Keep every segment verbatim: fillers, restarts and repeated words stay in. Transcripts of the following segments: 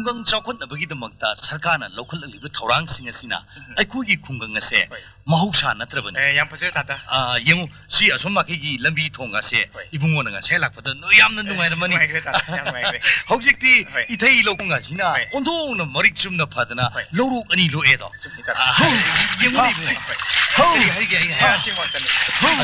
ꯈꯨꯡꯒꯪ ꯆꯥꯎꯈꯠꯅꯕꯒꯤꯗꯃꯛꯇ ꯁꯔꯀꯥꯔꯅ ꯂꯧꯈꯠꯂꯛꯂꯤꯕ ꯊꯧꯔꯥꯡꯁꯤꯡ ꯑꯁꯤꯅ ꯑꯩꯈꯣꯏꯒꯤ ꯈꯨꯡꯒꯪ ꯑꯁꯦ ꯍꯣꯏ꯫ ꯃꯍꯧꯁꯥ ꯅꯠꯇ꯭ꯔꯕꯅꯤ꯫ ꯑꯦ, ꯌꯥꯝ ꯐꯖꯩ, ꯇꯥꯇꯥ꯫ ꯑꯥ, ꯌꯦꯡꯉꯨ, ꯁꯤ ꯑꯁꯣꯝ ꯃꯥꯏꯀꯩꯒꯤ ꯂꯝꯕꯤ ꯊꯣꯡ ꯑꯁꯦ ꯍꯣꯏ꯫ ꯏꯕꯨꯡꯉꯣꯅ ꯉꯁꯥꯏ ꯂꯥꯛꯄꯗ ꯅꯣꯏ ꯌꯥꯝꯅ ꯅꯨꯡꯉꯥꯏꯔꯝꯃꯅꯤ꯫ ꯅꯨꯡꯉꯥꯏꯈ꯭ꯔꯦ, ꯇꯥꯇꯥ, ꯌꯥꯝ ꯅꯨꯡꯉꯥꯏꯈ꯭ꯔꯦ꯫ ꯍꯧꯖꯤꯛꯇꯤ ꯍꯣꯏ꯫ ꯏꯊꯩ ꯂꯧꯈꯣꯡ ꯑꯁꯤꯅ ꯍꯣꯏ꯫ ꯑꯣꯟꯊꯣꯛꯅ ꯃꯔꯤꯛ ꯆꯨꯝꯅ ꯐꯗꯅ ꯍꯣꯏ꯫ ꯂꯧꯔꯣꯛ ꯑꯅꯤ ꯂꯣꯛꯑꯦꯗꯣ꯫ ꯆꯨꯝꯃꯤ, ꯇꯥꯇꯥ꯫ ꯑꯥ, ꯌꯦꯡꯉꯨꯅꯦ, ꯏꯕꯨꯡꯉꯣ꯫ ꯍꯣꯏ꯫ ꯀꯔꯤ ꯍꯥꯏꯒꯦ ꯑꯩꯅ ꯍꯥꯏ-, ꯑꯁꯤ ꯉꯥꯛꯇꯅꯤ꯫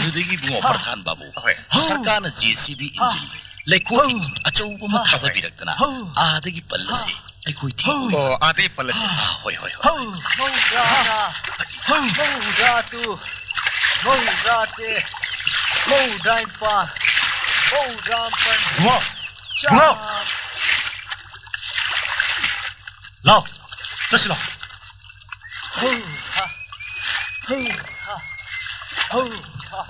ꯑꯗꯨꯗꯒꯤ ꯏꯕꯨꯡꯉꯣ ꯄ꯭ꯔꯙꯥꯟ ꯕꯥꯕꯨ, ꯍꯣꯏ꯫ ꯁꯔꯀꯥꯔꯅ JCB ꯏꯟꯖꯤꯟ ꯂꯩꯈꯣꯝ ꯍꯧ꯫ ꯑꯆꯧꯕ ꯑꯃ ꯍꯣꯏ꯫ ꯊꯥꯗꯕꯤꯔꯛꯇꯅ ꯍꯧ꯫ ꯑꯥꯗꯒꯤ ꯄꯜ ꯑꯁꯤ ꯍꯧ꯫ ꯑꯩꯈꯣꯏ ꯊꯤꯡꯕ꯫ ꯑꯣ, ꯑꯥꯗꯒꯤ ꯄꯜ ꯑꯁꯤ꯫ ꯑꯥ, ꯍꯣꯏ, ꯍꯣꯏ, ꯍꯣꯏ꯫ ꯍꯧ꯫ ꯃꯧꯗ꯭ꯔꯥ ꯃꯉꯥ, ꯍꯧ꯫ ꯃꯧꯗ꯭ꯔꯥ ꯇꯔꯨꯛ, ꯃꯧꯗ꯭ꯔꯥ ꯇꯔꯦꯠ, ꯃꯧꯗ꯭ꯔꯥ ꯅꯤꯄꯥꯜ, ꯃꯧꯗ꯭ꯔꯥ ꯃꯥꯄꯜ꯫ ꯏꯕꯨꯡꯉꯣ! ꯆꯥ-, ꯏꯕꯨꯡꯉꯣ! ꯂꯥꯎ, ꯆꯠꯁꯤ ꯂꯥꯎ꯫ ꯍꯧ, ꯍꯥ, ꯍꯧ, ꯍꯥ, ꯍꯧ, ꯍꯥ,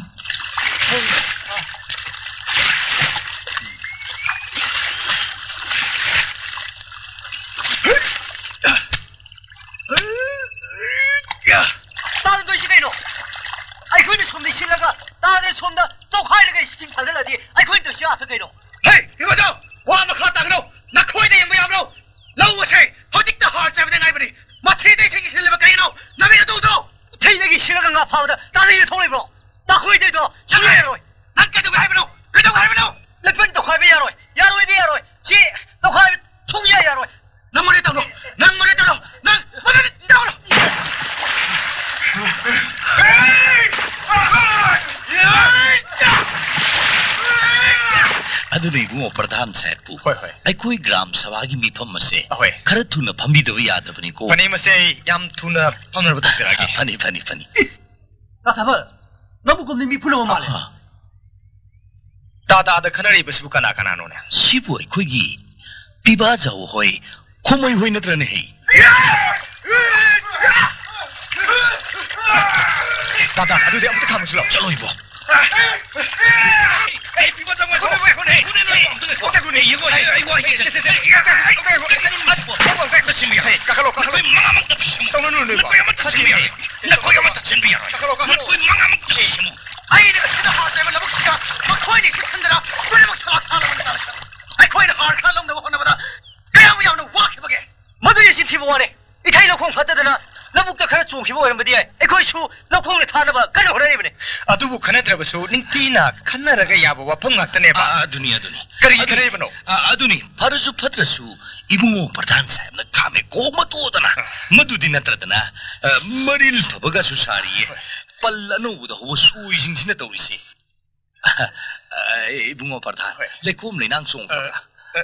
ꯍꯧ, ꯍꯥ꯫ ꯇꯥꯗꯣꯏꯁꯤ ꯀꯩꯅꯣ? ꯑꯩꯈꯣꯏꯅ ꯁꯣꯝꯗ ꯁꯤꯜꯂꯒ ꯇꯥꯗ ꯁꯣꯝꯗ ꯇꯧꯈꯥꯏꯔꯒ ꯏꯁꯤꯡ ꯊꯥꯖꯤꯜꯂꯗꯤ ꯑꯩꯈꯣꯏꯅ ꯇꯧꯁꯤ ꯑꯥ ꯀꯩꯅꯣ? ꯍꯦ, ꯏꯕꯣꯆꯧ, ꯋꯥ ꯃꯈꯥ ꯇꯥꯒꯅꯨ꯫ ꯅꯈꯣꯏꯗ ꯌꯦꯡꯕ ꯌꯥꯕ꯭ꯔꯣ? ꯂꯧ ꯑꯁꯦ ꯍꯧꯖꯤꯛꯇ ꯍꯥꯔ ꯆꯥꯏꯕꯗ ꯉꯥꯏꯕꯅꯤ꯫ ꯃꯁꯤꯗ ꯏꯁꯤꯡ ꯆꯤꯁꯤꯜꯂꯤꯕ ꯀꯔꯤꯒꯤꯅꯣ? ꯅꯃꯤꯠ ꯑꯗꯨ ꯎꯗ꯭ꯔꯣ? ꯏꯊꯩꯗꯒꯤ ꯁꯤꯜꯂꯒ ꯉꯥ ꯐꯥꯕꯗ ꯇꯥꯗ ꯊꯣꯛꯂꯤꯕ꯭ꯔꯣ? ꯅꯈꯣꯏꯗꯩꯗꯣ ꯁꯨꯡꯌꯥ ꯌꯥꯔꯣꯏ꯫ ꯅꯪ ꯀꯩꯗꯧꯒꯦ ꯍꯥꯏꯕꯅꯣ? ꯀꯩꯗꯧꯒꯦ ꯍꯥꯏꯕꯅꯣ? ꯂꯩꯄꯟ ꯇꯧꯈꯥꯏꯕ ꯌꯥꯔꯣꯏ꯫ ꯌꯥꯔꯣꯏꯗꯤ ꯌꯥꯔꯣꯏ꯫ ꯁꯤ ꯇꯧꯈꯥꯏꯕ ꯁꯨꯡꯌꯥ ꯌꯥꯔꯣꯏ꯫ ꯅꯪ ꯃꯔꯩ ꯇꯧꯅꯨ꯫ ꯅꯪ ꯃꯔꯩ ꯇꯧꯅꯨ꯫ ꯅꯪ ꯃꯔꯩ ꯇꯧꯅꯨ꯫ ꯑꯗꯨꯅ ꯏꯕꯨꯡꯉꯣ ꯄ꯭ꯔꯙꯥꯟ ꯁꯥꯍꯦꯕꯄꯨ, ꯍꯣꯏ, ꯍꯣꯏ꯫ ꯑꯩꯈꯣꯏ ꯒ꯭ꯔꯥꯝ ꯁꯚꯥꯒꯤ ꯃꯤꯐꯝ ꯑꯁꯦ ꯑꯍꯣꯏ꯫ ꯈꯔ ꯊꯨꯅ ꯐꯝꯕꯤꯗꯕ ꯌꯥꯗ꯭ꯔꯕꯅꯤꯀꯣ꯫ ꯐꯅꯤ, ꯃꯁꯦ ꯑꯩ ꯌꯥꯝ ꯊꯨꯅ ꯐꯝꯅꯕ ꯇꯧꯖꯔꯛꯑꯒꯦ꯫ ꯐꯅꯤ, ꯐꯅꯤ, ꯐꯅꯤ꯫ ꯇꯥ ꯊꯥꯕꯜ, ꯅꯪꯕꯨ ꯀꯨꯝꯗꯤ ꯃꯤ ꯐꯨꯅꯕ ꯃꯥꯜꯂꯦ꯫ ꯑꯥ꯫ ꯇꯥꯗꯥꯗ ꯈꯟꯅꯔꯤꯕꯁꯤꯕꯨ ꯀꯅꯥ ꯀꯅꯥꯅꯣꯅꯦ? ꯁꯤꯕꯨ ꯑꯩꯈꯣꯏꯒꯤ ꯄꯤꯕꯥ ꯖꯥꯎ ꯍꯣꯏ, ꯈꯣꯃꯩ ꯍꯣꯏ ꯅꯠꯇ꯭ꯔꯅꯦ ꯍꯦ? ꯇꯥꯗꯥ, ꯑꯗꯨꯗꯤ ꯑꯃꯨꯛꯇ ꯈꯥꯝꯃꯨꯁꯤ ꯂꯥꯎ꯫ ꯆꯠꯂꯣ ꯏꯕꯣ꯫ ꯀꯩ ꯄꯤꯕ ꯖꯥꯎ ꯍꯣꯏ? ꯈꯣꯃꯩ ꯍꯣꯏ ꯅꯦ꯫ ꯈꯣꯃꯩ ꯍꯣꯏ ꯅꯦ꯫ ꯑꯝꯇ ꯉꯥꯏꯈꯣ꯫ ꯑꯝꯇ ꯉꯥꯏꯈꯣ꯫ ꯌꯦꯡꯉꯣ, ꯑꯩ, ꯑꯩ ꯋꯥ ꯍꯥꯏꯒꯦ꯫ ꯆꯠ, ꯆꯠ, ꯆꯠ꯫ ꯀꯥꯈꯠꯂꯣ, ꯀꯥꯈꯠꯂꯣ꯫ ꯅꯈꯣꯏ ꯃꯉꯥꯃꯛ ꯇꯧꯁꯤꯟꯕ ꯌꯥꯔꯣꯏ꯫ ꯇꯧꯅꯨ, ꯅꯣꯏ ꯅꯈꯣꯏ ꯑꯃꯠꯇ ꯁꯤꯟꯕ ꯌꯥꯔꯣꯏ꯫ ꯅꯈꯣꯏ ꯑꯃꯠꯇ ꯁꯤꯟꯕ ꯌꯥꯔꯣꯏ꯫ ꯀꯥꯈꯠꯂꯣ, ꯀꯥꯈꯠꯂꯣ꯫ ꯅꯈꯣꯏ ꯃꯉꯥꯃꯛ ꯇꯧꯁꯤꯟꯕ꯫ ꯑꯩꯅ ꯉꯁꯤꯗ ꯍꯥꯔ ꯆꯥꯏꯕ ꯂꯧꯕꯨꯛꯁꯤꯗ ꯃꯈꯣꯏꯅ ꯏꯁꯤꯡ ꯊꯟꯗꯅ ꯂꯣꯏꯅꯃꯛ ꯁꯂꯥꯛ ꯁꯥꯂꯕꯅꯤ꯫ ꯑꯩꯈꯣꯏꯅ ꯍꯥꯔ ꯈꯔ ꯂꯧꯅꯕ ꯍꯣꯠꯅꯕꯗ ꯀꯌꯥꯝ ꯌꯥꯝꯅ ꯋꯥꯈꯤꯕꯒꯦ꯫ ꯆꯤꯟꯊꯤꯕ ꯋꯥꯅꯦ꯫ ꯏꯊꯩ ꯂꯧꯈꯣꯡ ꯐꯠꯇꯗꯅ ꯂꯧꯕꯨꯛꯇ ꯈꯔ ꯆꯣꯡꯈꯤꯕ ꯑꯣꯏꯔꯝꯕꯗꯤ ꯌꯥꯏ꯫ ꯑꯩꯈꯣꯏꯁꯨ ꯂꯧꯈꯣꯡꯗ ꯊꯥꯅꯕ ꯀꯟꯅ ꯍꯣꯠꯅꯔꯤꯕꯅꯤ꯫ ꯑꯗꯨꯕꯨ ꯈꯟꯅꯗ꯭ꯔꯕꯁꯨ ꯅꯤꯡꯊꯤꯅ ꯈꯟꯅꯔꯒ ꯌꯥꯕ ꯋꯥꯐꯝ ꯉꯥꯛꯇꯅꯦꯕ꯫ ꯑꯥ, ꯑꯗꯨꯅꯤ, ꯑꯗꯨꯅꯤ꯫ ꯀꯔꯤꯒꯤ ꯑꯗꯨꯅꯤ꯫ ꯈꯟꯅꯔꯤꯕꯅꯣ? ꯑꯥ, ꯑꯗꯨꯅꯤ꯫ ꯐꯔꯁꯨ ꯐꯠꯇ꯭ꯔꯁꯨ ꯏꯕꯨꯡꯉꯣ ꯄ꯭ꯔꯙꯥꯟ ꯁꯥꯍꯦꯕꯅ ꯈꯥꯝꯃꯦ ꯀꯣꯛ ꯃꯇꯣꯗꯅ꯫ ꯑꯥ꯫ ꯃꯗꯨꯗꯤ ꯅꯠꯇ꯭ꯔꯗꯅ, ꯑꯥ, ꯃꯔꯤꯜ ꯐꯕꯒꯁꯨ ꯁꯥꯔꯤꯌꯦ꯫ ꯍꯣꯏ꯫ ꯄꯜ ꯑꯅꯧꯕꯗ ꯍꯧꯕ ꯁꯣꯏꯁꯤꯡꯁꯤꯅ ꯇꯧꯔꯤꯁꯦ꯫ ꯑꯥ, ꯏꯕꯨꯡꯉꯣ ꯄ꯭ꯔꯙꯥꯟ, ꯍꯣꯏ꯫ ꯂꯩꯈꯣꯝ ꯂꯩꯅꯥꯡ ꯆꯣꯡꯈ꯭ꯔꯕ꯭ꯔꯥ? ꯑꯥ,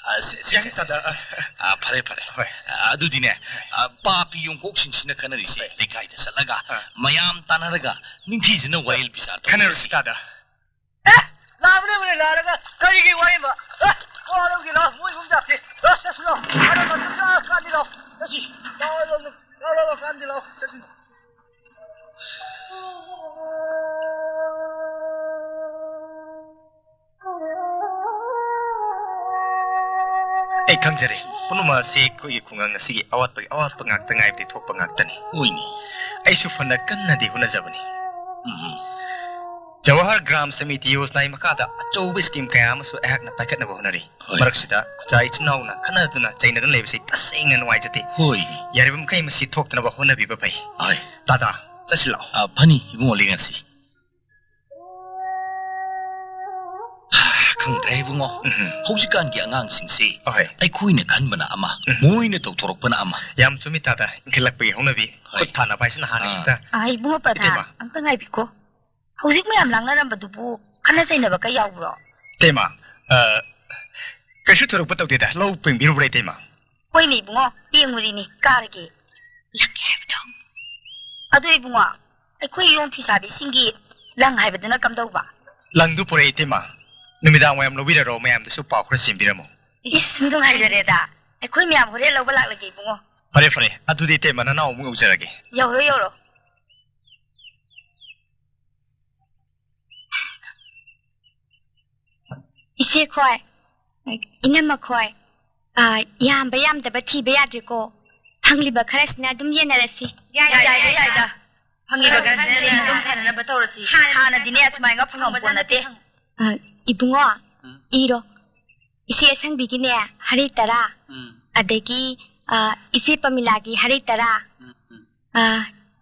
ꯑꯥ, ꯁꯦ, ꯁꯦ, ꯌꯥꯏ, ꯁꯦ, ꯁꯦ, ꯇꯥꯗ꯫ ꯁꯦ, ꯁꯦ꯫ ꯑꯥ, ꯐꯔꯦ, ꯐꯔꯦ꯫ ꯍꯣꯏ꯫ ꯑꯥ, ꯑꯗꯨꯗꯤꯅꯦ, ꯑꯥ, ꯄꯥꯄꯤ ꯌꯣꯡꯀꯣꯛꯁꯤꯡꯁꯤꯅ ꯈꯟꯅꯔꯤꯁꯦ ꯍꯣꯏ꯫ ꯂꯩꯀꯥꯏꯗ ꯆꯠꯂꯒ ꯑꯥ꯫ ꯃꯌꯥꯝ ꯇꯥꯟꯅꯔꯒ ꯅꯤꯡꯊꯤꯖꯅ ꯋꯥꯌꯦꯜ ꯕꯤꯆꯥꯔ ꯈꯟꯅꯔꯨꯁꯤ, ꯇꯧꯔꯁꯤ꯫ ꯇꯥꯗ꯫ ꯑꯦ, ꯂꯥꯛꯑꯕꯅꯦ, ꯑꯃꯅ ꯂꯥꯛꯑꯒ ꯀꯔꯤꯒꯤ ꯋꯥꯔꯤꯃ? ꯑꯦ, ꯋꯥ ꯂꯧꯒꯦ ꯂꯥꯛꯑꯣ, ꯃꯣꯏ ꯏꯃꯨꯡ ꯆꯠꯁꯤ꯫ ꯑꯦ, ꯆꯠꯁꯤ ꯂꯥꯛꯑꯣ꯫ ꯑꯥꯗ ꯆꯠꯁꯤ, ꯑꯥ, ꯀꯥꯟꯗꯤ ꯂꯥꯛꯑꯣ꯫ ꯆꯠꯁꯤ꯫ ꯂꯥꯛꯑꯣ, ꯂꯥꯛꯑꯣ, ꯂꯥꯛꯑꯣ, ꯀꯥꯟꯗꯤ ꯂꯥꯛꯑꯣ꯫ ꯆꯠꯁꯤ꯫ ꯑꯩ ꯈꯪꯖꯔꯦ, ꯄꯨꯝꯅꯃꯛ ꯑꯁꯤ ꯑꯩꯈꯣꯏꯒꯤ ꯈꯨꯡꯒꯪ ꯑꯁꯤꯒꯤ ꯑꯋꯥꯠꯄꯒꯤ ꯑꯋꯥꯠꯄ ꯉꯥꯛꯇ ꯉꯥꯏꯕꯗꯤ ꯊꯣꯛꯄ ꯉꯥꯛꯇꯅꯤ꯫ ꯍꯣꯏꯅꯦ꯫ ꯑꯩꯁꯨ ꯐꯅ ꯀꯟꯅꯗꯤ ꯍꯣꯠꯅꯖꯕꯅꯤ꯫ ꯎꯝ꯫ ꯖꯋꯥꯍꯔ ꯒ꯭ꯔꯥꯝ ꯁꯃꯤꯇꯤ ꯌꯣꯖꯅꯥꯒꯤ ꯃꯈꯥꯗ ꯑꯆꯧꯕ ꯁ꯭ꯀꯤꯝ ꯀꯌꯥ ꯑꯃꯁꯨ ꯑꯩꯍꯥꯛꯅ ꯄꯥꯏꯈꯠꯅꯕ ꯍꯣꯠꯅꯔꯤ꯫ ꯍꯣꯏ꯫ ꯃꯔꯛꯁꯤꯗ ꯈꯨꯆꯥ ꯏꯆꯤꯟ ꯏꯅꯥꯎꯅ ꯈꯠꯅꯗꯨꯅ ꯆꯩꯅꯗꯨꯅ ꯂꯩꯕꯁꯤ ꯇꯁꯦꯡꯅ ꯅꯨꯡꯉꯥꯏꯖꯗꯦ꯫ ꯍꯣꯏ꯫ ꯌꯥꯔꯤꯕ ꯃꯈꯩ ꯃꯁꯤ ꯊꯣꯛꯇꯅꯕ ꯍꯣꯠꯅꯕꯤꯕ ꯐꯩ꯫ ꯍꯣꯏ꯫ ꯇꯥꯗ, ꯆꯠꯁꯤ ꯂꯥꯛꯑꯣ꯫ ꯑ, ꯐꯅꯤ, ꯏꯕꯨꯡꯉꯣ ꯂꯦꯡꯉꯁꯤ꯫ ꯈꯪꯗ꯭ꯔꯦ, ꯏꯕꯨꯡꯉꯣ꯫ ꯎꯝ꯫ ꯍꯧꯖꯤꯛꯀꯥꯟꯒꯤ ꯑꯉꯥꯡꯁꯤꯡꯁꯤ ꯑꯍꯣꯏ꯫ ꯑꯩꯈꯣꯏꯅ ꯈꯟꯕꯅ ꯑꯃ, ꯎꯝ꯫ ꯃꯣꯏꯅ ꯇꯧꯊꯣꯔꯛꯄꯅ ꯑꯃ꯫ ꯌꯥꯝ ꯆꯨꯝꯃꯤ, ꯇꯥꯗ꯫ ꯏꯟꯈꯠꯂꯛꯄꯒꯤ ꯍꯧꯅꯕꯤ, ꯍꯣꯏ꯫ ꯈꯨꯠ ꯊꯥꯅꯕ ꯍꯥꯏꯁꯤꯅ ꯍꯥꯟꯅ ꯑꯥ꯫ ꯍꯦꯛꯇ꯫ ꯑꯥ, ꯏꯕꯨꯡꯉꯣ ꯄ꯭ꯔꯙꯥꯟ, ꯏꯇꯩꯃ꯫ ꯑꯝꯇ ꯉꯥꯏꯕꯤꯈꯣ꯫ ꯍꯧꯖꯤꯛ ꯃꯌꯥꯝ ꯂꯥꯡꯅꯔꯝꯕꯗꯨꯕꯨ ꯈꯠꯅ ꯆꯩꯅꯕ ꯀꯩ ꯌꯥꯎꯕ꯭ꯔꯣ? ꯏꯇꯩꯃ, ꯑ, ꯀꯩꯁꯨ ꯊꯣꯏꯗꯣꯛꯄ ꯇꯧꯗꯦꯗ꯫ ꯂꯧ ꯄꯦꯡꯕꯤꯔꯨꯕ꯭ꯔꯥ, ꯏꯇꯩꯃ? ꯍꯣꯏꯅꯦ ꯏꯕꯨꯡꯉꯣ, ꯄꯦꯡꯉꯨꯔꯤꯅꯤ, ꯀꯥꯔꯒꯦ꯫ ꯂꯪꯉꯦ ꯍꯥꯏꯕꯗꯣ꯫ ꯑꯗꯨ ꯏꯕꯨꯡꯉꯣ, ꯑꯩꯈꯣꯏ ꯌꯣꯡ ꯐꯤꯁꯥꯕꯤꯁꯤꯡꯒꯤ ꯂꯪ ꯍꯥꯏꯕꯗꯨꯅ ꯀꯝꯗꯧꯕ? ꯂꯪꯗꯨ ꯄꯨꯔꯛꯑꯦ, ꯏꯇꯩꯃ꯫ ꯅꯨꯃꯤꯗꯥꯡ ꯋꯥꯏꯔꯝ ꯂꯧꯕꯤꯔꯔꯣ, ꯃꯌꯥꯝꯗꯁꯨ ꯄꯥꯎ ꯈꯔ ꯆꯦꯟꯕꯤꯔꯝꯃꯣ꯫ ꯏꯁ, ꯅꯨꯡꯉꯥꯏꯖꯔꯦꯗ꯫ ꯑꯩꯈꯣꯏ ꯃꯌꯥꯝ ꯍꯣꯔꯦꯟ ꯂꯧꯕ ꯂꯥꯛꯂꯒꯦ ꯏꯕꯨꯡꯉꯣ꯫ ꯐꯔꯦ, ꯐꯔꯦ꯫ ꯑꯗꯨꯗꯤ ꯏꯇꯩꯃ, ꯅꯅꯥꯎ ꯑꯃꯨꯛ ꯌꯧꯖꯔꯒꯦ꯫ ꯌꯧꯔꯣ, ꯌꯧꯔꯣ꯫ ꯏꯆꯦ ꯈꯣꯏ, ꯏꯅꯝꯃ ꯈꯣꯏ, ꯑ, ꯌꯥꯝꯕ ꯌꯥꯝꯗꯕ ꯊꯤꯕ ꯌꯥꯗ꯭ꯔꯦꯀꯣ꯫ ꯐꯪꯂꯤꯕ ꯈꯔꯁꯤꯅ ꯑꯗꯨꯝ ꯌꯦꯟꯅꯔꯁꯤ꯫ ꯌꯥꯏꯗ, ꯌꯥꯏꯗ, ꯌꯥꯏꯗ꯫ ꯐꯪꯉꯤꯕ ꯈꯔꯁꯤꯅ ꯃꯄꯨꯡ ꯐꯥꯅꯅꯕ ꯇꯧꯔꯁꯤ꯫ ꯍꯥꯟꯅꯗꯤꯅꯦ ꯑꯁꯨꯃꯥꯏꯅ ꯐꯪꯉꯝꯄꯣꯠ ꯅꯠꯇꯦ꯫ ꯑ, ꯏꯕꯨꯡꯉꯣ, ꯎꯝ꯫ ꯏꯔꯣ꯫ ꯏꯆꯦ ꯑꯁꯪꯕꯤꯒꯤꯅꯦ ꯍꯔꯤ ꯇꯔꯥ, ꯎꯝ꯫ ꯑꯗꯒꯤ, ꯑ, ꯏꯆꯦ ꯄꯃꯤꯂꯥꯒꯤ ꯍꯔꯩ ꯇꯔꯥ, ꯎꯝ, ꯎꯝ꯫ ꯑ,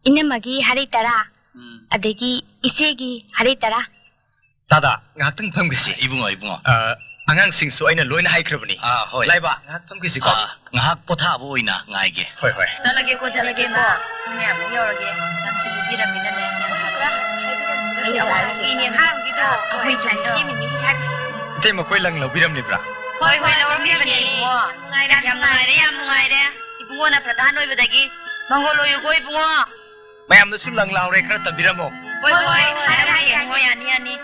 ꯏꯅꯝꯃꯒꯤ ꯍꯔꯩ ꯇꯔꯥ, ꯎꯝ꯫ ꯑꯗꯒꯤ ꯏꯆꯦꯒꯤ ꯍꯔꯩ ꯇꯔꯥ꯫ ꯇꯥꯗ, ꯉꯥꯏꯍꯥꯛꯇꯪ ꯐꯝꯈꯤꯁꯤ꯫ ꯏꯕꯨꯡꯉꯣ, ꯏꯕꯨꯡꯉꯣ꯫ ꯑ, ꯑꯉꯥꯡꯁꯤꯡꯁꯨ ꯑꯩꯅ ꯂꯣꯏꯅ ꯍꯥꯏꯈ꯭ꯔꯕꯅꯤ꯫ ꯑꯥ, ꯍꯣꯏ꯫ ꯂꯥꯏꯕ, ꯉꯥꯏꯍꯥꯛ ꯐꯝꯈꯤꯁꯤꯀꯣ꯫ ꯑꯥ, ꯉꯥꯏꯍꯥꯛ ꯄꯣꯊꯥꯕ ꯑꯣꯏꯅ ꯉꯥꯏꯒꯦ꯫ ꯍꯣꯏ, ꯍꯣꯏ꯫ ꯆꯠꯂꯒꯦꯀꯣ, ꯆꯠꯂꯒꯦꯀꯣ꯫ ꯃꯌꯥꯝ ꯌꯧꯔꯒꯦ꯫ ꯅꯪꯁꯨ ꯅꯨꯄꯤꯔꯝꯅꯤꯅꯅꯦ꯫ ꯑꯩꯁꯨ ꯍꯥꯏꯔꯁꯤ꯫ ꯑꯉꯥꯡꯒꯤꯗꯣ, ꯑꯩꯈꯣꯏ ꯆꯟꯗꯣ꯫ ꯏꯇꯩ ꯃꯈꯣꯏ ꯂꯪ ꯂꯧꯕꯤꯔꯝꯂꯤꯕ꯭ꯔꯥ? ꯍꯣꯏ, ꯍꯣꯏ, ꯂꯧꯔꯝꯂꯤꯕꯅꯦ, ꯏꯕꯨꯡꯉꯣ꯫ ꯌꯥꯝ ꯅꯨꯡꯉꯥꯏꯔꯦ, ꯌꯥꯝ ꯅꯨꯡꯉꯥꯏꯔꯦ꯫ ꯏꯕꯨꯡꯉꯣꯅ ꯄ꯭ꯔꯙꯥꯟ ꯑꯣꯏꯕꯗꯒꯤ ꯃꯪꯒꯣꯜ ꯑꯣꯏꯌꯨꯀꯣ, ꯏꯕꯨꯡꯉꯣ꯫ ꯃꯌꯥꯝꯅꯁꯨ ꯂꯪ ꯂꯥꯎꯔꯦ, ꯈꯔ ꯇꯝꯕꯤꯔꯝꯃꯣ꯫ ꯍꯣꯏ, ꯍꯣꯏ, ꯍꯣꯏ, ꯍꯥꯏꯔꯝꯒꯦ, ꯍꯥꯏꯔꯝꯒꯦ꯫ ꯍꯣꯏ, ꯌꯥꯅꯤ, ꯌꯥꯅꯤ꯫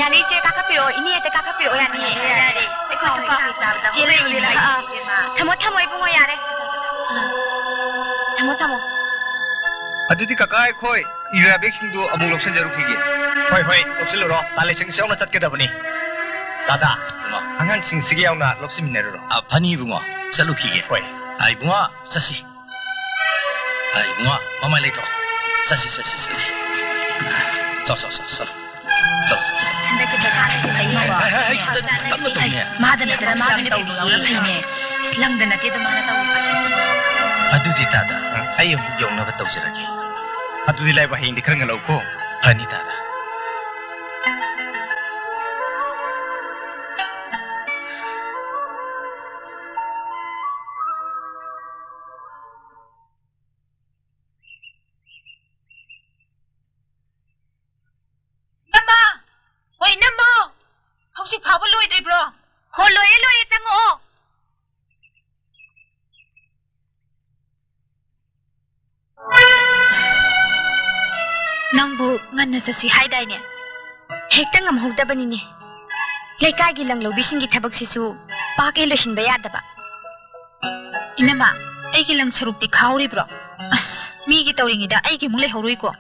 ꯌꯥꯅꯤ, ꯏꯆꯦ, ꯀꯥꯈꯠꯄꯤꯔꯛꯑꯣ꯫ ꯏꯅꯦ, ꯍꯦꯛꯇ ꯀꯥꯈꯠꯄꯤꯔꯛꯑꯣ, ꯌꯥꯅꯤꯌꯦ꯫ ꯌꯥꯔꯦ, ꯌꯥꯔꯦ꯫ ꯑꯩꯈꯣꯏꯁꯨ ꯀꯣ, ꯆꯦ ꯂꯩꯔꯤꯅꯦ꯫ ꯑꯥ, ꯑꯥ꯫ ꯊꯝꯃꯣ, ꯊꯝꯃꯣ, ꯏꯕꯨꯡꯉꯣ, ꯌꯥꯔꯦ꯫ ꯎꯝ꯫ ꯊꯝꯃꯣ, ꯊꯝꯃꯣ꯫ ꯑꯗꯨꯗꯤ ꯀꯀꯥ, ꯑꯩꯈꯣꯏ ꯏꯔꯥ ꯕꯦꯒꯁꯤꯡꯗꯨ ꯑꯃꯨꯛ ꯂꯧꯁꯤꯟꯖꯔꯨꯈꯤꯒꯦ꯫ ꯍꯣꯏ, ꯍꯣꯏ, ꯂꯧꯁꯤꯜꯂꯨꯔꯣ꯫ ꯇꯥ ꯂꯩꯁꯦꯡꯁꯨ ꯌꯥꯎꯅ ꯆꯠꯀꯗꯕꯅꯤ꯫ ꯇꯥꯗ, ꯏꯕꯨꯡꯉꯣ꯫ ꯑꯉꯥꯡꯁꯤꯡꯁꯤꯒ ꯌꯥꯎꯅ ꯂꯧꯁꯤꯟꯃꯤꯟꯅꯔꯨꯔꯣ꯫ ꯑ, ꯐꯅꯤ, ꯏꯕꯨꯡꯉꯣ꯫ ꯆꯠꯂꯨꯈꯤꯒꯦ꯫ ꯍꯣꯏ꯫ ꯑ, ꯏꯕꯨꯡꯉꯣ, ꯆꯠꯁꯤ꯫ ꯑ, ꯏꯕꯨꯡꯉꯣ, ꯃꯃꯥꯏ ꯂꯩꯊꯣꯛ꯫ ꯆꯠꯁꯤ, ꯆꯠꯁꯤ, ꯆꯠꯁꯤ꯫ ꯆꯣ, ꯆꯣ, ꯆꯣ, ꯆꯣ꯫ ꯆꯣ, ꯆꯣ, ꯆꯣ꯫ ꯍꯟꯗꯛꯀꯤ ꯄꯩꯈꯥꯁꯤꯁꯨ ꯐꯩ ꯍꯥꯏꯕ꯫ ꯍꯥꯏ, ꯍꯥꯏ, ꯍꯥꯏ, ꯇ-, ꯇꯞꯅ ꯇꯧꯅꯦ꯫ ꯃꯥꯗꯅ ꯊꯕꯛꯁꯨ ꯌꯥꯝ ꯇꯧꯕ ꯌꯥꯎꯅ ꯐꯩꯅꯦ꯫ ꯑꯁ, ꯂꯪꯗ ꯅꯠꯇꯦꯗ ꯃꯥꯅ ꯇꯧꯔꯤꯁꯦ꯫ ꯑꯗꯨꯗꯤ ꯇꯥꯗ, ꯑꯩ ꯑꯃꯨꯛ ꯌꯧꯅꯕ ꯇꯧꯖꯔꯒꯦ꯫ ꯑꯗꯨꯗꯤ ꯂꯥꯏꯕ, ꯍꯌꯦꯡꯗꯤ ꯈꯔ ꯉꯜꯂꯧꯀꯣ꯫ ꯐꯅꯤ ꯇꯥꯗ꯫ ꯏꯅꯝꯃ! ꯍꯣꯏ, ꯏꯅꯝꯃ! ꯍꯧꯖꯤꯛ ꯐꯥꯎꯕ ꯂꯣꯏꯗ꯭ꯔꯤꯕ꯭ꯔꯣ? ꯍꯣ, ꯂꯣꯏꯔꯦ, ꯂꯣꯏꯔꯦ, ꯆꯪꯉꯛꯑꯣ꯫ ꯅꯪꯕꯨ ꯉꯟꯅ ꯆꯠꯁꯤ ꯍꯥꯏꯗꯥꯏꯅꯦ? ꯍꯦꯛꯇ ꯉꯝꯍꯧꯗꯕꯅꯤꯅꯦ꯫ ꯂꯩꯀꯥꯏꯒꯤ ꯂꯪꯂꯧꯕꯤꯁꯤꯡꯒꯤ ꯊꯕꯛꯁꯤꯁꯨ ꯄꯥꯛ ꯍꯦꯛ ꯂꯣꯏꯁꯤꯟꯕ ꯌꯥꯗꯕ꯫ ꯏꯅꯝꯃ, ꯑꯩꯒꯤ ꯂꯪ ꯁꯔꯨꯛꯇꯤ ꯈꯥꯎꯔꯤꯕ꯭ꯔꯣ? ꯑꯁ, ꯃꯤꯒꯤ ꯇꯧꯔꯤꯉꯩꯗ ꯑꯩꯒꯤ ꯑꯃꯨꯛ ꯂꯩꯍꯧꯔꯣꯏꯀꯣ?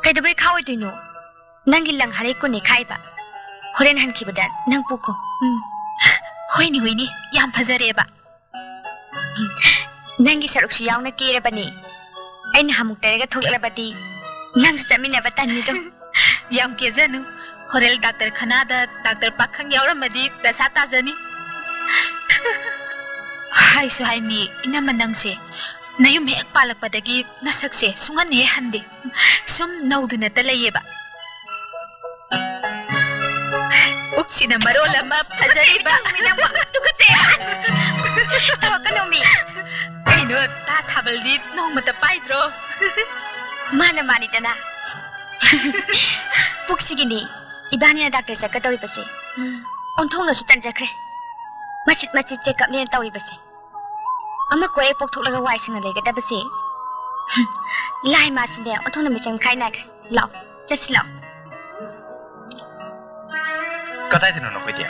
ꯀꯩꯗꯧꯕꯩ ꯈꯥꯎꯔꯣꯏꯗꯣꯏꯅꯣ? ꯅꯪꯒꯤ ꯂꯪ ꯍꯔꯩ ꯀꯨꯟꯅꯦ ꯈꯥꯛꯏꯕ꯫ ꯍꯣꯔꯦꯟ ꯍꯟꯈꯤꯕꯗ ꯅꯪ ꯄꯨꯈꯣ꯫ ꯎꯝ꯫ ꯍꯣꯏꯅꯦ, ꯍꯣꯏꯅꯦ, ꯌꯥꯝ ꯐꯖꯔꯦꯕ꯫ ꯅꯪꯒꯤ ꯁꯔꯨꯛꯁꯨ ꯌꯥꯎꯅ ꯀꯦꯔꯕꯅꯤ꯫ ꯑꯩꯅ ꯍꯥꯃꯨꯛ ꯇꯩꯔꯒ ꯊꯣꯛꯂꯛꯂꯕꯗꯤ ꯅꯪꯁꯨ ꯆꯠꯃꯤꯟꯅꯕ ꯇꯟꯅꯤꯗꯣ꯫ ꯌꯥꯝ ꯀꯦꯖꯅꯨ꯫ ꯍꯣꯔꯦꯟ ꯗꯥꯛꯇꯔ ꯈꯅꯥꯗ ꯗꯥꯛꯇꯔ ꯄꯥꯈꯪ ꯌꯥꯎꯔꯝꯃꯗꯤ ꯗꯁꯥ ꯇꯥꯖꯅꯤ꯫ ꯍꯥꯏꯁꯨ ꯍꯥꯏꯃꯤ, ꯏꯅꯝꯃ ꯅꯪꯁꯦ ꯅꯌꯨꯝ ꯍꯦꯛ ꯄꯥꯜꯂꯛꯄꯗꯒꯤ ꯅꯁꯛꯁꯦ ꯁꯨꯡꯍꯟ ꯍꯦꯛ ꯍꯟꯗꯦ꯫ ꯁꯨꯝ ꯅꯧꯗꯨꯅꯇ ꯂꯩꯌꯦꯕ꯫ ꯄꯨꯛꯁꯤꯅ ꯃꯔꯣꯜ ꯑꯃ ꯐꯖꯔꯤꯕ꯫ ꯇꯨꯀꯠꯆꯩ, ꯅꯪꯕꯨ ꯇꯨꯀꯠꯆꯩ꯫ ꯑꯁ, ꯇꯧꯔꯛꯀꯅꯣꯃꯤ꯫ ꯀꯩꯅꯣ, ꯇꯥ ꯊꯥꯕꯜꯗꯤ ꯅꯣꯡꯃꯇ ꯄꯥꯏꯗ꯭ꯔꯣ? ꯃꯥꯅ ꯃꯥꯅꯤꯗꯅ꯫ ꯄꯨꯛꯁꯤꯒꯤꯅꯤ ꯏꯕꯥꯅꯤꯅ ꯗꯥꯛꯇꯔ ꯆꯠꯀꯗꯧꯔꯤꯕꯁꯦ꯫ ꯎꯝ꯫ ꯑꯣꯟꯊꯣꯛꯅꯁꯨ ꯇꯟꯖꯈ꯭ꯔꯦ꯫ ꯃꯆꯤꯠ ꯃꯆꯤꯠ ꯆꯦꯀꯞꯅꯦꯅ ꯇꯧꯔꯤꯕꯁꯦ꯫ ꯑꯃ ꯀꯣꯛ ꯍꯦꯛ ꯄꯣꯛꯊꯣꯛꯂꯒ ꯋꯥꯏ ꯁꯪꯅ ꯂꯩꯒꯗꯕꯁꯦ꯫ ꯂꯥꯏ ꯃꯥꯁꯤꯅꯦ ꯑꯣꯟꯊꯣꯛꯅ ꯃꯤꯆꯪ ꯈꯥꯏ ꯅꯥꯏꯈ꯭ꯔꯦ꯫ ꯂꯥꯛꯑꯣ, ꯆꯠꯁꯤ ꯂꯥꯛꯑꯣ꯫ ꯀꯗꯥꯏꯗꯅꯣ ꯅꯈꯣꯏꯗꯤ?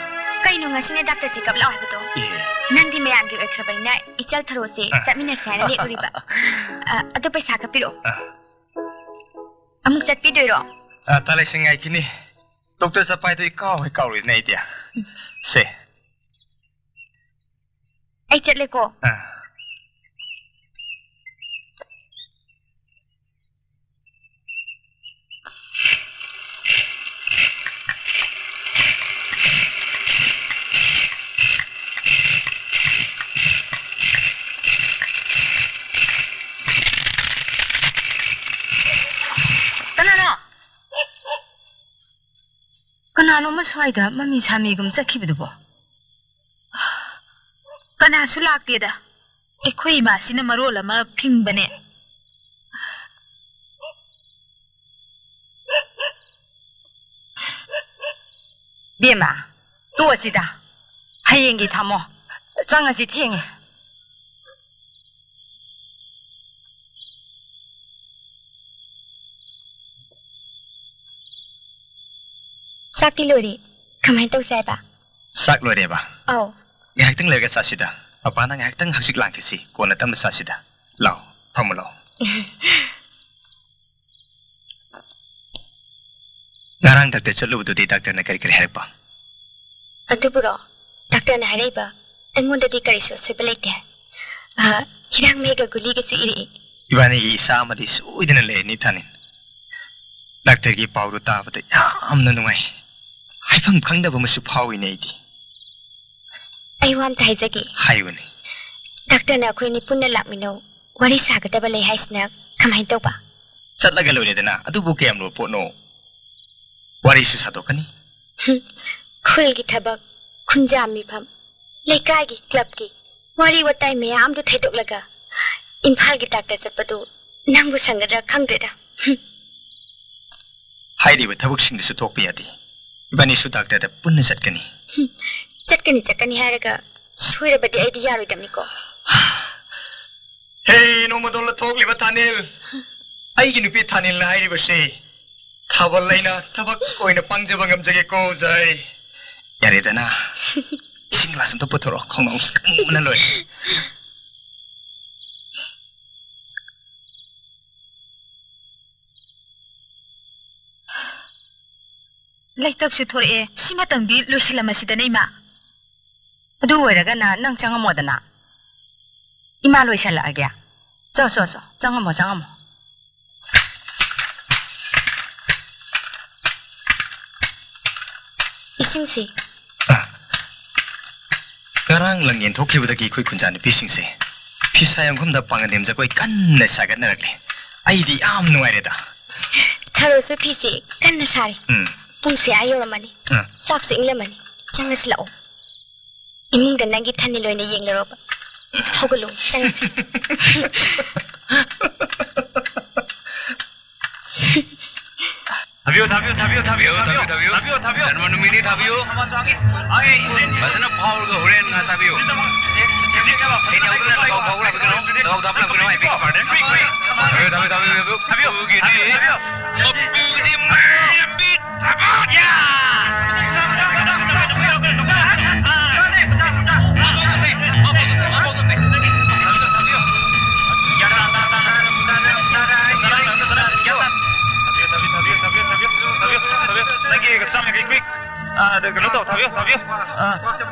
ꯀꯩꯅꯣ ꯉꯁꯤꯅꯦ ꯗꯥꯛꯇꯔ ꯆꯦꯀꯞ ꯂꯥꯛꯑꯣ ꯍꯥꯏꯕꯗꯣ? ꯑꯦ꯫ ꯅꯪꯗꯤ ꯃꯌꯥꯝꯒꯤ ꯑꯣꯏꯈ꯭ꯔꯕꯅꯤꯅ ꯏꯆꯜ ꯊꯔꯣꯁꯦ ꯑ꯫ ꯆꯠꯃꯤꯟꯅꯁꯦ ꯍꯥꯏꯅ ꯂꯦꯛꯎꯔꯤꯕ꯫ ꯑ, ꯑꯗꯨ ꯄꯩꯁꯥ ꯈꯔ ꯄꯤꯔꯛꯑꯣ꯫ ꯑ꯫ ꯑꯃꯨꯛ ꯆꯠꯄꯤꯗꯣꯏꯔꯣ? ꯑ, ꯇꯥ ꯂꯩꯁꯤꯡ ꯉꯥꯏꯈꯤꯅꯤ꯫ ꯗꯣꯛꯇꯔ ꯆꯠꯄ ꯍꯥꯏꯗꯣ ꯏꯀꯥꯎ ꯍꯦꯛ ꯀꯥꯎꯔꯦꯅꯦ ꯑꯩꯗꯤ꯫ ꯁꯦ꯫ ꯑꯩ ꯆꯠꯂꯦꯀꯣ꯫ ꯑ꯫ ꯀꯅꯥꯅꯣ? ꯀꯅꯥꯅꯣ ꯑꯃ ꯁ꯭ꯋꯥꯏꯗ ꯃꯃꯤ ꯁꯥꯃꯤꯒꯨꯝ ꯆꯠꯈꯤꯕꯗꯨꯕꯣ? ꯀꯅꯥꯁꯨ ꯂꯥꯛꯇꯦꯗ꯫ ꯑꯩꯈꯣꯏ ꯏꯃꯥꯁꯤꯅ ꯃꯔꯣꯜ ꯑꯃ ꯐꯤꯡꯕꯅꯦ꯫ ꯕꯦꯝꯃ, ꯇꯣꯛꯑꯁꯤꯗ꯫ ꯍꯌꯦꯡꯒꯤ ꯊꯝꯃꯣ꯫ ꯆꯪꯉꯁꯤ, ꯊꯦꯡꯉꯦ꯫ ꯆꯥꯛꯇꯤ ꯂꯣꯏꯔꯦ꯫ ꯀꯃꯥꯏꯅ ꯇꯧꯁꯦ ꯍꯥꯏꯕ? ꯆꯥꯛ ꯂꯣꯏꯔꯦꯕ? ꯑꯧ꯫ ꯉꯥꯏꯍꯥꯛꯇꯪ ꯂꯩꯔꯒ ꯆꯥꯁꯤꯗ꯫ ꯄꯄꯥꯅ ꯉꯥꯏꯍꯥꯛꯇꯪ ꯍꯛꯆꯤꯛ ꯂꯥꯡꯈꯤꯁꯤ, ꯀꯣꯟꯅ ꯇꯞꯅ ꯆꯥꯁꯤꯗ꯫ ꯂꯥꯛꯑꯣ, ꯐꯝꯃꯨ ꯂꯥꯛꯑꯣ꯫ ꯉꯔꯥꯡ ꯗꯥꯛꯇꯔ ꯆꯠꯂꯨꯕꯗꯨꯗꯤ ꯗꯥꯛꯇꯔꯅ ꯀꯔꯤ ꯀꯔꯤ ꯍꯥꯏꯔꯛꯄ? ꯑꯗꯨꯕꯨꯔꯣ, ꯗꯥꯛꯇꯔꯅ ꯍꯥꯏꯔꯛꯏꯕ ꯑꯩꯉꯣꯟꯗꯗꯤ ꯀꯔꯤꯁꯨ ꯑꯁꯣꯏꯕ ꯂꯩꯇꯦ ꯍꯥꯏ꯫ ꯑ, ꯍꯤꯗꯥꯛ ꯃꯍꯤꯒ ꯒꯨꯂꯤꯒꯁꯨ ꯏꯔꯛꯏ꯫ ꯏꯕꯥꯅꯤꯒꯤ ꯏꯆꯥ ꯑꯃꯗꯤ ꯁꯣꯏꯗꯅ ꯂꯩꯔꯅꯤ, ꯊꯥꯅꯤꯜ꯫ ꯗꯥꯛꯇꯔꯒꯤ ꯄꯥꯎꯗꯣ ꯇꯥꯕꯗ ꯌꯥꯝꯅ ꯅꯨꯡꯉꯥꯏ꯫ ꯍꯥꯏꯐꯝ ꯈꯪꯗꯕ ꯑꯃꯁꯨ ꯐꯥꯎꯏꯅꯦ ꯑꯩꯗꯤ꯫ ꯑꯩ ꯋꯥ ꯑꯝꯇ ꯍꯥꯏꯖꯒꯦ꯫ ꯍꯥꯏꯌꯨꯅꯦ꯫ ꯗꯥꯛꯇꯔꯅ ꯑꯩꯈꯣꯏ ꯑꯅꯤ ꯄꯨꯟꯅ ꯂꯥꯛꯃꯤꯟꯅꯧ, ꯋꯥꯔꯤ ꯁꯥꯒꯗꯕ ꯂꯩ ꯍꯥꯏꯁꯤꯅ ꯀꯃꯥꯏꯅ ꯇꯧꯕ? ꯆꯠꯂꯒ ꯂꯣꯏꯔꯦꯗꯅ, ꯑꯗꯨꯕꯨ ꯀꯌꯥꯝ ꯂꯨꯕ ꯄꯣꯠꯅꯣ? ꯋꯥꯔꯤꯁꯨ ꯁꯥꯗꯣꯛꯀꯅꯤ꯫ ꯍꯨꯝ, ꯈꯨꯜꯒꯤ ꯊꯕꯛ, ꯈꯨꯟꯖꯥ ꯃꯤꯐꯝ, ꯂꯩꯀꯥꯏꯒꯤ, ꯀ꯭ꯂꯕꯀꯤ ꯋꯥꯔꯤ ꯋꯥꯇꯥꯏ ꯃꯌꯥꯝꯗꯨ ꯊꯩꯗꯣꯛꯂꯒ ꯏꯝꯐꯥꯜꯒꯤ ꯗꯥꯛꯇꯔ ꯆꯠꯄꯗꯨ ꯅꯪꯕꯨ ꯁꯪꯒꯗ꯭ꯔꯥ ꯈꯪꯗ꯭ꯔꯦꯗ꯫ ꯍꯨꯝ꯫ ꯍꯥꯏꯔꯤꯕ ꯊꯕꯛꯁꯤꯡꯗꯨꯁꯨ ꯊꯣꯛꯄ ꯌꯥꯗꯦ꯫ ꯏꯕꯥꯅꯤꯁꯨ ꯗꯥꯛꯇꯔꯗ ꯄꯨꯟꯅ ꯆꯠꯀꯅꯤ꯫ ꯍꯨꯝ꯫ ꯆꯠꯀꯅꯤ, ꯆꯠꯀꯅꯤ ꯍꯥꯏꯔꯒ ꯁꯣꯏꯔꯕꯗꯤ ꯑꯩꯗꯤ ꯌꯥꯔꯣꯏꯗꯕꯅꯤꯀꯣ꯫ ꯍꯦ, ꯅꯣꯡꯃꯗꯣꯜꯗ ꯊꯣꯛꯂꯤꯕ ꯊꯥꯅꯤꯜ꯫ ꯑꯩꯒꯤ ꯅꯨꯄꯤ ꯊꯥꯅꯤꯜꯅ ꯍꯥꯏꯔꯤꯕꯁꯤ ꯊꯥꯕꯜ ꯑꯩꯅ ꯊꯕꯛ ꯑꯣꯏꯅ ꯄꯥꯡꯖꯕ ꯉꯝꯖꯒꯦꯀꯣ, ꯖꯥꯏ꯫ ꯌꯥꯔꯦꯗꯅ꯫ ꯏꯁꯤꯡ ꯒ꯭ꯂꯥꯁ ꯑꯝꯇ ꯄꯨꯊꯣꯔꯛꯑꯣ, ꯈꯣꯡꯅꯥꯎꯁꯦ ꯀꯪꯕꯅ ꯂꯣꯏꯔꯦ꯫ ꯂꯩꯇꯛꯁꯨ ꯊꯣꯔꯛꯑꯦ, ꯁꯤꯃꯇꯪꯗꯤ ꯂꯣꯏꯁꯤꯜꯂꯝꯃꯁꯤꯗꯅ, ꯏꯃꯥ꯫ ꯑꯗꯨ ꯑꯣꯏꯔꯒꯅ ꯅꯪ ꯆꯪꯉꯝꯃꯣꯗꯅ꯫ ꯏꯃꯥ ꯂꯣꯏꯁꯤꯜꯂꯛꯑꯒꯦ꯫ ꯆꯣ, ꯆꯣ, ꯆꯣ, ꯆꯪꯉꯝꯃꯣ, ꯆꯪꯉꯝꯃꯣ꯫ ꯏꯁꯤꯡꯁꯤ꯫ ꯑ, ꯉꯔꯥꯡ ꯂꯪ ꯌꯦꯟꯊꯣꯛꯈꯤꯕꯗꯒꯤ ꯑꯩꯈꯣꯏ ꯈꯨꯟꯖꯥ ꯅꯨꯄꯤꯁꯤꯡꯁꯦ ꯐꯤꯁꯥ ꯌꯣꯟꯐꯝꯗ ꯄꯥꯡꯒꯟꯗꯦꯝ ꯖꯒꯣꯏ ꯀꯟꯅ ꯁꯥꯒꯠꯅꯔꯛꯂꯦ꯫ ꯑꯩꯗꯤ ꯌꯥꯝ ꯅꯨꯡꯉꯥꯏꯔꯦꯗ꯫ ꯊꯔꯣꯁꯨ ꯐꯤꯁꯤ ꯀꯟꯅ ꯁꯥꯔꯤ꯫ ꯎꯝ꯫ ꯄꯨꯡꯁꯦ ꯑꯥ ꯌꯧꯔꯝꯃꯅꯤ꯫ ꯑꯥ꯫ ꯆꯥꯛꯁꯨ ꯏꯪꯂꯝꯃꯅꯤ꯫ ꯆꯪꯉꯁꯤ ꯂꯥꯛꯑꯣ꯫ ꯏꯃꯨꯡꯗ ꯅꯪꯒꯤ ꯊꯥꯅꯤꯜ ꯑꯣꯏꯅ ꯌꯦꯡꯂꯔꯣꯕ꯫ ꯍꯧꯒꯠꯂꯣ, ꯆꯪꯉꯁꯤ꯫ ꯊꯥꯕꯤꯌꯨ, ꯊꯥꯕꯤꯌꯨ, ꯊꯥꯕꯤꯌꯨ, ꯊꯥꯕꯤꯌꯨ, ꯊꯥꯕꯤꯌꯨ, ꯊꯥꯕꯤꯌꯨ, ꯊꯥꯕꯤꯌꯨ, ꯊꯥꯕꯤꯌꯨ, ꯊꯥꯕꯤꯌꯨ꯫ ꯊꯥꯕꯤꯌꯨ, ꯊꯥꯕꯤꯌꯨ, ꯊꯥꯕꯤꯌꯨ꯫ ꯊꯥꯕꯤꯌꯨ, ꯊꯥꯕꯤꯌꯨ꯫ ꯐꯖꯅ ꯐꯥꯎꯔꯒ ꯍꯣꯔꯦꯟ ꯉꯥ ꯆꯥꯕꯤꯌꯨ꯫ ꯁꯦꯟ ꯌꯥꯎꯗꯅ ꯂꯒꯥꯎ ꯐꯥꯎꯕ ꯂꯥꯛꯄꯤꯒꯅꯨ꯫ ꯂꯒꯥꯎ ꯊꯥꯕ ꯂꯥꯛꯄꯤꯒꯅꯨ꯫ I beg your pardon. ꯊꯥꯕꯤꯌꯨ, ꯊꯥꯕꯤꯌꯨ, ꯊꯥꯕꯤꯌꯨ, ꯊꯥꯕꯤꯌꯨ꯫ ꯊꯥꯕꯤꯌꯨ, ꯊꯥꯕꯤꯌꯨ, ꯊꯥꯕꯤꯌꯨ꯫ ꯃꯄꯨꯒꯤꯗꯤ ꯃꯥꯏ ꯂꯝꯕꯤ ꯊꯕꯛ꯫ ꯌꯥ! ꯅꯪꯒꯤ ꯆꯥꯝ ꯌꯥꯡꯈꯩ quick. ꯑꯥ, ꯑꯗ ꯀꯩꯅꯣ ꯇꯧ, ꯊꯥꯕꯤꯌꯨ, ꯊꯥꯕꯤꯌꯨ꯫ ꯑꯥ꯫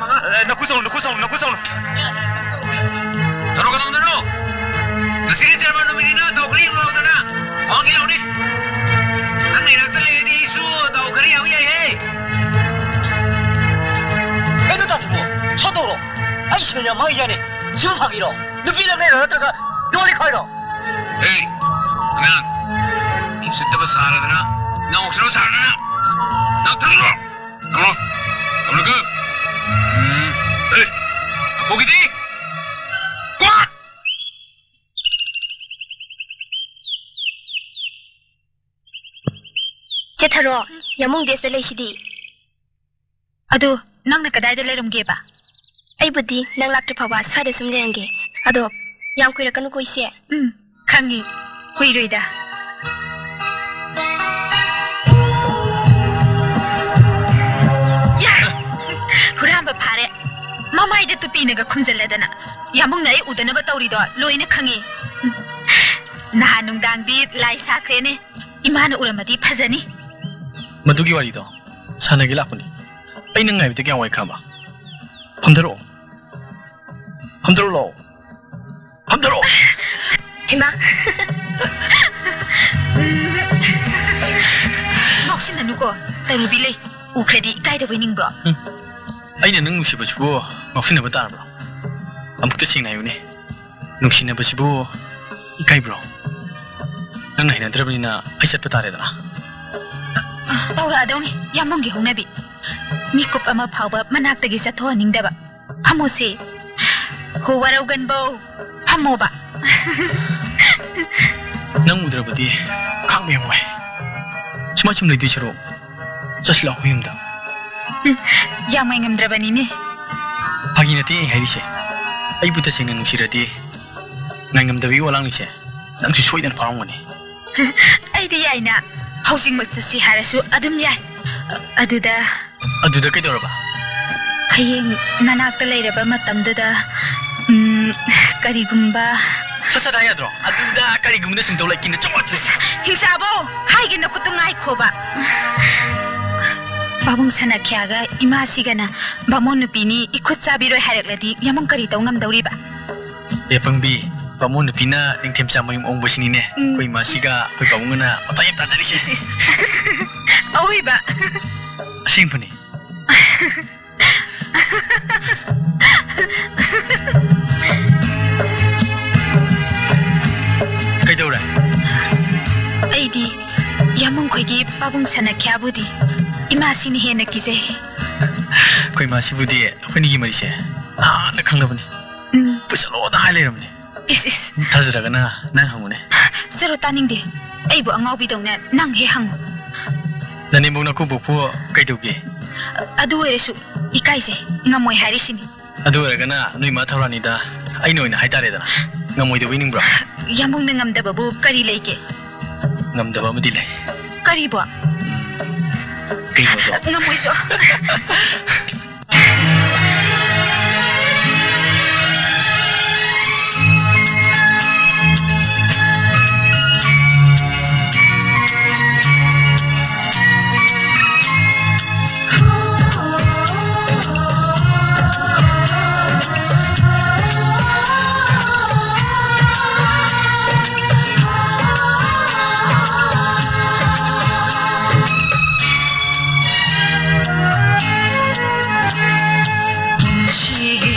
ꯑꯦ, ꯅꯈꯨꯠ ꯁꯣꯝ, ꯅꯈꯨꯠ ꯁꯣꯝ, ꯅꯈꯨꯠ ꯁꯣꯝ꯫ ꯀꯩꯅꯣ, ꯀꯩꯅꯣ, ꯉꯁꯤꯗꯤ ꯖꯔꯃꯟ ꯅꯨꯃꯤꯠꯅꯤꯅ ꯊꯧꯒ꯭ꯔꯤ ꯑꯃ ꯂꯧꯗꯅ ꯍꯧꯍꯟꯈꯤꯗꯧꯅꯤ꯫ ꯅꯪ ꯅꯥꯛꯇ ꯂꯩꯔꯗꯤ ꯑꯩꯁꯨ ꯊꯧꯒ꯭ꯔꯤ ꯍꯧ ꯌꯥꯏꯍꯦ꯫ ꯀꯩꯅꯣ ꯇꯥꯊꯤꯕꯨ? ꯁꯣꯟ ꯇꯧꯔꯣ꯫ ꯑꯩ ꯁꯦꯟ ꯌꯥꯝ ꯃꯥꯡꯉꯤꯖꯥꯠꯅꯤ꯫ ꯁꯤꯕꯨ ꯐꯥꯒꯤꯔꯣ? ꯅꯨꯄꯤ ꯂꯛꯅꯩꯔꯣ ꯅꯠꯇ꯭ꯔꯒ ꯌꯣꯜꯂꯤ ꯈꯣꯏꯔꯣ? ꯑꯦ, ꯑꯉꯥꯡ, ꯎꯁꯤꯠꯇꯕ ꯁꯥꯔꯗꯅ ꯅꯪ ꯎꯁꯤꯠꯇꯕ ꯁꯥꯔꯗꯅ ꯅꯪ ꯊꯝꯃꯣ꯫ ꯊꯝꯃꯣ꯫ ꯊꯝꯃꯣ꯫ ꯎꯝ꯫ ꯑꯦ, ꯑꯄꯣꯒꯤꯗꯤ? ꯀ꯭ꯋꯥꯛ! ꯆꯦ ꯊꯔꯣ, ꯌꯥꯃꯨꯡ ꯗꯦꯁꯇ ꯂꯩꯁꯤꯗꯤ꯫ ꯑꯗꯨ ꯅꯪꯅ ꯀꯗꯥꯏꯗ ꯂꯩꯔꯝꯒꯦꯕ? ꯑꯩꯕꯨꯗꯤ ꯅꯪ ꯂꯥꯛꯇ꯭ꯔꯤ ꯐꯥꯎꯕ ꯁ꯭ꯋꯥꯏꯗ ꯁꯨꯝ ꯂꯩꯔꯝꯒꯦ꯫ ꯑꯗꯣ ꯌꯥꯝ ꯀꯨꯏꯔꯛꯀꯅꯨꯀꯣ ꯏꯆꯦ꯫ ꯎꯝ, ꯈꯪꯉꯤ, ꯀꯨꯏꯔꯣꯏꯗ꯫ ꯌꯥ! ꯍꯨꯔꯥꯟꯕ ꯐꯥꯔꯦ꯫ ꯃꯃꯥꯏꯗ ꯇꯨꯄꯤꯅꯒ ꯈꯨꯝꯖꯤꯜꯂꯗꯅ꯫ ꯌꯥꯝꯕꯨꯡꯅ ꯑꯩ ꯎꯗꯅꯕ ꯇꯧꯔꯤꯗꯣ ꯂꯣꯏꯅ ꯈꯪꯉꯤ꯫ ꯅꯍꯥꯟ ꯅꯨꯡꯗꯥꯡꯗꯤ ꯂꯥꯏ ꯁꯥꯈ꯭ꯔꯦꯅꯦ꯫ ꯏꯃꯥꯅ ꯎꯔꯝꯃꯗꯤ ꯐꯖꯅꯤ꯫ ꯃꯗꯨꯒꯤ ꯋꯥꯔꯤꯗꯣ ꯁꯥꯟꯅꯒꯦ ꯂꯥꯛꯄꯅꯤ꯫ ꯑꯩ ꯅꯪ ꯉꯥꯏꯕꯗ ꯀꯌꯥꯝ ꯋꯥꯏ ꯈꯪꯕ? ꯐꯝꯊꯔꯛꯑꯣ꯫ ꯐꯝꯊꯔꯛꯑꯣ ꯂꯥꯛꯑꯣ꯫ ꯐꯝꯊꯔꯛꯑꯣ꯫ ꯍꯩꯃꯥ꯫ ꯉꯥꯎꯁꯤꯟꯅꯅꯨꯀꯣ, ꯇꯔꯨꯕꯤ ꯂꯩ꯫ ꯎꯈ꯭ꯔꯗꯤ ꯏꯀꯥꯏꯗꯕꯣꯏ ꯅꯤꯡꯕ꯭ꯔꯣ? ꯎꯝ꯫ ꯑꯩꯅ ꯅꯪ ꯅꯨꯡꯁꯤꯕꯁꯤꯕꯨ ꯉꯥꯎꯁꯤꯟꯅꯕ ꯇꯥꯔꯕ꯭ꯔꯣ? ꯑꯃꯨꯛꯇ ꯁꯦꯡꯅ ꯍꯥꯏꯌꯨꯅꯦ꯫ ꯅꯨꯡꯁꯤꯅꯕꯁꯤꯕꯨ ꯏꯀꯥꯏꯕ꯭ꯔꯣ? ꯅꯪꯅ ꯍꯩꯅꯗ꯭ꯔꯕꯅꯤꯅ ꯑꯩ ꯆꯠꯄ ꯇꯥꯔꯦꯗꯅ꯫ ꯇꯧꯔꯛꯑꯗꯧꯅꯤ ꯌꯥꯝꯕꯨꯡꯒꯤ ꯍꯧꯅꯕꯤ꯫ ꯃꯤꯀꯨꯞ ꯑꯃ ꯐꯥꯎꯕ ꯃꯅꯥꯛꯇꯒꯤ ꯆꯠꯊꯣꯛꯍꯟꯅꯤꯡꯗꯕ꯫ ꯐꯝꯃꯣꯁꯦ꯫ ꯍꯣ ꯋꯥꯔꯧꯒꯟꯕꯧ꯫ ꯐꯝꯃꯣꯕ꯫ ꯅꯪ ꯎꯗ꯭ꯔꯕꯗꯤ ꯈꯥꯡꯕ ꯌꯥꯝ ꯋꯥꯏ꯫ ꯁꯨꯃꯥꯏ ꯁꯨꯝ ꯂꯩꯗꯣꯏ ꯁꯔꯨꯛ ꯆꯠꯁꯤ ꯂꯥꯛꯑꯣ ꯌꯨꯝꯗ꯫ ꯎꯝ, ꯌꯥꯝ ꯉꯥꯏꯉꯝꯗ꯭ꯔꯕꯅꯤꯅꯦ꯫ ꯐꯥꯒꯤ ꯅꯠꯇꯦ ꯑꯩ ꯍꯥꯏꯔꯤꯁꯦ꯫ ꯑꯩꯕꯨ ꯇꯁꯦꯡꯅ ꯅꯨꯡꯁꯤꯔꯗꯤ ꯉꯥꯏꯉꯝꯗꯕꯒꯤ ꯋꯥꯂꯥꯡꯅꯤꯁꯦ ꯅꯪꯁꯨ ꯁꯣꯏꯗꯅ ꯐꯥꯎꯔꯝꯒꯅꯤ꯫ ꯑꯩꯗꯤ ꯌꯥꯏꯅ꯫ ꯍꯧꯖꯤꯛꯃꯛ ꯆꯠꯁꯤ ꯍꯥꯏꯔꯁꯨ ꯑꯗꯨꯝ ꯌꯥꯏ꯫ ꯑꯗꯨꯗ ꯑꯗꯨꯗ ꯀꯩꯗꯧꯔꯕ? ꯍꯌꯦꯡ ꯅꯅꯥꯛꯇ ꯂꯩꯔꯕ ꯃꯇꯝꯗꯨꯗ, ꯎꯝ, ꯀꯔꯤꯒꯨꯝꯕ ꯁꯠ ꯁꯠ ꯍꯥꯏ ꯌꯥꯗ꯭ꯔꯣ? ꯑꯗꯨꯗ ꯀꯔꯤꯒꯨꯝꯕꯗ ꯁꯨꯝ ꯇꯧ ꯂꯩ, ꯀꯤꯟꯅ ꯆꯣꯠ ꯆꯣꯠ꯫ ꯑꯁ, ꯍꯤꯡꯆꯥꯕꯧ! ꯍꯥꯏꯒꯦ ꯅꯈꯨꯠꯇꯨ ꯉꯥꯏꯈꯣꯕ꯫ ꯄꯥꯕꯨꯡ ꯁꯅꯥꯈ꯭ꯌꯥꯒ ꯏꯃꯥꯁꯤꯒꯅ ꯕꯥꯃꯣꯟ ꯅꯨꯄꯤꯅꯤ, ꯏꯈꯨꯠ ꯆꯥꯕꯤꯔꯣꯏ ꯍꯥꯏꯔꯛꯂꯗꯤ ꯌꯥꯃꯨꯡ ꯀꯔꯤ ꯇꯧ ꯉꯝꯗꯧꯔꯤꯕ? ꯑꯦ ꯄꯪꯕꯤ, ꯕꯥꯃꯣꯟ ꯅꯨꯄꯤꯅ ꯅꯤꯡꯊꯦꯝꯆꯥ ꯃꯌꯨꯝ ꯑꯣꯡꯕꯁꯤꯅꯤꯅꯦ꯫ ꯎꯝ꯫ ꯑꯩꯈꯣꯏ ꯏꯃꯥꯁꯤꯒ ꯑꯩꯈꯣꯏ ꯄꯥꯕꯨꯡꯒꯅ ꯃꯇꯥ ꯌꯥꯝ ꯇꯥꯖꯔꯤꯁꯦ꯫ ꯏꯁ, ꯏꯁ꯫ ꯑꯋꯣꯏꯕ꯫ ꯑꯁꯦꯡꯕꯅꯤ꯫ ꯀꯩꯗꯧꯔꯦ? ꯑꯩꯗꯤ ꯌꯥꯃꯨꯡ ꯈꯣꯏꯒꯤ ꯄꯥꯕꯨꯡ ꯁꯅꯥꯈ꯭ꯌꯥꯕꯨꯗꯤ ꯏꯃꯥꯁꯤꯅ ꯍꯦꯟꯅ ꯀꯤꯖꯩ꯫ ꯑꯩꯈꯣꯏ ꯏꯃꯥꯁꯤꯕꯨꯗꯤ ꯑꯩꯈꯣꯏꯅꯤꯒꯤ ꯃꯔꯤꯁꯦ ꯅꯍꯥꯟꯅ ꯈꯪꯂꯕꯅꯤ꯫ ꯎꯝ꯫ ꯄꯨꯁꯜꯂꯣꯗ ꯍꯥꯏ ꯂꯩꯔꯕꯅꯤ꯫ ꯏꯁ, ꯏꯁ꯫ ꯊꯥꯖꯗ꯭ꯔꯒꯅ ꯅꯪ ꯍꯪꯉꯨꯅꯦ꯫ ꯆꯠꯂꯣ, ꯇꯥꯅꯤꯡꯗꯦ꯫ ꯑꯩꯕꯨ ꯑꯉꯥꯎꯕꯤꯗꯧꯅ ꯅꯪ ꯍꯦꯛ ꯍꯪꯉꯨ꯫ ꯅꯅꯦꯝꯕꯣꯛ ꯅꯀꯨꯕꯣꯛꯄꯨ ꯀꯩꯗꯧꯒꯦ? ꯑꯗꯨ ꯑꯣꯏꯔꯁꯨ ꯏꯀꯥꯏꯖꯩ, ꯉꯝꯃꯣꯏ ꯍꯥꯏꯔꯤꯁꯤꯅꯤ꯫ ꯑꯗꯨ ꯑꯣꯏꯔꯒꯅ ꯅꯣꯏ ꯏꯃꯥ ꯊꯧꯔꯥꯅꯤꯗ ꯑꯩꯅ ꯑꯣꯏꯅ ꯍꯥꯏꯇꯥꯔꯦꯗꯅ꯫ ꯉꯝꯃꯣꯏꯗꯧꯕꯩ ꯅꯤꯡꯕ꯭ꯔꯣ? ꯌꯥꯝꯕꯨꯡꯅ ꯉꯝꯗꯕꯕꯨ ꯀꯔꯤ ꯂꯩꯒꯦ? ꯉꯝꯗꯕ ꯑꯃꯗꯤ ꯂꯩ꯫ ꯀꯔꯤꯕꯣ? ꯀꯩꯅꯣꯗꯣ? ꯉꯝꯃꯣꯏꯁꯨ꯫ ꯄꯨꯟꯁꯤꯒꯤ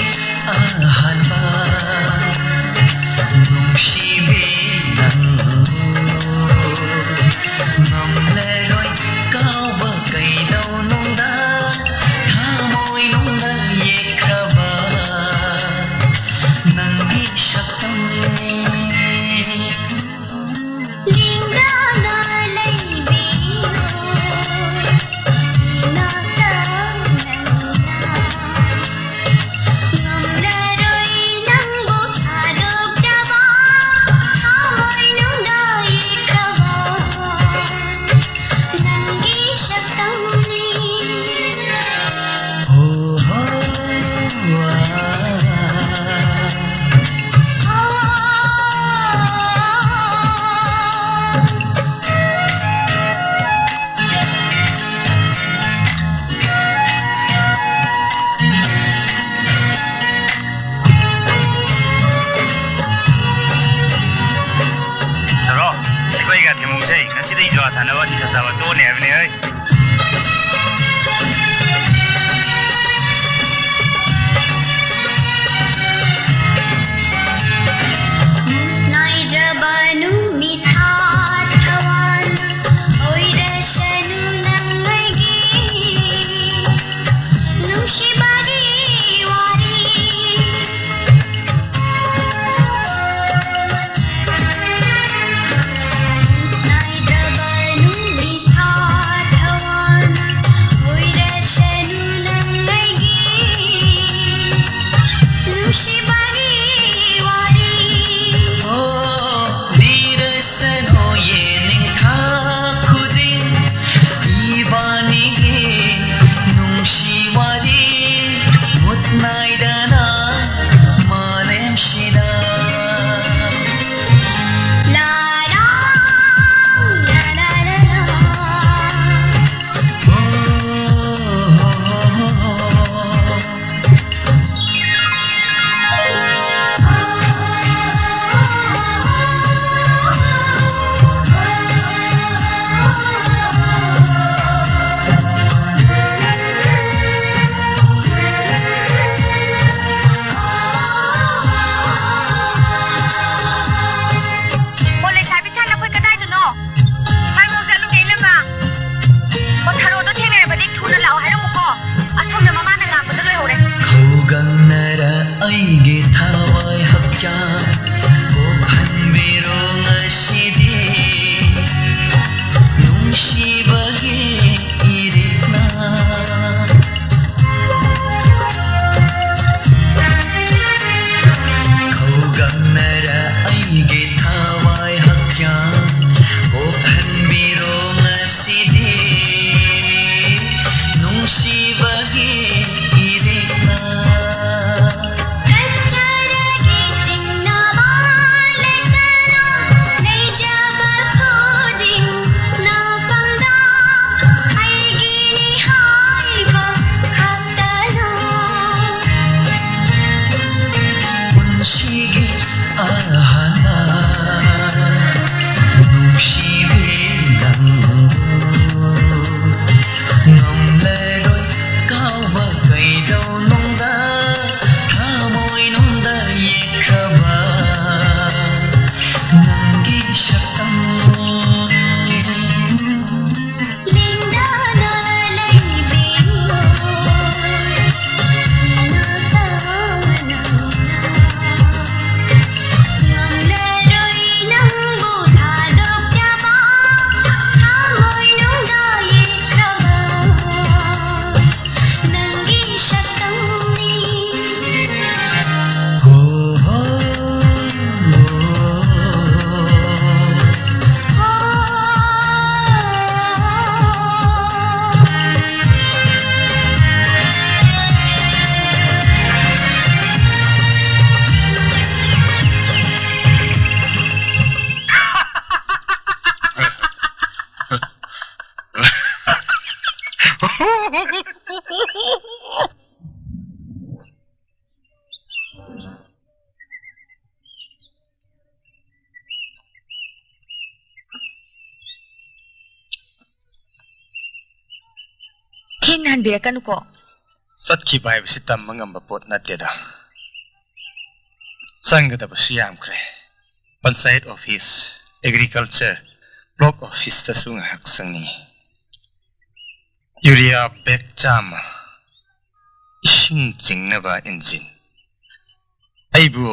ꯑꯍꯥꯟꯕ ꯅꯨꯡꯁꯤꯕꯤ ꯅꯪꯕꯨ ꯉꯝꯂꯔꯣꯏ ꯀꯥꯎꯕ ꯀꯩꯗꯧꯅꯨꯡꯗ ꯊꯃꯣꯏꯅꯨꯡꯗ ꯌꯦꯛꯈ꯭ꯔꯕ ꯅꯪꯒꯤ ꯁꯛꯇꯝ꯫ ꯂꯦꯡꯗꯅ ꯂꯩꯕꯤꯌꯨ, ꯏꯅꯥꯛꯇ ꯅꯪꯅ ꯉꯝꯂꯔꯣꯏ ꯏꯁꯩ, ꯉꯁꯤꯗꯩ ꯖꯨꯋꯥ ꯁꯥꯟꯅꯕ, ꯅꯤꯁꯥ ꯆꯥꯕ ꯇꯣꯛꯑꯅꯤ ꯍꯥꯏꯕꯅꯦ, ꯍꯩ꯫ ꯅꯥꯏꯗ꯭ꯔꯕ ꯅꯨꯃꯤꯠ ꯊꯥ ꯊꯋꯥꯟ ꯑꯣꯏꯔꯁꯅꯨ ꯅꯪ ꯑꯩꯒꯤ ꯅꯨꯡꯁꯤꯕꯒꯤ ꯋꯥꯔꯤ꯫ ꯅꯥꯏꯗ꯭ꯔꯕ ꯅꯨꯃꯤꯠ ꯊꯥ ꯊꯋꯥꯟ ꯑꯣꯏꯔꯁꯅꯨ ꯅꯪ ꯑꯩꯒꯤ ꯅꯨꯡꯁꯤꯕꯒꯤ ꯋꯥꯔꯤ꯫ ꯑꯣ, ꯂꯤꯔꯁꯅꯨ ꯌꯦꯅꯤꯡꯊꯥ ꯈꯨꯗꯤꯡ ꯏꯕꯥꯅꯤꯒꯤ ꯅꯨꯡꯁꯤ ꯋꯥꯔꯤ ꯃꯨꯠ ꯅꯥꯏꯗꯅ ꯃꯥꯂꯦꯝꯁꯤꯗ꯫ ꯂꯥ ꯂꯥ, ꯂꯥ ꯂꯥ ꯂꯥ ꯂꯥ꯫ ꯑꯣ, ꯑꯣ, ꯑꯣ, ꯑꯣ, ꯑꯣ꯫ ꯑꯣ, ꯂꯩꯁꯥꯕꯤ ꯁꯥ, ꯅꯈꯣꯏ ꯀꯗꯥꯏꯗꯅꯣ? ꯁꯥꯏꯃꯧ ꯆꯠꯂꯨꯒꯦ, ꯏꯅꯝꯃ꯫ ꯑꯣ, ꯊꯔꯣꯗꯣ ꯊꯦꯡꯅꯔꯕꯗꯤ ꯊꯨꯅ ꯂꯥꯛꯑꯣ ꯍꯥꯏꯔꯝꯃꯨꯀꯣ꯫ ꯑꯁꯣꯝꯗ ꯃꯃꯥꯅ ꯉꯥꯡꯕꯗꯣ ꯂꯣꯏꯍꯧꯔꯦ꯫ ꯈꯧꯒꯪꯅꯔ ꯑꯩꯒꯤ ꯊꯋꯥꯏ ꯍꯛꯆꯥꯡ ꯄꯣꯛꯍꯟꯕꯤꯔꯣ ꯉꯁꯤꯗꯤ ꯅꯨꯡꯁꯤꯕꯒꯤ ꯏꯔꯤꯛꯅ꯫ ꯈꯧꯒꯪꯅꯔ ꯑꯩꯒꯤ ꯊꯋꯥꯏ ꯍꯛꯆꯥꯡ ꯄꯣꯛꯍꯟꯕꯤꯔꯣ ꯉꯁꯤꯗꯤ ꯅꯨꯡꯁꯤꯕꯒꯤ ꯏꯔꯤꯛꯅ꯫ ꯀꯠꯆꯔꯒꯦ ꯆꯤꯡꯅꯕ ꯅꯍꯟꯕꯤꯔꯛꯀꯅꯨꯀꯣ꯫ ꯆꯠꯈꯤꯕ ꯍꯥꯏꯕꯁꯤ ꯇꯝꯕ ꯉꯝꯕ ꯄꯣꯠ ꯅꯠꯇꯦꯗ꯫ ꯆꯪꯒꯗꯕꯁꯨ ꯌꯥꯝꯈ꯭ꯔꯦ꯫ ꯄꯟꯆꯥꯌꯠ ꯑꯣꯐꯤꯁ, ꯑꯦꯒ꯭ꯔꯤꯀꯜꯆꯔ, ꯕ꯭ꯂꯣꯛ ꯑꯣꯐꯤꯁꯇꯁꯨ ꯉꯥꯏꯍꯥꯛ ꯆꯪꯅꯤꯡꯉꯤ꯫ ꯌꯨꯔꯤꯌꯥ ꯕꯦꯒ ꯆꯥꯝꯃ, ꯏꯁꯤꯡ ꯆꯤꯡꯅꯕ ꯏꯟꯖꯤꯟ꯫ ꯑꯩꯕꯨ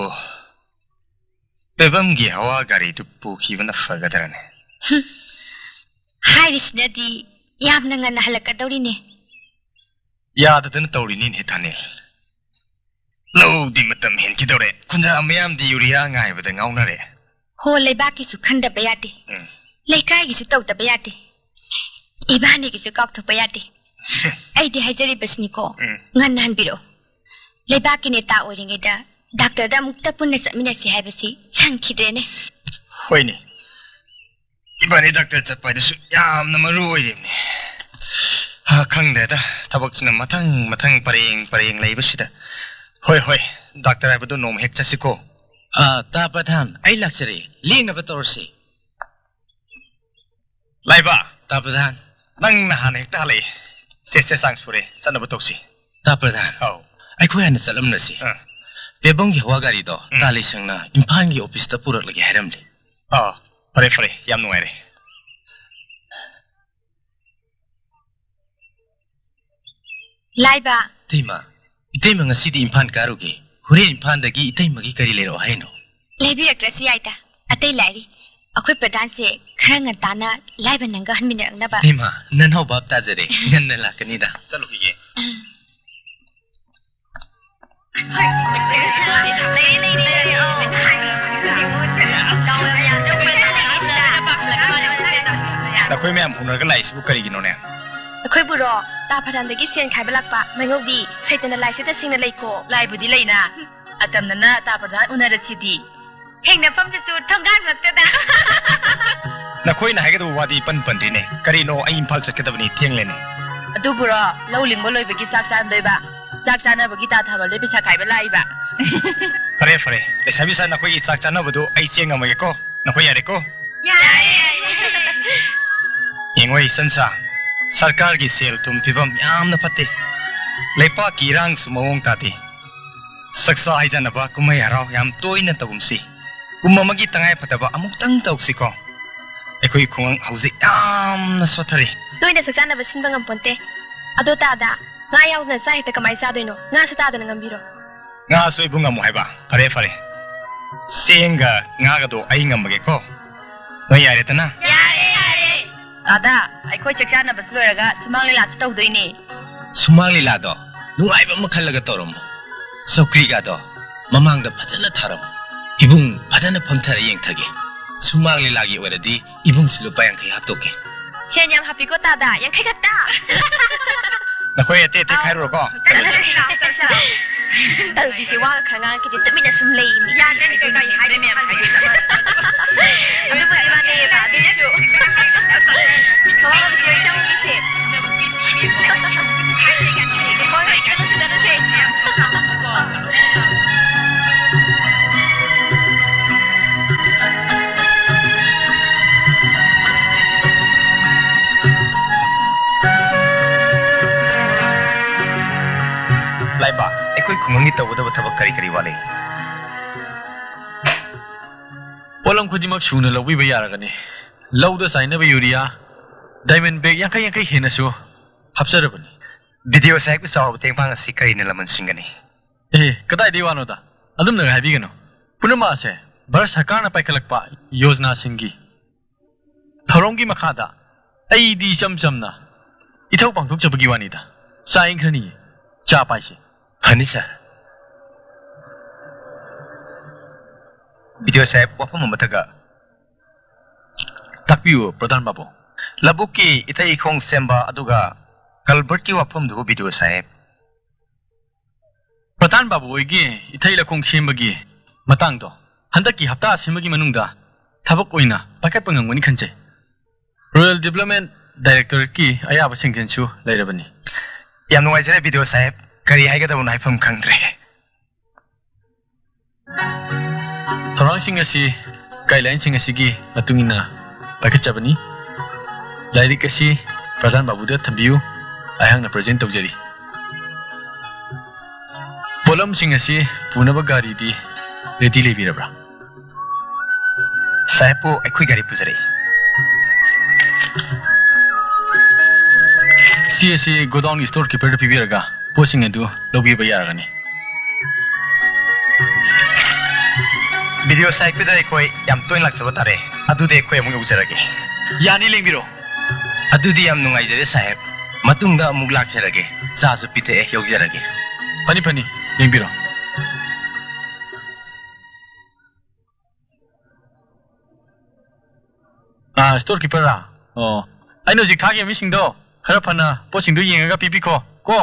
ꯄꯦꯕꯝꯒꯤ ꯍꯋꯥ ꯒꯥꯔꯤꯗꯨ ꯄꯨꯈꯤꯕꯅ ꯐꯒꯗ꯭ꯔꯅꯦ? ꯍꯥꯏꯔꯤꯁꯤꯅꯗꯤ ꯌꯥꯝꯅ ꯉꯟꯅ ꯍꯜꯂꯛꯀꯗꯧꯔꯤꯅꯦ꯫ ꯌꯥꯗꯗꯅ ꯇꯧꯔꯤꯅꯤꯅꯦ ꯊꯥꯅꯤꯜ꯫ ꯂꯧꯗꯤ ꯃꯇꯝ ꯍꯦꯟꯈꯤꯗꯧꯔꯦ꯫ ꯈꯨꯟꯖꯥ ꯃꯌꯥꯝꯗꯤ ꯌꯨꯔꯤꯌꯥ ꯉꯥꯏꯕꯗ ꯉꯥꯎꯅꯔꯦ꯫ ꯍꯣ, ꯂꯩꯕꯥꯛꯀꯤꯁꯨ ꯈꯟꯗꯕ ꯌꯥꯗꯦ꯫ ꯎꯝ꯫ ꯂꯩꯀꯥꯏꯒꯤꯁꯨ ꯇꯧꯗꯕ ꯌꯥꯗꯦ꯫ ꯏꯕꯥꯅꯤꯒꯤꯁꯨ ꯀꯥꯎꯊꯣꯛꯄ ꯌꯥꯗꯦ꯫ ꯑꯩꯗꯤ ꯍꯥꯏꯖꯔꯤꯕꯁꯤꯅꯤꯀꯣ, ꯎꯝ꯫ ꯉꯟꯅ ꯍꯟꯕꯤꯔꯛꯑꯣ꯫ ꯂꯩꯕꯥꯛꯀꯤ ꯅꯦꯇꯥ ꯑꯣꯏꯔꯤꯉꯩꯗ ꯗꯥꯛꯇꯔꯗ ꯑꯃꯨꯛꯇ ꯄꯨꯟꯅ ꯆꯠꯃꯤꯟꯅꯁꯤ ꯍꯥꯏꯕꯁꯤ ꯁꯪꯈꯤꯗ꯭ꯔꯦꯅꯦ꯫ ꯍꯣꯏꯅꯦ, ꯏꯕꯥꯅꯤ ꯗꯥꯛꯇꯔ ꯆꯠꯄ ꯍꯥꯏꯗꯨꯁꯨ ꯌꯥꯝꯅ ꯃꯔꯨ ꯑꯣꯏꯔꯤꯕꯅꯤ꯫ ꯍꯥ, ꯈꯪꯗꯦꯗ, ꯊꯕꯛꯁꯤꯅ ꯃꯊꯪ ꯃꯊꯪ ꯄꯔꯦꯡ ꯄꯔꯦꯡ ꯂꯩꯕꯁꯤꯗ꯫ ꯍꯣꯏ, ꯍꯣꯏ, ꯗꯥꯛꯇꯔ ꯍꯥꯏꯕꯗꯨ ꯅꯣꯡꯃ ꯍꯦꯛ ꯆꯠꯁꯤꯀꯣ꯫ ꯑꯥ, ꯇꯥ ꯄ꯭ꯔꯙꯥꯟ, ꯑꯩ ꯂꯥꯛꯆꯔꯦ꯫ ꯂꯦꯡꯅꯕ ꯇꯧꯔꯁꯤ꯫ ꯂꯥꯏꯕ꯫ ꯇꯥ ꯄ꯭ꯔꯙꯥꯟ꯫ ꯅꯪ ꯅꯍꯥꯟ ꯍꯦꯛꯇ ꯍꯜꯂꯛꯏ꯫ ꯁꯦ, ꯁꯦ, ꯆꯥꯡ ꯁꯨꯔꯦ, ꯆꯠꯅꯕ ꯇꯧꯁꯤ꯫ ꯇꯥ ꯄ꯭ꯔꯙꯥꯟ꯫ ꯑꯧ꯫ ꯑꯩꯈꯣꯏ ꯍꯥꯟꯅ ꯆꯠꯂꯝꯂꯁꯤ꯫ ꯑꯥ꯫ ꯄꯦꯕꯝꯒꯤ ꯍꯋꯥ ꯒꯥꯔꯤꯗꯣ ꯎꯝ꯫ ꯇꯥ ꯂꯩꯁꯪꯅ ꯏꯝꯐꯥꯜꯒꯤ ꯑꯣꯐꯤꯁꯇ ꯄꯨꯔꯛꯂꯒꯦ ꯍꯥꯏꯔꯝꯂꯦ꯫ ꯑꯥ, ꯐꯔꯦ, ꯐꯔꯦ, ꯌꯥꯝ ꯅꯨꯡꯉꯥꯏꯔꯦ꯫ ꯂꯥꯏꯕ꯫ ꯏꯇꯩꯃ, ꯏꯇꯩꯃ ꯉꯁꯤꯗꯤ ꯏꯝꯐꯥꯜ ꯀꯥꯔꯨꯒꯦ꯫ ꯍꯣꯔꯦꯟ ꯏꯝꯐꯥꯜꯗꯒꯤ ꯏꯇꯩꯃꯒꯤ ꯀꯔꯤ ꯂꯩꯔꯛꯑꯣ ꯍꯥꯏꯅꯣ? ꯂꯩꯕꯤꯔꯛꯇ꯭ꯔꯁꯨ ꯌꯥꯏꯗ, ꯑꯇꯩ ꯂꯥꯏꯔꯤ꯫ ꯑꯩꯈꯣꯏ ꯄ꯭ꯔꯙꯥꯟꯁꯦ ꯈꯔ ꯉꯟꯇꯥꯅ ꯂꯥꯏꯕ ꯅꯪꯒ ꯍꯟꯃꯤꯟꯅꯔꯛꯅꯕ꯫ ꯏꯇꯩꯃ, ꯅꯅꯥꯎ ꯚꯥꯞ ꯇꯥꯖꯔꯦ, ꯉꯟꯅ ꯂꯥꯛꯀꯅꯤꯗ꯫ ꯆꯠꯂꯨꯈꯤꯒꯦ꯫ ꯅꯈꯣꯏ ꯃꯌꯥꯝ ꯍꯧꯅꯔꯒ ꯂꯥꯛꯏꯁꯤꯕꯨ ꯀꯔꯤꯒꯤꯅꯣꯅꯦ? ꯑꯩꯈꯣꯏꯕꯨꯔꯣ, ꯇꯥ ꯐꯔꯥꯟꯗꯒꯤ ꯁꯦꯟ ꯈꯥꯏꯕ ꯂꯥꯛꯄ꯫ ꯃꯥꯏꯉꯧꯕꯤ, ꯁꯩꯇꯅ ꯂꯥꯏꯁꯦ ꯇꯁꯦꯡꯅ ꯂꯩꯀꯣ꯫ ꯂꯥꯏꯕꯨꯗꯤ ꯂꯩꯅ, ꯑꯇꯝꯅꯅ ꯇꯥ ꯐꯔꯥꯟ ꯎꯅꯔꯁꯤꯗꯤ꯫ ꯊꯦꯡꯅꯐꯝꯗꯨꯁꯨ ꯊꯣꯡꯒꯥꯟꯃꯛꯇꯗ꯫ ꯅꯈꯣꯏꯅ ꯍꯥꯏꯒꯗꯕ ꯋꯥꯗꯤ ꯏꯄꯟ ꯄꯟꯗ꯭ꯔꯤꯅꯦ꯫ ꯀꯔꯤꯅꯣ, ꯑꯩ ꯏꯝꯐꯥꯜ ꯆꯠꯀꯗꯕꯅꯤ, ꯊꯦꯡꯂꯦꯅꯦ꯫ ꯑꯗꯨꯕꯨꯔꯣ, ꯂꯧ ꯂꯤꯡꯕ ꯂꯣꯏꯕꯒꯤ ꯆꯥꯛ ꯆꯥꯅꯗꯣꯏꯕ꯫ ꯆꯥꯛ ꯆꯥꯅꯕꯒꯤ ꯇꯥ ꯊꯥꯕꯜꯗꯩ ꯄꯩꯁꯥ ꯈꯥꯏꯕ ꯂꯥꯛꯏꯕ꯫ ꯐꯔꯦ, ꯐꯔꯦ꯫ ꯂꯩꯁꯥꯕꯤ ꯁꯥ, ꯅꯈꯣꯏꯒꯤ ꯆꯥꯛ ꯆꯥꯅꯕꯗꯨ ꯑꯩ ꯆꯦꯟ ꯉꯝꯃꯒꯦꯀꯣ꯫ ꯅꯈꯣꯏ ꯌꯥꯔꯦꯀꯣ? ꯌꯥꯔꯦ, ꯌꯥꯔꯦ꯫ ꯌꯦꯡꯉꯣ, ꯏꯆꯟꯁꯥ, ꯁꯔꯀꯥꯔꯒꯤ ꯁꯦꯜ ꯊꯨꯝ ꯐꯤꯕꯝ ꯌꯥꯝꯅ ꯐꯠꯇꯦ꯫ ꯂꯩꯄꯥꯛꯀꯤ ꯏꯔꯥꯡꯁꯨ ꯃꯑꯣꯡ ꯇꯥꯗꯦ꯫ ꯆꯥꯛꯆꯥ ꯍꯩꯖꯥꯟꯅꯕ ꯀꯨꯝꯍꯩ ꯍꯔꯥꯎ ꯌꯥꯝ ꯇꯣꯏꯅ ꯇꯧꯒꯨꯝꯁꯤ꯫ ꯀꯨꯝ ꯑꯃꯒꯤ ꯇꯉꯥꯏ ꯐꯗꯕ ꯑꯃꯨꯛꯇꯪ ꯇꯧꯁꯤꯀꯣ꯫ ꯑꯩꯈꯣꯏ ꯈꯨꯡꯒꯪ ꯍꯧꯖꯤꯛ ꯌꯥꯝꯅ ꯁꯣꯠꯊꯔꯤ꯫ ꯇꯣꯏꯅ ꯆꯥꯛ ꯆꯥꯅꯕ ꯁꯤꯟꯕ ꯉꯝꯄꯣꯟꯇꯦ꯫ ꯑꯗꯣ ꯇꯥꯗ, ꯉꯥ ꯌꯥꯎꯗꯅ ꯆꯥꯛ ꯍꯦꯛꯇ ꯀꯃꯥꯏ ꯆꯥꯗꯣꯏꯅꯣ? ꯉꯥꯁꯨ ꯇꯥꯗꯅ ꯉꯝꯕꯤꯔꯣ꯫ ꯉꯥꯁꯨ ꯏꯕꯨꯡ ꯉꯝꯃꯣ ꯍꯥꯏꯕ? ꯐꯔꯦ, ꯐꯔꯦ꯫ ꯆꯦꯡꯒ ꯉꯥꯒꯗꯣ ꯑꯩ ꯉꯝꯃꯒꯦꯀꯣ꯫ ꯅꯣꯏ ꯌꯥꯔꯦꯗꯅ? ꯌꯥꯔꯦ, ꯌꯥꯔꯦ꯫ ꯇꯥꯗ, ꯑꯩꯈꯣꯏ ꯆꯥꯛ ꯆꯥꯅꯕꯁꯨ ꯂꯣꯏꯔꯒ ꯁꯨꯃꯥꯡ ꯂꯤꯂꯥꯁꯨ ꯇꯧꯗꯣꯏꯅꯦ꯫ ꯁꯨꯃꯥꯡ ꯂꯤꯂꯥꯗꯣ ꯅꯨꯡꯉꯥꯏꯕ ꯑꯃ ꯈꯜꯂꯒ ꯇꯧꯔꯝꯃꯣ꯫ ꯆꯧꯀ꯭ꯔꯤꯒꯗꯣ ꯃꯃꯥꯡꯗ ꯐꯖꯅ ꯊꯥꯔꯝꯃꯣ꯫ ꯏꯕꯨꯡ ꯐꯖꯅ ꯐꯝꯊꯔ ꯌꯦꯡꯊꯒꯦ꯫ ꯁꯨꯃꯥꯡ ꯂꯤꯂꯥꯒꯤ ꯑꯣꯏꯔꯗꯤ ꯏꯕꯨꯡꯁꯨ ꯂꯨꯄꯥ ꯌꯥꯡꯈꯩ ꯍꯥꯞꯇꯣꯛꯀꯦ꯫ ꯁꯦꯟ ꯌꯥꯝ ꯍꯥꯞꯄꯤꯀꯣ ꯇꯥꯗ, ꯌꯥꯡꯈꯩ ꯈꯛꯇ꯫ ꯅꯈꯣꯏ ꯑꯇꯩ ꯑꯇꯩ ꯑꯥꯎ꯫ ꯈꯥꯏꯔꯨꯔꯣꯀꯣ꯫ ꯆꯠꯁꯤ, ꯆꯠꯁꯤ, ꯂꯥꯛꯑꯣ, ꯆꯠꯁꯤ, ꯂꯥꯛꯑꯣ꯫ ꯇꯔꯨꯕꯤꯁꯦ ꯋꯥꯒ ꯈꯔ ꯉꯥꯡꯉꯛꯈꯤꯗꯦ, ꯇꯨꯃꯤꯟꯅ ꯁꯨꯝ ꯂꯩ꯫ ꯌꯥꯗꯦ, ꯀꯩ, ꯀꯩ ꯍꯥꯏꯗꯣꯏꯅꯣ ꯌꯥꯝ ꯍꯥꯏꯗꯣꯏꯅꯣ꯫ ꯑꯗꯨꯕꯨꯗꯤ ꯃꯥꯟꯅꯩꯌꯦꯕ, ꯑꯗꯨꯏꯁꯨ꯫ ꯃꯃꯥ ꯕꯕꯥꯁꯦ ꯍꯣꯏ ꯆꯪꯉꯨꯈꯤꯁꯦ꯫ ꯍꯣꯏ, ꯍꯣꯏ, ꯆꯠꯂꯨꯁꯤ, ꯆꯠꯂꯨꯁꯤ꯫ ꯂꯥꯏꯕ, ꯑꯩꯈꯣꯏ ꯈꯨꯡꯒꯪꯒꯤ ꯇꯧꯒꯗꯕ ꯊꯕꯛ ꯀꯔꯤ ꯀꯔꯤ ꯋꯥꯠꯂꯤ? ꯄꯣꯠꯂꯝ ꯈꯨꯗꯤꯡꯃꯛ ꯁꯨꯅ ꯂꯧꯕꯤꯕ ꯌꯥꯔꯒꯅꯤ꯫ ꯂꯧꯗ ꯆꯥꯏꯅꯕ ꯌꯨꯔꯤꯌꯥ, ꯗꯥꯏꯃꯟ ꯕꯦꯒ ꯌꯥꯡꯈꯩ ꯌꯥꯡꯈꯩ ꯍꯦꯟꯅꯁꯨ ꯍꯥꯞꯆꯔꯕꯅꯤ꯫ ꯕꯤ ꯗꯤ ꯑꯣ ꯁꯥꯍꯦꯕꯀꯤ ꯆꯥꯎꯔꯕ ꯇꯦꯡꯕꯥꯡ ꯑꯁꯤ ꯀꯔꯤꯅ ꯂꯃꯟ ꯁꯤꯡꯒꯅꯤ? ꯑꯦ, ꯀꯗꯥꯏꯗꯒꯤ ꯋꯥꯅꯣꯗ? ꯑꯗꯨꯝꯅꯒ ꯍꯥꯏꯕꯤꯒꯅꯨ꯫ ꯄꯨꯝꯅꯃꯛ ꯑꯁꯦ ꯚꯥꯔꯠ ꯁꯔꯀꯥꯔꯅ ꯄꯥꯏꯈꯠꯂꯛꯄ ꯌꯣꯖꯅꯥꯁꯤꯡꯒꯤ ꯊꯧꯔꯝꯒꯤ ꯃꯈꯥꯗ ꯑꯩꯗꯤ ꯏꯆꯝ ꯆꯝꯅ ꯏꯊꯧ ꯄꯥꯡꯊꯣꯛꯆꯕꯒꯤ ꯋꯥꯅꯤꯗ꯫ ꯆꯥ ꯏꯪꯈ꯭ꯔꯅꯤꯌꯦ, ꯆꯥ ꯄꯥꯏꯁꯦ꯫ ꯐꯅꯤ, ꯁꯥꯔ꯫ ꯕꯤ ꯗꯤ ꯑꯣ ꯁꯥꯍꯦꯕ, ꯋꯥꯐꯝ ꯑꯃꯇꯒ꯫ ꯇꯥꯛꯄꯤꯌꯨ, ꯄ꯭ꯔꯙꯥꯟ ꯕꯥꯕꯨ꯫ ꯂꯧꯕꯨꯛꯀꯤ ꯏꯊꯩ ꯏꯈꯣꯡ ꯁꯦꯝꯕ ꯑꯗꯨꯒ ꯀꯜꯚꯔꯠꯀꯤ ꯋꯥꯐꯝꯗꯨꯕꯨ, ꯕꯤ ꯗꯤ ꯑꯣ ꯁꯥꯍꯦꯕ꯫ ꯄ꯭ꯔꯙꯥꯟ ꯕꯥꯕꯨ ꯍꯣꯏꯒꯤ ꯏꯊꯩ ꯂꯧꯈꯣꯡ ꯁꯦꯝꯕꯒꯤ ꯃꯇꯥꯡꯗꯣ ꯍꯟꯗꯛꯀꯤ ꯍꯞꯇꯥ ꯑꯁꯤꯃꯒꯤ ꯃꯅꯨꯡꯗ ꯊꯕꯛ ꯑꯣꯏꯅ ꯄꯥꯏꯈꯠꯄ ꯉꯝꯒꯅꯤ ꯈꯟꯖꯩ꯫ ꯔꯨꯔꯦꯜ ꯗꯤꯕ꯭ꯂꯞꯃꯦꯟ ꯗꯥꯏꯔꯦꯛꯇꯣꯔꯦꯠꯀꯤ ꯑꯌꯥꯕ ꯁꯦꯡꯁꯟꯁꯨ ꯂꯩꯔꯕꯅꯤ꯫ ꯌꯥꯝ ꯅꯨꯡꯉꯥꯏꯖꯔꯦ, ꯕꯤ ꯗꯤ ꯑꯣ ꯁꯥꯍꯦꯕ꯫ ꯀꯔꯤ ꯍꯥꯏꯒꯗꯕꯅꯣ ꯍꯥꯏꯐꯝ ꯈꯪꯗ꯭ꯔꯦ꯫ ꯊꯧꯔꯥꯡꯁꯤꯡ ꯑꯁꯤ ꯒꯥꯏꯗꯂꯥꯏꯟꯁꯤꯡ ꯑꯁꯤꯒꯤ ꯃꯇꯨꯡ ꯏꯟꯅ ꯄꯥꯏꯈꯠꯆꯕꯅꯤ꯫ ꯂꯥꯏꯔꯤꯛ ꯑꯁꯤ ꯄ꯭ꯔꯙꯥꯟ ꯕꯥꯕꯨꯗ ꯊꯝꯕꯤꯌꯨ꯫ ꯑꯩꯍꯥꯛꯅ present ꯇꯧꯖꯔꯤ꯫ ꯄꯣꯠꯂꯝꯁꯤꯡ ꯑꯁꯤ ꯄꯨꯅꯕ ꯒꯥꯔꯤꯗꯤ ready ꯂꯩꯕꯤꯔꯕ꯭ꯔꯥ? ꯁꯥꯍꯦꯕꯄꯨ ꯑꯩꯈꯣꯏ ꯒꯥꯔꯤ ꯄꯨꯖꯔꯛꯏ꯫ ꯁꯤ ꯑꯁꯤ godown store keeperꯗ ꯄꯤꯕꯤꯔꯒ ꯄꯣꯠꯁꯤꯡ ꯑꯗꯨ ꯂꯧꯕꯤꯕ ꯌꯥꯔꯒꯅꯤ꯫ ꯕꯤ ꯗꯤ ꯑꯣ ꯁꯥꯍꯦꯕꯀꯤꯗ ꯑꯩꯈꯣꯏ ꯌꯥꯝ ꯇꯣꯏꯅ ꯂꯥꯛꯆꯕ ꯇꯥꯔꯦ꯫ ꯑꯗꯨꯗꯤ ꯑꯩꯈꯣꯏ ꯑꯃꯨꯛ ꯌꯧꯖꯔꯒꯦ꯫ ꯌꯥꯅꯤ, ꯂꯦꯡꯕꯤꯔꯣ꯫ ꯑꯗꯨꯗꯤ ꯌꯥꯝ ꯅꯨꯡꯉꯥꯏꯖꯔꯦ ꯁꯥꯍꯦꯕ꯫ ꯃꯇꯨꯡꯗ ꯑꯃꯨꯛ ꯂꯥꯛꯆꯔꯒꯦ꯫ ꯆꯥꯁꯨ ꯄꯤꯊꯛꯑꯦ, ꯌꯧꯖꯔꯒꯦ꯫ ꯐꯅꯤ, ꯐꯅꯤ, ꯂꯦꯡꯕꯤꯔꯣ꯫ ꯑꯥ, store keeperꯔꯥ? ꯑꯣ, ꯑꯩꯅ ꯍꯧꯖꯤꯛ ꯊꯥꯈꯤꯕ ꯃꯤꯁꯤꯡꯗꯣ ꯈꯔ ꯐꯅ ꯄꯣꯠꯁꯤꯡꯗꯣ ꯌꯦꯡꯉꯒ ꯄꯤꯕꯤꯈꯣ ꯀꯣ꯫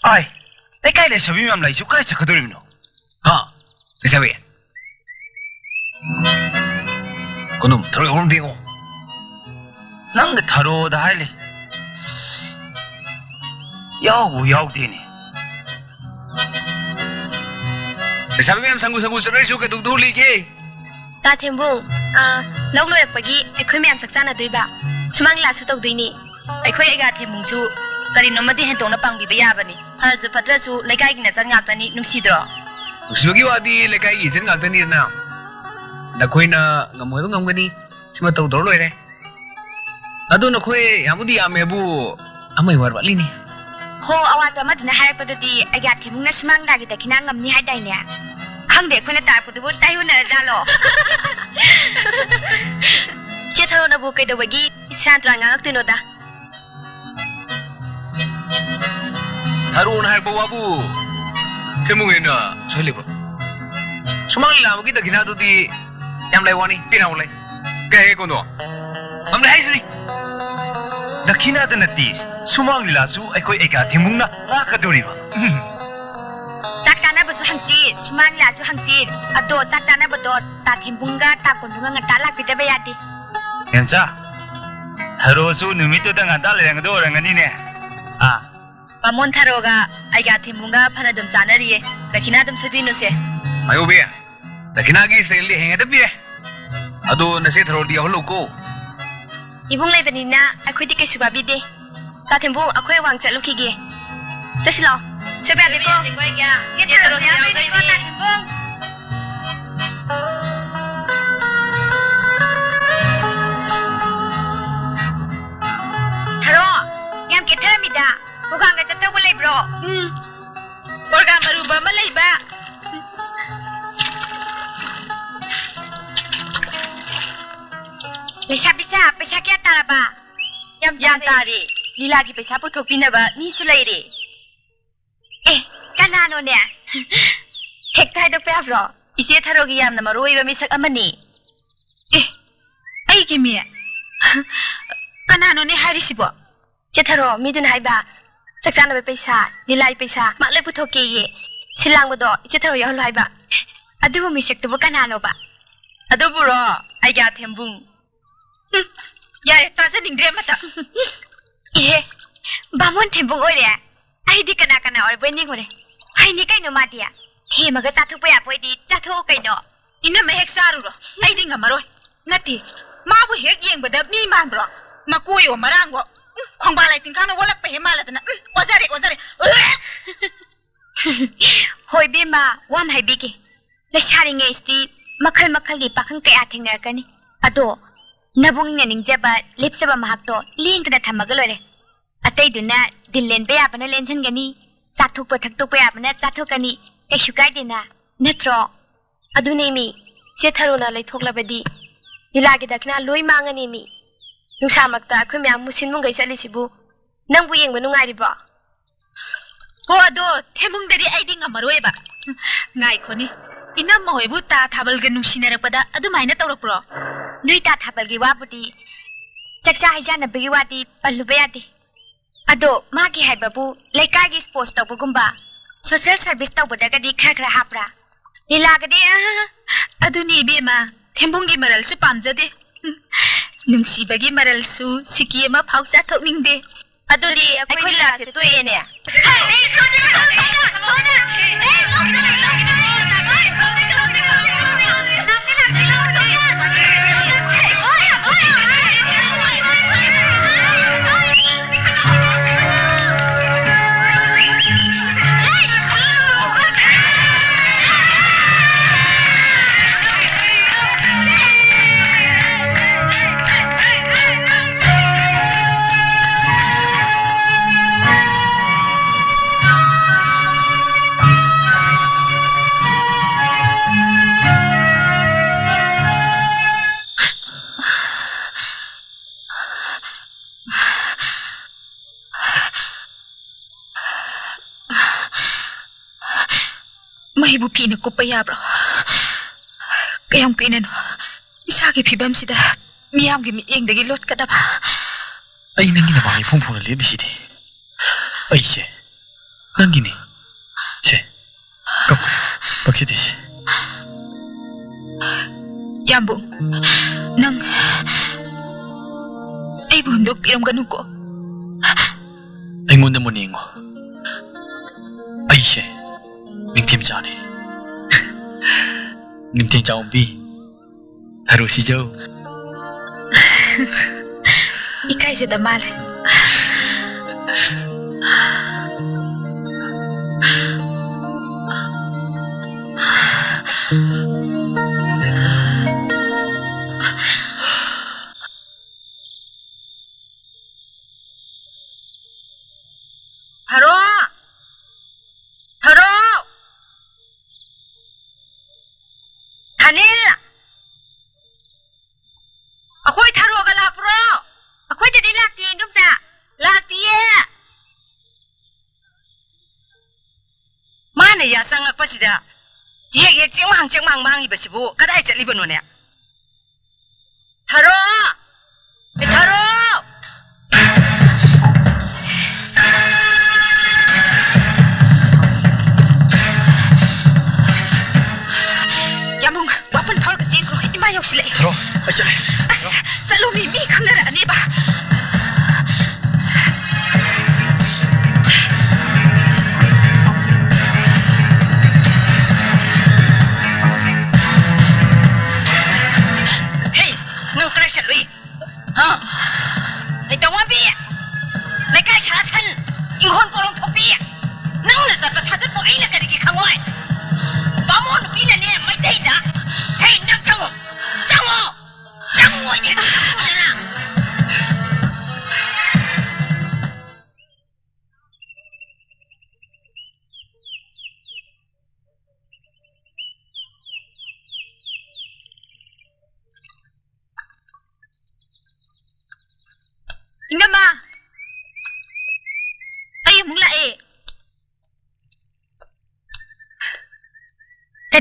ꯑꯥꯏ, ꯂꯩꯀꯥꯏ ꯂꯩꯁꯥꯕꯤ ꯃꯌꯥꯝ ꯂꯩꯁꯨ ꯀꯥꯏ ꯆꯠꯀꯗꯧꯔꯤꯕꯅꯣ? ꯍꯥ? ꯂꯩꯁꯥꯕꯤ? ꯀꯣꯅꯨꯝ, ꯊꯔꯣꯏ ꯍꯧꯔꯝꯗꯦꯉꯣ꯫ ꯅꯪꯅ ꯊꯔꯣꯗ ꯍꯥꯏ ꯂꯩ꯫ ꯌꯥꯎꯕꯨ ꯌꯥꯎꯗꯦꯅꯦ꯫ ꯂꯩꯁꯥꯕꯤ ꯃꯌꯥꯝ ꯁꯪꯒꯨ ꯁꯪꯒꯨ ꯆꯠꯅꯔꯤꯁꯨ ꯀꯩꯗꯧꯗꯧ ꯂꯩꯒꯦ? ꯇꯥ ꯊꯦꯝꯕꯨꯡ, ꯑꯥ, ꯂꯧ ꯂꯣꯏꯔꯛꯄꯒꯤ ꯑꯩꯈꯣꯏ ꯃꯌꯥꯝ ꯆꯥꯛ ꯆꯥꯅꯗꯣꯏꯕ꯫ ꯁꯨꯃꯥꯡ ꯂꯤꯂꯥꯁꯨ ꯇꯧꯗꯣꯏꯅꯤ꯫ ꯑꯩꯈꯣꯏ ꯑꯩꯒꯥ ꯊꯦꯝꯕꯨꯡꯁꯨ ꯀꯔꯤꯅꯣꯃꯗꯤ ꯍꯦꯟꯇꯣꯛꯅ ꯄꯥꯡꯕꯤꯕ ꯌꯥꯕꯅꯤ꯫ ꯐꯔꯁꯨ ꯐꯠꯇ꯭ꯔꯁꯨ ꯂꯩꯀꯥꯏꯒꯤ ꯅꯆꯟ ꯉꯥꯛꯇꯅꯤ, ꯅꯨꯡꯁꯤꯗ꯭ꯔꯣ? ꯅꯨꯡꯁꯤꯕꯒꯤ ꯋꯥꯗꯤ ꯂꯩꯀꯥꯏꯒꯤ ꯏꯆꯟ ꯉꯥꯛꯇꯅꯤꯗꯅ꯫ ꯅꯈꯣꯏꯅ ꯉꯝꯃꯣꯏꯕ ꯉꯝꯒꯅꯤ, ꯁꯤꯃ ꯇꯧꯗꯧꯔ ꯂꯣꯏꯔꯦ꯫ ꯑꯗꯨ ꯅꯈꯣꯏ ꯌꯥꯝꯕꯨꯗꯤ ꯌꯥꯝꯃꯦꯕꯨ, ꯑꯃꯒꯤ ꯋꯥꯔ ꯋꯥꯠꯂꯤꯅꯤ꯫ ꯍꯣ, ꯑꯋꯥꯠꯄ ꯑꯃꯗꯨꯅ ꯍꯥꯏꯔꯛꯄꯗꯨꯗꯤ ꯑꯩꯒꯥ ꯊꯦꯝꯕꯨꯡꯅ ꯁꯨꯃꯥꯡ ꯂꯤꯂꯥꯒꯤ ꯗꯈꯤꯅꯥ ꯉꯝꯅꯤ ꯍꯥꯏꯗꯥꯏꯅꯦ? ꯈꯪꯗꯦ, ꯑꯩꯈꯣꯏꯅ ꯇꯥꯔꯛꯄꯗꯨꯕꯨ ꯇꯥꯏꯌꯣꯟꯅꯔꯖꯥꯠꯂꯣ? ꯏꯆꯦ ꯊꯔꯣꯅꯕꯨ ꯀꯩꯗꯧꯕꯒꯤ ꯁꯦꯔꯥꯟ ꯇꯨꯔꯥꯟ ꯉꯥꯡꯉꯛꯇꯣꯏꯅꯣꯗ? ꯊꯔꯣꯅ ꯍꯥꯏꯔꯛꯄ ꯋꯥꯕꯨ ꯊꯦꯝꯕꯨꯡ ꯍꯦꯟꯅ ꯁꯣꯏꯍꯜꯂꯤꯕ꯭ꯔꯣ? ꯁꯨꯃꯥꯡ ꯂꯤꯂꯥ ꯑꯃꯒꯤ ꯗꯈꯤꯅꯥꯗꯨꯗꯤ ꯌꯥꯝ ꯂꯩ ꯋꯥꯅꯤ, ꯄꯤꯅꯥꯎ ꯂꯩ꯫ ꯀꯩ ꯍꯥꯏꯒꯦ ꯀꯣꯟꯗꯣ? ꯉꯝꯂꯦ ꯍꯥꯏꯁꯤꯅꯤ꯫ ꯗꯈꯤꯅꯥꯗ ꯅꯠꯇꯦ, ꯁꯨꯃꯥꯡ ꯂꯤꯂꯥꯁꯨ ꯑꯩꯈꯣꯏ ꯑꯩꯒꯥ ꯊꯦꯝꯕꯨꯡꯅ ꯉꯥꯛꯀꯗꯧꯔꯤꯕ꯫ ꯎꯝ꯫ ꯆꯥꯛ ꯆꯥꯅꯕꯁꯨ ꯍꯪꯆꯤꯠ, ꯁꯨꯃꯥꯡ ꯂꯤꯂꯥꯁꯨ ꯍꯪꯆꯤꯠ꯫ ꯑꯗꯣ ꯆꯥꯛ ꯆꯥꯅꯕꯗꯣ ꯇꯥ ꯊꯦꯝꯕꯨꯡꯒ ꯇꯥ ꯀꯣꯟꯗꯨꯒ ꯉꯟꯇꯥ ꯂꯥꯛꯄꯤꯗꯕ ꯌꯥꯗꯦ꯫ ꯃꯦꯝꯆꯥ, ꯊꯔꯣꯁꯨ ꯅꯨꯃꯤꯠꯇꯨꯗ ꯉꯟꯇꯥ ꯂꯩꯔꯝꯒꯗꯧ ꯑꯣꯏꯔꯝꯒꯅꯤꯅꯦ꯫ ꯑꯥ꯫ ꯕꯥꯃꯣꯟ ꯊꯔꯣꯒ ꯑꯩꯒꯥ ꯊꯦꯝꯕꯨꯡꯒ ꯐꯅ ꯑꯗꯨꯝ ꯆꯥꯅꯔꯤꯌꯦ꯫ ꯗꯈꯤꯅꯥ ꯑꯗꯨꯝ ꯁꯣꯏꯕꯤꯅꯨꯁꯦ꯫ ꯃꯥꯏꯕꯤ, ꯗꯈꯤꯅꯥꯒꯤ ꯁꯦꯜꯗꯤ ꯍꯌꯦꯡ ꯍꯦꯛꯇ ꯄꯤꯔꯦ꯫ ꯑꯗꯣ ꯅꯆꯦ ꯊꯔꯣꯗꯤ ꯌꯥꯎꯍꯜꯂꯨꯀꯣ꯫ ꯏꯕꯨꯡ ꯂꯩꯕꯅꯤꯅ ꯑꯩꯈꯣꯏꯗꯤ ꯀꯩꯁꯨ ꯋꯥꯕꯤꯗꯦ꯫ ꯇꯥ ꯊꯦꯝꯕꯨꯡ, ꯑꯩꯈꯣꯏ ꯑꯋꯥꯡ ꯆꯠꯂꯨꯈꯤꯒꯦ꯫ ꯆꯠꯁꯤ ꯂꯥꯛꯑꯣ꯫ ꯁꯣꯏꯕ ꯌꯥꯗꯦꯀꯣ꯫ ꯁꯣꯏꯕ ꯌꯥꯗꯦꯀꯣ꯫ ꯆꯦ ꯊꯔꯣꯁꯨ ꯌꯥꯎꯗꯣꯏꯅꯦ꯫ ꯇꯥ ꯊꯦꯝꯕꯨꯡ꯫ ꯊꯔꯣ, ꯌꯥꯝ ꯀꯦꯊꯔꯝꯃꯤꯗ꯫ ꯃꯨꯒꯥꯡꯒ ꯆꯠꯇꯧꯕ ꯂꯩꯕ꯭ꯔꯣ? ꯎꯝ꯫ ꯑꯣꯔꯒꯥꯟ ꯑꯔꯨꯕ ꯑꯃ ꯂꯩꯕ꯫ ꯂꯩꯁꯥꯕꯤꯁꯥ, ꯄꯩꯁꯥ ꯀꯌꯥ ꯇꯥꯔꯕ? ꯌꯥꯝ ꯌꯥꯝ ꯇꯥꯔꯦ꯫ ꯇꯥꯔꯦ꯫ ꯂꯤꯂꯥꯒꯤ ꯄꯩꯁꯥ ꯄꯨꯊꯣꯛꯄꯤꯅꯕ ꯃꯤꯁꯨ ꯂꯩꯔꯦ꯫ ꯑꯦ, ꯀꯅꯥꯅꯣꯅꯦ? ꯍꯦꯛꯇ ꯍꯥꯏꯗꯣꯛꯄ ꯌꯥꯕ꯭ꯔꯣ? ꯏꯆꯦ ꯊꯔꯣꯒꯤ ꯌꯥꯝꯅ ꯃꯔꯨ ꯑꯣꯏꯕ ꯃꯤꯁꯛ ꯑꯃꯅꯤ꯫ ꯑꯦ, ꯑꯩꯒꯤ ꯃꯤ? ꯀꯅꯥꯅꯣꯅꯦ ꯍꯥꯏꯔꯤꯁꯤꯕꯣ? ꯆꯦ ꯊꯔꯣ, ꯃꯤꯗꯨꯅ ꯍꯥꯏꯕ, ꯆꯥꯛ ꯆꯥꯅꯕ ꯄꯩꯁꯥ, ꯂꯤꯂꯥꯒꯤ ꯄꯩꯁꯥ, ꯃꯥ ꯂꯣꯏ ꯄꯨꯊꯣꯛꯀꯦꯌꯦ꯫ ꯁꯤꯜ ꯂꯥꯡꯕꯗꯣ ꯏꯆꯦ ꯊꯔꯣ ꯌꯥꯎꯍꯜꯂꯣ ꯍꯥꯏꯕ꯫ ꯑꯗꯨꯕꯨ ꯃꯤꯁꯛꯇꯨꯕꯨ ꯀꯅꯥꯅꯣꯕ? ꯑꯗꯨꯕꯨꯔꯣ, ꯑꯩꯒ꯭ꯌꯥ ꯊꯦꯝꯕꯨꯡ꯫ ꯎꯝ, ꯌꯥꯔꯦ, ꯇꯥꯖꯅꯤꯡꯗ꯭ꯔꯦ ꯑꯃꯇ꯫ ꯏꯍꯦ, ꯕꯥꯃꯣꯟ ꯊꯦꯝꯕꯨꯡ ꯑꯣꯏꯔꯦ꯫ ꯑꯩꯗꯤ ꯀꯅꯥ ꯀꯅꯥ ꯑꯣꯏꯔꯕꯣꯏ ꯅꯤꯡꯉꯨꯔꯦ꯫ ꯐꯩꯅꯤ ꯀꯩꯅꯣ ꯃꯥꯗꯤ꯫ ꯊꯦꯝꯃꯒ ꯆꯥꯊꯣꯛꯄ ꯌꯥꯕ ꯑꯣꯏꯗꯤ ꯆꯥꯊꯣꯛꯑꯣ ꯀꯩꯅꯣ꯫ ꯏꯅꯝꯃ ꯍꯦꯛ ꯆꯥꯔꯨꯔꯣ, ꯑꯩꯗꯤ ꯉꯝꯃꯔꯣꯏ꯫ ꯅꯠꯇꯦ, ꯃꯥꯕꯨ ꯍꯦꯛ ꯌꯦꯡꯕꯗ ꯃꯤ ꯃꯥꯟꯕ꯭ꯔꯣ? ꯃꯀꯣꯏꯌꯣ ꯃꯔꯥꯡꯒꯣ꯫ ꯎꯝ, ꯈꯣꯡꯕꯥꯜ ꯂꯥꯏ ꯇꯤꯟꯈꯥꯡꯅ ꯑꯣꯜꯂꯛꯄ ꯍꯦꯛ ꯃꯥꯜꯂꯗꯅ꯫ ꯎꯝ, ꯑꯣꯖꯔꯦ, ꯑꯣꯖꯔꯦ꯫ ꯍꯣꯏ ꯏꯕꯦꯝꯃ, ꯋꯥ ꯑꯃ ꯍꯥꯏꯕꯤꯒꯦ꯫ ꯂꯩꯁꯥꯔꯤꯉꯩꯁꯤꯗꯤ ꯃꯈꯜ ꯃꯈꯜꯒꯤ ꯄꯥꯈꯪ ꯀꯌꯥ ꯊꯦꯡꯅꯔꯛꯀꯅꯤ꯫ ꯑꯗꯣ ꯅꯕꯨꯡꯅ ꯅꯤꯡꯖꯕ, ꯂꯦꯞꯆꯕ ꯃꯍꯥꯛꯇꯣ ꯂꯦꯡꯗꯅ ꯊꯝꯃꯒ ꯂꯣꯏꯔꯦ꯫ ꯑꯇꯩꯗꯨꯅ ꯗꯤꯜ ꯂꯦꯟꯕ ꯌꯥꯕꯅ ꯂꯦꯟꯁꯤꯟꯒꯅꯤ, ꯆꯥꯊꯣꯛꯄ ꯊꯛꯇꯣꯛꯄ ꯌꯥꯕꯅ ꯆꯥꯊꯣꯛꯀꯅꯤ, ꯀꯩꯁꯨ ꯀꯥꯏꯗꯦꯅ, ꯅꯠꯇ꯭ꯔꯣ? ꯑꯗꯨꯅꯦꯃꯤ, ꯆꯦ ꯊꯔꯣꯅ ꯂꯩꯊꯣꯛꯂꯕꯗꯤ ꯂꯤꯂꯥꯒꯤ ꯗꯈꯤꯅꯥ ꯂꯣꯏ ꯃꯥꯡꯉꯅꯦꯃꯤ꯫ ꯅꯨꯡꯁꯥꯃꯛꯇ ꯑꯩꯈꯣꯏ ꯃꯌꯥꯝ ꯃꯨꯁꯤꯟ ꯃꯨꯝꯒꯩ ꯆꯠꯂꯤꯁꯤꯕꯨ ꯅꯪꯕꯨ ꯌꯦꯡꯕ ꯅꯨꯡꯉꯥꯏꯔꯤꯕ꯭ꯔꯣ? ꯍꯣ, ꯑꯗꯣ ꯊꯦꯝꯕꯨꯡꯗꯗꯤ ꯑꯩꯗꯤ ꯉꯝꯃꯔꯣꯏꯕ꯫ ꯉꯥꯏꯈꯣꯅꯦ, ꯏꯅꯝꯃ ꯍꯣꯏꯕꯨ ꯇꯥ ꯊꯥꯕꯜꯒ ꯅꯨꯡꯁꯤꯅꯔꯛꯄꯗ ꯑꯗꯨꯃꯥꯏꯅ ꯇꯧꯔꯛꯄ꯭ꯔꯣ? ꯅꯣꯏ ꯇꯥ ꯊꯥꯕꯜꯒꯤ ꯋꯥꯕꯨꯗꯤ, ꯆꯥꯛꯆꯥ ꯍꯩꯖꯥꯟꯅꯕꯒꯤ ꯋꯥꯗꯤ ꯄꯜꯂꯨꯕ ꯌꯥꯗꯦ꯫ ꯑꯗꯣ ꯃꯥꯒꯤ ꯍꯥꯏꯕꯕꯨ ꯂꯩꯀꯥꯏꯒꯤ ꯁ꯭ꯄꯣꯔꯠꯁ ꯇꯧꯕꯒꯨꯝꯕ, ꯁꯣꯁꯤꯌꯦꯜ ꯁꯔꯚꯤꯁ ꯇꯧꯕꯗꯒꯗꯤ ꯈꯔ ꯈꯔ ꯍꯥꯞꯄ꯭ꯔꯥ? ꯂꯤꯂꯥꯒꯗꯤ, ꯑꯍ꯫ ꯑꯗꯨꯅꯤ ꯏꯕꯦꯝꯃ, ꯊꯦꯝꯕꯨꯡꯒꯤ ꯃꯔꯜꯁꯨ ꯄꯥꯝꯖꯗꯦ꯫ ꯅꯨꯡꯁꯤꯕꯒꯤ ꯃꯔꯜꯁꯨ ꯁꯤꯀꯤ ꯑꯃ ꯐꯥꯎ ꯆꯥꯊꯣꯛꯅꯤꯡꯗꯦ꯫ ꯑꯗꯨꯗꯤ ꯑꯩꯈꯣꯏ ꯂꯤꯂꯥꯁꯦ ꯇꯣꯛꯑꯦꯅꯦ꯫ ꯍꯦ, ꯍꯦ, ꯁꯣꯝꯗ, ꯁꯣꯝꯗ, ꯁꯣꯝꯗ, ꯁꯣꯝꯗ꯫ ꯍꯦ, ꯃꯩꯕꯨ ꯐꯤꯅ ꯀꯨꯞꯄ ꯌꯥꯕ꯭ꯔꯣ? ꯀꯌꯥꯝ ꯀꯨꯏꯅꯅꯣ ꯏꯁꯥꯒꯤ ꯐꯤꯕꯝꯁꯤꯗ ꯃꯤꯌꯥꯝꯒꯤ ꯃꯤꯠꯌꯦꯡꯗꯒꯤ ꯂꯣꯠꯀꯗꯕ? ꯑꯩ ꯅꯪꯒꯤ ꯅꯃꯥꯡ ꯏꯐꯣꯡ ꯐꯣꯡꯅ ꯂꯦꯞꯄꯤꯁꯤꯗꯤ꯫ ꯑꯩꯁꯦ ꯅꯪꯒꯤꯅꯤ꯫ ꯁꯦ, ꯀꯞ, ꯀꯛꯁꯤꯗꯤ ꯁꯦ꯫ ꯌꯥꯝꯕꯨꯡ, ꯅꯪ ꯑꯩꯕꯨ ꯍꯨꯟꯗꯣꯛꯄꯤꯔꯝꯒꯅꯨꯀꯣ꯫ ꯑꯩꯉꯣꯟꯗ ꯃꯨꯟꯅ ꯌꯦꯡꯉꯣ꯫ ꯑꯩꯁꯦ ꯅꯤꯡꯊꯦꯝꯆꯥꯅꯤ꯫ ꯅꯤꯡꯊꯦꯝꯆꯥ ꯑꯣꯟꯕꯤ꯫ ꯊꯔꯣ ꯁꯤꯖꯧ꯫ ꯏꯀꯥꯏꯖꯗ ꯃꯥꯜꯂꯦ꯫ ꯊꯔꯣ! ꯊꯔꯣ! ꯊꯥꯅꯤꯜ! ꯑꯩꯈꯣꯏ ꯊꯔꯣꯒ ꯂꯥꯛꯄ꯭ꯔꯣ? ꯑꯩꯈꯣꯏꯗꯗꯤ ꯂꯥꯛꯇꯤꯌꯦ, ꯏꯟꯗꯣꯝꯆꯥ꯫ ꯂꯥꯛꯇꯤꯌꯦ? ꯃꯥꯅ ꯌꯥ ꯆꯪꯉꯛꯄꯁꯤꯗ ꯍꯦꯛ ꯍꯦꯛ ꯆꯦꯡꯃꯥꯡ ꯆꯦꯡꯃꯥꯡ ꯃꯥꯡꯉꯤꯕꯁꯤꯕꯨ ꯀꯗꯥꯏ ꯆꯠꯂꯤꯕꯅꯣꯅꯦ? ꯊꯔꯣ! ꯊꯔꯣ! ꯌꯥꯝꯕꯨꯡ, ꯋꯥꯄꯟ ꯐꯥꯎꯔꯒ ꯆꯦꯟꯈ꯭ꯔꯣ꯫ ꯏꯃꯥ ꯌꯧꯁꯤꯜꯂꯛꯑꯦ꯫ ꯊꯔꯣ, ꯑꯩ ꯆꯠꯂꯦ꯫ ꯑꯁ, ꯆꯠꯂꯣ ꯃꯤ, ꯃꯤ ꯈꯪꯅꯔꯛꯑꯅꯦꯕ꯫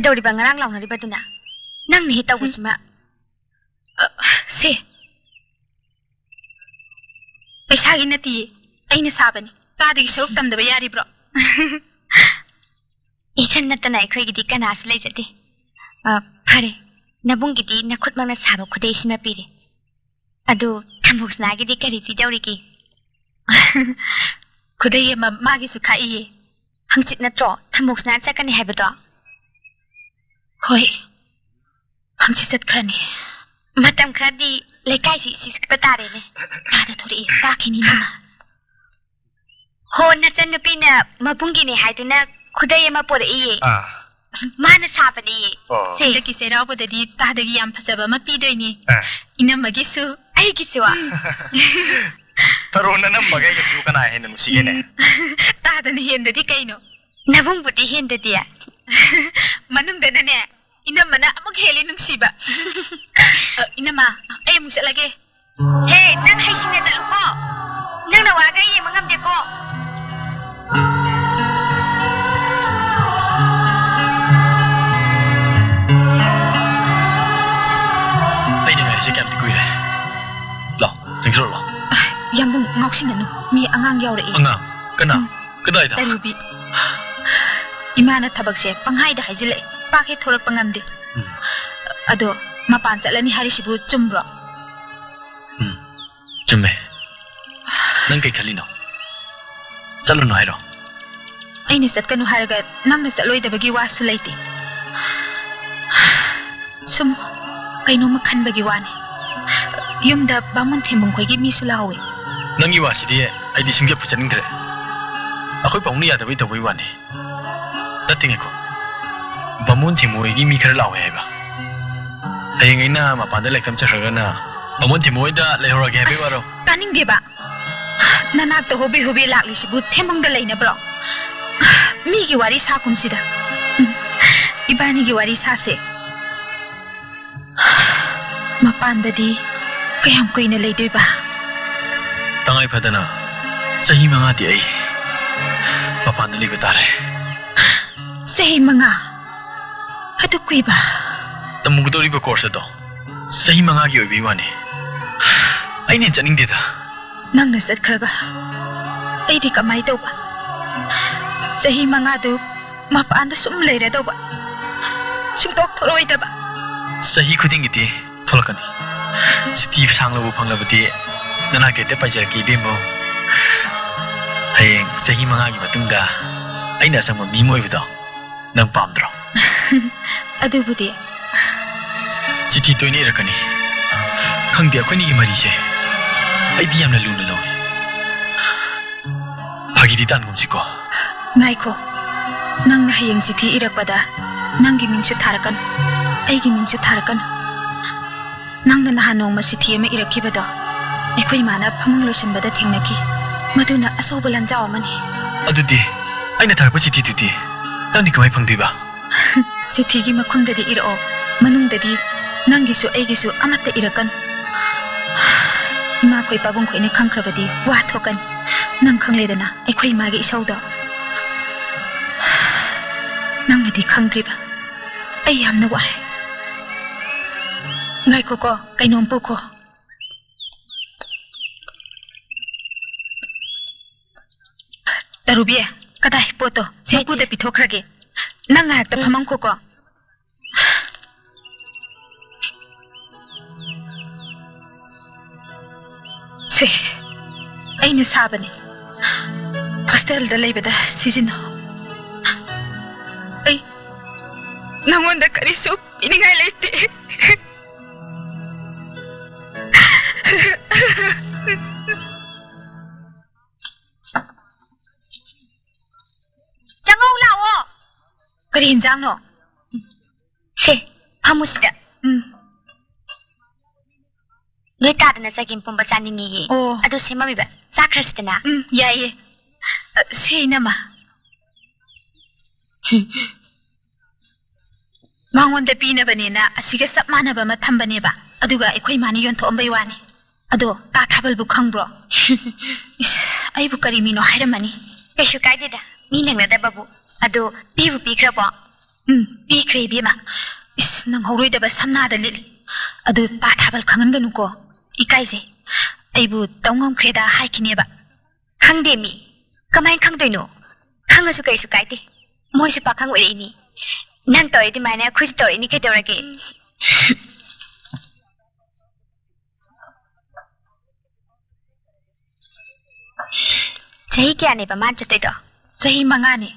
ꯀꯩꯗꯧꯔꯤꯕ ꯉꯔꯥꯡ ꯂꯥꯎꯅꯔꯤꯕꯗꯨꯅ? ꯅꯪꯅ ꯍꯦꯛ ꯇꯧꯕꯁꯤꯃ꯫ ꯑ, ꯁꯦ꯫ ꯄꯩꯁꯥꯒꯤ ꯅꯠꯇꯤꯌꯦ, ꯑꯩꯅ ꯁꯥꯕꯅꯤ꯫ ꯀꯥꯗꯒꯤ ꯁꯔꯨꯛ ꯇꯝꯗꯕ ꯌꯥꯔꯤꯕ꯭ꯔꯣ? ꯏꯆꯟ ꯅꯠꯇꯅ ꯑꯩꯈꯣꯏꯒꯤꯗꯤ ꯀꯅꯥꯁꯨ ꯂꯩꯖꯗꯦ꯫ ꯑ, ꯐꯔꯦ, ꯅꯕꯨꯡꯒꯤꯗꯤ ꯅꯈꯨꯠꯃꯛꯅ ꯁꯥꯕ ꯈꯨꯗꯩꯁꯤꯃ ꯄꯤꯔꯦ꯫ ꯑꯗꯨ ꯊꯝꯕꯧꯁꯅꯥꯒꯤꯗꯤ ꯀꯔꯤ ꯄꯤꯗꯧꯔꯤꯒꯦ? ꯈꯨꯗꯩ ꯑꯃ ꯃꯥꯒꯤꯁꯨ ꯈꯥꯛꯏꯌꯦ꯫ ꯍꯪꯆꯤꯠ ꯅꯠꯇ꯭ꯔꯣ ꯊꯝꯕꯧꯁꯅꯥ ꯆꯠꯀꯅꯤ ꯍꯥꯏꯕꯗꯣ? ꯍꯣꯏ, ꯍꯪꯆꯤꯠ ꯆꯠꯈ꯭ꯔꯅꯤ꯫ ꯃꯇꯝ ꯈꯔꯗꯤ ꯂꯩꯀꯥꯏꯁꯤ ꯏꯁꯤꯛꯄ ꯇꯥꯔꯦꯅꯦ꯫ ꯇꯥꯗ ꯊꯣꯔꯛꯑꯦ, ꯇꯥꯈꯤꯅꯤ ꯅꯪꯅ꯫ ꯍꯣ, ꯅꯆꯟꯅꯨꯄꯤꯅ ꯃꯕꯨꯡꯒꯤꯅꯦ ꯍꯥꯏꯗꯨꯅ ꯈꯨꯗꯩ ꯑꯃ ꯄꯣꯔꯛꯏꯌꯦ꯫ ꯑꯥ꯫ ꯃꯥꯅ ꯁꯥꯕꯅꯦꯌꯦ꯫ ꯑꯣ꯫ ꯁꯦ꯫ ꯍꯟꯗꯛꯀꯤ ꯆꯩꯔꯥꯎꯕꯗꯗꯤ ꯇꯥꯗꯒꯤ ꯌꯥꯝ ꯐꯖꯕ ꯑꯃ ꯄꯤꯗꯣꯏꯅꯦ꯫ ꯑꯥ꯫ ꯏꯅꯝꯃꯒꯤꯁꯨ꯫ ꯑꯩꯒꯤꯁꯨ? ꯊꯔꯣ ꯅꯅꯝꯃꯒ ꯑꯩꯒꯁꯤꯕꯨ ꯀꯅꯥ ꯍꯦꯟꯅ ꯅꯨꯡꯁꯤꯒꯦꯅꯦ? ꯎꯝ꯫ ꯇꯥꯗꯅ ꯍꯦꯟꯗꯗꯤ ꯀꯩꯅꯣ? ꯅꯕꯨꯡꯕꯨꯗꯤ ꯍꯦꯟꯗꯗꯤ꯫ ꯃꯅꯨꯡꯗꯅꯅꯦ, ꯏꯅꯝꯃꯅ ꯑꯃꯨꯛ ꯍꯦꯜꯂꯤ ꯅꯨꯡꯁꯤꯕ꯫ ꯑ, ꯏꯅꯝꯃ, ꯑꯩ ꯑꯃꯨꯛ ꯆꯠꯂꯒꯦ꯫ ꯍꯦ, ꯅꯪ ꯍꯩꯁꯤꯡꯅ ꯆꯠꯂꯨꯀꯣ꯫ ꯅꯪꯅ ꯋꯥꯒ ꯌꯦꯡꯕ ꯉꯝꯗꯦꯀꯣ꯫ ꯑꯩꯅ ꯉꯥꯏꯔꯤꯁꯦ ꯀꯌꯥꯝꯗꯤ ꯀꯨꯏꯔꯦ? ꯂꯥꯎ, ꯆꯪꯁꯤꯜꯂꯣ, ꯂꯥꯎ꯫ ꯑ, ꯌꯥꯝꯕꯨꯡ, ꯉꯥꯎꯁꯤꯟꯅꯅꯨ꯫ ꯃꯤ ꯑꯉꯥꯡ ꯌꯥꯎꯔꯛꯑꯦ꯫ ꯑꯉꯥꯡ? ꯀꯅꯥ? ꯎꯝ꯫ ꯀꯗꯥꯏꯗ? ꯇꯔꯨꯕꯤ꯫ ꯏꯃꯥꯅ ꯊꯕꯛꯁꯦ ꯄꯪꯍꯥꯏꯗ ꯍꯥꯏꯖꯤꯜꯂꯛꯑꯦ꯫ ꯄꯥꯛ ꯍꯦꯛ ꯊꯣꯔꯛꯄ ꯉꯝꯗꯦ꯫ ꯎꯝ꯫ ꯑꯗꯣ ꯃꯄꯥꯟ ꯆꯠꯂꯅꯤ ꯍꯥꯏꯔꯤꯁꯤꯕꯨ ꯆꯨꯝꯕ꯭ꯔꯣ? ꯎꯝ, ꯆꯨꯝꯃꯦ꯫ ꯅꯪ ꯀꯩ ꯈꯜꯂꯤꯅꯣ? ꯆꯠꯂꯨꯅꯨ ꯍꯥꯏꯔꯣ? ꯑꯩꯅ ꯆꯠꯀꯅꯨ ꯍꯥꯏꯔꯒ ꯅꯪꯅ ꯆꯠꯂꯣꯏꯗꯕꯒꯤ ꯋꯥꯁꯨ ꯂꯩꯇꯦ꯫ ꯁꯨꯝ ꯀꯩꯅꯣꯝꯃ ꯈꯟꯕꯒꯤ ꯋꯥꯅꯤ꯫ ꯌꯨꯝꯗ ꯕꯥꯃꯣꯟ ꯊꯦꯝꯕꯨꯡ ꯈꯣꯏꯒꯤ ꯃꯤꯁꯨ ꯂꯥꯛꯍꯧꯋꯤ꯫ ꯅꯪꯒꯤ ꯋꯥꯁꯤꯗꯤ ꯑꯩꯗꯤ ꯁꯨꯡꯆꯠꯄꯨ ꯆꯠꯅꯤꯡꯗ꯭ꯔꯦ꯫ ꯑꯩꯈꯣꯏ ꯄꯥꯕꯨꯡꯅ ꯌꯥꯗꯕꯩ ꯇꯧꯕꯩ ꯋꯥꯅꯤ꯫ ꯅꯠꯇꯦ, ꯉꯥꯏꯈꯣ꯫ ꯕꯥꯃꯣꯟ ꯊꯦꯝꯕꯨꯡ ꯍꯣꯏꯒꯤ ꯃꯤ ꯈꯔ ꯂꯥꯛꯍꯧꯋꯦ ꯍꯥꯏꯕ꯫ ꯍꯌꯦꯡ ꯑꯩꯅ ꯃꯄꯥꯟꯗ ꯂꯥꯏꯔꯤꯛ ꯇꯝ ꯆꯠꯈ꯭ꯔꯒꯅ ꯕꯥꯃꯣꯟ ꯊꯦꯝꯕꯨꯡ ꯍꯣꯏꯗ ꯂꯩꯍꯧꯔꯒꯦ ꯍꯥꯏꯕꯩ ꯑꯁ, ꯋꯥꯔꯣ? ꯇꯥꯅꯤꯡꯗꯦꯕ꯫ ꯅꯅꯥꯛꯇ ꯍꯣꯕꯦ ꯍꯣꯕꯦ ꯂꯥꯛꯂꯤꯁꯤꯕꯨ ꯊꯦꯝꯕꯨꯡꯗ ꯂꯩꯅꯕ꯭ꯔꯣ? ꯃꯤꯒꯤ ꯋꯥꯔꯤ ꯁꯥꯈꯨꯝꯁꯤꯗ꯫ ꯎꯝ, ꯏꯕꯥꯅꯤꯒꯤ ꯋꯥꯔꯤ ꯁꯥꯁꯦ꯫ ꯃꯄꯥꯟꯗꯗꯤ ꯀꯌꯥꯝ ꯀꯨꯏꯅ ꯂꯩꯗꯣꯏꯕ? ꯇꯉꯥꯏ ꯐꯗꯅ ꯆꯍꯤ ꯃꯉꯥꯗꯤ ꯑꯩ ꯃꯄꯥꯟꯗ ꯂꯩꯕ ꯇꯥꯔꯦ꯫ ꯆꯍꯤ ꯃꯉꯥ? ꯑꯗꯨ ꯀꯨꯏꯕ? ꯇꯝꯃꯨꯒꯗꯧꯔꯤꯕ ꯀꯣꯔꯁ ꯑꯗꯣ ꯆꯍꯤ ꯃꯉꯥꯒꯤ ꯑꯣꯏꯕꯒꯤ ꯋꯥꯅꯤ꯫ ꯑꯩꯅ ꯆꯠꯅꯤꯡꯗꯦꯗ꯫ ꯅꯪꯅ ꯆꯠꯈ꯭ꯔꯒ ꯑꯩꯗꯤ ꯀꯃꯥꯏ ꯇꯧꯕ? ꯆꯍꯤ ꯃꯉꯥꯗꯨ ꯃꯄꯥꯟꯗ ꯁꯨꯝ ꯂꯩꯔꯗꯧꯕ, ꯁꯨꯡꯊꯣꯛ ꯊꯣꯛꯂꯛꯑꯣꯏꯗꯕ꯫ ꯆꯍꯤ ꯈꯨꯗꯤꯡꯒꯤꯗꯤ ꯊꯣꯛꯂꯛꯀꯅꯤ꯫ ꯁꯨꯇꯤ ꯁꯥꯡꯂꯕꯨ ꯐꯪꯂꯕꯗꯤ ꯅꯅꯥꯛꯇ ꯍꯦꯛꯇ ꯄꯥꯏꯖꯔꯛꯀꯦ, ꯏꯕꯦꯝꯃꯧ꯫ ꯍꯌꯦꯡ ꯆꯍꯤ ꯃꯉꯥꯒꯤ ꯃꯇꯨꯡꯗ ꯑꯩꯅ ꯑꯆꯝꯕ ꯃꯤ ꯑꯃ ꯑꯣꯏꯕꯗꯣ ꯅꯪ ꯄꯥꯝꯗ꯭ꯔꯣ? ꯑꯗꯨꯕꯨꯗꯤ꯫ ꯆꯤꯊꯤ ꯇꯣꯏꯅ ꯏꯔꯛꯀꯅꯤ꯫ ꯈꯪꯗꯦ, ꯑꯩꯈꯣꯏꯅꯤꯒꯤ ꯃꯔꯤꯁꯦ ꯑꯩꯗꯤ ꯌꯥꯝꯅ ꯂꯨꯅ ꯂꯧꯏ꯫ ꯐꯥꯒꯤꯗꯤ ꯇꯥꯟꯒꯨꯝꯁꯤꯀꯣ꯫ ꯉꯥꯏꯈꯣ, ꯅꯪꯅ ꯍꯌꯦꯡ ꯆꯤꯊꯤ ꯏꯔꯛꯄꯗ ꯅꯪꯒꯤ ꯃꯤꯡꯁꯨ ꯊꯥꯔꯛꯀꯅꯨ, ꯑꯩꯒꯤ ꯃꯤꯡꯁꯨ ꯊꯥꯔꯛꯀꯅꯨ꯫ ꯅꯪꯅ ꯅꯍꯥꯟ ꯅꯣꯡꯃ ꯆꯤꯊꯤ ꯑꯃ ꯏꯔꯛꯈꯤꯕꯗꯣ ꯑꯩꯈꯣꯏ ꯏꯃꯥꯅ ꯐꯃꯨꯡ ꯂꯣꯏꯁꯤꯟꯕꯗ ꯊꯦꯡꯅꯈꯤ꯫ ꯃꯗꯨꯅ ꯑꯆꯧꯕ ꯂꯥꯟꯖꯥꯎ ꯑꯃꯅꯤ꯫ ꯑꯗꯨꯗꯤ ꯑꯩꯅ ꯊꯥꯔꯛꯄ ꯆꯤꯊꯤꯗꯨꯗꯤ ꯅꯪꯗꯤ ꯀꯃꯥꯏ ꯐꯪꯗꯣꯏꯕ? ꯆꯤꯊꯤꯒꯤ ꯃꯈꯨꯝꯗꯗꯤ ꯏꯔꯛꯑꯣ, ꯃꯅꯨꯡꯗꯗꯤ ꯅꯪꯒꯤꯁꯨ ꯑꯩꯒꯤꯁꯨ ꯑꯃꯠꯇ ꯏꯔꯛꯀꯅꯨ꯫ ꯏꯃꯥꯈꯣꯏ ꯄꯥꯕꯨꯡꯈꯣꯏꯅ ꯈꯪꯈ꯭ꯔꯕꯗꯤ ꯋꯥ ꯊꯣꯛꯀꯅꯤ꯫ ꯅꯪ ꯈꯪꯂꯦꯗꯅ ꯑꯩꯈꯣꯏ ꯏꯃꯥꯒꯤ ꯏꯁꯧꯗꯣ꯫ ꯅꯪꯅꯗꯤ ꯈꯪꯗ꯭ꯔꯤꯕ꯫ ꯑꯩ ꯌꯥꯝꯅ ꯋꯥꯏ꯫ ꯉꯥꯏꯈꯣꯀꯣ, ꯀꯩꯅꯣꯝ ꯄꯨꯈꯣ꯫ ꯇꯔꯨꯕꯤ, ꯀꯗꯥꯏ ꯄꯣꯠꯇꯣ? ꯁꯦ, ꯃꯄꯨꯗ ꯆꯦ꯫ ꯄꯤꯊꯣꯛꯈ꯭ꯔꯒꯦ꯫ ꯅꯪ ꯉꯥꯏꯍꯥꯛꯇ ꯎꯝ꯫ ꯐꯝꯃꯝꯈꯣꯀꯣ꯫ ꯁꯦ, ꯑꯩꯅ ꯁꯥꯕꯅꯤ꯫ ꯍꯣꯁꯇꯦꯜꯗ ꯂꯩꯕꯗ ꯁꯤꯖꯤꯟꯅꯧ꯫ ꯑꯩ ꯅꯉꯣꯟꯗ ꯀꯔꯤꯁꯨ ꯄꯤꯅꯤꯡꯉꯥꯏ ꯂꯩꯇꯦ꯫ ꯆꯪꯉꯧ ꯂꯥꯛꯑꯣ꯫ ꯀꯔꯤ ꯍꯤꯟꯖꯥꯡꯅꯣ? ꯁꯦ, ꯐꯝꯃꯨ ꯁꯤꯗ꯫ ꯎꯝ꯫ ꯅꯣꯏ ꯇꯥꯗꯅ ꯆꯒꯦꯝ ꯄꯣꯝꯕ ꯆꯥꯅꯤꯡꯉꯦꯌꯦ꯫ ꯑꯣ꯫ ꯑꯗꯨ ꯁꯦꯝꯃꯝꯃꯤꯕ꯫ ꯆꯥꯈ꯭ꯔꯁꯤꯗꯅ꯫ ꯎꯝ, ꯌꯥꯏꯌꯦ꯫ ꯑ, ꯁꯦ, ꯏꯅꯝꯃ꯫ ꯃꯉꯣꯟꯗ ꯄꯤꯅꯕꯅꯦꯅ ꯑꯁꯤꯒ ꯆꯞ ꯃꯥꯟꯅꯕ ꯑꯃ ꯊꯝꯕꯅꯦꯕ, ꯑꯗꯨꯒ ꯑꯩꯈꯣꯏ ꯏꯃꯥꯅ ꯌꯣꯟꯊꯣꯛꯑꯝꯕꯩ ꯋꯥꯅꯤ꯫ ꯑꯗꯣ ꯇꯥ ꯊꯥꯕꯜꯕꯨ ꯈꯪꯕ꯭ꯔꯣ? ꯏꯁ, ꯑꯩꯕꯨ ꯀꯔꯤ ꯃꯤꯅꯣ ꯍꯥꯏꯔꯝꯃꯅꯤ꯫ ꯀꯩꯁꯨ ꯀꯥꯏꯗꯦꯗ, ꯃꯤ ꯅꯪꯅꯗꯕꯕꯨ꯫ ꯑꯗꯣ ꯄꯤꯕꯨ ꯄꯤꯈ꯭ꯔꯕꯣ? ꯎꯝ, ꯄꯤꯈ꯭ꯔꯦ ꯏꯕꯦꯝꯃ꯫ ꯏꯁ, ꯅꯪꯍꯧꯔꯣꯏꯗꯕ ꯁꯝꯅꯥꯗ ꯂꯤꯠꯂꯤ꯫ ꯑꯗꯨ ꯇꯥ ꯊꯥꯕꯜ ꯈꯪꯍꯟꯒꯅꯨꯀꯣ꯫ ꯏꯀꯥꯏꯖꯩ꯫ ꯑꯩꯕꯨ ꯇꯧ ꯉꯝꯈ꯭ꯔꯦꯗ ꯍꯥꯏꯈꯤꯅꯦꯕ꯫ ꯈꯪꯗꯦ ꯃꯤ꯫ ꯀꯃꯥꯏꯅ ꯈꯪꯗꯣꯏꯅꯣ? ꯈꯪꯉꯁꯨ ꯀꯩꯁꯨ ꯀꯥꯏꯗꯦ꯫ ꯃꯣꯏꯁꯨ ꯄꯥꯈꯪ ꯑꯣꯏꯔꯛꯏꯅꯤ꯫ ꯅꯪ ꯇꯧꯔꯤ ꯑꯗꯨꯃꯥꯏꯅ ꯑꯩꯈꯣꯏꯁꯨ ꯇꯧꯔꯛꯏꯅꯤ ꯀꯩꯗꯧꯔꯒꯦ? ꯆꯍꯤ ꯀꯌꯥꯅꯦꯕ ꯃꯥꯅ ꯆꯠꯇꯣꯏꯗꯣ? ꯆꯍꯤ ꯃꯉꯥꯅꯤ꯫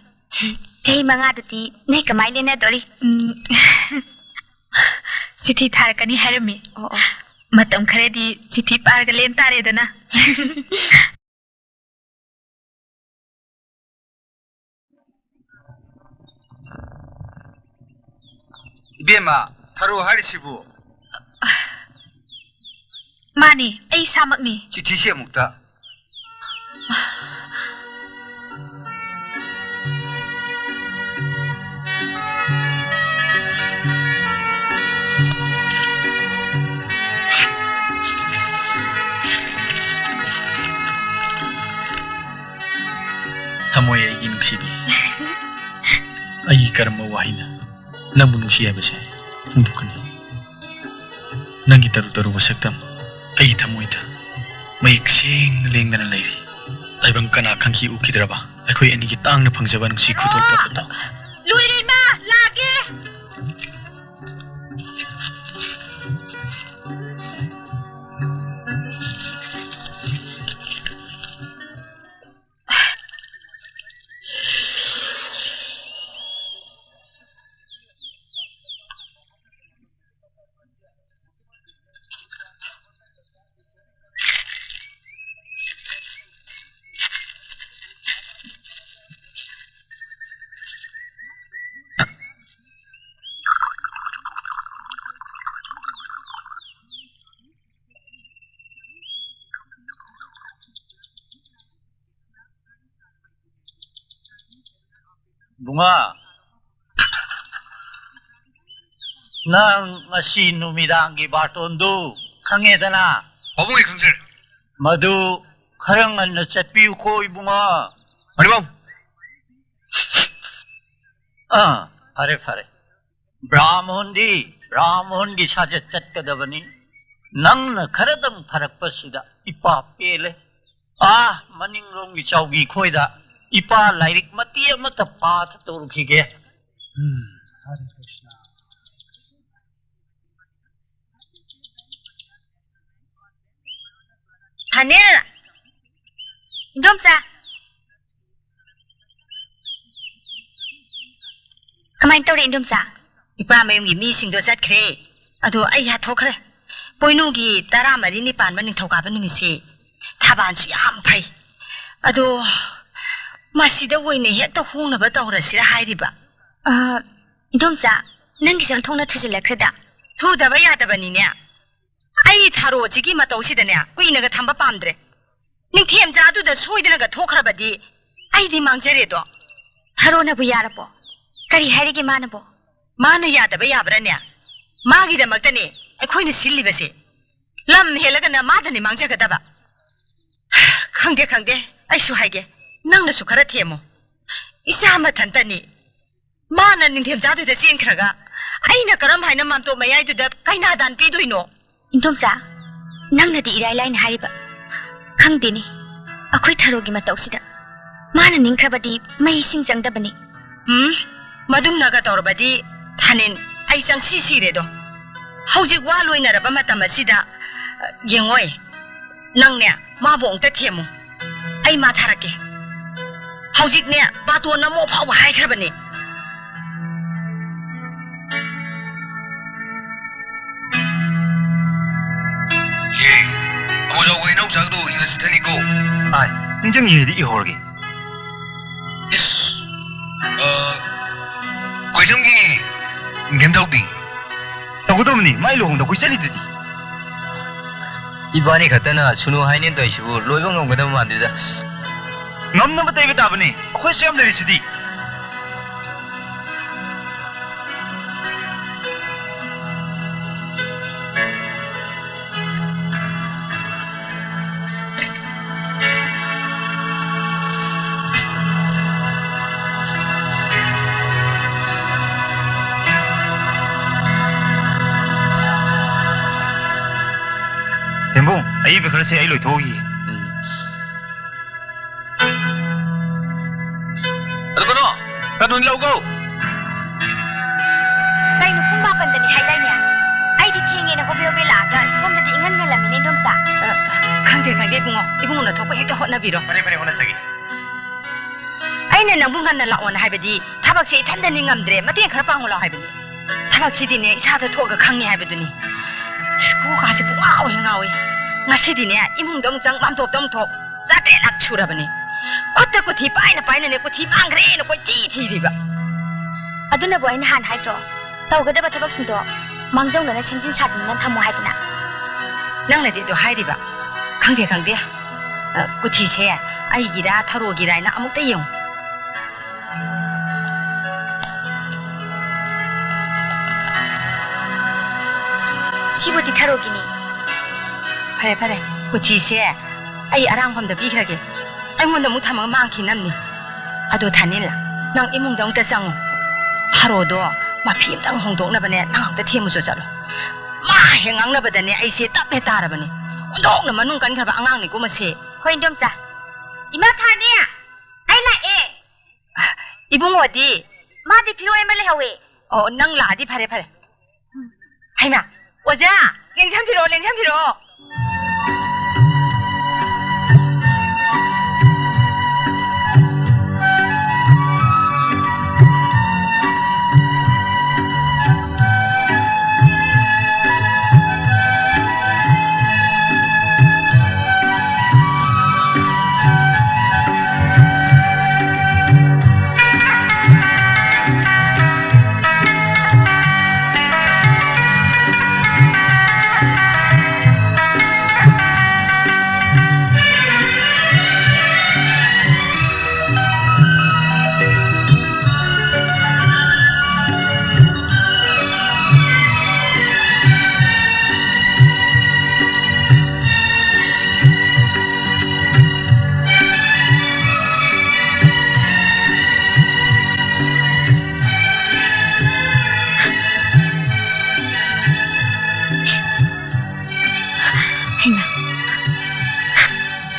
ꯆꯍꯤ ꯃꯉꯥꯗꯨꯗꯤ ꯅꯣꯏ ꯀꯃꯥꯏ ꯂꯦꯟꯅꯗꯣꯔꯤ? ꯎꯝ꯫ ꯆꯤꯊꯤ ꯊꯥꯔꯛꯀꯅꯤ ꯍꯥꯏꯔꯝꯃꯤ꯫ ꯑꯣ, ꯑꯣ꯫ ꯃꯇꯝ ꯈꯔꯗꯤ ꯆꯤꯊꯤ ꯄꯥꯔꯒ ꯂꯦꯟ ꯇꯥꯔꯦꯗꯅ꯫ ꯏꯕꯦꯝꯃ, ꯊꯔꯣ ꯍꯥꯏꯔꯤꯁꯤꯕꯨ? ꯃꯥꯅꯤ, ꯑꯩ ꯏꯁꯥꯃꯛꯅꯤ꯫ ꯆꯤꯊꯤꯁꯤ ꯑꯃꯨꯛꯇ꯫ ꯊꯃꯣꯏ ꯑꯩꯒꯤ ꯅꯨꯡꯁꯤꯕꯤ, ꯑꯩꯒꯤ ꯀꯔꯝꯕ ꯋꯥꯍꯩꯅ ꯅꯪꯕꯨ ꯅꯨꯡꯁꯤ ꯍꯥꯏꯕꯁꯦ ꯐꯣꯡꯗꯣꯛꯀꯅꯤ? ꯅꯪꯒꯤ ꯇꯔꯨ ꯇꯔꯨꯕ ꯁꯛꯇꯝ ꯑꯩꯒꯤ ꯊꯃꯣꯏꯗ ꯃꯌꯦꯛ ꯁꯦꯡꯅ ꯂꯦꯡꯗꯅ ꯂꯩꯔꯤ꯫ ꯇꯥꯏꯕꯪ ꯀꯅꯥ ꯈꯪꯈꯤ ꯎꯈꯤꯗ꯭ꯔꯕ ꯑꯩꯈꯣꯏ ꯑꯅꯤꯒꯤ ꯇꯥꯡꯅ ꯐꯪꯖꯕ ꯅꯨꯡꯁꯤ ꯈꯨꯗꯣꯜꯄꯣꯠ ꯑꯗꯣ꯫ ꯂꯣꯏꯔꯦ ꯏꯃꯥ, ꯂꯥꯛꯀꯦ꯫ ꯏꯕꯨꯡꯉꯣ, ꯅꯪ ꯉꯁꯤ ꯅꯨꯃꯤꯗꯥꯡꯒꯤ ꯕꯥꯔꯇꯣꯟꯗꯨ ꯈꯪꯉꯦꯗꯅ? ꯄꯥꯕꯨꯡ, ꯑꯩ ꯈꯪꯖꯔꯦ꯫ ꯃꯗꯨ ꯈꯔ ꯉꯟꯅ ꯆꯠꯄꯤꯌꯨꯀꯣ, ꯏꯕꯨꯡꯉꯣ꯫ ꯃꯅꯤꯕꯥꯕꯨ! ꯑꯥ꯫ ꯐꯔꯦ, ꯐꯔꯦ꯫ ꯕ꯭ꯔꯥꯍꯃꯣꯟꯗꯤ ꯕ꯭ꯔꯥꯍꯃꯣꯟꯒꯤ ꯁꯥꯖꯠ ꯆꯠꯀꯗꯕꯅꯤ꯫ ꯅꯪꯅ ꯈꯔꯗꯪ ꯐꯔꯛꯄꯁꯤꯗ ꯏꯄꯥ ꯄꯦꯜꯂꯦ꯫ ꯑꯥ, ꯃꯅꯤꯡꯂꯣꯝꯒꯤ ꯆꯥꯎꯕꯤ ꯈꯣꯏꯗ ꯏꯄꯥ ꯂꯥꯏꯔꯤꯛ ꯃꯇꯦꯛ ꯑꯃꯇ ꯄꯥꯊ ꯇꯧꯔꯨꯈꯤꯒꯦ꯫ ꯎꯝ, ꯍꯔꯦ ꯀ꯭ꯔꯤꯁꯅ꯫ ꯊꯥꯅꯤꯜ! ꯏꯟꯗꯣꯝꯆꯥ! ꯀꯃꯥꯏꯅ ꯇꯧꯔꯦ, ꯏꯟꯗꯣꯝꯆꯥ? ꯏꯄꯥ ꯃꯌꯨꯝꯒꯤ ꯃꯤꯁꯤꯡꯗꯣ ꯆꯠꯈ꯭ꯔꯦ꯫ ꯑꯗꯣ ꯑꯩ ꯍꯥꯊꯣꯛꯈ꯭ꯔꯦ꯫ ꯄꯣꯏꯅꯨꯒꯤ ꯇꯔꯥꯃꯔꯤꯅꯤ ꯄꯥꯟꯕ ꯅꯤꯡꯊꯧꯀꯥꯕ ꯅꯨꯃꯤꯠꯁꯦ ꯊꯥꯕꯥꯜꯁꯨ ꯌꯥꯝ ꯐꯩ꯫ ꯑꯗꯣ ꯃꯁꯤꯗ ꯑꯣꯏꯅ ꯍꯦꯛꯇ ꯍꯣꯡꯅꯕ ꯇꯧꯔꯁꯤꯔ ꯍꯥꯏꯔꯤꯕ꯫ ꯑ, ꯏꯟꯗꯣꯝꯆꯥ, ꯅꯪꯒꯤꯁꯦ ꯑꯣꯟꯊꯣꯛꯅ ꯊꯨꯖꯤꯜꯂꯛꯈ꯭ꯔꯦꯗ꯫ ꯊꯨꯗꯕ ꯌꯥꯗꯕꯅꯤꯅꯦ꯫ ꯑꯩ ꯊꯥꯔꯣꯁꯤꯒꯤ ꯃꯇꯧꯁꯤꯗꯅꯦ ꯀꯨꯏꯅꯒ ꯊꯝꯕ ꯄꯥꯝꯗ꯭ꯔꯦ꯫ ꯅꯤꯡꯊꯦꯝꯆꯥꯗꯨꯗ ꯁꯣꯏꯗꯅꯒ ꯊꯣꯛꯈ꯭ꯔꯕꯗꯤ ꯑꯩꯗꯤ ꯃꯥꯡꯖꯔꯦꯗꯣ꯫ ꯊꯥꯔꯣꯅꯕꯨ ꯌꯥꯔꯕꯣ? ꯀꯔꯤ ꯍꯥꯏꯔꯤꯒꯦ ꯃꯥꯅꯕꯣ? ꯃꯥꯅ ꯌꯥꯗꯕ ꯌꯥꯕ꯭ꯔꯥꯅꯦ? ꯃꯥꯒꯤꯗꯃꯛꯇꯅꯦ ꯑꯩꯈꯣꯏꯅ ꯁꯤꯜꯂꯤꯕꯁꯦ꯫ ꯂꯝ ꯍꯦꯜꯂꯒꯅ ꯃꯥꯗꯅꯤ ꯃꯥꯡꯖꯒꯗꯕ꯫ ꯈꯪꯗꯦ, ꯈꯪꯗꯦ, ꯑꯩꯁꯨ ꯍꯥꯏꯒꯦ, ꯅꯪꯅꯁꯨ ꯈꯔ ꯊꯦꯝꯃꯣ꯫ ꯏꯆꯥ ꯃꯊꯟꯇꯅꯤ, ꯃꯥꯅ ꯅꯤꯡꯊꯦꯝꯆꯥꯗꯨꯗ ꯆꯦꯟꯈ꯭ꯔꯒ ꯑꯩꯅ ꯀꯔꯝ ꯍꯥꯏꯅ ꯃꯥꯝꯇꯣꯞ ꯃꯌꯥꯏꯗꯨꯗ ꯀꯩꯅꯥꯗꯥꯟ ꯄꯤꯗꯣꯏꯅꯣ? ꯏꯟꯗꯣꯝꯆꯥ, ꯅꯪꯅꯗꯤ ꯏꯔꯥꯏ ꯂꯥꯏꯅ ꯍꯥꯏꯔꯤꯕ꯫ ꯈꯪꯗꯦꯅꯦ, ꯑꯩꯈꯣꯏ ꯊꯔꯣꯒꯤ ꯃꯇꯧꯁꯤꯗ꯫ ꯃꯥꯅ ꯅꯤꯡꯈ꯭ꯔꯕꯗꯤ ꯃꯩ ꯏꯁꯤꯡ ꯆꯪꯗꯕꯅꯤ꯫ ꯎꯝ, ꯃꯗꯨꯝꯅꯒ ꯇꯧꯔꯕꯗꯤ ꯊꯥꯅꯤꯟ, ꯑꯩ ꯆꯪꯁꯤ ꯁꯤꯔꯦꯗꯣ꯫ ꯍꯧꯖꯤꯛ ꯋꯥ ꯂꯣꯏꯅꯔꯕ ꯃꯇꯝ ꯑꯁꯤꯗ, ꯑ, ꯌꯦꯡꯉꯣꯏ, ꯅꯪꯅꯦ ꯃꯥꯕꯨ ꯑꯃꯨꯛꯇ ꯊꯦꯝꯃꯨ꯫ ꯑꯩ ꯃꯥ ꯊꯥꯔꯛꯀꯦ꯫ ꯍꯧꯖꯤꯛꯅꯦ ꯕꯥꯇꯣꯟ ꯅꯝꯃꯣ ꯐꯥꯎꯕ ꯍꯥꯏꯈ꯭ꯔꯕꯅꯦ꯫ ꯌꯦ, ꯑꯃꯨꯖꯥꯎꯒ ꯏꯅꯥꯎꯆꯥꯒꯗꯣ ꯏꯪꯂꯤꯁ ꯊꯅꯤꯀꯣ꯫ ꯑꯥꯏ, ꯅꯤꯡꯁꯤꯡꯉꯤꯗꯤ ꯏꯍꯧꯔꯒꯦ꯫ ꯏꯁ, ꯑ, ꯀꯣꯏꯖꯝꯒꯤ ꯅꯤꯡꯊꯦꯝ ꯇꯧꯕꯤ꯫ ꯇꯧꯒꯗꯕꯅꯤ, ꯃꯥꯏ ꯂꯨꯍꯣꯡꯗ ꯑꯩꯈꯣꯏ ꯆꯠꯂꯤꯗꯨꯗꯤ꯫ ꯏꯕꯥꯅꯤ ꯈꯛꯇꯅ ꯁꯨꯅꯨ ꯍꯥꯏꯅꯦꯅ ꯇꯧꯔꯤꯁꯤꯕꯨ ꯂꯣꯏꯕ ꯉꯝꯒꯗꯕ ꯃꯥꯟꯗꯦꯗ꯫ ꯉꯝꯅꯕ ꯇꯩꯕ ꯇꯥꯕꯅꯤ, ꯑꯩꯈꯣꯏꯁꯨ ꯌꯥꯝ ꯂꯩꯔꯤꯁꯤꯗꯤ꯫ ꯑꯏꯕ ꯈꯔꯁꯦ ꯑꯩ ꯂꯣꯏꯊꯣꯛꯎꯈꯤꯒꯦ꯫ ꯎꯝ꯫ ꯑꯗꯨ ꯀꯩꯅꯣ, ꯀꯩꯅꯣ ꯂꯧꯒꯣ꯫ ꯀꯩꯅꯣ ꯄꯨꯡ ꯃꯥꯄꯟꯗꯅꯤ ꯍꯥꯏꯗꯥꯏꯅꯦ? ꯑꯩꯗꯤ ꯊꯦꯡꯉꯦꯅ ꯍꯣꯕꯦ ꯍꯣꯕꯦ ꯂꯥꯛꯑꯒ ꯁꯣꯝꯗꯗꯤ ꯏꯉꯟ ꯉꯜꯂꯝꯃꯤꯅꯦ, ꯏꯟꯗꯣꯝꯆꯥ꯫ ꯑ, ꯈꯪꯗꯦ, ꯈꯪꯗꯦ ꯏꯕꯨꯡꯉꯣ꯫ ꯏꯕꯨꯡꯉꯣꯅ ꯊꯣꯛꯄ ꯍꯦꯛꯇ ꯍꯣꯠꯅꯕꯤꯔꯣ꯫ ꯐꯔꯦ, ꯐꯔꯦ, ꯍꯣꯠꯅꯖꯒꯦ꯫ ꯑꯩꯅ ꯅꯪꯕꯨ ꯉꯟꯅ ꯂꯥꯛꯑꯣꯅ ꯍꯥꯏꯕꯗꯤ ꯊꯕꯛꯁꯦ ꯏꯊꯟꯗꯅꯤ ꯉꯝꯗ꯭ꯔꯦ, ꯃꯇꯦꯡ ꯈꯔ ꯄꯥꯡꯉꯨ ꯂꯥꯎ ꯍꯥꯏꯕꯅꯤ꯫ ꯊꯕꯛꯁꯤꯗꯤꯅꯦ, ꯏꯁꯥꯗ ꯊꯣꯛꯑꯒ ꯈꯪꯉꯦ ꯍꯥꯏꯕꯗꯨꯅꯤ꯫ ꯑꯁ, ꯀꯣꯛꯀꯥꯁꯦ ꯄꯨꯡꯉꯥꯎ ꯍꯦꯛ ꯉꯥꯎꯏ꯫ ꯉꯁꯤꯗꯤꯅꯦ, ꯏꯃꯨꯡꯗ ꯑꯃꯨꯛ ꯆꯪ, ꯃꯥꯝꯇꯣꯞꯇ ꯑꯃꯨꯛ ꯊꯣꯛ, ꯆꯥꯇ꯭ꯔꯦꯠꯂꯛ ꯁꯨꯔꯕꯅꯦ꯫ ꯈꯨꯠꯇ ꯀꯨꯊꯤ ꯄꯥꯏꯅ ꯄꯥꯏꯅꯅꯦ, ꯀꯨꯊꯤ ꯃꯥꯡꯈ꯭ꯔꯦꯅ ꯀꯣꯏꯊꯤ ꯊꯤꯔꯤꯕ꯫ ꯑꯗꯨꯅꯕꯨ ꯑꯩꯅ ꯍꯥꯟꯅ ꯍꯥꯏꯗ꯭ꯔꯣ, ꯇꯧꯒꯗꯕ ꯊꯕꯛꯁꯤꯡꯗꯣ ꯃꯥꯡꯖꯧꯅꯅ ꯁꯦꯝꯖꯤꯟ ꯁꯥꯖꯤꯟꯗꯅ ꯊꯝꯃꯣ ꯍꯥꯏꯗꯅ꯫ ꯅꯪꯅꯗꯤ ꯑꯗꯨ ꯍꯥꯏꯔꯤꯕ? ꯈꯪꯗꯦ, ꯈꯪꯗꯦ꯫ ꯑ, ꯀꯨꯊꯤꯁꯦ ꯑꯩꯒꯤꯔꯥ ꯊꯔꯣꯒꯤꯔꯥ ꯍꯥꯏꯅ ꯑꯃꯨꯛꯇ ꯌꯦꯡꯉꯨ꯫ ꯁꯤꯕꯨꯗꯤ ꯊꯔꯣꯒꯤꯅꯤ꯫ ꯐꯔꯦ, ꯐꯔꯦ꯫ ꯀꯨꯊꯤꯁꯦ ꯑꯩ ꯑꯔꯥꯡꯐꯝꯗ ꯄꯤꯈ꯭ꯔꯒꯦ꯫ ꯑꯩꯉꯣꯟꯗ ꯑꯃꯨꯛ ꯊꯝꯃꯒ ꯃꯥꯡꯈꯤ ꯅꯝꯅꯤ꯫ ꯑꯗꯣ ꯊꯥꯅꯤꯜ, ꯅꯪ ꯏꯃꯨꯡꯗ ꯑꯃꯨꯛꯇ ꯆꯪꯉꯨ꯫ ꯊꯔꯣꯗꯣ ꯃꯐꯤ ꯑꯝꯇꯪ ꯍꯣꯡꯗꯣꯛꯅꯕꯅꯦ, ꯅꯪ ꯑꯝꯇ ꯊꯦꯝꯃꯨꯆꯣ ꯆꯠꯂꯣ꯫ ꯃꯥ ꯍꯦꯛ ꯉꯥꯡꯅꯕꯗꯅꯦ ꯑꯩꯁꯦ ꯇꯞ ꯍꯦꯛ ꯇꯥꯔꯕꯅꯦ꯫ ꯑꯣꯟꯊꯣꯛꯅ ꯃꯅꯨꯡ ꯀꯟꯈ꯭ꯔꯕ ꯑꯉꯥꯡꯅꯤꯀꯣ ꯃꯁꯦ꯫ ꯍꯣꯏ, ꯏꯟꯗꯣꯝꯆꯥ꯫ ꯏꯃꯥ ꯊꯥꯅꯤ! ꯑꯩ ꯂꯥꯛꯑꯦ! ꯏꯕꯨꯡꯉꯣꯗꯤ? ꯃꯥꯗꯤ ꯐꯤꯔꯣꯏ ꯑꯃ ꯂꯩꯍꯧꯋꯦ꯫ ꯑꯣ, ꯅꯪ ꯂꯥꯛꯑꯗꯤ ꯐꯔꯦ, ꯐꯔꯦ꯫ ꯍꯩꯃꯥ, ꯑꯣꯖꯥ, ꯂꯦꯡꯁꯟꯕꯤꯔꯛꯑꯣ, ꯂꯦꯡꯁꯟꯕꯤꯔꯛꯑꯣ꯫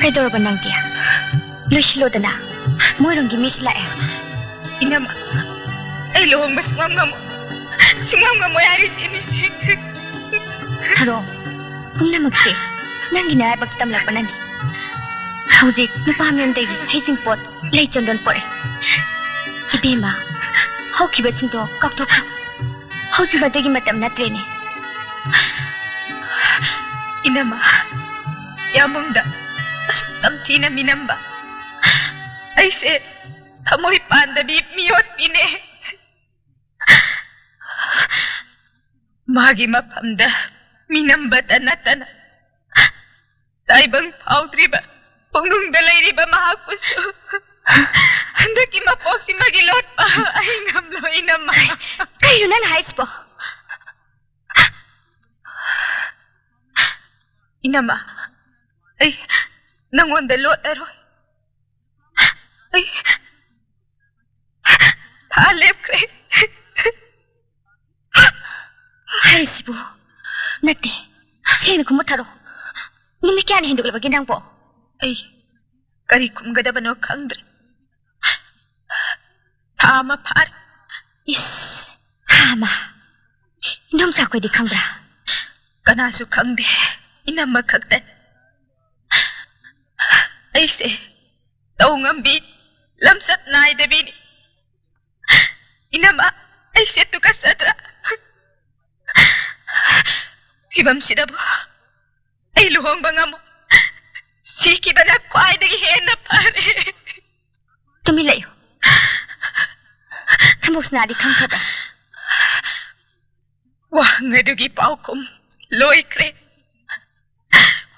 ꯀꯩꯗꯧꯔꯕ ꯅꯪꯗꯤ? ꯂꯣꯏꯁꯤꯜꯂꯣꯗꯅ, ꯃꯣꯏꯔꯣꯝꯒꯤ ꯃꯤꯁꯨ ꯂꯥꯛꯑꯦ꯫ ꯏꯅꯝꯃ, ꯑꯩ ꯂꯨꯍꯣꯡꯕ ꯁꯨꯡꯉꯝ ꯉꯝꯃꯣꯏ, ꯁꯨꯡꯉꯝ ꯉꯝꯃꯣꯏ ꯍꯥꯏꯔꯤꯁꯤꯅꯤ꯫ ꯊꯔꯣ, ꯄꯨꯝꯅꯃꯛꯁꯦ ꯅꯪꯒꯤ ꯅꯔꯥꯏꯕꯛꯇ ꯇꯝꯂꯛꯄꯅꯅꯤ꯫ ꯍꯧꯖꯤꯛ ꯅꯨꯄꯥ ꯃꯌꯨꯝꯗꯒꯤ ꯍꯩꯖꯤꯡꯄꯣꯠ, ꯂꯩ ꯆꯟꯗꯣꯟ ꯄꯣꯔꯛꯑꯦ꯫ ꯏꯕꯦꯝꯃ, ꯍꯧꯈꯤꯕꯁꯤꯡꯗꯣ ꯀꯥꯎꯊꯣꯛꯈ꯭ꯔꯣ꯫ ꯍꯧꯖꯤꯛ ꯃꯗꯨꯒꯤ ꯃꯇꯝ ꯅꯠꯇ꯭ꯔꯦꯅꯦ꯫ ꯏꯅꯝꯃ, ꯌꯥꯝꯕꯨꯡꯗ ꯑꯁꯨꯛ ꯇꯝꯊꯤꯅ ꯃꯤꯅꯝꯕ ꯑꯩꯁꯦ ꯊꯃꯣꯏ ꯄꯥꯟꯗꯕꯤ ꯃꯤꯑꯣꯠꯄꯤꯅꯦ꯫ ꯃꯥꯒꯤ ꯃꯐꯝꯗ ꯃꯤꯅꯝꯕꯇ ꯅꯠꯇꯅ ꯇꯥꯏꯕꯪ ꯐꯥꯎꯗ꯭ꯔꯤꯕ ꯄꯨꯛꯅꯨꯡꯗ ꯂꯩꯔꯤꯕ ꯃꯍꯥꯛꯄꯨꯁꯨ ꯍꯟꯗꯛꯀꯤ ꯃꯄꯣꯛꯁꯤꯃꯒꯤ ꯂꯣꯠꯄ ꯑꯩ ꯉꯝꯂꯣꯏ, ꯏꯅꯝꯃ꯫ ꯀꯩꯅꯣ ꯅꯪꯅ ꯍꯥꯏꯁꯤꯕꯣ? ꯏꯅꯝꯃ, ꯑꯩ ꯅꯪꯉꯣꯟꯗ ꯂꯣꯠꯂꯔꯣꯏ꯫ ꯑꯩ ꯊꯥ ꯂꯦꯞꯈ꯭ꯔꯦ꯫ ꯍꯥꯏꯔꯤꯁꯤꯕꯨ? ꯅꯠꯇꯦ, ꯁꯦꯡꯅ ꯈꯨꯝꯃꯨ ꯊꯔꯣ꯫ ꯅꯨꯃꯤꯠ ꯀꯌꯥꯅꯤ ꯍꯦꯟꯗꯣꯛꯂꯕꯒꯦ ꯅꯪꯕꯣ? ꯑꯩ ꯀꯔꯤ ꯈꯨꯝꯒꯗꯕꯅꯣ ꯈꯪꯗ꯭ꯔꯦ꯫ ꯊꯥ ꯑꯃ ꯐꯥꯔꯦ꯫ ꯏꯁ, ꯊꯥ ꯑꯃ? ꯏꯟꯗꯣꯝꯆꯥꯈꯣꯏꯗꯤ ꯈꯪꯕ꯭ꯔꯥ? ꯀꯅꯥꯁꯨ ꯈꯪꯗꯦ, ꯏꯅꯝꯃ ꯈꯛꯇꯅꯤ꯫ ꯑꯩꯁꯦ ꯇꯧ ꯉꯝꯕꯤ, ꯂꯝꯆꯠ ꯅꯥꯏꯗꯕꯤꯅꯤ꯫ ꯏꯅꯝꯃ, ꯑꯩꯁꯦ ꯇꯨꯀꯠꯆꯗ꯭ꯔꯥ? ꯐꯤꯕꯝꯁꯤꯗꯕꯨ ꯑꯩ ꯂꯨꯍꯣꯡꯕ ꯉꯝꯃꯣꯏ꯫ ꯁꯤꯈꯤꯕꯅ ꯈ꯭ꯋꯥꯏꯗꯒꯤ ꯍꯦꯟꯅ ꯐꯔꯦ꯫ ꯇꯨꯃꯤꯟ ꯂꯩꯌꯨ꯫ ꯈꯝꯕꯣꯛꯁꯅꯥꯗꯤ ꯈꯪꯈ꯭ꯔꯕ꯭ꯔꯥ? ꯋꯥꯍꯪ ꯑꯗꯨꯒꯤ ꯄꯥꯎꯈꯨꯝ ꯂꯣꯏꯈ꯭ꯔꯦ꯫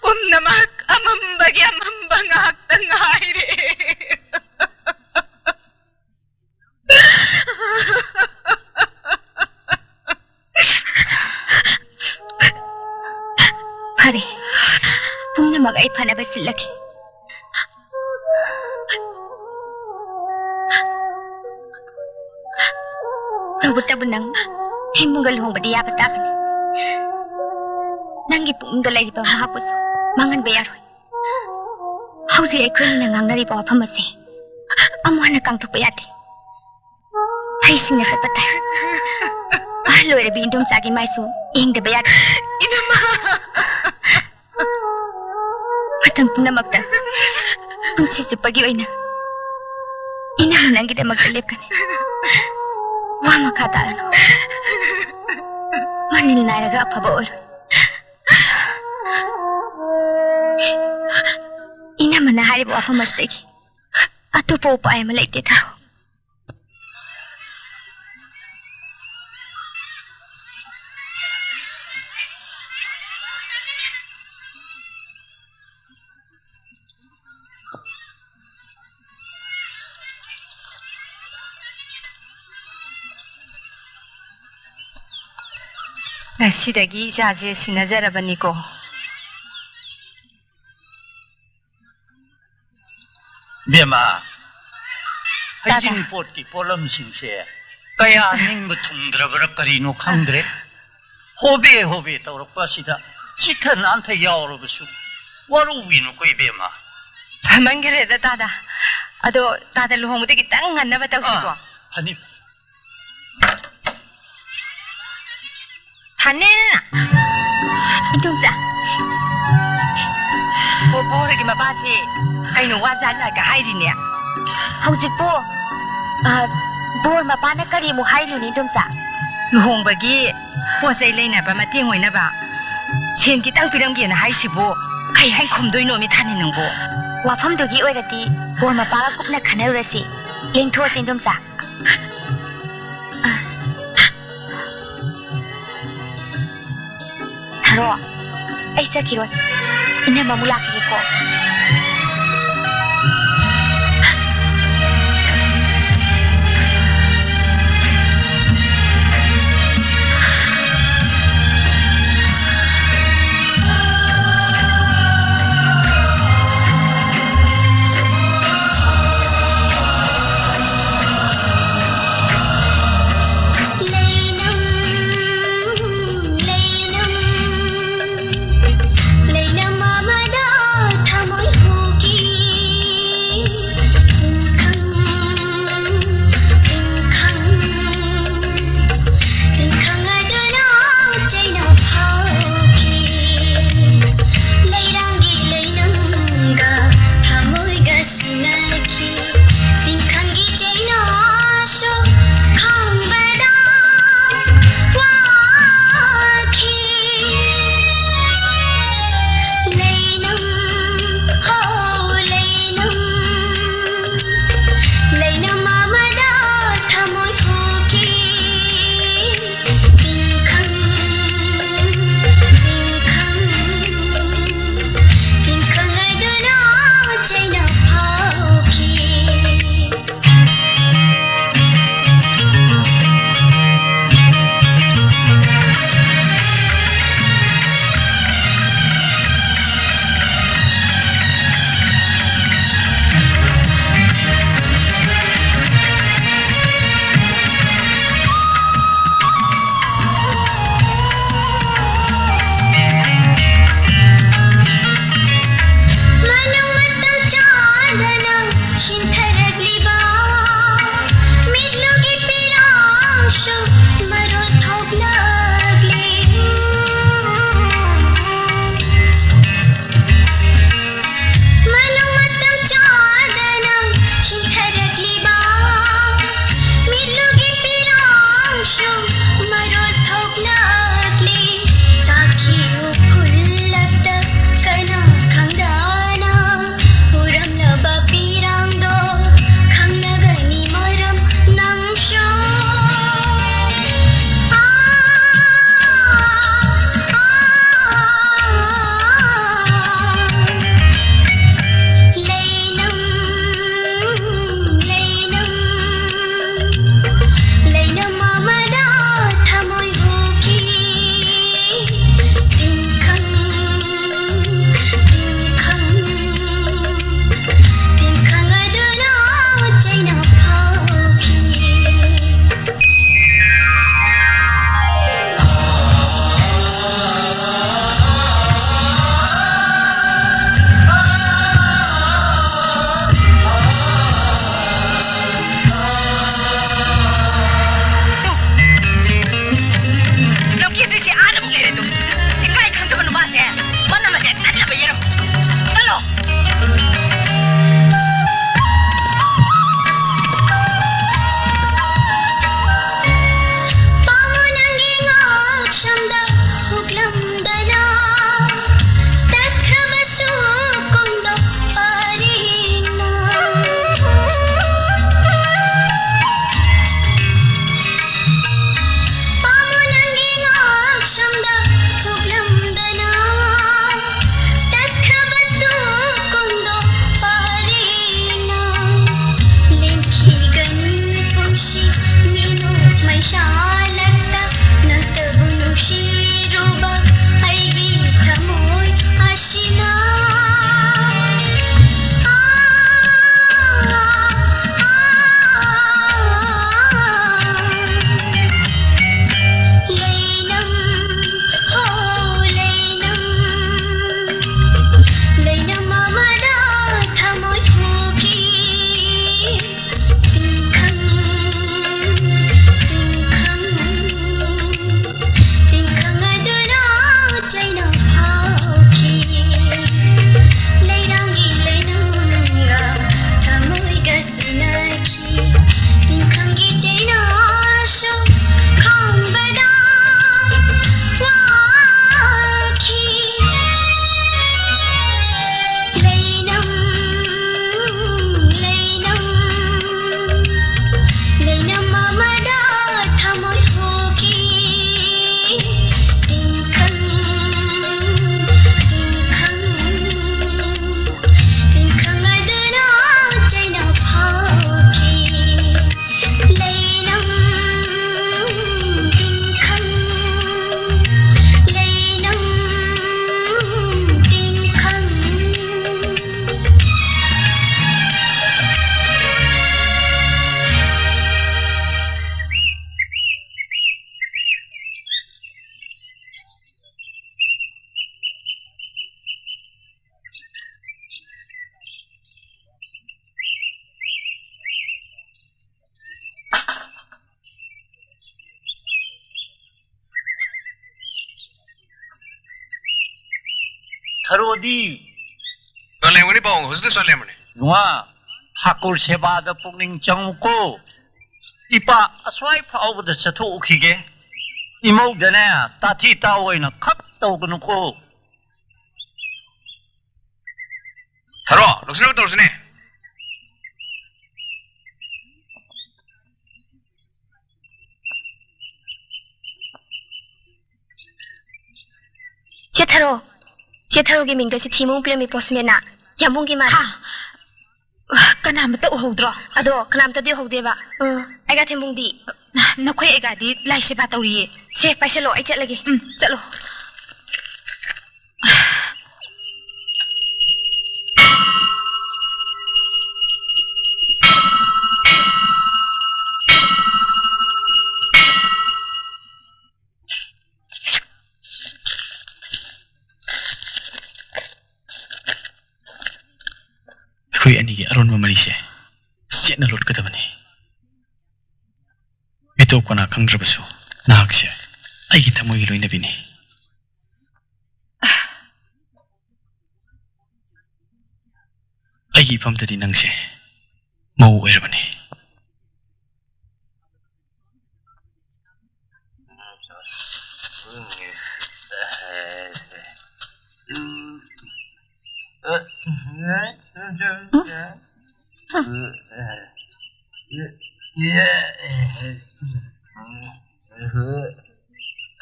ꯄꯨꯝꯅꯃꯛ ꯑꯃꯝꯕꯒꯤ ꯑꯃꯝꯕ ꯉꯥꯛꯇ ꯉꯥꯏꯔꯦ꯫ ꯐꯔꯦ, ꯄꯨꯝꯅꯃꯛ ꯑꯩ ꯐꯅꯕ ꯁꯤꯜꯂꯒꯦ꯫ ꯇꯧꯕꯇꯕꯨ ꯅꯪ ꯊꯦꯝꯕꯨꯡꯒ ꯂꯨꯍꯣꯡꯕꯗꯤ ꯌꯥꯕ ꯇꯥꯕꯅꯤ꯫ ꯅꯪꯒꯤ ꯄꯨꯛꯅꯤꯡꯗ ꯂꯩꯔꯤꯕ ꯃꯍꯥꯛꯄꯨꯁꯨ ꯃꯥꯡꯍꯟꯕ ꯌꯥꯔꯣꯏ꯫ ꯍꯧꯖꯤꯛ ꯑꯩꯈꯣꯏꯅꯤꯅ ꯉꯥꯡꯅꯔꯤꯕ ꯋꯥꯐꯝ ꯑꯁꯦ ꯑꯃꯨꯛ ꯍꯟꯅ ꯀꯥꯡꯊꯣꯛꯄ ꯌꯥꯗꯦ꯫ ꯍꯩꯁꯤꯡꯅ ꯆꯠꯄ ꯇꯥꯏ꯫ ꯑꯍꯜ ꯑꯣꯏꯔꯕꯤ ꯏꯟꯗꯣꯝꯆꯥꯒꯤ ꯃꯥꯏꯁꯨ ꯌꯦꯡꯗꯕ ꯌꯥꯗꯦ꯫ ꯏꯅꯝꯃ! ꯃꯇꯝ ꯄꯨꯝꯅꯃꯛꯇ ꯄꯨꯟꯁꯤ ꯆꯨꯞꯄꯒꯤ ꯑꯣꯏꯅ ꯏꯅꯝꯃ ꯅꯪꯒꯤꯗꯃꯛꯇ ꯂꯦꯞꯀꯅꯤ꯫ ꯋꯥ ꯃꯈꯥ ꯇꯥꯔꯅꯨ꯫ ꯃꯅꯤꯜ ꯅꯥꯏꯔꯒ ꯑꯐꯕ ꯑꯣꯏꯔꯣ꯫ ꯏꯅꯝꯃꯅ ꯍꯥꯏꯔꯤꯕ ꯋꯥꯐꯝ ꯑꯁꯤꯗꯒꯤ ꯑꯇꯣꯞꯄ ꯎꯄꯥꯏ ꯑꯃ ꯂꯩꯇꯦ, ꯊꯥꯔꯣ꯫ ꯉꯁꯤꯗꯒꯤ ꯏꯆꯥꯁꯦ ꯁꯤꯟꯅꯖꯔꯕꯅꯤꯀꯣ꯫ ꯏꯕꯦꯝꯃ, ꯇꯥꯗ꯫ ꯍꯩꯖꯤꯡꯄꯣꯠꯀꯤ ꯄꯣꯠꯂꯝꯁꯤꯡꯁꯦ ꯀꯌꯥ ꯅꯤꯡꯕ ꯊꯨꯡꯗ꯭ꯔꯕ꯭ꯔꯥ ꯀꯔꯤꯅꯣ ꯈꯪꯗ꯭ꯔꯦ꯫ ꯍꯣꯕꯦ ꯍꯣꯕꯦ ꯇꯧꯔꯛꯄ ꯑꯁꯤꯗ ꯆꯤꯠꯊ ꯅꯥꯟꯊ ꯌꯥꯎꯔꯕꯁꯨ ꯋꯥꯔꯧꯕꯤꯅꯨꯀꯣ ꯏꯕꯦꯝꯃ꯫ ꯐꯃꯟꯈ꯭ꯔꯦꯗ ꯇꯥꯗ꯫ ꯑꯗꯣ ꯇꯥꯗ ꯂꯨꯍꯣꯡꯕꯗ ꯈꯤꯇꯪ ꯉꯟꯅꯕ ꯇꯧꯁꯤꯀꯣ꯫ ꯑꯥ, ꯐꯅꯤ꯫ ꯊꯥꯅꯤꯜ! ꯏꯟꯗꯣꯝꯆꯥ꯫ ꯑꯣ, ꯕꯣꯔꯒꯤ ꯃꯄꯥꯁꯤ ꯀꯩꯅꯣ ꯋꯥ ꯖꯥꯠ ꯖꯥꯠꯀ ꯍꯥꯏꯔꯤꯅꯦ? ꯍꯧꯖꯤꯛꯄꯨ, ꯑ, ꯕꯣꯔ ꯃꯄꯥꯅ ꯀꯔꯤꯃꯨꯛ ꯍꯥꯏꯅꯣꯅꯦ, ꯏꯟꯗꯣꯝꯆꯥ? ꯂꯨꯍꯣꯡꯕꯒꯤ ꯄꯣꯠ ꯆꯩ ꯂꯩꯅꯕ ꯃꯇꯦꯡ ꯑꯣꯏꯅꯕ ꯁꯦꯟ ꯈꯤꯇꯪ ꯄꯤꯔꯝꯒꯦꯅ ꯍꯥꯏꯁꯤꯕꯨ ꯀꯩ ꯍꯥꯏ ꯈꯨꯝꯗꯣꯏꯅꯣ, ꯃꯤ ꯊꯥꯅꯤ ꯅꯪꯕꯨ? ꯋꯥꯐꯝꯗꯨꯒꯤ ꯑꯣꯏꯔꯗꯤ ꯕꯣꯔ ꯃꯄꯥꯒ ꯀꯨꯞꯅ ꯈꯟꯅꯔꯨꯔꯁꯤ꯫ ꯂꯦꯡꯊꯣꯛꯑꯁꯤ, ꯏꯟꯗꯣꯝꯆꯥ꯫ ꯊꯥꯔꯣ, ꯑꯩ ꯆꯠꯈꯤꯔꯣꯏ꯫ ꯏꯅꯝꯃ ꯑꯃꯨꯛ ꯂꯥꯛꯈꯤꯒꯦꯀꯣ꯫ ꯊꯔꯣꯗꯤ? ꯆꯠꯂꯦꯝꯒꯅꯤ ꯄꯥꯕꯨꯡ, ꯍꯧꯖꯤꯛꯇ ꯆꯠꯂꯦꯝꯕꯅꯤ꯫ ꯏꯕꯨꯡꯉꯣ, ꯍꯥꯀꯨꯔ ꯁꯦꯕꯥꯗ ꯄꯨꯛꯅꯤꯡ ꯆꯪꯉꯨꯀꯣ꯫ ꯏꯄꯥ ꯑꯁ꯭ꯋꯥꯏ ꯐꯥꯎꯕꯗ ꯆꯠꯊꯣꯛꯎꯈꯤꯒꯦ꯫ ꯏꯃꯧꯗꯅꯦ ꯇꯥꯊꯤ ꯇꯥꯑꯣꯏꯅ ꯈꯛ ꯇꯧꯒꯅꯨꯀꯣ꯫ ꯊꯔꯣ, ꯂꯧꯁꯤꯟꯅꯕ ꯇꯧꯔꯁꯤꯅꯦ꯫ ꯆꯦ ꯊꯔꯣ, ꯆꯦ ꯊꯔꯣꯒꯤ ꯃꯤꯡꯗ ꯆꯤꯊꯤ ꯑꯃ ꯄꯤꯔꯝꯃꯤ ꯄꯣꯁꯃꯦꯟꯅ꯫ ꯌꯥꯝꯕꯨꯡꯒꯤ ꯃꯥꯜꯂꯦ꯫ ꯍꯥ? ꯀꯅꯥꯃꯠꯇ ꯎꯍꯧꯗ꯭ꯔꯣ? ꯑꯗꯣ ꯀꯅꯥꯝꯇꯗꯤ ꯎꯍꯧꯗꯦꯕ꯫ ꯎꯝ꯫ ꯑꯩꯒꯥ ꯊꯦꯝꯕꯨꯡꯗꯤ? ꯅꯈꯣꯏ ꯑꯩꯒꯥꯗꯤ ꯂꯥꯏ ꯁꯦꯕꯥ ꯇꯧꯔꯤꯌꯦ꯫ ꯁꯦ, ꯄꯥꯏꯁꯜꯂꯣ, ꯑꯩ ꯆꯠꯂꯒꯦ꯫ ꯎꯝ, ꯆꯠꯂꯣ꯫ ꯑꯩꯈꯣꯏ ꯑꯅꯤꯒꯤ ꯑꯔꯣꯟꯕ ꯃꯔꯤꯁꯦ ꯆꯦꯠꯅ ꯂꯣꯠꯀꯗꯕꯅꯤ꯫ ꯃꯤꯇꯣꯞ ꯀꯅꯥ ꯈꯪꯗ꯭ꯔꯕꯁꯨ ꯅꯍꯥꯛꯁꯦ ꯑꯩꯒꯤ ꯊꯃꯣꯏꯒꯤ ꯂꯣꯏꯅꯕꯤꯅꯤ꯫ ꯑꯩꯒꯤ ꯏꯐꯝꯗꯗꯤ ꯅꯪꯁꯦ ꯃꯧ ꯑꯣꯏꯔꯕꯅꯤ꯫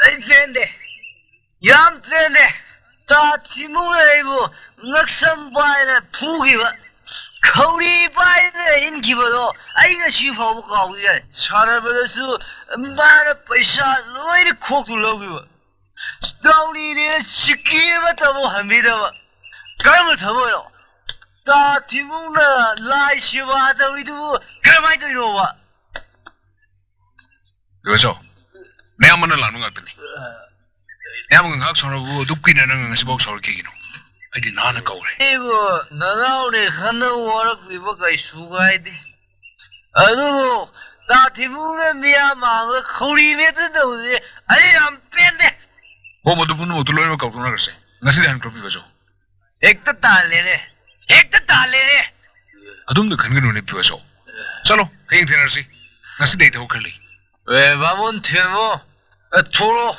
ꯑꯩ ꯄꯦꯟꯗꯦ, ꯌꯥꯝ ꯄꯦꯟꯗꯦ꯫ ꯇꯥ ꯊꯤꯃꯨꯡꯅ ꯑꯩꯕꯨ ꯉꯛꯁꯝ ꯄꯥꯏꯅ ꯐꯨꯈꯤꯕ, ꯈꯧꯔꯤ ꯄꯥꯏꯅ ꯏꯟꯈꯤꯕꯗꯣ ꯑꯩ ꯉꯁꯤ ꯐꯥꯎꯕ ꯀꯥꯎꯕ ꯌꯥꯏ꯫ ꯁꯥꯟꯅꯕꯗꯁꯨ ꯃꯥꯅ ꯄꯩꯁꯥ ꯂꯣꯏꯅ ꯈꯣꯛꯇꯨ ꯂꯧꯈꯤꯕ꯫ ꯗꯥꯎꯅꯤꯅꯦ, ꯁꯤꯀꯤ ꯑꯃꯠꯇꯕꯨ ꯍꯟꯕꯤꯗꯕ꯫ ꯀꯔꯝꯕ ꯊꯕꯛꯅꯣ? ꯇꯥ ꯊꯤꯃꯨꯡꯅ ꯂꯥꯏ ꯁꯦꯕꯥ ꯇꯧꯔꯤꯗꯨꯕꯨ ꯀꯔꯝꯍꯥꯏꯅ ꯇꯧꯔꯤꯅꯣꯕ? ꯏꯕꯣꯆꯧ, ꯅꯌꯥꯝꯕꯅ ꯂꯥꯟꯕ ꯉꯥꯛꯇꯅꯤ꯫ ꯅꯌꯥꯝꯕꯒ ꯉꯥꯏꯍꯥꯛ ꯁꯥꯎꯅꯕꯕꯨ ꯑꯗꯨꯛ ꯀꯨꯏꯅ ꯅꯪꯅ ꯉꯁꯤꯐꯥꯎ ꯁꯥꯎꯔꯛꯈꯤꯒꯤꯅꯣ? ꯑꯩꯗꯤ ꯅꯍꯥꯟꯅ ꯀꯧꯔꯦ꯫ ꯑꯩꯕꯨ ꯅꯅꯥꯎꯅꯦ ꯈꯟꯅ ꯋꯥꯔꯛꯂꯤꯕ ꯀꯩꯁꯨ ꯀꯥꯏꯗꯦ꯫ ꯑꯗꯨꯕꯨ ꯇꯥ ꯊꯤꯃꯨꯡꯅ ꯃꯤꯌꯥꯝ ꯃꯥꯡꯗ ꯈꯧꯔꯤ ꯃꯦꯠꯇ ꯇꯧꯕꯁꯦ ꯑꯩ ꯌꯥꯝ ꯄꯦꯟꯗꯦ꯫ ꯍꯣ, ꯃꯗꯨ ꯄꯨꯝꯅꯃꯛꯇꯨ ꯂꯣꯏꯅꯃꯛ ꯀꯥꯎꯊꯣꯛꯅꯈ꯭ꯔꯁꯦ꯫ ꯉꯁꯤꯗꯤ ꯍꯟꯈ꯭ꯔꯣ ꯄꯤꯕꯆꯧ꯫ ꯍꯦꯛꯇ ꯇꯥꯜꯂꯦꯅꯦ, ꯍꯦꯛꯇ ꯇꯥꯜꯂꯦꯅꯦ꯫ ꯑꯗꯨꯝꯅ ꯈꯟꯒꯅꯨꯅꯦ ꯄꯤꯕꯥꯆꯧ꯫ ꯆꯠꯂꯣ, ꯍꯌꯦꯡ ꯊꯦꯡꯅꯔꯁꯤ꯫ ꯉꯁꯤꯗꯤ ꯑꯩ ꯊꯕꯛ ꯈꯔ ꯂꯩ꯫ ꯑꯦ, ꯕꯥꯃꯣꯟ ꯊꯦꯝꯕꯣ, ꯑꯦ, ꯊꯣꯛꯂꯛꯑꯣ꯫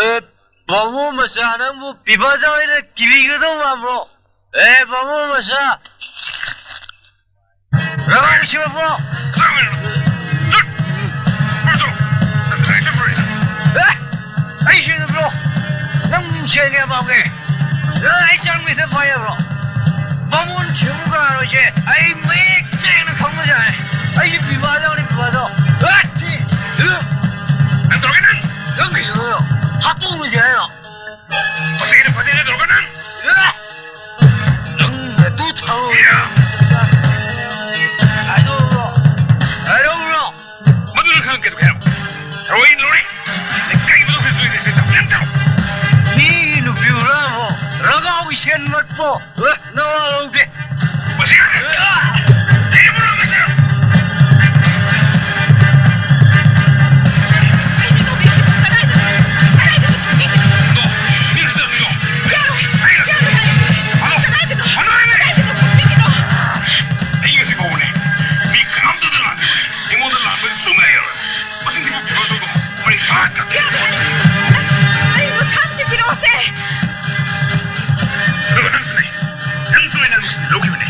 ꯑꯦ, ꯕꯥꯃꯣꯟ ꯃꯆꯥ, ꯅꯪꯕꯨ ꯄꯤꯕꯥꯆꯧ ꯍꯣꯏꯅ ꯀꯤꯕꯤꯒꯗꯧ ꯃꯥꯟꯕ꯭ꯔꯣ? ꯑꯦ, ꯕꯥꯃꯣꯟ ꯃꯆꯥ, ꯔꯒꯥꯎ ꯁꯤꯔꯕ꯭ꯔꯣ? ꯑꯦ, ꯑꯩ ꯁꯤꯔꯕ꯭ꯔꯣ? ꯅꯪ ꯁꯦꯟ ꯀꯌꯥ ꯄꯥꯝꯒꯦ? ꯑꯦ, ꯑꯩ ꯆꯥꯡ ꯃꯤꯇꯔ ꯄꯥꯏ ꯌꯥꯕ꯭ꯔꯣ? ꯕꯥꯃꯣꯟ ꯁꯤꯕꯨ ꯀꯅꯥꯅꯣ ꯁꯦ? ꯑꯩ ꯃꯌꯦꯛ ꯁꯦꯡꯅ ꯈꯪꯕꯖꯥꯠꯅꯤ꯫ ꯑꯩꯁꯦ ꯄꯤꯕꯥꯆꯧꯅꯤ, ꯄꯤꯕꯥꯆꯧ꯫ ꯑꯦ, ꯁꯤ, ꯅꯪ ꯇꯧꯔꯒꯦ ꯅꯪ? ꯅꯪ ꯀꯩꯗꯧꯗꯣꯏꯅꯣ? ꯍꯥꯠꯇꯣꯛꯅꯁꯦ ꯍꯥꯏꯔꯣ? ꯃꯁꯤꯒꯤꯅ ꯐꯖꯅ ꯇꯧꯔꯒ ꯅꯪ? ꯑꯦ! ꯅꯪ ꯅꯇꯨ ꯊꯧ꯫ ꯌꯥ! ꯍꯥꯏꯗꯣꯛꯎꯔꯣ? ꯍꯥꯏꯗꯣꯛꯎꯔꯣ? ꯃꯗꯨꯅ ꯈꯪ ꯀꯩꯗꯧꯒꯦ ꯍꯥꯏꯔꯣ? ꯊꯔꯣꯏ ꯂꯧꯔꯦ꯫ ꯂꯩꯀꯥꯏꯒꯤ ꯃꯅꯨꯡ ꯈꯔ ꯇꯣꯏꯅ ꯆꯠ-, ꯌꯥꯝ ꯆꯠꯂꯣ꯫ ꯃꯤꯒꯤ ꯅꯨꯄꯤ ꯍꯨꯔꯥꯟꯕ ꯔꯒꯥꯎꯒꯤ ꯁꯦꯟ ꯃꯠꯄꯣ꯫ ꯑꯦ, ꯅꯋꯥ ꯂꯧꯗꯦ꯫ ꯃꯁꯤ ꯌꯥꯗꯦ꯫ ꯑꯩ ꯃꯔꯝ ꯑꯁꯤ ꯀꯩꯅꯣ ꯇꯧꯕꯤꯔꯤꯁꯤꯕꯣ? ꯀꯗꯥꯏꯗꯅꯣ? ꯀꯗꯥꯏꯗꯅꯣ ꯊꯝꯕꯤꯔꯤꯁꯤꯕꯣ? ꯅꯣ, ꯃꯤ ꯍꯧꯖꯤꯛ ꯇꯧꯔꯤꯁꯤꯗꯣ꯫ ꯌꯥꯔꯣꯏ, ꯌꯥꯔꯣꯏ, ꯌꯥꯔꯣꯏ꯫ ꯍꯜꯂꯣ, ꯀꯗꯥꯏꯗꯅꯣ? ꯍꯜꯂꯣ ꯍꯥꯏꯕꯅꯦ꯫ ꯀꯗꯥꯏꯗꯅꯣ ꯊꯝꯕꯤꯔꯤꯅꯣ? ꯑꯩ ꯉꯁꯤ ꯐꯥꯎꯕꯅꯦ ꯃꯤ ꯀꯅꯥꯝꯇꯗ ꯂꯥꯟꯗ꯭ꯔꯤꯕꯅꯦ꯫ ꯑꯩꯉꯣꯟꯗ ꯂꯥꯟꯕ ꯁꯨꯡꯌꯥ ꯌꯥꯔꯣꯏ꯫ ꯃꯁꯤꯡꯁꯤꯕꯨ ꯄꯤꯕ ꯑꯗꯨꯒ ꯃꯔꯤ ꯈꯥꯛ ꯀꯛ-, ꯌꯥꯔꯣꯏ꯫ ꯑꯩ ꯃꯊꯥꯡꯁꯤ ꯄꯤꯔꯛꯑꯣꯁꯦ꯫ ꯑꯗꯨꯒ ꯅꯪꯁꯨꯅꯦ, ꯅꯪꯁꯨ ꯑꯩꯅ ꯅꯨꯡꯁꯤꯅ ꯂꯧꯈꯤꯕꯅꯦ꯫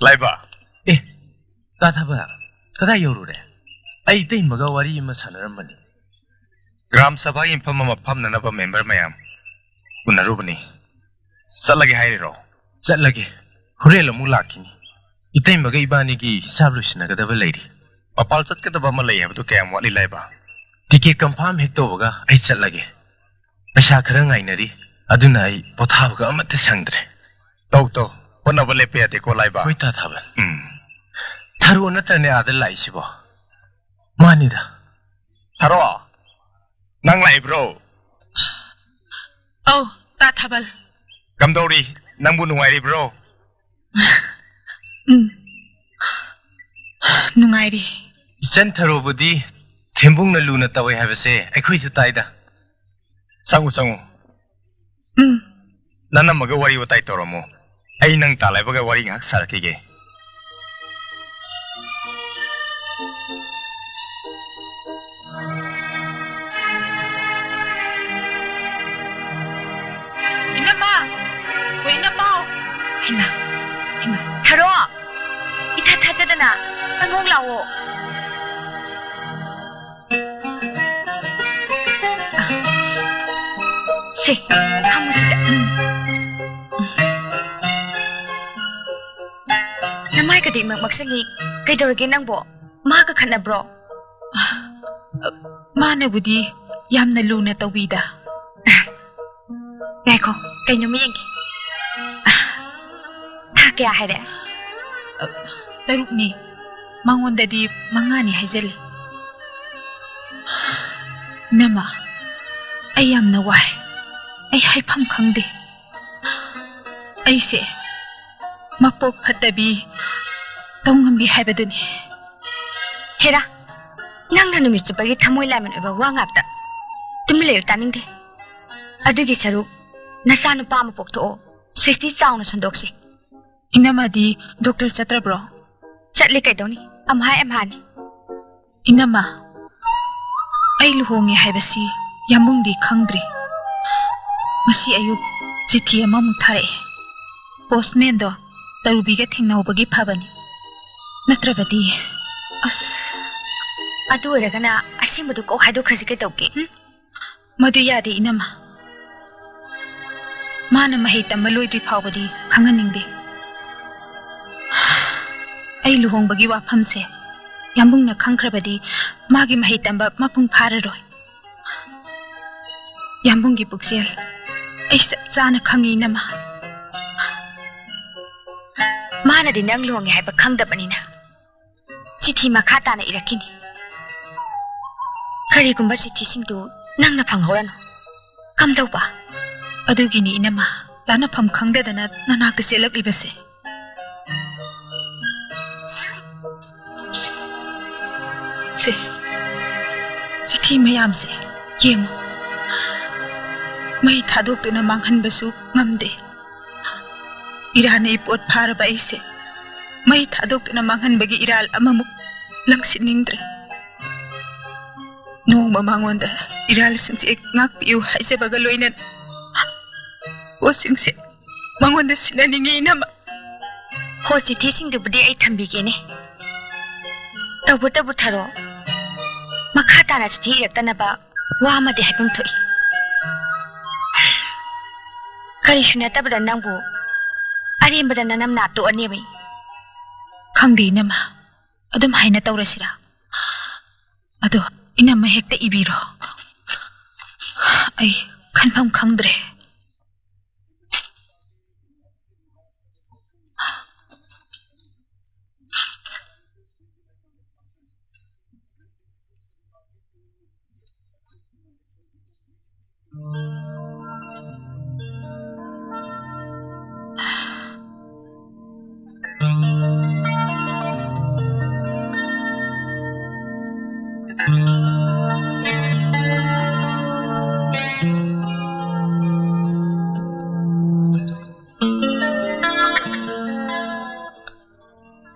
ꯍꯥꯏꯕ? ꯑꯦ, ꯇꯥ ꯊꯥꯕ, ꯀꯗꯥꯏ ꯌꯧꯔꯨꯔꯦ? ꯑꯩ ꯏꯇꯩꯃꯒ ꯋꯥꯔꯤ ꯑꯃ ꯁꯥꯟꯅꯔꯝꯕꯅꯤ꯫ ꯒ꯭ꯔꯥꯝ ꯁꯚꯥꯒꯤ ꯃꯐꯝ ꯑꯃ ꯐꯝꯅꯅꯕ ꯃꯦꯝꯕꯔ ꯃꯌꯥꯝ ꯎꯅꯔꯨꯕꯅꯤ꯫ ꯆꯠꯂꯒꯦ ꯍꯥꯏꯔꯤꯔꯣ? ꯆꯠꯂꯒꯦ꯫ ꯍꯣꯔꯦꯟ ꯑꯃꯨꯛ ꯂꯥꯛꯈꯤꯅꯤ꯫ ꯏꯇꯩꯃꯒ ꯏꯕꯥꯅꯤꯒꯤ ꯍꯤꯁꯥꯞ ꯂꯣꯏꯁꯤꯟꯅꯒꯗꯕ ꯂꯩꯔꯤ꯫ ꯃꯄꯥꯜ ꯆꯠꯀꯗꯕ ꯑꯃ ꯂꯩ ꯍꯥꯏꯕꯗꯨ ꯀꯌꯥꯝ ꯋꯥꯠꯂꯤ, ꯂꯥꯏꯕ? ꯇꯤꯀꯦꯠ ꯀꯟꯐꯥꯔꯝ ꯍꯦꯛ ꯇꯧꯕꯒ ꯑꯩ ꯆꯠꯂꯒꯦ꯫ ꯄꯩꯁꯥ ꯈꯔ ꯉꯥꯏꯅꯔꯤ, ꯑꯗꯨꯅ ꯑꯩ ꯄꯣꯊꯥꯕꯒ ꯑꯃꯠꯇ ꯁꯪꯗ꯭ꯔꯦ꯫ ꯇꯧ, ꯇꯧ꯫ ꯍꯣꯠꯅꯕ ꯂꯦꯞꯄ ꯌꯥꯗꯦꯀꯣ, ꯂꯥꯏꯕ꯫ ꯍꯣꯏ, ꯇꯥ ꯊꯥꯕ꯫ ꯎꯝ꯫ ꯊꯔꯣ ꯅꯠꯇ꯭ꯔꯅꯦ ꯑꯥꯗ ꯂꯥꯛꯏꯁꯤꯕꯣ? ꯃꯥꯅꯤꯗ꯫ ꯊꯔꯣ, ꯅꯪ ꯂꯥꯛꯏꯕ꯭ꯔꯣ? ꯑꯧ, ꯇꯥ ꯊꯥꯕꯜ꯫ ꯀꯝꯗꯧꯔꯤ? ꯅꯪꯕꯨ ꯅꯨꯡꯉꯥꯏꯔꯤꯕ꯭ꯔꯣ? ꯎꯝ, ꯅꯨꯡꯉꯥꯏꯔꯤ꯫ ꯏꯆꯟ ꯊꯔꯣꯕꯨꯗꯤ ꯊꯦꯝꯕꯨꯡꯅ ꯂꯨꯅ ꯇꯧꯏ ꯍꯥꯏꯕꯁꯦ ꯑꯩꯈꯣꯏꯁꯨ ꯇꯥꯏꯗ꯫ ꯆꯪꯉꯨ, ꯆꯪꯉꯨ꯫ ꯎꯝ꯫ ꯅꯅꯝꯃꯒ ꯋꯥꯔꯤ ꯋꯥꯇꯥꯏ ꯇꯧꯔꯝꯃꯣ꯫ ꯑꯩ ꯅꯪ ꯇꯥ ꯂꯥꯏꯕꯒ ꯋꯥꯔꯤ ꯉꯥꯏꯍꯥꯛ ꯁꯥꯔꯛꯈꯤꯒꯦ꯫ ꯏꯅꯝꯃ! ꯑꯣ, ꯏꯅꯝꯃ! ꯍꯩꯃꯥ! ꯍꯩꯃꯥ! ꯊꯔꯣ! ꯏꯊꯥ ꯊꯥꯖꯗꯅ ꯆꯪꯍꯧ ꯂꯥꯛꯑꯣ꯫ ꯁꯦ, ꯐꯝꯃꯨ ꯁꯤꯗ꯫ ꯎꯝ꯫ ꯅꯃꯥꯏꯒꯗꯤ ꯏꯃꯛ ꯃꯛꯁꯤꯜꯂꯤ꯫ ꯀꯩꯗꯧꯔꯒꯦ ꯅꯪꯕꯣ? ꯃꯥꯒ ꯈꯠꯅꯕ꯭ꯔꯣ? ꯃꯥꯅꯕꯨꯗꯤ ꯌꯥꯝꯅ ꯂꯨꯅ ꯇꯧꯕꯤꯗ꯫ ꯉꯥꯏꯈꯣ, ꯀꯩꯅꯣꯝ ꯌꯦꯡꯒꯦ꯫ ꯊꯥ ꯀꯌꯥ ꯍꯥꯏꯔꯦ? ꯇꯔꯨꯛꯅꯤ꯫ ꯃꯉꯣꯟꯗꯗꯤ ꯃꯉꯥꯅꯤ ꯍꯥꯏꯖꯜꯂꯤ꯫ ꯏꯅꯝꯃ, ꯑꯩ ꯌꯥꯝꯅ ꯋꯥꯏ꯫ ꯑꯩ ꯍꯥꯏꯐꯝ ꯈꯪꯗꯦ꯫ ꯑꯩꯁꯦ ꯃꯄꯣꯛ ꯐꯠꯇꯕꯤ ꯇꯧꯉꯝꯕꯤ ꯍꯥꯏꯕꯗꯨꯅꯤ꯫ ꯍꯦꯔꯥ, ꯅꯪꯅ ꯅꯨꯃꯤꯠ ꯆꯨꯞꯄꯒꯤ ꯊꯃꯣꯏ ꯂꯥꯏꯃꯟ ꯑꯣꯏꯕ ꯋꯥ ꯉꯥꯛꯇ꯫ ꯇꯨꯃꯤꯟ ꯂꯩꯌꯨ, ꯇꯥꯅꯤꯡꯗꯦ꯫ ꯑꯗꯨꯒꯤ ꯁꯔꯨꯛ ꯅꯆꯥꯅꯨꯄꯥ ꯑꯃ ꯄꯣꯛꯊꯣꯛꯑꯣ, ꯁ꯭ꯔꯤꯁꯇꯤ ꯆꯥꯎꯅ ꯁꯟꯗꯣꯛꯁꯤ꯫ ꯏꯅꯝꯃꯗꯤ ꯗꯣꯛꯇꯔ ꯆꯠꯇ꯭ꯔꯕ꯭ꯔꯣ? ꯆꯠꯂꯤ ꯀꯩꯗꯧꯅꯤ, ꯑꯝꯍꯥ ꯑꯝꯍꯥꯅꯤ꯫ ꯏꯅꯝꯃ, ꯑꯩ ꯂꯨꯍꯣꯡꯉꯦ ꯍꯥꯏꯕꯁꯤ ꯌꯥꯝꯕꯨꯡꯗꯤ ꯈꯪꯗ꯭ꯔꯤ꯫ ꯉꯁꯤ ꯑꯌꯨꯛ ꯆꯤꯊꯤ ꯑꯃꯃꯨꯛ ꯊꯥꯔꯛꯑꯦ꯫ ꯄꯣꯁꯃꯦꯟꯗꯣ ꯇꯧꯕꯤꯒ ꯊꯦꯡꯅꯍꯧꯕꯒꯤ ꯐꯕꯅꯤ꯫ ꯅꯠꯇ꯭ꯔꯕꯗꯤ꯫ ꯑꯁ, ꯑꯗꯨ ꯑꯣꯏꯔꯒꯅ ꯑꯁꯦꯡꯕꯗꯨ ꯀꯣꯛ ꯍꯥꯏꯗꯣꯛꯈ꯭ꯔꯁꯤ ꯀꯩꯗꯧꯒꯦ? ꯍꯨꯝ? ꯃꯗꯨ ꯌꯥꯗꯦ, ꯏꯅꯝꯃ꯫ ꯃꯥꯅ ꯃꯍꯩ ꯇꯝꯕ ꯂꯣꯏꯗ꯭ꯔꯤ ꯐꯥꯎꯕꯗꯤ ꯈꯪꯍꯟꯅꯤꯡꯗꯦ꯫ ꯑꯩ ꯂꯨꯍꯣꯡꯕꯒꯤ ꯋꯥꯐꯝꯁꯦ ꯌꯥꯝꯕꯨꯡꯅ ꯈꯪꯈ꯭ꯔꯕꯗꯤ ꯃꯥꯒꯤ ꯃꯍꯩ ꯇꯝꯕ ꯃꯄꯨꯡ ꯐꯥꯔꯔꯣꯏ꯫ ꯌꯥꯝꯕꯨꯡꯒꯤ ꯄꯨꯛꯆꯦꯜ ꯑꯩ ꯆꯞ ꯆꯥꯅ ꯈꯪꯉꯤ, ꯏꯅꯝꯃ꯫ ꯃꯥꯅꯗꯤ ꯅꯪ ꯂꯨꯍꯣꯡꯉꯦ ꯍꯥꯏꯕ ꯈꯪꯗꯕꯅꯤꯅ ꯆꯤꯊꯤ ꯃꯈꯥ ꯇꯥꯅ ꯏꯔꯛꯈꯤꯅꯤ꯫ ꯀꯔꯤꯒꯨꯝꯕ ꯆꯤꯊꯤꯁꯤꯡꯗꯨ ꯅꯪꯅ ꯐꯪꯍꯧꯔꯅꯨ, ꯀꯝꯗꯧꯕ? ꯑꯗꯨꯒꯤꯅꯤ, ꯏꯅꯝꯃ, ꯇꯥꯅꯐꯝ ꯈꯪꯗꯗꯅ ꯅꯅꯥꯛꯇ ꯆꯦꯜꯂꯛꯂꯤꯕꯁꯦ꯫ ꯁꯦ, ꯆꯤꯊꯤ ꯃꯌꯥꯝꯁꯦ ꯌꯦꯡꯉꯨ꯫ ꯃꯩ ꯊꯥꯗꯣꯛꯇꯨꯅ ꯃꯥꯡꯍꯟꯕꯁꯨ ꯉꯝꯗꯦ꯫ ꯏꯔꯥꯟꯅ ꯏꯄꯣꯠ ꯐꯥꯔꯕ ꯑꯩꯁꯦ ꯃꯩ ꯊꯥꯗꯣꯛꯇꯨꯅ ꯃꯥꯡꯍꯟꯕꯒꯤ ꯏꯔꯥꯜ ꯑꯃꯃꯨꯛ ꯂꯪꯁꯤꯟꯅꯤꯡꯗ꯭ꯔꯦ꯫ ꯅꯣꯡꯃ ꯃꯉꯣꯟꯗ ꯏꯔꯥꯜꯁꯤꯡꯁꯦ ꯉꯥꯛꯄꯤꯌꯨ ꯍꯥꯏꯖꯕꯒ ꯂꯣꯏꯅꯅ ꯄꯣꯠꯁꯤꯡꯁꯦ ꯃꯉꯣꯟꯗ ꯁꯤꯟꯅꯅꯤꯡꯉꯤ, ꯏꯅꯝꯃ꯫ ꯍꯣ, ꯆꯤꯊꯤꯁꯤꯡꯗꯨꯕꯨꯗꯤ ꯑꯩ ꯊꯝꯕꯤꯒꯦꯅꯦ꯫ ꯇꯧꯕꯇꯕꯨ ꯊꯔꯣ, ꯃꯈꯥ ꯇꯥꯅ ꯆꯤꯊꯤ ꯏꯔꯛꯇꯅꯕ ꯋꯥ ꯑꯃꯗꯤ ꯍꯥꯏꯐꯝ ꯊꯣꯛꯏ꯫ ꯀꯔꯤꯁꯨ ꯅꯠꯇꯕꯗ ꯅꯪꯕꯨ ꯑꯔꯦꯝꯕꯗ ꯅꯅꯝ ꯅꯥ ꯇꯣꯛꯑꯅꯦꯃꯤ꯫ ꯈꯪꯗꯦ, ꯏꯅꯝꯃ꯫ ꯑꯗꯨꯝ ꯍꯥꯏꯅ ꯇꯧꯔꯁꯤꯔꯥ? ꯑꯗꯣ ꯏꯅꯝꯃ ꯍꯦꯛꯇ ꯏꯕꯤꯔꯣ꯫ ꯑꯩ ꯈꯟꯐꯝ ꯈꯪꯗ꯭ꯔꯦ꯫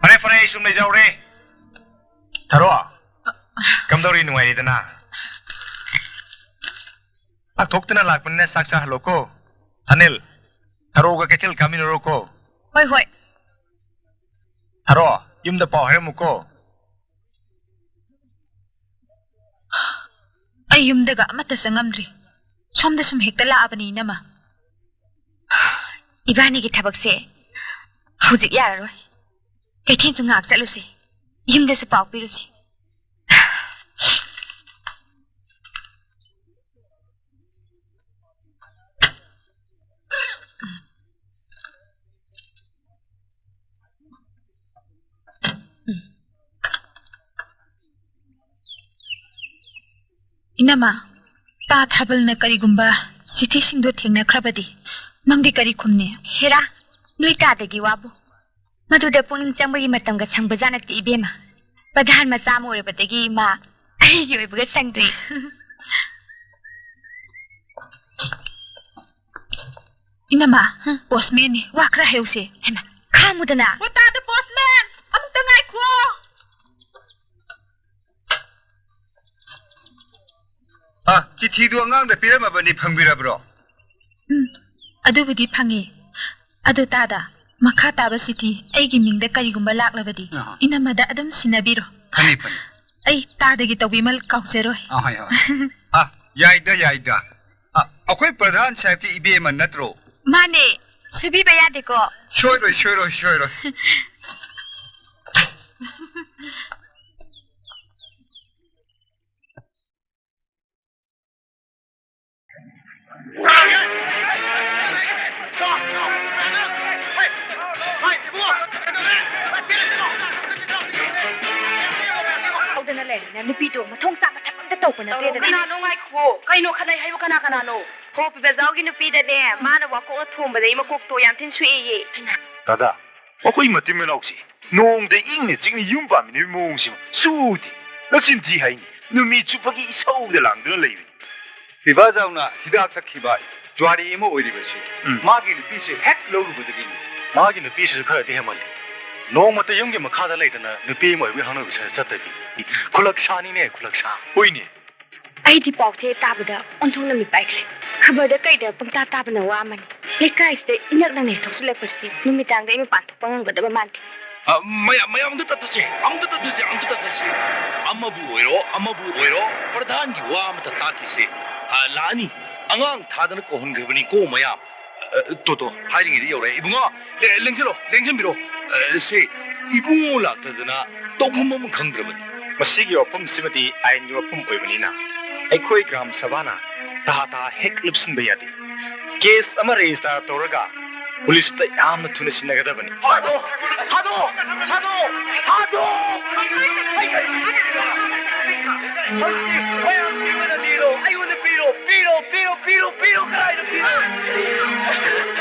ꯐꯔꯦ, ꯐꯔꯦ, ꯑꯩ ꯁꯨꯝ ꯂꯩꯖꯍꯧꯔꯦ꯫ ꯊꯔꯣ, ꯀꯝꯗꯧꯔꯤ, ꯅꯨꯡꯉꯥꯏꯔꯤꯗꯅ? ꯆꯥꯛ ꯊꯣꯛꯇꯅ ꯂꯥꯛꯄꯅꯤꯅ ꯆꯥꯛ ꯆꯥꯍꯜꯂꯣꯀꯣ꯫ ꯑꯅꯤꯜ, ꯊꯔꯣꯒ ꯀꯩꯊꯦꯜ ꯀꯥꯃꯤꯟꯅꯔꯣꯀꯣ꯫ ꯍꯣꯏ, ꯍꯣꯏ꯫ ꯌꯥꯔꯣ, ꯌꯨꯝꯗ ꯄꯥꯎ ꯍꯥꯏꯔꯝꯃꯨꯀꯣ꯫ ꯑꯩ ꯌꯨꯝꯗꯒ ꯑꯃꯠꯇ ꯆꯪꯉꯝꯗ꯭ꯔꯤ꯫ ꯁꯣꯝꯗ ꯁꯨꯝ ꯍꯦꯛꯇ ꯂꯥꯛꯑꯕꯅꯤ, ꯏꯅꯝꯃ꯫ ꯏꯕꯥꯅꯤꯒꯤ ꯊꯕꯛꯁꯦ ꯍꯧꯖꯤꯛ ꯌꯥꯔꯔꯣꯏ꯫ ꯀꯩꯊꯦꯜꯁꯨ ꯉꯥꯏꯍꯥꯛ ꯆꯠꯂꯨꯁꯤ, ꯌꯨꯝꯗꯁꯨ ꯄꯥꯎ ꯄꯤꯔꯨꯁꯤ꯫ ꯏꯅꯝꯃ, ꯇꯥ ꯊꯥꯕꯜꯅ ꯀꯔꯤꯒꯨꯝꯕ ꯆꯤꯊꯤꯁꯤꯡꯗꯣ ꯊꯦꯡꯅꯈ꯭ꯔꯕꯗꯤ ꯅꯪꯗꯤ ꯀꯔꯤ ꯈꯨꯝꯅꯤ? ꯍꯦꯔꯥ, ꯅꯣꯏ ꯇꯥꯗꯒꯤ ꯋꯥꯕꯨ꯫ ꯃꯗꯨꯗ ꯄꯨꯛꯅꯤꯡ ꯆꯪꯕꯒꯤ ꯃꯇꯝꯒ ꯁꯪꯕꯖꯥꯠ ꯅꯠꯇꯦ ꯏꯕꯦꯝꯃ꯫ ꯄ꯭ꯔꯙꯥꯟ ꯃꯆꯥ ꯑꯃ ꯑꯣꯏꯔꯕꯗꯒꯤ ꯃꯥ ꯑꯩꯒꯤ ꯑꯣꯏꯕꯒ ꯁꯪꯗ꯭ꯔꯤ꯫ ꯏꯅꯝꯃ, ꯍꯝ? ꯄꯣꯁꯃꯦꯟꯅꯤ, ꯋꯥ ꯈꯔ ꯍꯥꯏꯍꯧꯁꯦ꯫ ꯍꯩꯃꯥ, ꯈꯥꯝꯃꯨꯗꯅ꯫ ꯄꯣꯇꯥꯗ ꯄꯣꯁꯃꯦꯟ! ꯑꯃꯨꯛꯇ ꯉꯥꯏꯈꯣ꯫ ꯑ, ꯆꯤꯊꯤꯗꯨ ꯑꯉꯥꯡꯗ ꯄꯤꯔꯝꯃꯕꯅꯤ, ꯐꯪꯕꯤꯔꯕ꯭ꯔꯣ? ꯎꯝ, ꯑꯗꯨꯕꯨꯗꯤ ꯐꯪꯉꯤ꯫ ꯑꯗꯨ ꯇꯥꯗ, ꯃꯈꯥ ꯇꯥꯕ ꯆꯤꯊꯤ ꯑꯩꯒꯤ ꯃꯤꯡꯗ ꯀꯔꯤꯒꯨꯝꯕ ꯂꯥꯛꯂꯕꯗꯤ, ꯑꯍ꯫ ꯏꯅꯝꯃꯗ ꯑꯗꯨꯝ ꯁꯤꯟꯅꯕꯤꯔꯣ꯫ ꯐꯅꯤ, ꯐꯅꯤ꯫ ꯑꯩ ꯇꯥꯗꯒꯤ ꯇꯧꯕꯤꯃꯜ ꯀꯥꯎꯖꯔꯣꯏ꯫ ꯑꯍꯣꯏ, ꯍꯣꯏ꯫ ꯑ, ꯌꯥꯏꯗ, ꯌꯥꯏꯗ꯫ ꯑ, ꯑꯩꯈꯣꯏ ꯄ꯭ꯔꯙꯥꯟ ꯁꯥꯍꯦꯕꯀꯤ ꯏꯕꯦꯝꯃ ꯅꯠꯇ꯭ꯔꯣ? ꯃꯥꯅꯦ, ꯁꯣꯏꯕꯤꯕ ꯌꯥꯗꯦꯀꯣ꯫ ꯁꯣꯏꯔꯣꯏ, ꯁꯣꯏꯔꯣꯏ, ꯁꯣꯏꯔꯣꯏ꯫ ꯍꯧꯗꯅ ꯂꯩꯔꯦꯅꯦ, ꯅꯨꯄꯤꯗꯣ ꯃꯊꯣꯡ ꯆꯥꯕ ꯊꯕꯛ ꯑꯝꯇ ꯇꯧꯕ ꯅꯠꯇꯦꯗꯅ꯫ ꯀꯅꯥꯅꯣ? ꯉꯥꯏꯈꯨꯑꯣ, ꯀꯩꯅꯣ ꯈꯠꯅꯩ ꯍꯥꯏꯕꯨ? ꯀꯅꯥ ꯀꯅꯥꯅꯣ? ꯍꯣ, ꯄꯤꯕꯖꯥꯎꯒꯤ ꯅꯨꯄꯤꯗꯅꯦ, ꯃꯥꯅ ꯋꯥꯀꯣꯛꯅ ꯊꯣꯝꯕꯗꯒꯤ ꯃꯀꯣꯛꯇꯣ ꯌꯥꯝ ꯊꯤꯅ ꯁꯣꯛꯑꯦꯌꯦ꯫ ꯗꯥꯗꯥ, ꯃꯈꯣꯏ ꯃꯆꯤꯟ ꯃꯅꯥꯎꯁꯤ ꯅꯣꯡꯃꯗ ꯏꯪꯅ ꯆꯤꯛꯅ ꯌꯨꯝ ꯄꯥꯟꯃꯤꯟꯅꯕꯒꯤ ꯃꯑꯣꯡꯁꯤꯃ ꯁꯨꯗꯦ꯫ ꯃꯆꯤꯟ ꯊꯤ ꯍꯥꯏꯅꯤ, ꯅꯨꯃꯤꯠ ꯆꯨꯞꯄꯒꯤ ꯏꯁꯧꯗ ꯂꯥꯡꯗꯨꯅ ꯂꯩꯕꯅꯤ꯫ ꯄꯤꯕꯥꯖꯥꯎꯅ ꯍꯤꯗꯥꯛ ꯊꯛꯈꯤꯕ ꯖꯨꯋꯥꯔꯤ ꯑꯃ ꯑꯣꯏꯔꯤꯕꯁꯤ, ꯎꯝ꯫ ꯃꯥꯒꯤ ꯅꯨꯄꯤꯁꯦ ꯍꯦꯛ ꯂꯧꯔꯨꯕꯗꯒꯤꯅꯤ꯫ ꯃꯥꯒꯤ ꯅꯨꯄꯤꯁꯤꯁꯨ ꯈꯔꯗꯤ ꯍꯦꯟꯃꯜꯂꯤ꯫ ꯅꯣꯡꯃꯇ ꯌꯨꯝꯒꯤ ꯃꯈꯥꯗ ꯂꯩꯇꯅ ꯅꯨꯄꯤ ꯑꯃ ꯑꯣꯏꯕꯒꯤ ꯍꯧꯅꯕꯤꯁꯦ ꯆꯠꯇꯕꯤ꯫ ꯈꯨꯂꯛ ꯁꯥꯅꯤꯅꯦ, ꯈꯨꯂꯛ ꯁꯥ꯫ ꯍꯣꯏꯅꯦ꯫ ꯑꯩꯗꯤ ꯄꯥꯎꯁꯦ ꯇꯥꯕꯗ ꯑꯣꯟꯊꯣꯛꯅ ꯃꯤꯄꯥꯏꯈ꯭ꯔꯦ꯫ ꯈꯕꯔꯗ ꯀꯩꯗ ꯄꯪꯇꯥ ꯇꯥꯕꯅ ꯋꯥ ꯑꯃꯅꯤ꯫ ꯂꯩꯀꯥꯏꯁꯤꯗ ꯏꯅꯛ ꯅꯛꯅ ꯍꯦꯛ ꯊꯣꯛꯆꯤꯜꯂꯛꯄꯁꯤꯗꯤ ꯅꯨꯃꯤꯗꯥꯡꯗ ꯑꯩ ꯃꯄꯥꯟ ꯊꯣꯛꯄ ꯉꯝꯒꯗꯕ ꯃꯥꯟꯗꯦ꯫ ꯑ, ꯃꯌꯥꯝ, ꯃꯌꯥꯝ ꯑꯝꯇ ꯇꯠꯇꯁꯦ, ꯑꯝꯇ ꯇꯠꯇꯁꯦ, ꯑꯝꯇ ꯇꯠꯇꯁꯦ꯫ ꯑꯃꯕꯨ ꯑꯣꯏꯔꯣ, ꯑꯃꯕꯨ ꯑꯣꯏꯔꯣ, ꯄ꯭ꯔꯙꯥꯟꯒꯤ ꯋꯥ ꯑꯃꯇ ꯇꯥꯈꯤꯁꯦ꯫ ꯑ, ꯂꯥꯛꯑꯅꯤ꯫ ꯑꯉꯥꯡ ꯊꯥꯗꯅ ꯀꯧꯍꯟꯈ꯭ꯔꯕꯅꯤꯀꯣ ꯃꯌꯥꯝ꯫ ꯑ, ꯇꯣ, ꯇꯣ, ꯍꯥꯏꯔꯤꯉꯩꯗ ꯌꯧꯔꯛꯑꯦ꯫ ꯏꯕꯨꯡꯉꯣ, ꯂꯦ-, ꯂꯦꯡꯁꯤꯜꯂꯣ, ꯂꯦꯡꯁꯤꯟꯕꯤꯔꯣ꯫ ꯑ, ꯁꯦ, ꯏꯕꯨꯡꯉꯣ ꯂꯥꯛꯇꯗꯅ ꯇꯧꯐꯝ ꯑꯃ ꯈꯪꯗ꯭ꯔꯕꯅꯤ꯫ ꯃꯁꯤꯒꯤ ꯋꯥꯐꯝꯁꯤꯃꯗꯤ ꯑꯥꯏꯟꯒꯤ ꯋꯥꯐꯝ ꯑꯣꯏꯕꯅꯤꯅ ꯑꯩꯈꯣꯏ ꯒ꯭ꯔꯥꯝ ꯁꯚꯥꯅ ꯇꯍꯥ ꯇꯍꯥ ꯍꯦꯛ ꯂꯨꯞꯁꯤꯟꯕ ꯌꯥꯗꯦ꯫ ꯀꯦꯁ ꯑꯃ ꯔꯦꯖꯤꯁꯇꯥꯔ ꯇꯧꯔꯒ ꯄꯨꯂꯤꯁꯇ ꯌꯥꯝꯅ ꯊꯨꯅ ꯁꯤꯟꯅꯒꯗꯕꯅꯤ꯫ ꯊꯥꯗꯣ! ꯊꯥꯗꯣ! ꯊꯥꯗꯣ! ꯊꯥꯗꯣ! ꯑꯩ ꯀꯔꯤ ꯍꯧꯖꯤꯛ ꯃꯌꯥꯝ ꯄꯤꯕꯅ ꯄꯤꯔꯣ, ꯑꯩꯉꯣꯟꯗ ꯄꯤꯔꯣ, ꯄꯤꯔꯣ, ꯄꯤꯔꯣ, ꯄꯤꯔꯣ, ꯄꯤꯔꯣ, ꯀꯔꯥꯏꯗ ꯄꯤꯔꯣ?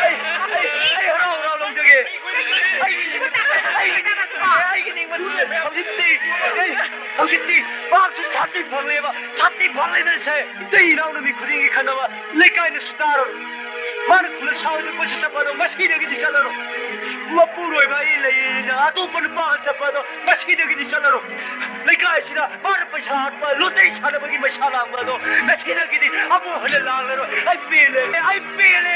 ꯑꯩ, ꯑꯩ, ꯑꯩ ꯍꯔꯥꯎ ꯍꯔꯥꯎ ꯂꯧꯖꯒꯦ꯫ ꯑꯩ, ꯑꯩ, ꯑꯩꯒꯤ ꯅꯤꯡꯕ ꯊꯨꯡꯉꯦ, ꯑꯩꯒꯤ ꯅꯤꯡꯕ ꯊꯨꯡꯉꯦ꯫ ꯍꯧꯖꯤꯛꯇꯤ, ꯑꯩ, ꯍꯧꯖꯤꯛꯇꯤ ꯃꯍꯥꯛꯁꯨ ꯁꯥꯟꯇꯤ ꯐꯪꯂꯦꯕ, ꯁꯥꯟꯇꯤ ꯐꯪꯂꯦꯅ ꯁꯦ ꯏꯇꯩ ꯏꯅꯥꯎ ꯅꯨꯃꯤꯠ ꯈꯨꯗꯤꯡꯒꯤ ꯈꯟꯅꯕ ꯂꯩꯀꯥꯏꯅꯁꯨ ꯇꯥꯔꯣꯏ꯫ ꯃꯥꯅ ꯊꯨꯅ ꯁꯥꯎꯗꯅ ꯀꯣꯏꯆꯠ ꯆꯠꯄꯗꯣ ꯉꯁꯤꯗꯒꯤꯗꯤ ꯆꯠꯂꯔꯣꯏ꯫ ꯃꯄꯨꯔꯣꯏꯕ ꯑꯩ ꯂꯩꯌꯦꯅ ꯑꯇꯣꯞꯄ ꯅꯨꯄꯥꯒ ꯆꯠꯄꯗꯣ ꯉꯁꯤꯗꯒꯤꯗꯤ ꯆꯠꯂꯔꯣꯏ꯫ ꯂꯩꯀꯥꯏꯁꯤꯗ ꯃꯥꯅ ꯄꯩꯁꯥ ꯍꯥꯠꯄ, ꯂꯣꯇꯔꯤ ꯁꯥꯟꯅꯕꯒꯤ ꯄꯩꯁꯥ ꯂꯥꯡꯕ ꯑꯗꯣ ꯉꯁꯤꯗꯒꯤꯗꯤ ꯑꯃꯨꯛ ꯍꯟꯅ ꯂꯥꯡꯂꯔꯣꯏ꯫ ꯑꯩ ꯄꯦꯜꯂꯦ, ꯑꯩ ꯄꯦꯜꯂꯦ꯫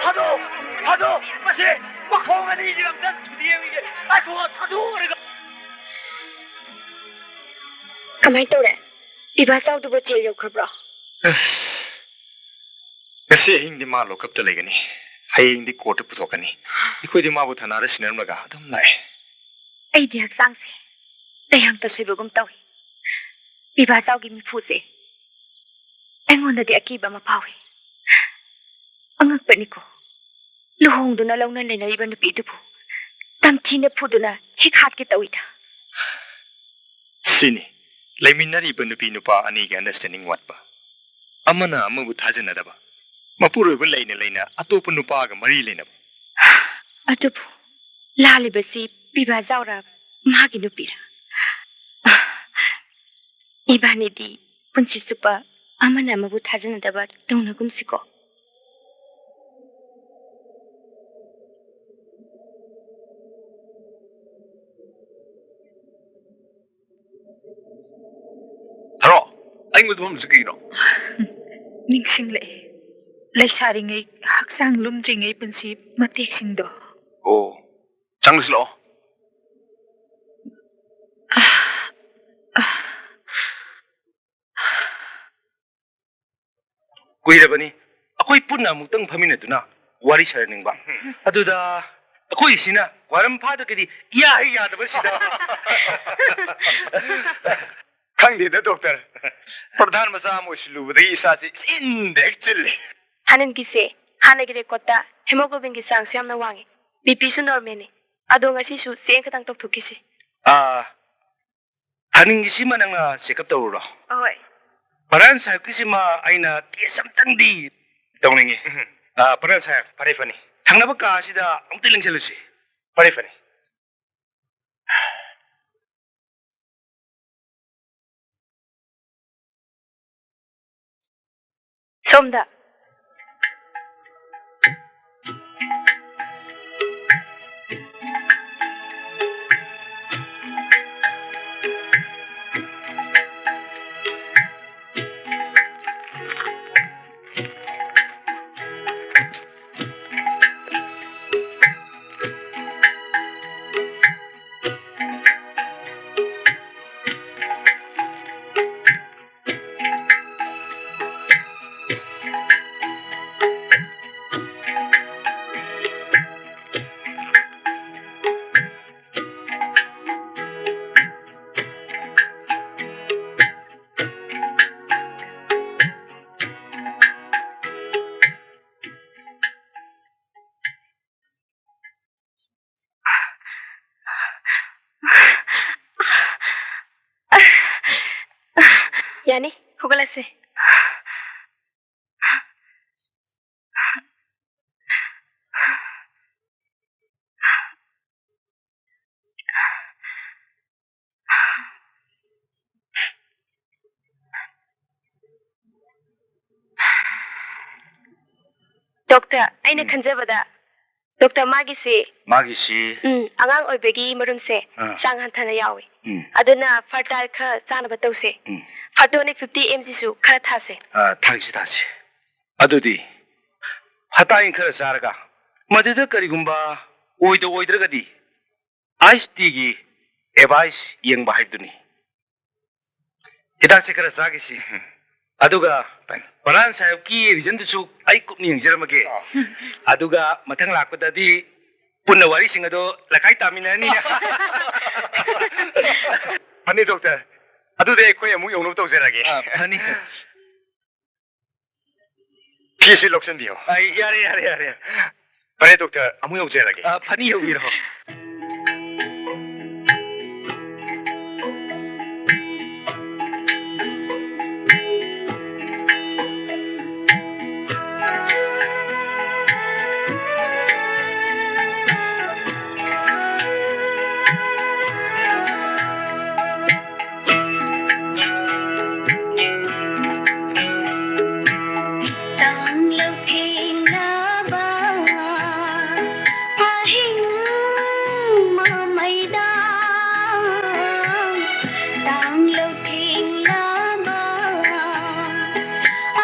ꯊꯥꯗꯣꯛ, ꯊꯥꯗꯣꯛ, ꯃꯁꯤ ꯃꯈꯣꯡ ꯑꯅꯤꯁꯤ ꯑꯝꯇ ꯊꯨꯗꯦꯛꯑꯝꯒꯦ꯫ ꯉꯥꯏꯈꯣ, ꯊꯥꯗꯣꯛꯑꯔꯒ꯫ ꯀꯃꯥꯏꯅ ꯇꯧꯔꯦ? ꯄꯤꯕꯥ ꯆꯥꯎꯗꯨꯕꯨ ꯖꯦꯜ ꯌꯧꯈ꯭ꯔꯕ꯭ꯔꯣ? ꯑꯁ, ꯉꯁꯤ ꯑꯍꯤꯡꯗꯤ ꯃꯥ ꯂꯣꯀꯞꯇ ꯂꯩꯒꯅꯤ, ꯍꯌꯦꯡꯗꯤ ꯀꯣꯔꯠꯇ ꯄꯨꯊꯣꯛꯀꯅꯤ꯫ ꯑꯩꯈꯣꯏꯗꯤ ꯃꯥꯕꯨ ꯊꯥꯅꯥꯗ ꯁꯤꯟꯅꯔꯝꯂꯒ ꯑꯗꯨꯝ ꯂꯥꯛꯑꯦ꯫ ꯑꯩꯗꯤ ꯍꯛꯆꯥꯡꯁꯦ ꯇꯌꯥꯡ ꯇꯁꯣꯏꯕꯒꯨꯝ ꯇꯧꯏ꯫ ꯄꯤꯕꯥ ꯆꯥꯎꯒꯤ ꯃꯤꯐꯨꯁꯦ ꯑꯩꯉꯣꯟꯗꯗꯤ ꯑꯀꯤꯕ ꯑꯃ ꯐꯥꯎꯏ꯫ ꯑꯉꯛꯄꯅꯤꯀꯣ, ꯂꯨꯍꯣꯡꯗꯨꯅ ꯂꯧꯅ ꯂꯩꯅꯔꯤꯕ ꯅꯨꯄꯤꯗꯨꯕꯨ ꯇꯝꯊꯤꯅ ꯐꯨꯗꯨꯅ ꯍꯦꯛ ꯍꯥꯠꯀꯦ ꯇꯧꯏꯗ꯫ ꯁꯤꯅꯤ ꯂꯩꯃꯤꯟꯅꯔꯤꯕ ꯅꯨꯄꯤ ꯅꯨꯄꯥ ꯑꯅꯤꯒꯤ ꯑꯟꯗꯔꯁꯇꯦꯟꯗꯤꯡ ꯋꯥꯠꯄ, ꯑꯃꯅ ꯑꯃꯕꯨ ꯊꯥꯖꯅꯗꯕ, ꯃꯄꯨꯔꯣꯏꯕ ꯂꯩꯅ ꯂꯩꯅ ꯑꯇꯣꯞꯄ ꯅꯨꯄꯥꯒ ꯃꯔꯤ ꯂꯩꯅꯕ꯫ ꯑꯗꯨꯕꯨ ꯂꯥꯜꯂꯤꯕꯁꯤ ꯄꯤꯕꯥ ꯖꯥꯎꯔ ꯃꯥꯒꯤ ꯅꯨꯄꯤꯔ? ꯏꯕꯥꯅꯤꯗꯤ ꯄꯨꯟꯁꯤ ꯆꯨꯞꯄ ꯑꯃꯅ ꯑꯃꯕꯨ ꯊꯥꯖꯅꯗꯕ ꯇꯧꯅꯒꯨꯝꯁꯤꯀꯣ꯫ ꯍꯔꯣ, ꯑꯩꯉꯣꯟꯗ ꯐꯝꯁꯤ ꯀꯩꯒꯤꯅꯣ? ꯅꯤꯡꯁꯤꯡꯂꯛꯑꯦ, ꯂꯩꯁꯥꯔꯤꯉꯩ ꯍꯛꯆꯥꯡ ꯂꯨꯝꯗ꯭ꯔꯤꯉꯩ ꯄꯨꯟꯁꯤ ꯃꯇꯦꯛꯁꯤꯡꯗꯣ꯫ ꯅꯪꯁꯨ ꯂꯥꯛꯑꯣ꯫ ꯀꯨꯏꯔꯕꯅꯤ ꯑꯩꯈꯣꯏ ꯄꯨꯟꯅ ꯑꯃꯨꯛꯇꯪ ꯐꯝꯃꯤꯟꯅꯗꯨꯅ ꯋꯥꯔꯤ ꯁꯥꯟꯅꯅꯤꯡꯕ꯫ ꯑꯗꯨꯗ ꯑꯩꯈꯣꯏꯁꯤꯅ ꯋꯥꯔꯝ ꯐꯥꯗ꯭ꯔꯒꯗꯤ ꯏꯌꯥ ꯍꯦꯛ ꯌꯥꯗꯕꯁꯤꯗ꯫ ꯈꯪꯗꯦꯗ ꯗꯣꯛꯇꯔ, ꯄ꯭ꯔꯙꯥꯟ ꯃꯆꯥ ꯑꯃ ꯑꯣꯏꯁꯤꯜꯂꯨꯕꯗꯒꯤ ꯏꯁꯥꯁꯦ ꯏꯆꯤꯟꯗ ꯍꯦꯛ ꯆꯤꯜꯂꯦ꯫ ꯊꯥꯅꯤꯟꯒꯤꯁꯦ ꯍꯥꯟꯅꯒꯤ ꯔꯦꯀꯣꯔꯠꯇ ꯍꯦꯃꯣꯒ꯭ꯂꯣꯕꯤꯟꯒꯤ ꯆꯥꯡꯁꯨ ꯌꯥꯝꯅ ꯋꯥꯡꯉꯤ, ꯕꯤ ꯄꯤꯁꯨ ꯅꯣꯔꯃꯦꯜꯅꯤ꯫ ꯑꯗꯣ ꯉꯁꯤꯁꯨ ꯆꯦꯡ ꯈꯇꯪ ꯇꯧꯊꯣꯛꯈꯤꯁꯦ꯫ ꯑꯥ, ꯊꯥꯅꯤꯡꯒꯤꯁꯤꯃ ꯅꯪꯅ ꯆꯦꯛꯑꯞ ꯇꯧꯔꯨꯔꯣ꯫ ꯑꯍꯣꯏ꯫ ꯄ꯭ꯔꯙꯥꯟ ꯁꯥꯍꯦꯕꯀꯤꯁꯤꯃ ꯑꯩꯅ ꯇꯦꯁ ꯑꯝꯇꯪꯗꯤ ꯇꯧꯅꯤꯡꯉꯤ꯫ ꯎꯝ꯫ ꯑꯥ, ꯄ꯭ꯔꯙꯥꯟ ꯁꯥꯍꯦꯕ, ꯐꯅꯤ, ꯐꯅꯤ꯫ ꯊꯪꯅꯕ ꯀꯥꯁꯤꯗ ꯑꯃꯨꯛꯇ ꯂꯦꯡꯁꯜꯂꯨꯁꯤ꯫ ꯐꯅꯤ, ꯐꯅꯤ꯫ ꯁꯣꯝꯗ꯫ ꯌꯥꯅꯤ, ꯍꯧꯒꯠꯂꯁꯦ꯫ ꯗꯣꯛꯇꯔ, ꯑꯩꯅ ꯎꯝ꯫ ꯈꯟꯖꯕꯗ, ꯗꯣꯛꯇꯔ, ꯃꯥꯒꯤꯁꯤ ꯃꯥꯒꯤꯁꯤ ꯎꯝ, ꯑꯉꯥꯡ ꯑꯣꯏꯕꯒꯤ ꯃꯔꯨꯝꯁꯦ ꯑꯥ꯫ ꯆꯥꯡ ꯍꯟꯊꯅ ꯌꯥꯎꯏ꯫ ꯎꯝ꯫ ꯑꯗꯨꯅ ꯐꯔꯇꯥꯏꯜ ꯈꯔ ꯆꯥꯅꯕ ꯇꯧꯁꯦ꯫ ꯎꯝ꯫ ꯐꯔꯇꯣꯅꯤꯛ ꯐꯤꯐꯇꯤ ꯑꯦꯝ ꯖꯤꯁꯨ ꯈꯔ ꯊꯥꯁꯦ꯫ ꯑꯥ, ꯊꯥꯁꯤ, ꯊꯥꯁꯤ꯫ ꯑꯗꯨꯗꯤ ꯐꯔꯇꯥꯏꯜ ꯈꯔ ꯆꯥꯔꯒ ꯃꯗꯨꯗ ꯀꯔꯤꯒꯨꯝꯕ ꯑꯣꯏꯗ ꯑꯣꯏꯗ꯭ꯔꯒꯗꯤ ꯑꯥꯏꯁ ꯇꯤꯒꯤ ꯑꯦꯚꯥꯏꯁ ꯌꯦꯡꯕ ꯍꯥꯏꯕꯗꯨꯅꯤ꯫ ꯍꯤꯗꯥꯛꯁꯦ ꯈꯔ ꯆꯥꯈꯤꯁꯤ꯫ ꯑꯗꯨꯒ ꯐꯅꯤ꯫ ꯄ꯭ꯔꯙꯥꯟ ꯁꯥꯍꯦꯕꯀꯤ ꯔꯤꯖꯟꯗꯨꯁꯨ ꯑꯩ ꯀꯨꯞꯅ ꯌꯦꯡꯖꯔꯝꯃꯒꯦ꯫ ꯑꯥ꯫ ꯑꯗꯨꯒ ꯃꯊꯪ ꯂꯥꯛꯄꯗꯗꯤ ꯄꯨꯟꯅ ꯋꯥꯔꯤꯁꯤꯡ ꯑꯗꯣ ꯂꯈꯥꯏ ꯇꯥꯃꯤꯟꯅꯔꯅꯤꯅ꯫ ꯐꯅꯤ ꯗꯣꯛꯇꯔ, ꯑꯗꯨꯗꯤ ꯑꯩꯈꯣꯏ ꯑꯃꯨꯛ ꯌꯧꯅꯕ ꯇꯧꯖꯔꯒꯦ꯫ ꯑꯥ, ꯐꯅꯤ꯫ ꯐꯤꯁꯤ ꯂꯧꯁꯤꯟꯕꯤꯌꯣ꯫ ꯑꯩ, ꯌꯥꯔꯦ, ꯌꯥꯔꯦ, ꯌꯥꯔꯦ꯫ ꯐꯔꯦ ꯗꯣꯛꯇꯔ, ꯑꯃꯨꯛ ꯌꯧꯖꯔꯒꯦ꯫ ꯑꯥ, ꯐꯅꯤ, ꯌꯧꯕꯤꯔꯣ꯫ ꯇꯥꯡꯂꯧ ꯊꯦꯡꯂꯕ ꯑꯍꯤꯡ ꯃꯃꯩꯗ, ꯇꯥꯡꯂꯧ ꯊꯦꯡꯂꯕ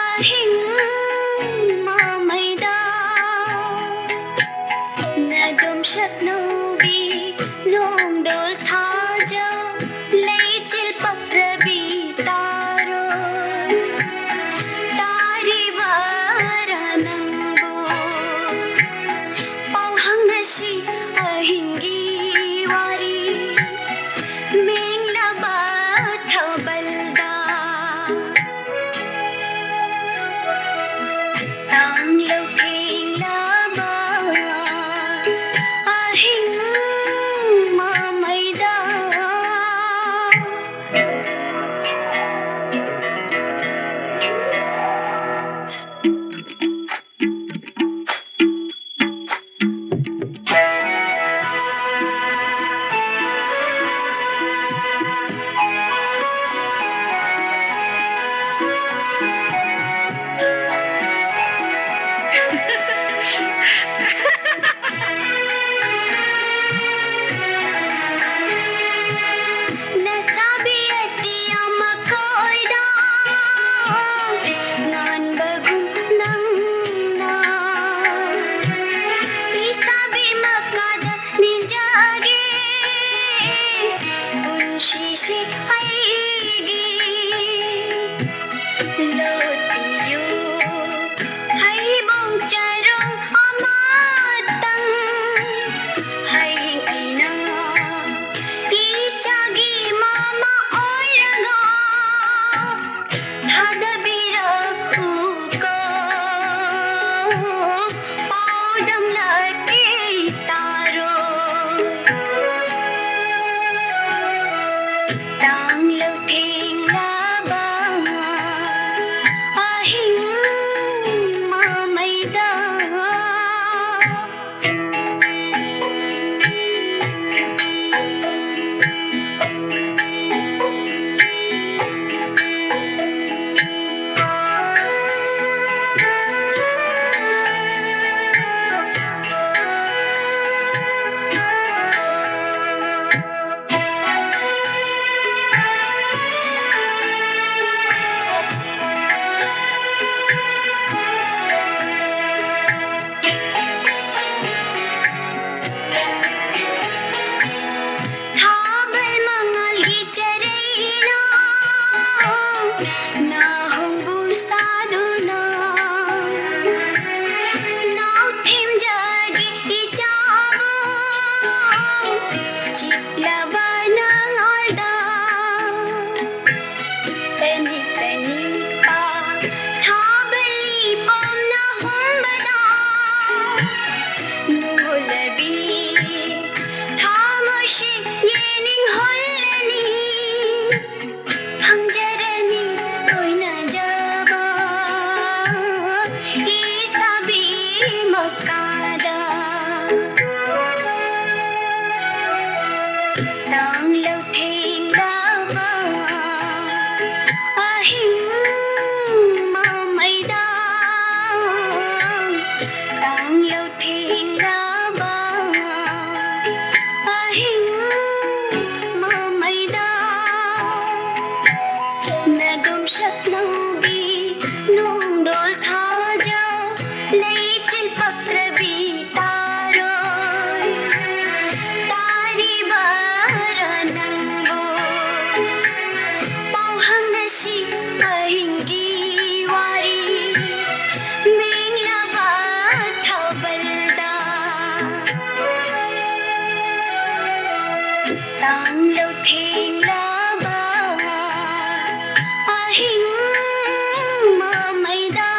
ꯑꯍꯤꯡ ꯃꯃꯩꯗ, ꯅꯗꯣꯝ ꯁꯛꯅꯧꯕꯤ ꯅꯣꯡꯗꯣꯜ ꯊꯥꯖ ꯂꯩꯆꯤꯜ ꯄꯛꯇ꯭ꯔꯕꯤ ꯇꯥꯔꯣ꯫ ꯇꯥꯔꯤꯕꯔꯥ ꯅꯪꯕꯨ ꯄꯥꯎꯍꯪ ꯉꯁꯤ ꯑꯍꯤꯡꯒꯤ ꯋꯥꯔꯤ? ꯃꯦꯡꯂꯕ ꯊꯥꯕꯜꯗ ꯇꯥꯡꯂꯧ ꯊꯦꯡꯂꯕ ꯑꯍꯤꯡ ꯃꯃꯩꯗ ꯊꯥꯕꯜ ꯃꯉꯥꯜꯒꯤ ꯆꯔꯩꯅ ꯅꯥꯍꯣꯡꯕꯨ ꯁꯥꯗꯨꯅ, ꯅꯥꯎꯊꯤꯟꯖꯒꯤ ꯏꯆꯥꯕꯨ ꯆꯤꯛꯂꯕ ꯅꯉꯥꯜꯗ, ꯀꯅꯤ ꯀꯅꯤ ꯄꯥ ꯊꯥꯕꯜ ꯄꯣꯝꯅ ꯍꯨꯝꯕꯗ, ꯅꯣꯂꯕꯤ ꯊꯃꯣꯏꯁꯤ ꯌꯦꯅꯤꯡꯍꯜꯂꯅꯤ꯫ ꯐꯪꯖꯔꯅꯤ ꯇꯣꯏꯅꯖꯕ ꯏꯁꯥꯕꯤ ꯃꯀꯥꯗ꯫ ꯇꯥꯡꯂꯧ ꯊꯦꯡꯂꯕ ꯑꯍꯤꯡ ꯃꯃꯩꯗ, ꯇꯥꯡꯂꯧ ꯊꯦꯡꯂꯕ ꯑꯍꯤꯡ ꯃꯃꯩꯗ, ꯅꯗꯣꯝ ꯁꯛꯅꯧꯕꯤ ꯅꯣꯡꯗꯣꯜ ꯊꯥꯖ ꯂꯩꯆꯤꯜ ꯄꯛꯇ꯭ꯔꯕꯤ ꯇꯥꯔꯣꯏ꯫ ꯇꯥꯔꯤꯕꯔꯥ ꯅꯪꯕꯨ ꯄꯥꯎꯍꯪ ꯉꯁꯤ ꯑꯍꯤꯡꯒꯤ ꯋꯥꯔꯤ ꯃꯦꯡꯂꯕ ꯊꯥꯕꯜꯗ꯫ ꯇꯥꯡꯂꯧ ꯊꯦꯡꯂꯕ ꯑꯍꯤꯡ ꯃꯃꯩꯗ꯫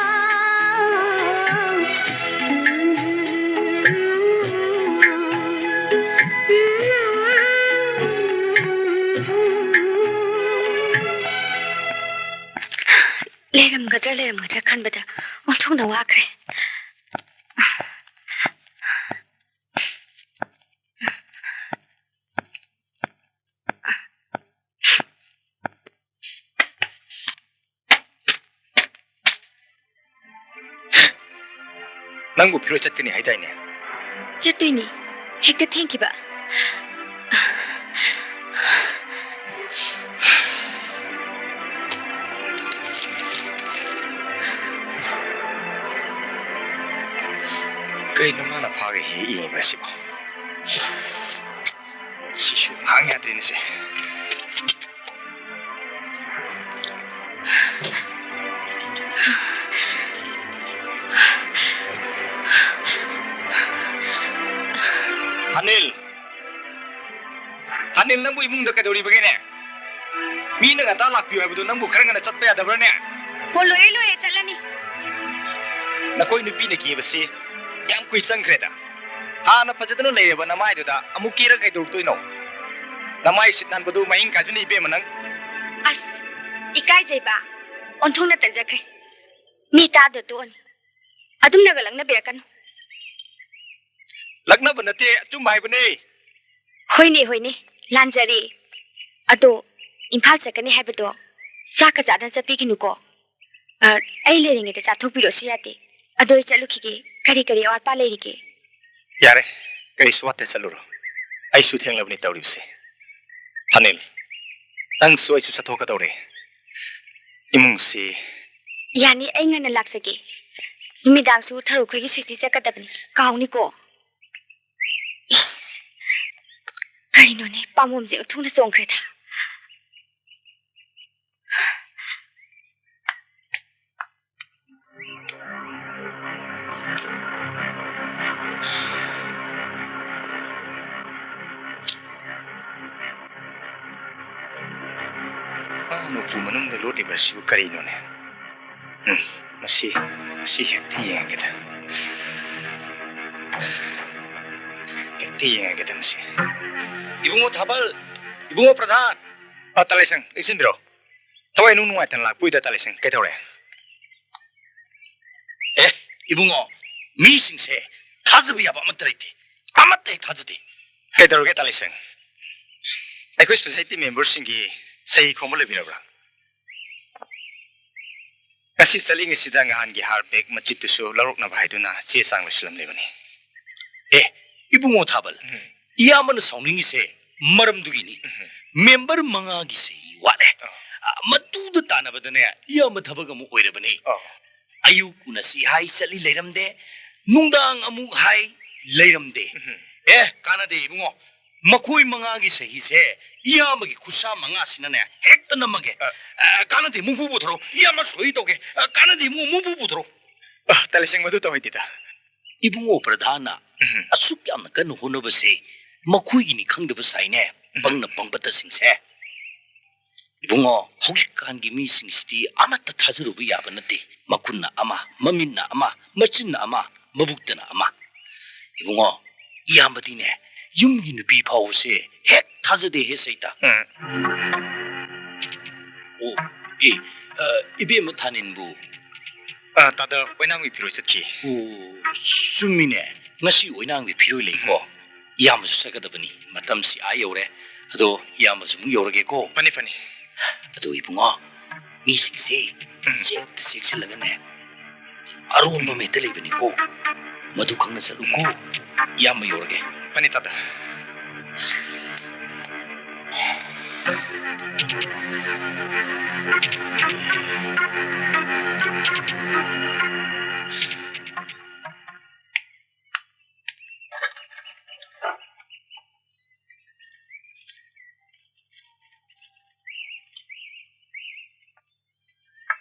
ꯂꯩꯔꯝꯒꯗ꯭ꯔꯥ, ꯂꯩꯔꯝꯒꯗ꯭ꯔꯥ ꯈꯟꯕꯗ ꯑꯣꯟꯊꯣꯛꯅ ꯋꯥꯈ꯭ꯔꯦ꯫ ꯅꯪꯕꯨ ꯐꯤꯔꯣꯏ ꯆꯠꯀꯅꯤ ꯍꯥꯏꯗꯥꯏꯅꯦ? ꯆꯠꯇꯣꯏꯅꯤ꯫ ꯍꯦꯛꯇ ꯊꯦꯡꯈꯤꯕ꯫ ꯀꯩꯅꯣ ꯃꯥꯅ ꯐꯥꯒꯦ ꯍꯦꯛ ꯌꯦꯡꯉꯤꯕ ꯑꯁꯤꯕꯣ? ꯁꯤꯁꯨ ꯉꯥꯡ ꯌꯥꯗ꯭ꯔꯦꯅꯦ ꯁꯦ꯫ ꯑꯅꯤꯜ! ꯑꯅꯤꯜ, ꯅꯪꯕꯨ ꯏꯃꯨꯡꯗ ꯀꯩꯗꯧꯔꯤꯕꯒꯦꯅꯦ? ꯃꯤꯅ ꯉꯟꯇꯥ ꯂꯥꯛꯄꯤꯌꯨ ꯍꯥꯏꯕꯗꯨ ꯅꯪꯕꯨ ꯈꯔ ꯉꯟꯅ ꯆꯠꯄ ꯌꯥꯗꯕ꯭ꯔꯥꯅꯦ? ꯍꯣ, ꯂꯣꯏꯔꯦ, ꯂꯣꯏꯔꯦ, ꯆꯠꯂꯅꯤ꯫ ꯅꯈꯣꯏ ꯅꯨꯄꯤꯅ ꯀꯦꯕꯁꯤ ꯌꯥꯝ ꯀꯨꯏ ꯆꯪꯈ꯭ꯔꯦꯗ꯫ ꯍꯥꯟꯅ ꯐꯖꯗꯨꯅ ꯂꯩꯔꯕ ꯅꯃꯥꯏꯗꯨꯗ ꯑꯃꯨꯛ ꯀꯦꯔꯒ ꯀꯩꯗꯧꯔꯨꯗꯣꯏꯅꯣ? ꯅꯃꯥꯏ ꯁꯤꯠ ꯅꯥꯟꯕꯗꯨ ꯃꯍꯤꯡ ꯀꯥꯖꯅꯤ ꯏꯕꯦꯝꯃ ꯅꯪ꯫ ꯑꯁ, ꯏꯀꯥꯏꯖꯩꯕ꯫ ꯑꯣꯟꯊꯣꯛꯅ ꯇꯟꯖꯈ꯭ꯔꯦ꯫ ꯃꯤ ꯇꯥꯗ ꯇꯣꯛꯑꯅꯤ꯫ ꯑꯗꯨꯝꯅꯒ ꯂꯛꯅꯕꯤꯔꯛꯀꯅꯨ꯫ ꯂꯛꯅꯕ ꯅꯠꯇꯦ, ꯑꯆꯨꯝꯕ ꯍꯥꯏꯕꯅꯦ꯫ ꯍꯣꯏꯅꯦ, ꯍꯣꯏꯅꯦ, ꯂꯥꯟꯖꯔꯦ꯫ ꯑꯗꯣ ꯏꯝꯐꯥꯜ ꯆꯠꯀꯅꯤ ꯍꯥꯏꯕꯗꯣ ꯆꯥꯛꯀ ꯆꯥꯗꯅ ꯆꯠꯄꯤꯒꯅꯨꯀꯣ꯫ ꯑ, ꯑꯩ ꯂꯩꯔꯤꯉꯩꯗ ꯆꯥꯊꯣꯛꯄꯤꯔꯛꯑꯁꯨ ꯌꯥꯗꯦ꯫ ꯑꯗꯣ ꯑꯩ ꯆꯠꯂꯨꯈꯤꯒꯦ꯫ ꯀꯔꯤ ꯀꯔꯤ ꯑꯋꯥꯠꯄ ꯂꯩꯔꯤꯒꯦ? ꯌꯥꯔꯦ, ꯀꯔꯤꯁꯨ ꯋꯥꯠꯇꯦ, ꯆꯠꯂꯨꯔꯣ꯫ ꯑꯩꯁꯨ ꯊꯦꯡꯂꯕꯅꯤ ꯇꯧꯔꯤꯕꯁꯦ꯫ ꯑꯅꯤꯜ, ꯅꯪꯁꯨ ꯑꯩꯁꯨ ꯆꯠꯊꯣꯛꯀꯗꯧꯔꯦ꯫ ꯏꯃꯨꯡꯁꯤ ꯌꯥꯅꯤ, ꯑꯩ ꯉꯟꯅ ꯂꯥꯛꯆꯒꯦ꯫ ꯅꯨꯃꯤꯗꯥꯡꯁꯨ ꯊꯔꯣ ꯈꯣꯏꯒꯤ ꯁꯤꯁꯇꯤ ꯆꯠꯀꯗꯕꯅꯤ, ꯀꯥꯎꯅꯤꯀꯣ꯫ ꯏꯁ, ꯀꯩꯅꯣꯅꯦ, ꯄꯥꯝꯕꯣꯝꯁꯦ ꯎꯟꯊꯨꯅ ꯆꯣꯡꯈ꯭ꯔꯦꯗ꯫ ꯑꯥ, ꯅꯣꯡꯄꯨ ꯃꯅꯨꯡꯗ ꯂꯣꯠꯂꯤꯕ ꯑꯁꯤꯕꯨ ꯀꯔꯤꯅꯣꯅꯦ? ꯎꯝ, ꯃꯁꯤ, ꯃꯁꯤ ꯍꯦꯛꯇ ꯌꯦꯡꯉꯒꯦꯗ꯫ ꯍꯦꯛꯇ ꯌꯦꯡꯉꯒꯦꯗ ꯃꯁꯤ꯫ ꯏꯕꯨꯡꯉꯣ ꯊꯥꯕꯜ, ꯏꯕꯨꯡꯉꯣ ꯄ꯭ꯔꯙꯥꯟ꯫ ꯑ, ꯇꯥꯂꯩꯁꯪ, ꯂꯦꯡꯁꯤꯟꯕꯤꯔꯣ꯫ ꯊꯋꯥꯏ ꯅꯨꯡ ꯅꯨꯡꯉꯥꯏꯇꯅ ꯂꯥꯛꯄ ꯎꯏꯗ, ꯇꯥꯂꯩꯁꯪ, ꯀꯩꯗꯧꯔꯦ? ꯑꯦ, ꯏꯕꯨꯡꯉꯣ, ꯃꯤꯁꯤꯡꯁꯦ ꯊꯥꯖꯕ ꯌꯥꯕ ꯑꯃꯠꯇ ꯂꯩꯇꯦ꯫ ꯑꯃꯠꯇ ꯍꯦꯛ ꯊꯥꯖꯗꯦ꯫ ꯀꯩꯗꯧꯔꯒꯦ, ꯇꯥꯂꯩꯁꯪ? ꯑꯩꯈꯣꯏ ꯁꯣꯁꯥꯏꯇꯤ ꯃꯦꯝꯕꯔꯁꯤꯡꯒꯤ ꯁꯍꯤ ꯈꯣꯝꯕ ꯂꯣꯏꯕꯤꯔꯕ꯭ꯔꯥ? ꯁꯤ ꯆꯠꯂꯤꯉꯩꯁꯤꯗ ꯅꯍꯥꯟꯒꯤ ꯍꯥꯔ ꯕꯦꯒ ꯃꯆꯤꯠꯇꯨꯁꯨ ꯂꯧꯔꯛꯅꯕ ꯍꯥꯏꯗꯨꯅ ꯆꯦ ꯆꯥꯡ ꯂꯣꯏꯁꯤꯜꯂꯝꯂꯤꯕꯅꯤ꯫ ꯑꯦ, ꯏꯕꯨꯡꯉꯣ ꯊꯥꯕꯜ, ꯎꯝ꯫ ꯏꯌꯥꯝꯕꯅ ꯁꯥꯎꯅꯤꯡꯉꯤꯁꯦ ꯃꯔꯝꯗꯨꯒꯤꯅꯤ꯫ ꯎꯝ꯫ ꯃꯦꯝꯕꯔ ꯃꯉꯥꯒꯤ ꯁꯍꯤ ꯋꯥꯠꯂꯦ꯫ ꯑꯥ꯫ ꯑ, ꯃꯗꯨꯗ ꯇꯥꯟꯅꯕꯗꯅꯦ ꯏꯌꯥꯝꯕ ꯊꯕꯛ ꯑꯃ ꯑꯣꯏꯔꯕꯅꯤ꯫ ꯑꯥ꯫ ꯑꯌꯨꯛ ꯎꯅꯁꯤ ꯍꯥꯏ ꯆꯠꯂꯤ ꯂꯩꯔꯝꯗꯦ, ꯅꯨꯡꯗꯥꯡ ꯑꯃꯨꯛ ꯍꯥꯏ ꯂꯩꯔꯝꯗꯦ꯫ ꯎꯝ꯫ ꯑꯦ, ꯀꯥꯟꯅꯗꯦ ꯏꯕꯨꯡꯉꯣ, ꯃꯈꯣꯏ ꯃꯉꯥꯒꯤ ꯁꯍꯤꯁꯦ ꯏꯌꯥꯝꯕꯒꯤ ꯈꯨꯠꯁꯥ ꯃꯉꯥꯁꯤꯅꯅꯦ ꯍꯦꯛꯇ ꯅꯝꯃꯒꯦ꯫ ꯑ꯫ ꯑ, ꯀꯥꯟꯅꯗꯦ, ꯃꯨꯛ ꯄꯨ ꯄꯨꯊꯣꯔꯛꯎ, ꯏꯌꯥꯝꯕ ꯁꯣꯏ ꯇꯧꯒꯦ꯫ ꯑ, ꯀꯥꯟꯅꯗꯦ, ꯃꯨꯛ, ꯃꯨꯛ ꯄꯨ ꯄꯨꯊꯣꯔꯛꯎ꯫ ꯑ, ꯇꯥꯂꯦꯁꯤꯡ, ꯃꯗꯨ ꯇꯧꯍꯩꯗꯦꯗ꯫ ꯏꯕꯨꯡꯉꯣ ꯄ꯭ꯔꯙꯥꯟꯅ ꯎꯝ꯫ ꯑꯁꯨꯛ ꯌꯥꯝꯅ ꯀꯟꯅ ꯍꯣꯠꯅꯕꯁꯦ ꯃꯈꯣꯏꯒꯤꯅꯤ ꯈꯪꯗꯕ ꯁꯥꯏꯅꯦ, ꯎꯝ꯫ ꯄꯪꯅ ꯄꯪꯕꯇꯁꯤꯡꯁꯦ꯫ ꯏꯕꯨꯡꯉꯣ, ꯍꯧꯖꯤꯛꯀꯥꯟꯒꯤ ꯃꯤꯁꯤꯡꯁꯤꯗꯤ ꯑꯃꯠꯇ ꯊꯥꯖꯔꯨꯕ ꯌꯥꯕ ꯅꯠꯇꯦ꯫ ꯃꯈꯨꯠꯅ ꯑꯃ, ꯃꯃꯤꯠꯅ ꯑꯃ, ꯃꯆꯤꯟꯅ ꯑꯃ, ꯃꯕꯨꯛꯇꯅ ꯑꯃ꯫ ꯏꯕꯨꯡꯉꯣ, ꯏꯌꯥꯝꯕꯗꯤꯅꯦ, ꯌꯨꯝꯒꯤ ꯅꯨꯄꯤ ꯐꯥꯎꯕꯁꯦ ꯍꯦꯛ ꯊꯥꯖꯗꯦ ꯍꯦ ꯁꯩꯇ꯫ ꯎꯝ꯫ ꯑꯣ, ꯑꯦ, ꯑ, ꯏꯕꯦꯝꯃ ꯊꯥꯅꯤꯟꯕꯨ? ꯑ, ꯇꯥꯗ ꯑꯣꯏꯅꯥꯝꯒꯤ ꯐꯤꯔꯣꯏ ꯆꯠꯈꯤ꯫ ꯑꯣ, ꯆꯨꯝꯃꯤꯅꯦ, ꯉꯁꯤ ꯑꯣꯏꯅꯥꯝꯒꯤ ꯐꯤꯔꯣꯏ ꯂꯩꯀꯣ꯫ ꯎꯝ꯫ ꯏꯌꯥꯝꯕꯁꯨ ꯆꯠꯀꯗꯕꯅꯤ, ꯃꯇꯝꯁꯤ ꯑꯥ ꯌꯧꯔꯦ꯫ ꯑꯗꯣ ꯏꯌꯥꯝꯕꯁꯨ ꯑꯃꯨꯛ ꯌꯧꯔꯒꯦꯀꯣ꯫ ꯐꯅꯤ, ꯐꯅꯤ꯫ ꯑꯗꯣ ꯏꯕꯨꯡꯉꯣ, ꯃꯤꯁꯤꯡꯁꯦ ꯎꯝ꯫ ꯆꯦꯛꯇ ꯆꯦꯛꯁꯤꯜꯂꯒꯅꯦ, ꯑꯔꯣꯟꯕ ꯃꯦꯠꯇ ꯂꯩꯕꯅꯤꯀꯣ, ꯃꯗꯨ ꯈꯪꯅ ꯆꯠꯂꯨꯀꯣ꯫ ꯏꯌꯥꯝꯕ ꯌꯧꯔꯒꯦ꯫ ꯐꯅꯤ ꯇꯥꯗ꯫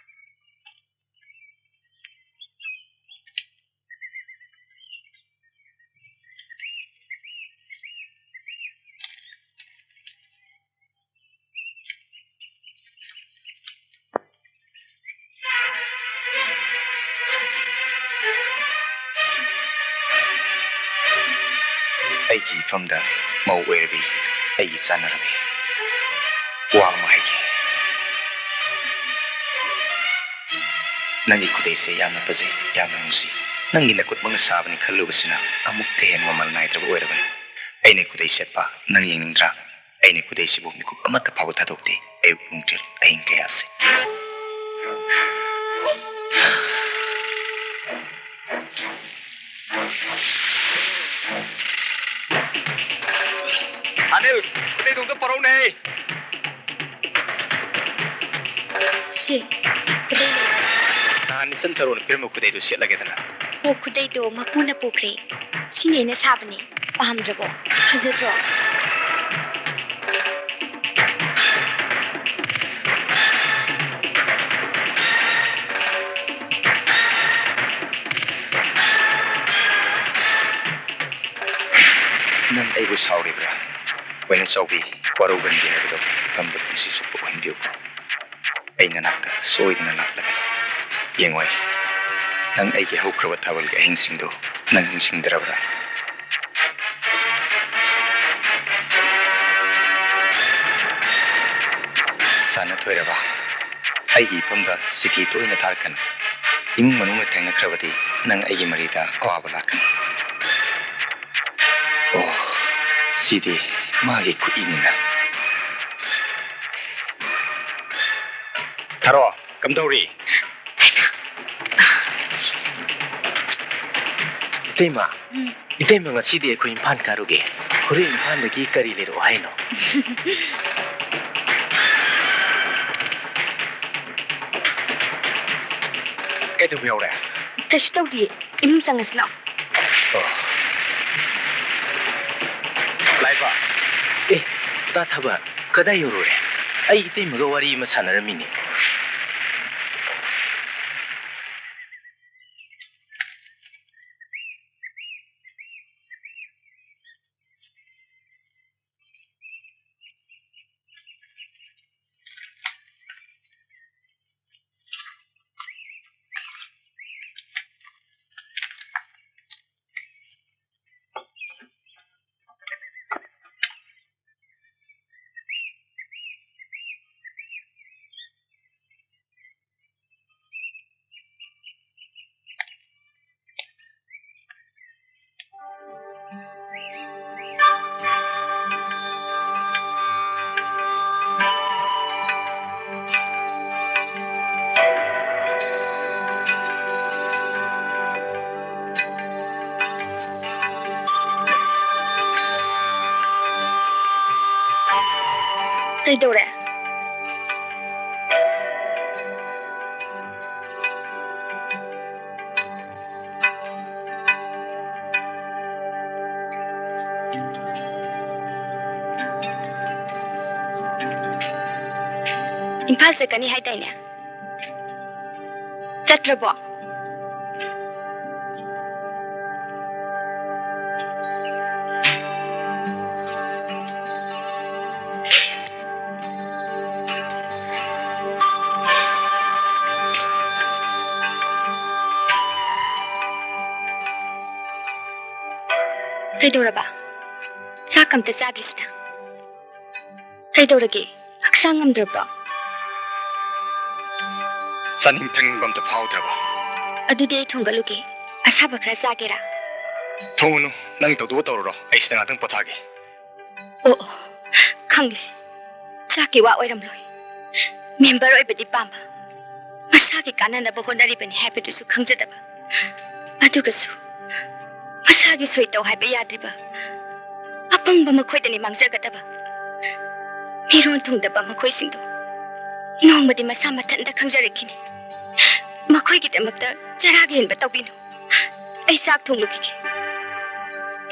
ꯑꯩꯒꯤ ꯏꯐꯝꯗ ꯃꯧ ꯑꯣꯏꯔꯕꯤ ꯑꯩꯒꯤ ꯆꯥꯟꯅꯔꯕꯤ꯫ ꯋꯥ ꯑꯃ ꯍꯥꯏꯒꯦ꯫ ꯅꯪꯒꯤ ꯈꯨꯗꯩꯁꯦ ꯌꯥꯝꯅ ꯐꯖꯩ, ꯌꯥꯝꯅ ꯅꯨꯡꯁꯤ꯫ ꯅꯪꯒꯤ ꯅꯈꯨꯠꯃꯛꯅ ꯁꯥꯕꯅꯤ ꯈꯜꯂꯨꯕꯁꯤꯅ ꯑꯃꯨꯛꯀ ꯍꯦꯟꯅ ꯃꯃꯜ ꯅꯥꯏꯗ꯭ꯔꯕ ꯑꯣꯏꯔꯕꯅꯤ꯫ ꯑꯩꯅ ꯈꯨꯗꯩ ꯁꯦꯠꯄ ꯅꯪ ꯌꯦꯡꯅꯤꯡꯗ꯭ꯔꯥ? ꯑꯩꯅ ꯈꯨꯗꯩꯁꯤꯕꯨ ꯃꯤꯀꯨꯞ ꯑꯃꯠꯇ ꯐꯥꯎꯕ ꯊꯥꯗꯣꯛꯇꯦ, ꯑꯌꯨꯛ ꯅꯨꯡꯊꯤꯜ ꯑꯍꯤꯡ ꯀꯌꯥꯁꯦ꯫ ꯑꯅꯤꯜ, ꯈꯨꯗꯩꯗꯣ ꯑꯝꯇ ꯄꯨꯔꯛꯎꯅꯦ꯫ ꯁꯤ, ꯈꯨꯗꯩ ꯂꯩ꯫ ꯅꯍꯥꯟ ꯏꯆꯟ ꯊꯔꯣꯅ ꯄꯤꯔꯝꯕ ꯈꯨꯗꯩꯗꯨ ꯁꯦꯠꯂꯒꯦꯗꯅ꯫ ꯑꯣ, ꯈꯨꯗꯩꯗꯣ ꯃꯄꯨꯅ ꯄꯨꯈ꯭ꯔꯦ꯫ ꯁꯤꯅꯦ ꯑꯩꯅ ꯁꯥꯕꯅꯦ꯫ ꯄꯥꯝꯗ꯭ꯔꯕꯣ? ꯐꯖꯗ꯭ꯔꯣ? ꯅꯪ ꯑꯩꯕꯨ ꯁꯥꯎꯔꯤꯕ꯭ꯔꯥ? ꯑꯣꯏꯅ ꯆꯥꯎꯕꯤ, ꯋꯥꯔꯧꯒꯟꯕꯤ ꯍꯥꯏꯕꯗꯣ ꯃꯐꯝꯗ ꯄꯨꯟꯁꯤ ꯆꯨꯞꯄ ꯑꯣꯏꯍꯟꯕꯤꯌꯨꯀꯣ꯫ ꯑꯩ ꯅꯅꯥꯛꯇ ꯁꯣꯏꯗꯅ ꯂꯥꯛꯂꯒꯦ꯫ ꯌꯦꯡꯉꯣꯏ, ꯅꯪ ꯑꯩꯒꯤ ꯍꯧꯈ꯭ꯔꯕ ꯊꯥꯕꯜꯒꯤ ꯑꯍꯤꯡꯁꯤꯡꯗꯣ ꯅꯪ ꯅꯤꯡꯁꯤꯡꯗ꯭ꯔꯕ꯭ꯔꯥ? ꯁꯥꯟꯅꯊꯣꯏꯔꯕ? ꯑꯩꯒꯤ ꯏꯐꯝꯗ ꯆꯤꯊꯤ ꯇꯣꯏꯅ ꯊꯥꯔꯛꯀꯅꯨ꯫ ꯏꯃꯨꯡ ꯃꯅꯨꯡꯅ ꯊꯦꯡꯅꯈ꯭ꯔꯕꯗꯤ ꯅꯪ ꯑꯩꯒꯤ ꯃꯔꯤꯗ ꯑꯋꯥꯕ ꯂꯥꯛꯀꯅꯤ꯫ ꯑꯣ, ꯁꯤꯗꯤ ꯃꯥꯒꯤ ꯈꯨꯠꯏꯅꯤꯅ꯫ ꯊꯔꯣ, ꯀꯝꯗꯧꯔꯤ? ꯏꯇꯩꯃ, ꯎꯝ꯫ ꯏꯇꯩꯃ, ꯉꯁꯤꯗꯤ ꯑꯩꯈꯣꯏ ꯏꯝꯐꯥꯜ ꯀꯥꯔꯨꯒꯦ꯫ ꯍꯣꯔꯦꯟ ꯏꯝꯐꯥꯜꯗꯒꯤ ꯀꯔꯤ ꯂꯩꯔꯛꯑꯣ ꯍꯥꯏꯅꯣ? ꯀꯩꯗꯧꯕ ꯌꯥꯎꯔꯦ? ꯀꯩꯁꯨ ꯇꯧꯗꯤꯌꯦ꯫ ꯏꯃꯨꯡ ꯆꯪꯉꯁꯤ ꯂꯥꯛꯑꯣ꯫ ꯑꯣ꯫ ꯂꯥꯏꯕ꯫ ꯑꯦ, ꯇꯥ ꯊꯥꯕ, ꯀꯗꯥꯏ ꯌꯧꯔꯨꯔꯦ? ꯑꯩ ꯏꯇꯩꯃꯒ ꯋꯥꯔꯤ ꯑꯃ ꯁꯥꯟꯅꯔꯝꯃꯤꯅꯦ꯫ ꯀꯩꯗꯧꯔꯦ? ꯏꯝꯐꯥꯜ ꯆꯠꯀꯅꯤ ꯍꯥꯏꯗꯥꯏꯅꯦ? ꯆꯠꯇ꯭ꯔꯕꯣ? ꯀꯩꯗꯧꯔꯕ? ꯆꯥꯛ ꯑꯝꯇ ꯆꯥꯗ꯭ꯔꯤꯁꯤꯅ? ꯀꯩꯗꯧꯔꯒꯦ? ꯍꯛꯆꯥꯡ ꯉꯝꯗ꯭ꯔꯕ꯭ꯔꯣ? ꯆꯥꯅꯤꯡ ꯊꯛꯅꯤꯡꯕ ꯑꯝꯇ ꯐꯥꯎꯗ꯭ꯔꯕ? ꯑꯗꯨꯗꯤ ꯑꯩ ꯊꯣꯡꯒꯠꯂꯨꯒꯦ꯫ ꯑꯁꯥꯕ ꯈꯔ ꯆꯥꯒꯦꯔꯥ? ꯊꯣꯡꯉꯨꯅꯨ, ꯅꯪ ꯇꯧꯗꯣꯛꯑ ꯇꯧꯔꯨꯔꯣ, ꯑꯩ ꯁꯤꯗ ꯉꯥꯛꯇꯪ ꯄꯣꯊꯥꯒꯦ꯫ ꯑꯣ, ꯑꯣ, ꯈꯪꯂꯦ꯫ ꯆꯥꯛꯀꯤ ꯋꯥ ꯑꯣꯏꯔꯝꯂꯣꯏ꯫ ꯃꯦꯝꯕꯔ ꯑꯣꯏꯕꯗꯤ ꯄꯥꯝꯕ, ꯃꯁꯥꯒꯤ ꯀꯥꯟꯅꯅꯕ ꯍꯣꯠꯅꯔꯤꯕꯅꯤ ꯍꯥꯏꯕꯗꯨꯁꯨ ꯈꯪꯖꯗꯕ, ꯑꯗꯨꯒꯁꯨ ꯃꯁꯥꯒꯤ ꯁꯣꯏ ꯇꯧ ꯍꯥꯏꯕ ꯌꯥꯗ꯭ꯔꯤꯕ ꯑꯄꯪꯕ ꯃꯈꯣꯏꯗꯅꯤ ꯃꯥꯡꯖꯒꯗꯕ꯫ ꯃꯤꯔꯣꯟ ꯊꯨꯡꯗꯕ ꯃꯈꯣꯏꯁꯤꯡꯗꯣ ꯅꯣꯡꯃꯗꯤ ꯃꯁꯥ ꯃꯊꯟꯇ ꯈꯪꯖꯔꯛꯈꯤꯅꯤ꯫ ꯃꯈꯣꯏꯒꯤꯗꯃꯛꯇ ꯆꯔꯥꯒ ꯍꯦꯟꯕ ꯇꯧꯕꯤꯅꯨ꯫ ꯑꯩ ꯆꯥꯛ ꯊꯣꯡꯂꯨꯈꯤꯒꯦ꯫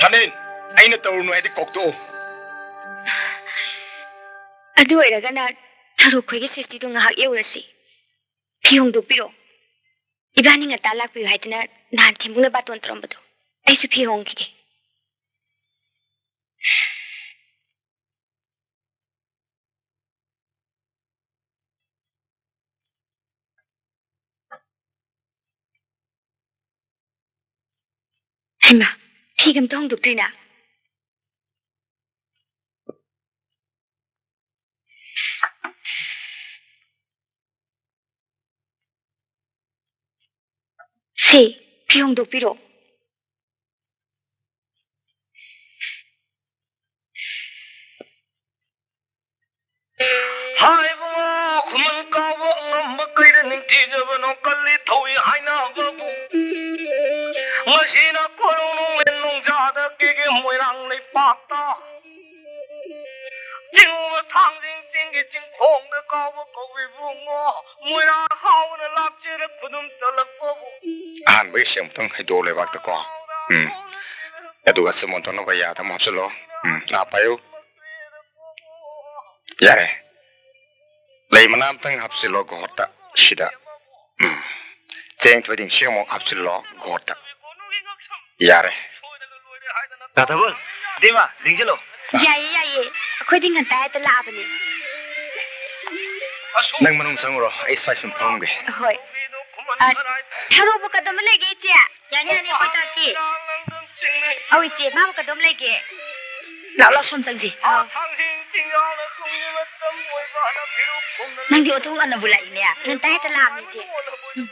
ꯊꯥꯅꯦꯟ, ꯑꯩꯅ ꯇꯧꯔꯨꯅꯨ ꯍꯥꯏꯗꯤ ꯀꯣꯛꯇꯣꯛꯎ꯫ ꯑꯗꯨ ꯑꯣꯏꯔꯒꯅ ꯊꯔꯨ ꯈꯣꯏꯒꯤ ꯁꯤꯁꯇꯤꯗꯨ ꯉꯥꯏꯍꯥꯛ ꯌꯧꯔꯁꯤ꯫ ꯐꯤ ꯍꯣꯡꯗꯣꯛꯄꯤꯔꯣ꯫ ꯏꯕꯥꯅꯤ ꯉꯟꯇꯥ ꯂꯥꯛꯄꯤꯌꯨ ꯍꯥꯏꯗꯨꯅ ꯅꯍꯥꯟ ꯊꯦꯝꯕꯨꯡꯅ ꯕꯥꯇꯣꯟ ꯇꯧꯔꯝꯕꯗꯣ꯫ ꯑꯩꯁꯨ ꯐꯤ ꯍꯣꯡꯈꯤꯒꯦ꯫ ꯍꯩꯃꯥ, ꯐꯤꯒ ꯑꯝꯇ ꯍꯣꯡꯗꯣꯛꯇ꯭ꯔꯤꯅ? ꯁꯦ, ꯐꯤ ꯍꯣꯡꯗꯣꯛꯄꯤꯔꯣ꯫ ꯍꯥꯏ ꯏꯕꯨꯡꯉꯣ, ꯈꯨꯃꯟ ꯀꯥꯎꯕ ꯉꯝꯕ ꯀꯩꯗ ꯅꯤꯡꯊꯤꯖꯕꯅꯣ ꯀꯜꯂꯤ ꯊꯧꯏ ꯍꯥꯏꯅꯕꯕꯨ꯫ ꯉꯁꯤꯅ ꯀꯣꯅꯨꯡ ꯅꯣꯡꯂꯦꯟ ꯅꯣꯡꯖꯥꯗ ꯀꯦꯒꯦ ꯃꯣꯏꯔꯥꯡ ꯂꯩꯄꯥꯛꯇ꯫ ꯆꯤꯡꯉꯨꯕ ꯊꯥꯡꯖꯤꯡ ꯆꯤꯡꯈꯣꯡꯗ ꯀꯥꯎꯕ ꯀꯧꯏ ꯏꯕꯨꯡꯉꯣ, ꯃꯣꯏꯔꯥꯡ ꯍꯥꯎꯅ ꯂꯥꯛꯆꯔ ꯈꯨꯗꯨꯝ ꯇꯜꯂꯛꯄꯕꯨ꯫ ꯑꯍꯥꯟꯕꯒꯤ ꯁꯦꯡꯕꯇꯪ ꯍꯩꯗꯣꯛꯑꯣ ꯂꯩꯕꯥꯛꯇꯀꯣ꯫ ꯎꯝ꯫ ꯑꯗꯨꯒ ꯑꯆꯨꯝ ꯑꯣꯟꯊꯣꯛꯅꯕ ꯌꯥꯗ ꯑꯃ ꯍꯥꯞꯆꯤꯜꯂꯣ꯫ ꯎꯝ, ꯅꯥ ꯄꯥꯏꯌꯨ꯫ ꯌꯥꯔꯦ꯫ ꯂꯩ ꯃꯅꯥ ꯑꯝꯇꯪ ꯍꯥꯞꯆꯤꯜꯂꯣ ꯒꯣꯍꯣꯠꯇ꯫ ꯁꯤꯗ꯫ ꯎꯝ꯫ ꯆꯦꯡ ꯊꯣꯏꯗꯤꯡ ꯁꯤ ꯑꯃꯨꯛ ꯍꯥꯞꯆꯤꯜꯂꯣ ꯒꯣꯍꯣꯠꯇ꯫ ꯌꯥꯔꯦ꯫ ꯗꯥ ꯊꯥꯕꯜ, ꯏꯇꯩꯃ, ꯂꯦꯡꯁꯤꯜꯂꯣ꯫ ꯌꯥꯏꯌꯦ, ꯌꯥꯏꯌꯦ꯫ ꯑꯩꯈꯣꯏꯗꯤ ꯉꯟꯇꯥ ꯍꯦꯛꯇ ꯂꯥꯛꯑꯕꯅꯦ꯫ ꯅꯪ ꯃꯅꯨꯡ ꯆꯪꯉꯨꯔꯣ, ꯑꯩ ꯁ꯭ꯋꯥꯏ ꯁꯨꯝ ꯐꯝꯃꯝꯒꯦ꯫ ꯍꯣꯏ꯫ ꯑ, ꯊꯔꯣꯕꯨ ꯀꯗꯣꯝꯗ ꯂꯩꯒꯦ, ꯏꯆꯦ? ꯌꯥꯅꯤ, ꯌꯥꯅꯤ, ꯑꯩꯈꯣꯏ ꯇꯥꯛꯀꯦ꯫ ꯑꯧ, ꯏꯆꯦ, ꯃꯥꯕꯨ ꯀꯗꯣꯝ ꯂꯩꯒꯦ? ꯂꯥꯛꯑꯣ, ꯂꯥꯛꯑꯣ, ꯁꯣꯝ ꯆꯪꯁꯤ꯫ ꯑꯥ꯫ ꯅꯪꯗꯤ ꯑꯣꯟꯊꯣꯛ ꯉꯟꯅꯕꯨ ꯂꯥꯛꯏꯅꯦ꯫ ꯉꯟꯇꯥ ꯍꯦꯛꯇ ꯂꯥꯛꯑꯝꯃꯤ, ꯏꯆꯦ꯫ ꯎꯝ꯫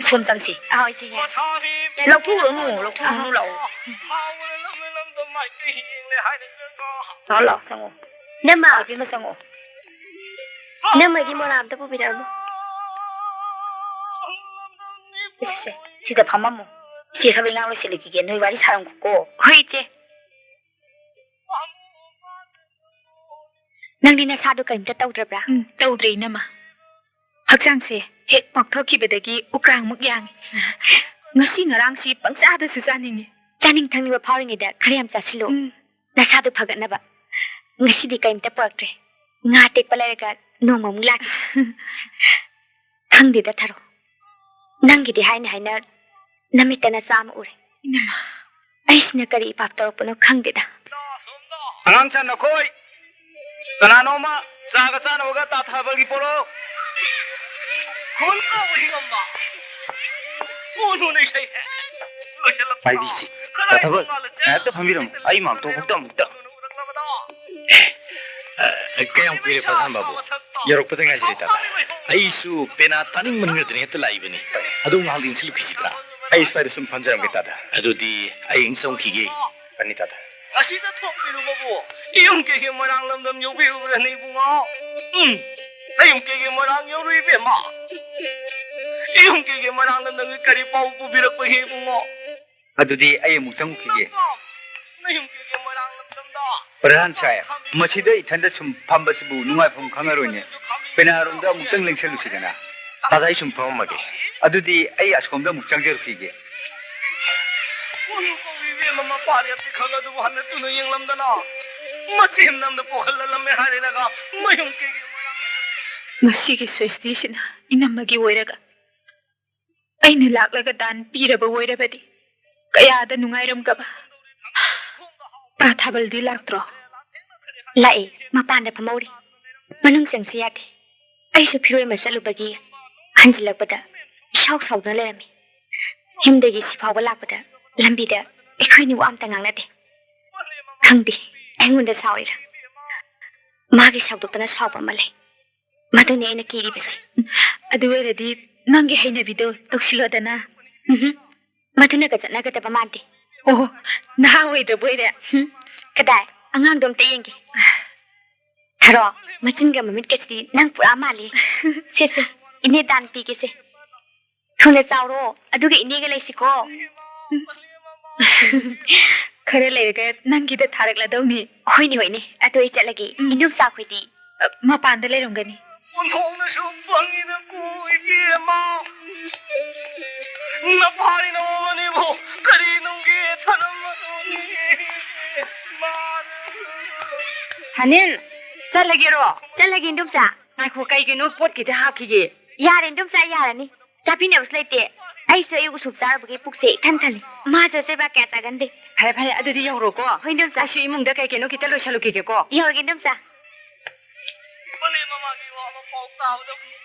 ꯁꯣꯝ ꯆꯪꯁꯤ꯫ ꯑꯧ, ꯏꯆꯦ, ꯌꯥꯏ꯫ ꯂꯧꯊꯣꯛꯎꯔꯅꯨ, ꯂꯧꯊꯣꯛꯎꯔꯅꯨ, ꯑꯧ꯫ ꯂꯥꯛꯑꯣ꯫ ꯂꯥꯛꯑꯣ, ꯂꯥꯛꯑꯣ, ꯆꯪꯉꯣ꯫ ꯏꯅꯝꯃ꯫ ꯏꯕꯦꯝꯃ, ꯆꯪꯉꯣ꯫ ꯏꯅꯝꯃꯒꯤ ꯃꯣꯔꯥ ꯑꯝꯇ ꯄꯨꯕꯤꯔꯛꯑꯝꯃꯣ꯫ ꯁꯦ, ꯁꯦ, ꯁꯦ, ꯁꯤꯗ ꯐꯝꯃꯝꯃꯣ꯫ ꯁꯤ ꯊꯕꯛ ꯏꯪꯈꯥꯡ ꯂꯣꯏꯁꯤꯜꯂꯨꯈꯤꯒꯦ꯫ ꯅꯣꯏ ꯋꯥꯔꯤ ꯁꯥꯔꯝꯈꯣꯀꯣ꯫ ꯍꯣꯏ, ꯏꯆꯦ꯫ ꯅꯪꯗꯤ ꯅꯁꯥꯗꯣ ꯀꯔꯤꯝꯇ ꯇꯧꯗ꯭ꯔꯕ꯭ꯔꯥ? ꯎꯝ, ꯇꯧꯗ꯭ꯔꯦ, ꯏꯅꯝꯃ꯫ ꯍꯛꯆꯥꯡꯁꯦ ꯍꯦꯛ ꯄꯥꯛꯊꯣꯛꯈꯤꯕꯗꯒꯤ ꯎꯀ꯭ꯔꯥꯡꯃꯨꯛ ꯌꯥꯡꯉꯤ꯫ ꯉꯁꯤ ꯉꯔꯥꯡꯁꯤ ꯄꯪꯆꯥꯗꯁꯨ ꯆꯥꯅꯤꯡꯉꯤ꯫ ꯆꯥꯅꯤꯡ ꯊꯛꯅꯤꯡꯕ ꯐꯥꯎꯔꯤꯉꯩꯗ ꯈꯔ ꯌꯥꯝ ꯆꯥꯁꯤꯜꯂꯨ꯫ ꯎꯝ꯫ ꯅꯁꯥꯗꯣ ꯐꯒꯠꯅꯕ꯫ ꯉꯁꯤꯗꯤ ꯀꯔꯤꯝꯇ ꯄꯨꯔꯛꯇ꯭ꯔꯦ꯫ ꯉꯥ ꯑꯇꯦꯛꯄ ꯂꯩꯔꯒ ꯅꯣꯡꯃꯃꯨꯛ ꯂꯥꯛꯀꯦ꯫ ꯈꯪꯗꯦꯗ, ꯊꯔꯣ꯫ ꯅꯪꯒꯤꯗꯤ ꯍꯥꯏꯅ ꯍꯥꯏꯅ ꯅꯃꯤꯠꯇ ꯅꯆꯥ ꯑꯃ ꯎꯔꯦ꯫ ꯏꯅꯝꯃ꯫ ꯑꯩꯁꯤꯅ ꯀꯔꯤ ꯏꯄꯥꯞ ꯇꯧꯔꯛꯄꯅꯣ ꯈꯪꯗꯦꯗ꯫ ꯑꯉꯥꯡ ꯆꯟ ꯅꯈꯣꯏ ꯀꯅꯥꯅꯣꯃ ꯆꯥꯒ ꯆꯥꯅꯕꯒ ꯇꯥ ꯊꯥꯕꯜꯒꯤ ꯄꯣꯔꯛꯑꯣ꯫ ꯈꯨꯟ ꯀꯧꯕ ꯍꯤꯡꯉꯝꯕ꯫ ꯀꯣꯟ ꯍꯨꯅ ꯏꯁꯩ ꯍꯦꯛ ꯂꯣꯏꯁꯤꯜꯂꯛꯄ꯫ ꯄꯥꯏꯕꯤꯁꯤ꯫ ꯈꯔ ꯇꯥ ꯊꯥꯕꯜ, ꯉꯥꯏꯍꯥꯛꯇ ꯐꯝꯕꯤꯔꯝꯃꯨ꯫ ꯑꯩ ꯃꯥꯝꯇꯣꯞ ꯐꯥꯎꯇ ꯑꯃꯨꯛꯇ꯫ ꯑ, ꯀꯌꯥꯝ ꯀꯨꯏꯔꯦ, ꯄ꯭ꯔꯙꯥꯟ ꯕꯥꯕꯨ? ꯌꯧꯔꯛꯄꯗ ꯉꯥꯏꯖꯔꯦ, ꯇꯥꯗ꯫ ꯑꯩꯁꯨ ꯄꯦꯅꯥ ꯇꯥꯅꯤꯡꯃꯟꯈꯤꯗꯅ ꯍꯦꯛꯇ ꯂꯥꯛꯏꯕꯅꯤ꯫ ꯑꯗꯨ ꯉꯥꯏꯍꯥꯛ ꯂꯦꯡꯁꯤꯜꯂꯨꯈꯤꯁꯤꯗꯅ꯫ ꯑꯩ ꯁ꯭ꯋꯥꯏꯗ ꯁꯨꯝ ꯐꯝꯖꯔꯝꯒꯦ, ꯇꯥꯗ꯫ ꯑꯗꯨꯗꯤ ꯑꯩ ꯑꯃꯨꯛ ꯆꯪꯈꯤꯒꯦ꯫ ꯐꯅꯤ, ꯇꯥꯗ꯫ ꯉꯁꯤꯗ ꯊꯣꯛꯄꯤꯔꯨꯕꯕꯨ ꯏꯌꯨꯝ ꯀꯩꯒꯤ ꯃꯣꯏꯔꯥꯡ ꯂꯝꯗꯝ ꯌꯧꯕꯤꯔꯨꯕ꯭ꯔꯅꯦ, ꯏꯕꯨꯡꯉꯣ? ꯎꯝ, ꯅꯌꯨꯝ ꯀꯩꯒꯤ ꯃꯣꯏꯔꯥꯡ ꯌꯧꯔꯨꯏ, ꯏꯕꯦꯝꯃ? ꯏꯌꯨꯝ ꯀꯩꯒꯤ ꯃꯣꯏꯔꯥꯡ ꯂꯝꯗꯝꯒꯤ ꯀꯔꯤ ꯄꯥꯎ ꯄꯨꯕꯤꯔꯛꯄꯒꯦ, ꯏꯕꯨꯡꯉꯣ? ꯑꯗꯨꯗꯤ ꯑꯩ ꯑꯃꯨꯛ ꯆꯪꯉꯨꯈꯤꯒꯦ꯫ ꯅꯌꯨꯝ ꯀꯩꯒꯤ ꯃꯣꯏꯔꯥꯡ ꯄ꯭ꯔꯙꯥꯟ ꯁꯥꯍꯦꯕ, ꯃꯁꯤꯗ ꯏꯊꯟꯗ ꯁꯨꯝ ꯐꯝꯕꯁꯤꯕꯨ ꯅꯨꯡꯉꯥꯏꯐꯝ ꯈꯪꯉꯔꯣꯏꯅꯦ꯫ ꯄꯦꯅꯥꯔꯣꯝꯗ ꯑꯃꯨꯛꯇꯪ ꯂꯦꯡꯁꯜꯂꯨꯁꯤꯗꯅ꯫ ꯇꯥꯗ, ꯑꯩ ꯁꯨꯝ ꯐꯝꯃꯝꯃꯒꯦ꯫ ꯑꯗꯨꯗꯤ ꯑꯩ ꯑꯁꯣꯝꯗ ꯑꯃꯨꯛ ꯆꯪꯖꯔꯨꯈꯤꯒꯦ꯫ ꯀꯣꯅꯨ ꯀꯧꯏ ꯏꯕꯦꯝꯃ, ꯃꯄꯥꯔꯦꯞꯇꯤ ꯈꯪ ꯑꯗꯨꯕꯨ ꯍꯟꯅ ꯇꯨꯅ ꯌꯦꯡꯂꯝꯗꯅ ꯃꯆꯦꯝ ꯅꯝꯗ ꯄꯣꯛꯍꯜꯂꯝꯃꯦ ꯍꯥꯏꯔꯦꯅꯒ ꯃꯌꯨꯝ ꯀꯩꯒꯤ ꯃꯔꯝ꯫ ꯉꯁꯤꯒꯤ ꯁ꯭ꯋꯦꯁꯇꯤꯁꯤꯅ ꯏꯅꯝꯃꯒꯤ ꯑꯣꯏꯔꯒ ꯑꯩꯅ ꯂꯥꯛꯂꯒ ꯗꯥꯟ ꯄꯤꯔꯕ ꯑꯣꯏꯔꯕꯗꯤ ꯀꯌꯥꯗ ꯅꯨꯡꯉꯥꯏꯔꯝꯒꯕ꯫ ꯇꯥ ꯊꯥꯕꯜꯗꯤ ꯂꯥꯛꯇ꯭ꯔꯣ? ꯂꯥꯛꯑꯦ, ꯃꯄꯥꯟꯗ ꯐꯝꯍꯧꯔꯤ꯫ ꯃꯅꯨꯡ ꯆꯪꯁꯨ ꯌꯥꯗꯦ꯫ ꯑꯩꯁꯨ ꯐꯤꯔꯣꯏ ꯑꯃ ꯆꯠꯂꯨꯕꯒꯤ ꯍꯟꯖꯤꯜꯂꯛꯄꯗ ꯏꯁꯥꯎ ꯁꯥꯎꯗꯨꯅ ꯂꯩꯔꯝꯃꯤ꯫ ꯌꯨꯝꯗꯒꯤ ꯁꯤ ꯐꯥꯎꯕ ꯂꯥꯛꯄꯗ ꯂꯝꯕꯤꯗ ꯑꯩꯈꯣꯏꯅꯤ ꯋꯥ ꯑꯝꯇ ꯉꯥꯡꯅꯗꯦ꯫ ꯈꯪꯗꯦ, ꯑꯩꯉꯣꯟꯗ ꯁꯥꯎꯔꯤꯔꯥ? ꯃꯥꯒꯤ ꯁꯥꯎꯗꯣꯛꯇꯅ ꯁꯥꯎꯕ ꯑꯃ ꯂꯩ꯫ ꯃꯗꯨꯅꯤ ꯑꯩꯅ ꯀꯤꯔꯤꯕꯁꯤ꯫ ꯑꯗꯨ ꯑꯣꯏꯔꯗꯤ ꯅꯪꯒꯤ ꯍꯩꯅꯕꯤꯗꯣ ꯇꯧꯁꯤꯜꯂꯣꯗꯅ꯫ ꯎꯝꯍꯨꯝ꯫ ꯃꯗꯨꯅꯒ ꯆꯠꯅꯒꯗꯕ ꯃꯥꯟꯗꯦ꯫ ꯑꯣ, ꯅꯍꯥ ꯑꯣꯏꯗ꯭ꯔꯕ ꯑꯣꯏꯔꯦ? ꯍꯨꯝ? ꯀꯗꯥꯏ? ꯑꯉꯥꯡꯗꯣ ꯑꯝꯇ ꯌꯦꯡꯒꯦ꯫ ꯊꯔꯣ, ꯃꯆꯤꯟꯒ ꯃꯃꯤꯠꯀꯁꯤꯗꯤ ꯅꯪ ꯄꯨꯔꯥ ꯃꯥꯜꯂꯤ꯫ ꯁꯦ, ꯁꯦ, ꯏꯅꯦ ꯗꯥꯟ ꯄꯤꯒꯦꯁꯦ꯫ ꯊꯨꯅ ꯆꯥꯎꯔꯣ, ꯑꯗꯨꯒ ꯏꯅꯦꯒ ꯂꯩꯁꯤꯀꯣ꯫ ꯈꯔ ꯂꯩꯔꯒ ꯅꯪꯒꯤꯗ ꯊꯥꯔꯛꯂꯗꯧꯅꯤ꯫ ꯍꯣꯏꯅꯦ, ꯍꯣꯏꯅꯦ, ꯑꯗꯨ ꯑꯩ ꯆꯠꯂꯒꯦ꯫ ꯎꯝ꯫ ꯏꯅꯨꯝꯆꯥ ꯈꯣꯏꯗꯤ? ꯑ, ꯃꯄꯥꯟꯗ ꯂꯩꯔꯝꯒꯅꯤ꯫ ꯑꯣꯟꯊꯣꯛꯅꯁꯨ ꯄꯪꯉꯤꯗꯀꯣ, ꯏꯕꯦꯝꯃ꯫ ꯅꯄꯥꯔꯤ ꯅꯃꯧ ꯑꯅꯤꯕꯨ ꯀꯔꯤ ꯅꯨꯡꯒꯤ ꯊꯅꯝ ꯑꯗꯨꯅꯤ? ꯍꯅꯤꯟ, ꯆꯠꯂꯒꯦꯔꯣ? ꯆꯠꯂꯒꯦ, ꯏꯟꯗꯣꯝꯆꯥ꯫ ꯉꯥꯏꯈꯣ, ꯀꯩꯒꯤꯅꯣ ꯄꯣꯠ ꯈꯤꯇ ꯍꯥꯞꯈꯤꯒꯦ꯫ ꯌꯥꯔꯦ, ꯏꯟꯗꯣꯝꯆꯥ, ꯌꯥꯔꯅꯤ꯫ ꯆꯥꯕꯤꯅꯕꯁꯨ ꯂꯩꯇꯦ꯫ ꯑꯩꯁꯨ ꯑꯌꯨꯛ ꯎꯁꯣꯞ ꯆꯥꯔꯨꯕꯒꯤ ꯄꯨꯛꯁꯦ ꯏꯊꯟ ꯊꯜꯂꯤ꯫ ꯃꯥꯁꯨ ꯑꯆꯣꯏꯕ ꯀꯌꯥ ꯆꯥꯒꯟꯗꯦ꯫ ꯐꯔꯦ, ꯐꯔꯦ, ꯑꯗꯨꯗꯤ ꯌꯧꯔꯣꯀꯣ꯫ ꯍꯣꯏ, ꯏꯟꯗꯣꯝꯆꯥ꯫ ꯑꯩꯁꯨ ꯏꯃꯨꯡꯗ ꯀꯩ ꯀꯩꯅꯣ ꯈꯤꯇ ꯂꯣꯏꯁꯜꯂꯨꯈꯤꯒꯦꯀꯣ꯫ ꯌꯧꯔꯒꯦ, ꯏꯟꯗꯣꯝꯆꯥ꯫ ꯃꯅꯦꯝ ꯃꯃꯥꯒꯤ ꯋꯥ ꯑꯃ ꯄꯥꯎ ꯇꯥꯕꯗ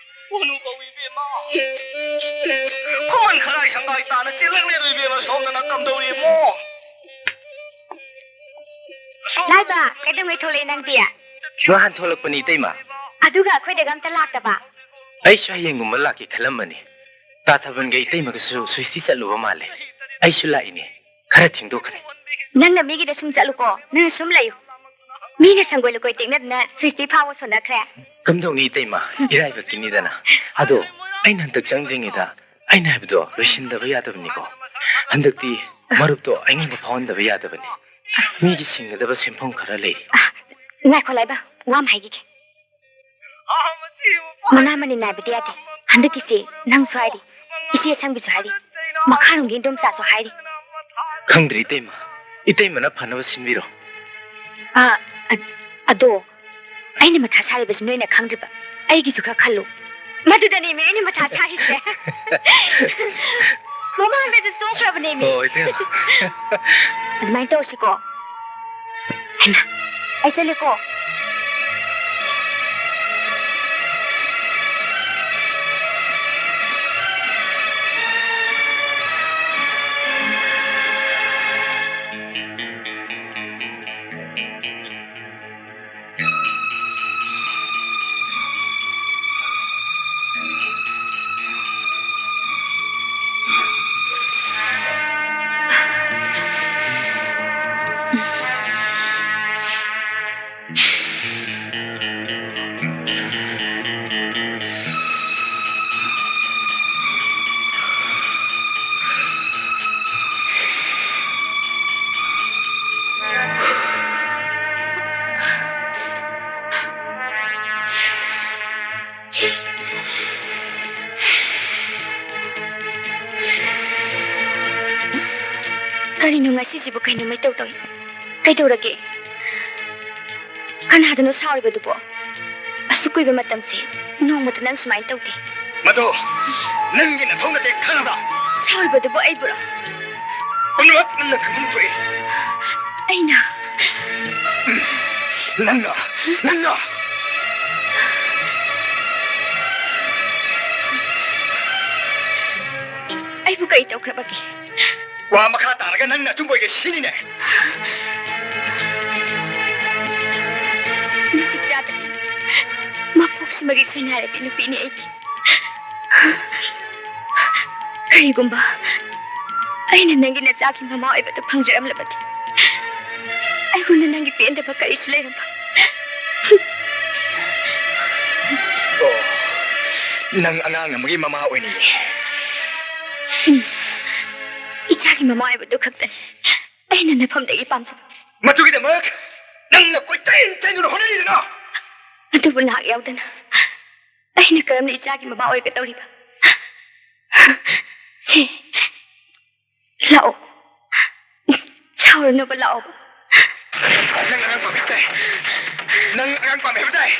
ꯀꯣꯅꯨ ꯀꯧꯏ ꯏꯕꯦꯝꯃ꯫ ꯈꯨꯃꯟ ꯈꯔꯥꯏ ꯁꯪꯒꯥꯏ ꯇꯥꯅ ꯆꯦꯜꯂꯛꯂꯦꯗꯣ ꯏꯕꯦꯝꯃ, ꯁꯣꯝꯗꯅ ꯀꯝꯗꯧꯔꯤ ꯏꯕꯨꯡꯉꯣ? ꯂꯥꯏꯕ, ꯀꯩꯗꯧꯉꯩ ꯊꯣꯛꯂꯛꯑꯦ ꯅꯪꯗꯤ? ꯅꯍꯥꯟ ꯊꯣꯛꯂꯛꯄꯅꯤ, ꯏꯇꯩꯃ꯫ ꯑꯗꯨꯒ ꯑꯩꯈꯣꯏꯗꯒ ꯑꯝꯇ ꯂꯥꯛꯇꯕ? ꯑꯩꯁꯨ ꯍꯌꯦꯡꯒꯨꯝꯕ ꯂꯥꯛꯀꯦ ꯈꯜꯂꯝꯕꯅꯤ꯫ ꯇꯥ ꯊꯥꯕꯜꯒ ꯏꯇꯩꯃꯒꯁꯨ ꯁ꯭ꯋꯤꯁꯇꯤ ꯆꯠꯂꯨꯕ ꯃꯥꯜꯂꯦ꯫ ꯑꯩꯁꯨ ꯂꯥꯛꯏꯅꯦ꯫ ꯈꯔ ꯊꯦꯡꯗꯣꯛꯈ꯭ꯔꯦ꯫ ꯅꯪꯅ ꯃꯤꯒꯤꯗ ꯁꯨꯝ ꯆꯠꯂꯨꯀꯣ, ꯅꯪꯅ ꯁꯨꯝ ꯂꯩꯌꯨ꯫ ꯃꯤꯅ ꯁꯪꯒꯣꯏ ꯂꯨꯀꯣꯏ ꯇꯦꯛꯅꯗꯅ ꯁ꯭ꯋꯤꯁꯇꯤ ꯐꯥꯎꯕ ꯁꯣꯟꯅꯈ꯭ꯔꯦ꯫ ꯀꯝꯗꯧꯅꯤ ꯏꯇꯩꯃ, ꯏꯔꯥꯏꯕꯛꯀꯤꯅꯤꯗꯅ꯫ ꯑꯗꯣ ꯑꯩꯅ ꯍꯟꯗꯛ ꯆꯪꯗ꯭ꯔꯤꯉꯩꯗ ꯑꯩꯅ ꯍꯥꯏꯕꯗꯣ ꯂꯣꯏꯁꯤꯟꯗꯕ ꯌꯥꯗꯕꯅꯤꯀꯣ꯫ ꯍꯟꯗꯛꯇꯤ ꯃꯔꯨꯞꯇꯣ ꯑꯩꯉꯣꯟꯗ ꯐꯥꯎꯍꯟꯗꯕ ꯌꯥꯗꯕꯅꯤ꯫ ꯃꯤꯒꯤ ꯁꯤꯡꯒꯗꯕ ꯁꯦꯟꯐꯝ ꯈꯔ ꯂꯩꯔꯤ꯫ ꯉꯥꯏꯈꯣ ꯂꯥꯏꯕ, ꯋꯥ ꯑꯃ ꯍꯥꯏꯈꯤꯒꯦ꯫ ꯃꯅꯥ ꯃꯅꯤ ꯅꯥꯏꯕꯗꯤ ꯌꯥꯗꯦ꯫ ꯍꯟꯗꯛꯀꯤꯁꯤ ꯅꯪꯁꯨ ꯍꯥꯏꯔꯤ, ꯏꯆꯦ ꯑꯁꯪꯕꯤꯁꯨ ꯍꯥꯏꯔꯤ, ꯃꯈꯥꯔꯣꯝꯒꯤ ꯏꯟꯗꯣꯝꯆꯥꯁꯨ ꯍꯥꯏꯔꯤ꯫ ꯈꯪꯗ꯭ꯔꯦ ꯏꯇꯩꯃ, ꯏꯇꯩꯃꯅ ꯐꯅꯕ ꯁꯤꯟꯕꯤꯔꯣ꯫ ꯑ, ꯑ, ꯑꯗꯣ ꯑꯩꯅ ꯃꯊꯥ ꯁꯥꯔꯤꯕꯁꯤ ꯅꯣꯏꯅ ꯈꯪꯗ꯭ꯔꯤꯕ꯫ ꯑꯩꯒꯤꯁꯨ ꯈꯔ ꯈꯜꯂꯨ꯫ ꯃꯗꯨꯗꯅꯦꯃꯤ ꯑꯩꯅ ꯃꯊꯥ ꯁꯥꯔꯤꯁꯦ꯫ ꯃꯃꯥꯡꯗꯁꯨ ꯆꯣꯛꯈ꯭ꯔꯕꯅꯦꯃꯤ꯫ ꯍꯣ, ꯏꯇꯩꯃ꯫ ꯑꯗꯨꯃꯥꯏꯅ ꯇꯧꯔꯁꯤꯀꯣ꯫ ꯍꯩꯃꯥ, ꯑꯩ ꯆꯠꯂꯦꯀꯣ꯫ ꯀꯔꯤꯅꯣ ꯉꯁꯤꯁꯤꯕꯨ ꯀꯩꯅꯣ ꯃꯩꯇꯧ ꯇꯧꯏ? ꯀꯩꯗꯧꯔꯒꯦ? ꯀꯅꯥꯗꯅꯣ ꯁꯥꯎꯔꯤꯕꯗꯨꯕꯣ? ꯑꯁꯨꯛ ꯀꯨꯏꯕ ꯃꯇꯝꯁꯤ ꯅꯣꯡꯃꯇ ꯅꯪ ꯁꯨꯃꯥꯏꯅ ꯇꯧꯗꯦ꯫ ꯃꯗꯨ ꯅꯪꯒꯤ ꯅꯊꯧ ꯅꯠꯇꯦ, ꯈꯪꯉꯕ? ꯁꯥꯎꯔꯤꯕꯗꯨꯕꯨ ꯑꯩꯕꯨꯔꯣ? ꯄꯨꯝꯅꯃꯛ ꯅꯪꯅ ꯈꯪꯐꯝ ꯊꯣꯛꯏ꯫ ꯑꯩꯅ? ꯅꯪꯅ, ꯅꯪꯅ꯫ ꯑꯩꯕꯨ ꯀꯔꯤ ꯇꯧꯈ꯭ꯔꯕꯒꯦ? ꯋꯥ ꯃꯈꯥ ꯇꯥꯔꯒ ꯅꯪꯅ ꯑꯆꯨꯝꯕ ꯑꯣꯏꯒꯦ ꯁꯤꯅꯤꯅꯦ꯫ ꯃꯇꯤꯛ ꯆꯥꯗꯕꯤ, ꯃꯄꯣꯛꯁꯤꯃꯒꯤ ꯁꯣꯏꯅꯥꯏꯔꯕꯤ ꯅꯨꯄꯤꯅꯤ ꯑꯩꯗꯤ꯫ ꯀꯔꯤꯒꯨꯝꯕ ꯑꯩꯅ ꯅꯪꯒꯤ ꯅꯆꯥꯒꯤ ꯃꯃꯥ ꯑꯣꯏꯕꯗꯨ ꯐꯪꯖꯔꯝꯂꯕꯗꯤ, ꯑꯩꯉꯣꯟꯗ ꯅꯪꯒꯤ ꯄꯦꯟꯗꯕ ꯀꯔꯤꯁꯨ ꯂꯩꯔꯝꯂꯣꯏ꯫ ꯑꯣ, ꯅꯪ ꯑꯉꯥꯡ ꯑꯃꯒꯤ ꯃꯃꯥ ꯑꯣꯏꯅꯤꯡꯉꯤ? ꯎꯝ, ꯏꯆꯥꯒꯤ ꯃꯃꯥ ꯑꯣꯏꯕꯗꯨ ꯈꯛꯇꯅꯤ꯫ ꯑꯩꯅ ꯅꯐꯝꯗꯒꯤ ꯄꯥꯝꯖꯕ꯫ ꯃꯗꯨꯒꯤꯗꯃꯛ ꯅꯪꯅ ꯀꯣꯏꯆꯦꯟ ꯆꯦꯟꯗꯨꯅ ꯍꯣꯠꯅꯔꯤꯗꯅ꯫ ꯑꯗꯨꯕꯨ ꯅꯍꯥꯛ ꯌꯥꯎꯗꯅ ꯑꯩꯅ ꯀꯔꯝꯅ ꯏꯆꯥꯒꯤ ꯃꯃꯥ ꯑꯣꯏꯒꯗꯧꯔꯤꯕ? ꯁꯦ, ꯂꯥꯛꯑꯣ꯫ ꯁꯥꯎꯔꯅꯨꯕ, ꯂꯥꯛꯑꯣꯕ꯫ ꯅꯪ ꯑꯉꯥꯡ ꯄꯥꯝꯃꯦ ꯍꯥꯏꯕ ꯇꯥꯏ꯫ ꯅꯪ ꯑꯉꯥꯡ ꯄꯥꯝꯃꯦ ꯍꯥꯏꯕ ꯇꯥꯏ꯫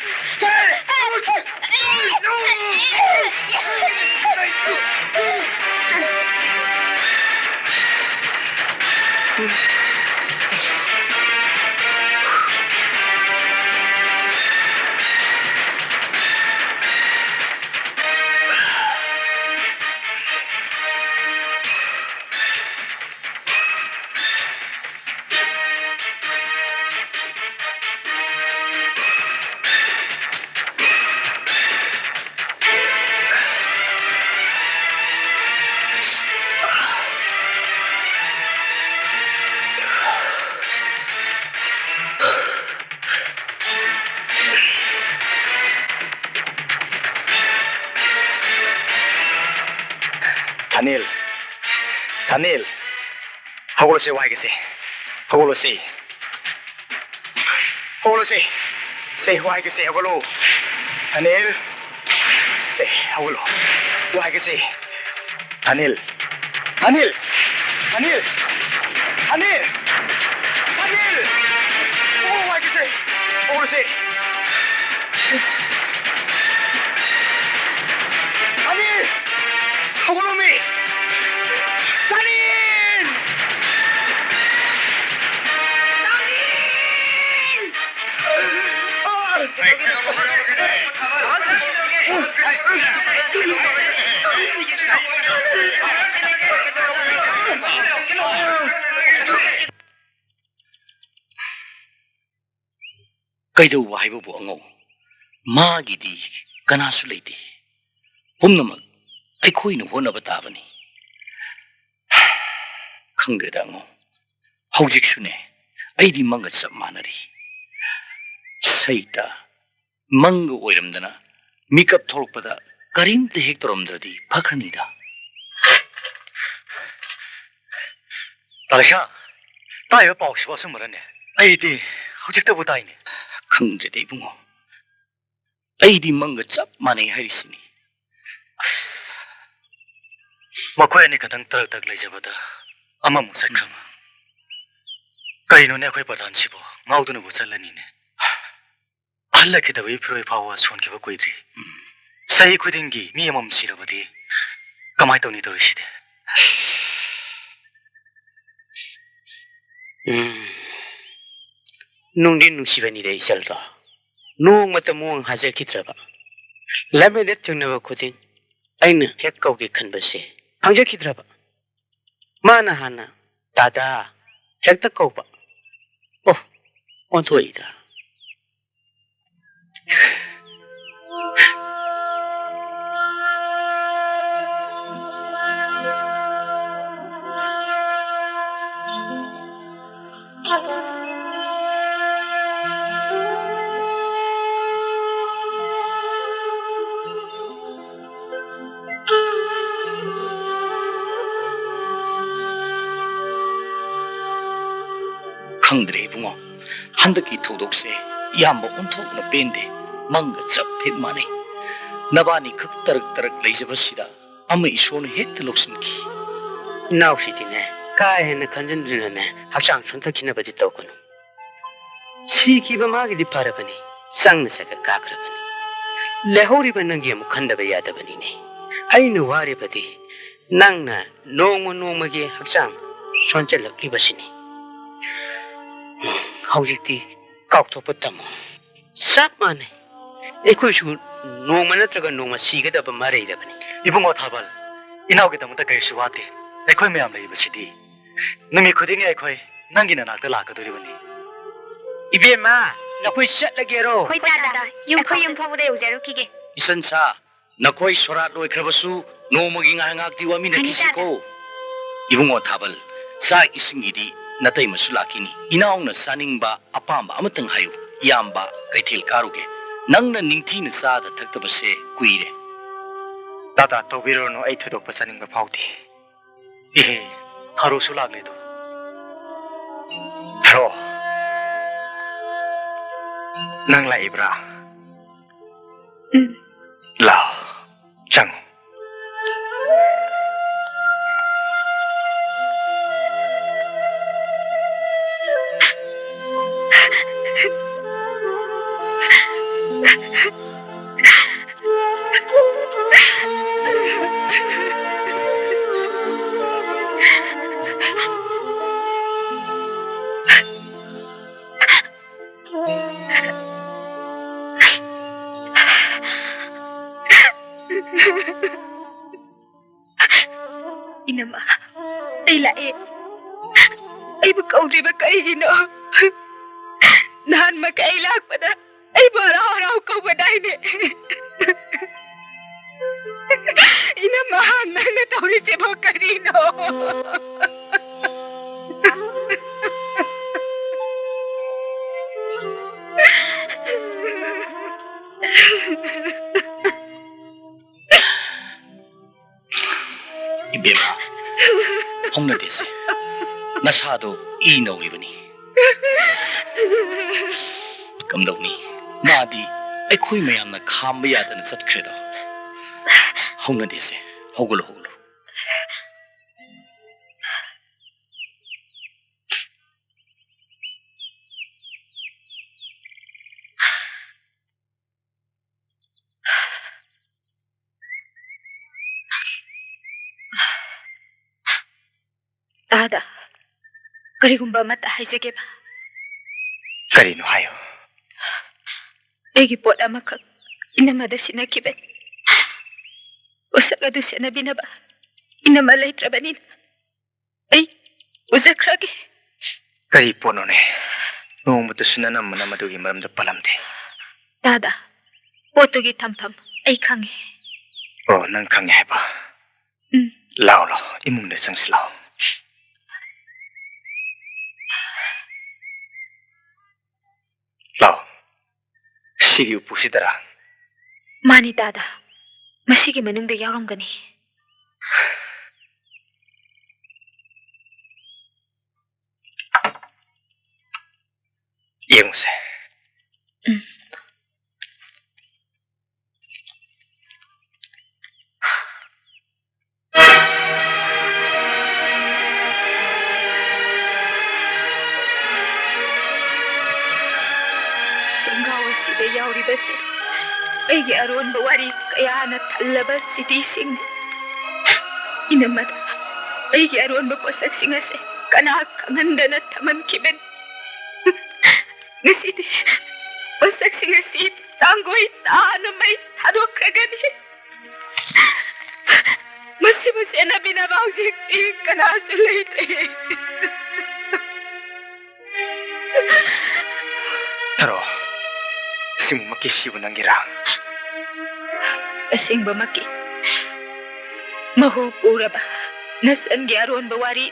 ꯊꯥꯅꯤꯜ, ꯊꯥꯅꯤꯜ, ꯍꯧꯒꯠꯂꯁꯦ, ꯋꯥꯏꯒꯁꯦ, ꯍꯧꯒꯠꯂꯁꯦ, ꯍꯧꯒꯠꯂꯁꯦ, ꯁꯦ, ꯋꯥꯏꯒꯁꯦ, ꯍꯧꯒꯠꯂꯣ, ꯊꯥꯅꯤꯜ, ꯁꯦ, ꯍꯧꯒꯠꯂꯣ, ꯋꯥꯏꯒꯁꯦ, ꯊꯥꯅꯤꯜ, ꯊꯥꯅꯤꯜ, ꯊꯥꯅꯤꯜ, ꯊꯥꯅꯤꯜ, ꯊꯥꯅꯤꯜ! ꯑꯣ, ꯋꯥꯏꯒꯁꯦ! ꯍꯧꯔꯁꯦ! ꯊꯥꯅꯤꯜ! ꯍꯧꯒꯠꯂꯣꯃꯤ! ꯊꯥꯅꯤꯜ! ꯊꯥꯅꯤꯜ! ꯀꯩꯗꯧꯕ ꯍꯥꯏꯕꯕꯨ ꯑꯉꯧ, ꯃꯥꯒꯤꯗꯤ ꯀꯅꯥꯁꯨ ꯂꯩꯇꯦ꯫ ꯄꯨꯝꯅꯃꯛ ꯑꯩꯈꯣꯏꯅ ꯍꯣꯠꯅꯕ ꯇꯥꯕꯅꯤ꯫ ꯈꯪꯗ꯭ꯔꯦꯗ ꯑꯉꯧ, ꯍꯧꯖꯤꯛꯁꯨꯅꯦ ꯑꯩꯗꯤ ꯃꯪꯒ ꯆꯞ ꯃꯥꯟꯅꯔꯤ꯫ ꯁꯩꯇ, ꯃꯪꯒ ꯑꯣꯏꯔꯝꯗꯅ ꯃꯤꯀꯞ ꯊꯣꯛꯂꯛꯄꯗ ꯀꯔꯤꯝꯇ ꯍꯦꯛ ꯇꯧꯔꯝꯗ꯭ꯔꯗꯤ ꯐꯈ꯭ꯔꯅꯤꯗ꯫ ꯇꯥꯂꯩꯁꯥ, ꯇꯥꯏꯕ ꯄꯥꯎꯁꯤꯕꯨ ꯑꯆꯨꯝꯕꯔꯅꯦ? ꯑꯩꯗꯤ ꯍꯧꯖꯤꯛꯇꯕꯨ ꯇꯥꯏꯅꯦ꯫ ꯈꯪꯗ꯭ꯔꯦꯗ ꯏꯕꯨꯡꯉꯣ, ꯑꯩꯗꯤ ꯃꯪꯒ ꯆꯞ ꯃꯥꯟꯅꯩ ꯍꯥꯏꯔꯤꯁꯤꯅꯤ꯫ ꯃꯈꯣꯏ ꯑꯅꯤ ꯈꯛꯇꯪ ꯇꯔꯛ ꯇꯔꯛ ꯂꯩꯖꯕꯗ ꯑꯃꯃꯨꯛ ꯆꯠꯈ꯭ꯔꯕ꯫ ꯀꯩꯅꯣꯅꯦ, ꯑꯩꯈꯣꯏ ꯄ꯭ꯔꯙꯥꯟꯁꯤꯕꯣ ꯉꯥꯎꯗꯨꯅꯕꯨ ꯆꯠꯂꯅꯤꯅꯦ꯫ ꯍꯜꯂꯛꯈꯤꯗꯕꯒꯤ ꯐꯤꯔꯣꯏ ꯐꯥꯎꯕ ꯁꯣꯟꯈꯤꯕ ꯀꯨꯏꯗ꯭ꯔꯤ꯫ ꯆꯍꯤ ꯈꯨꯗꯤꯡꯒꯤ ꯃꯤ ꯑꯃꯃꯝ ꯁꯤꯔꯕꯗꯤ ꯀꯃꯥꯏꯅ ꯇꯧꯅꯤ ꯇꯧꯔꯤꯁꯤꯗꯤ? ꯎꯝ꯫ ꯅꯨꯡꯗꯤ ꯅꯨꯡꯁꯤꯕꯅꯤꯗ ꯏꯆꯜꯗꯣ꯫ ꯅꯣꯡꯃꯇ ꯃꯑꯣꯡ ꯍꯥꯏꯖꯈꯤꯗ꯭ꯔꯕ꯫ ꯂꯝꯕꯤꯗ ꯊꯦꯡꯅꯕ ꯈꯨꯗꯤꯡ ꯑꯩꯅ ꯍꯦꯛ ꯀꯧꯒꯦ ꯈꯟꯕꯁꯦ ꯐꯪꯖꯈꯤꯗ꯭ꯔꯕ꯫ ꯃꯥꯅ ꯍꯥꯟꯅ "ꯗꯥꯗꯥ" ꯍꯦꯛꯇ ꯀꯧꯕ꯫ ꯑꯣ, ꯑꯣꯟꯊꯣꯛꯏꯗ꯫ ꯈꯪꯗ꯭ꯔꯦ ꯏꯕꯨꯡꯉꯣ, ꯍꯟꯗꯛꯀꯤ ꯊꯧꯗꯣꯛꯁꯦ ꯏꯌꯥꯝꯕ ꯑꯣꯟꯊꯣꯛꯅ ꯄꯦꯟꯗꯦ꯫ ꯃꯪꯒ ꯆꯞ ꯍꯦꯛ ꯃꯥꯟꯅꯩ꯫ ꯅꯕꯥꯅꯤ ꯈꯛ ꯇꯔꯛ ꯇꯔꯛ ꯂꯩꯖꯕꯁꯤꯗ ꯑꯃ ꯏꯁꯣꯔꯅ ꯍꯦꯛꯇ ꯂꯧꯁꯤꯟꯈꯤ꯫ ꯏꯅꯥꯎꯁꯤꯗꯤꯅꯦ, ꯀꯥ ꯍꯦꯟꯅ ꯈꯟꯖꯤꯟꯗꯨꯅꯅꯦ ꯍꯛꯆꯥꯡ ꯁꯣꯟꯊꯈꯤꯅꯕꯗꯤ ꯇꯧꯒꯅꯨ꯫ ꯁꯤꯈꯤꯕ ꯃꯥꯒꯤꯗꯤ ꯐꯔꯕꯅꯤ, ꯆꯪꯅ ꯁꯒ ꯀꯥꯈ꯭ꯔꯕꯅꯤ꯫ ꯂꯩꯍꯧꯔꯤꯕ ꯅꯪꯒꯤ ꯑꯃꯨꯛ ꯈꯟꯗꯕ ꯌꯥꯗꯕꯅꯤꯅꯦ꯫ ꯑꯩꯅ ꯋꯥꯔꯤꯕꯗꯤ ꯅꯪꯅ ꯅꯣꯡꯃ ꯅꯣꯡꯃꯒꯤ ꯍꯛꯆꯥꯡ ꯁꯣꯟꯖꯜꯂꯛꯂꯤꯕꯁꯤꯅꯤ꯫ ꯍꯧꯖꯤꯛꯇꯤ ꯀꯥꯎꯊꯣꯛꯄ ꯇꯝꯃꯨ꯫ ꯆꯞ ꯃꯥꯟꯅꯩ꯫ ꯑꯩꯈꯣꯏꯁꯨ ꯅꯣꯡꯃ ꯅꯠꯇ꯭ꯔꯒ ꯅꯣꯡꯃ ꯁꯤꯒꯗꯕ ꯃꯔꯩꯔꯕꯅꯤ꯫ ꯏꯕꯨꯡꯉꯣ ꯊꯥꯕꯜ, ꯏꯅꯥꯎꯒꯤꯗꯃꯛꯇ ꯀꯔꯤꯁꯨ ꯋꯥꯠꯇꯦ꯫ ꯑꯩꯈꯣꯏ ꯃꯌꯥꯝ ꯂꯩꯔꯤꯕꯁꯤꯗꯤ ꯅꯨꯃꯤꯠ ꯈꯨꯗꯤꯡꯒꯤ ꯑꯩꯈꯣꯏ ꯅꯪꯒꯤ ꯅꯅꯥꯛꯇ ꯂꯥꯛꯀꯗꯧꯔꯤꯕꯅꯤ꯫ ꯏꯕꯦꯝꯃ, ꯅꯈꯣꯏ ꯆꯠꯂꯒꯦꯔꯣ? ꯍꯣꯏ, ꯇꯥꯗ꯫ ꯌꯨꯝ ꯑꯩꯈꯣꯏ ꯌꯨꯝ ꯐꯥꯎꯕꯗ ꯌꯧꯖꯔꯨꯈꯤꯒꯦ꯫ ꯏꯆꯟꯁꯥ, ꯅꯈꯣꯏ ꯁꯣꯔꯥꯠ ꯂꯣꯏꯈ꯭ꯔꯕꯁꯨ ꯅꯣꯡꯃꯒꯤ ꯉꯥꯏꯍꯥꯛ ꯉꯥꯏꯍꯥꯛꯇꯤ ꯋꯥꯃꯤꯟꯅꯈꯤꯁꯤꯀꯣ꯫ ꯏꯕꯨꯡꯉꯣ ꯊꯥꯕꯜ, ꯆꯥꯛ ꯏꯁꯤꯡꯒꯤꯗꯤ ꯅꯇꯩꯃꯁꯨ ꯂꯥꯛꯈꯤꯅꯤ꯫ ꯏꯅꯥꯎꯅ ꯆꯥꯅꯤꯡꯕ ꯑꯄꯥꯝꯕ ꯑꯃꯇꯪ ꯍꯥꯏꯌꯨ꯫ ꯏꯌꯥꯝꯕ ꯀꯩꯊꯦꯜ ꯀꯥꯔꯨꯒꯦ꯫ ꯅꯪꯅ ꯅꯤꯡꯊꯤꯅ ꯆꯥꯗ ꯊꯛꯇꯕꯁꯦ ꯀꯨꯏꯔꯦ꯫ ꯇꯥꯇꯥ, ꯇꯧꯕꯤꯔꯨꯔꯅꯨ, ꯑꯩ ꯊꯣꯏꯗꯣꯛꯄ ꯆꯥꯅꯤꯡꯕ ꯐꯥꯎꯗꯦ꯫ ꯏꯍꯦ, ꯊꯥꯔꯣꯁꯨ ꯂꯥꯛꯂꯦꯗꯣ꯫ ꯅꯪ ꯂꯥꯛꯏꯕ꯭ꯔꯥ? ꯎꯝ꯫ ꯂꯥꯛꯑꯣ, ꯆꯪꯉꯣ꯫ ꯏꯅꯝꯃ, ꯑꯩ ꯂꯥꯛꯑꯦ꯫ ꯑꯩꯕꯨ ꯀꯧꯗ꯭ꯔꯤꯕ ꯀꯔꯤꯒꯤꯅꯣ? ꯅꯍꯥꯟ ꯃꯈꯩ ꯑꯩ ꯂꯥꯛꯄꯗ ꯑꯩꯕꯨ ꯍꯔꯥꯎ ꯍꯔꯥꯎ ꯀꯧꯕꯗꯥꯏꯅꯦ? ꯏꯅꯝꯃ, ꯅꯪꯅ ꯇꯧꯔꯤꯁꯤꯕꯨ ꯀꯔꯤꯅꯣ? ꯏꯕꯦꯝꯃ, ꯍꯧꯅꯗꯦꯁꯦ꯫ ꯅꯁꯥꯗꯣ ꯏ ꯅꯧꯔꯤꯕꯅꯤ꯫ ꯀꯝꯗꯧꯅꯤ? ꯃꯥꯗꯤ ꯑꯩꯈꯣꯏ ꯃꯌꯥꯝꯅ ꯈꯥꯝꯕ ꯌꯥꯗꯅ ꯆꯠꯈ꯭ꯔꯦꯗꯣ꯫ ꯍꯧꯅꯗꯦꯁꯦ꯫ ꯍꯧꯒꯠꯂꯣ, ꯍꯧꯒꯠꯂꯣ꯫ ꯇꯥꯗ, ꯀꯔꯤꯒꯨꯝꯕ ꯑꯃꯠꯇ ꯍꯥꯏꯖꯒꯦꯕ꯫ ꯀꯔꯤꯅꯣ ꯍꯥꯏꯌꯨ꯫ ꯑꯩꯒꯤ ꯄꯣꯠ ꯑꯃꯈꯛ ꯏꯅꯝꯃꯗ ꯁꯤꯟꯅꯈꯤꯕꯅꯤ꯫ ꯄꯣꯠꯁꯛ ꯑꯗꯨ ꯁꯦꯟꯅꯕꯤꯅꯕ ꯏꯅꯝꯃ ꯂꯩꯇ꯭ꯔꯕꯅꯤꯅ ꯑꯩ ꯎꯖꯈ꯭ꯔꯒꯦ꯫ ꯀꯔꯤ ꯄꯣꯠꯅꯣꯅꯦ? ꯅꯣꯡꯃꯇꯁꯨ ꯅꯅꯝꯃꯅ ꯃꯗꯨꯒꯤ ꯃꯔꯝꯗ ꯄꯜꯂꯝꯗꯦ꯫ ꯇꯥꯗ, ꯄꯣꯠꯇꯨꯒꯤ ꯊꯝꯐꯝ ꯑꯩ ꯈꯪꯉꯦ꯫ ꯑꯣ, ꯅꯪ ꯈꯪꯉꯦ ꯍꯥꯏꯕ? ꯎꯝ꯫ ꯂꯥꯎ, ꯂꯥꯎ, ꯏꯃꯨꯡꯗ ꯆꯪꯁꯤ ꯂꯥꯎ꯫ ꯂꯥꯎ꯫ ꯁꯤꯒꯤ ꯎꯄꯨꯁꯤꯗꯔꯥ? ꯃꯥꯅꯤ ꯇꯥꯗ, ꯃꯁꯤꯒꯤ ꯃꯅꯨꯡꯗ ꯌꯥꯎꯔꯝꯒꯅꯤ꯫ ꯌꯦꯡꯉꯨꯁꯦ꯫ ꯎꯝ꯫ ꯊꯣꯡꯒꯥꯎ ꯑꯁꯤꯗ ꯌꯥꯎꯔꯤꯕꯁꯦ ꯑꯩꯒꯤ ꯑꯔꯣꯟꯕ ꯋꯥꯔꯤ ꯀꯌꯥꯅ ꯊꯜꯂꯕ ꯆꯤꯊꯤꯁꯤꯡꯅꯤ꯫ ꯏꯅꯝꯃꯗ ꯑꯩꯒꯤ ꯑꯔꯣꯟꯕ ꯄꯣꯠꯁꯛꯁꯤꯡ ꯑꯁꯦ ꯀꯅꯥ ꯈꯪꯍꯟꯗꯅ ꯊꯝꯍꯟꯈꯤꯕꯅꯤ꯫ ꯉꯁꯤꯗꯤ ꯄꯣꯠꯁꯛꯁꯤꯡ ꯑꯁꯤ ꯇꯥꯡꯒꯣꯏ ꯇꯥꯅ ꯃꯩ ꯊꯥꯗꯣꯛꯈ꯭ꯔꯒꯅꯤ꯫ ꯃꯁꯤꯕꯨ ꯁꯦꯟꯅꯕꯤꯅꯕ ꯍꯧꯖꯤꯛꯇꯤ ꯀꯅꯥꯁꯨ ꯂꯩꯇ꯭ꯔꯦ꯫ ꯊꯔꯣ, ꯑꯁꯦꯡꯕꯃꯛꯀꯤ ꯁꯤꯕꯨ ꯅꯪꯒꯤꯔꯥ? ꯑꯁꯦꯡꯕꯃꯛꯀꯤ ꯃꯍꯨ ꯄꯨꯔꯕ ꯅꯆꯟꯒꯤ ꯑꯔꯣꯟꯕ ꯋꯥꯔꯤ꯫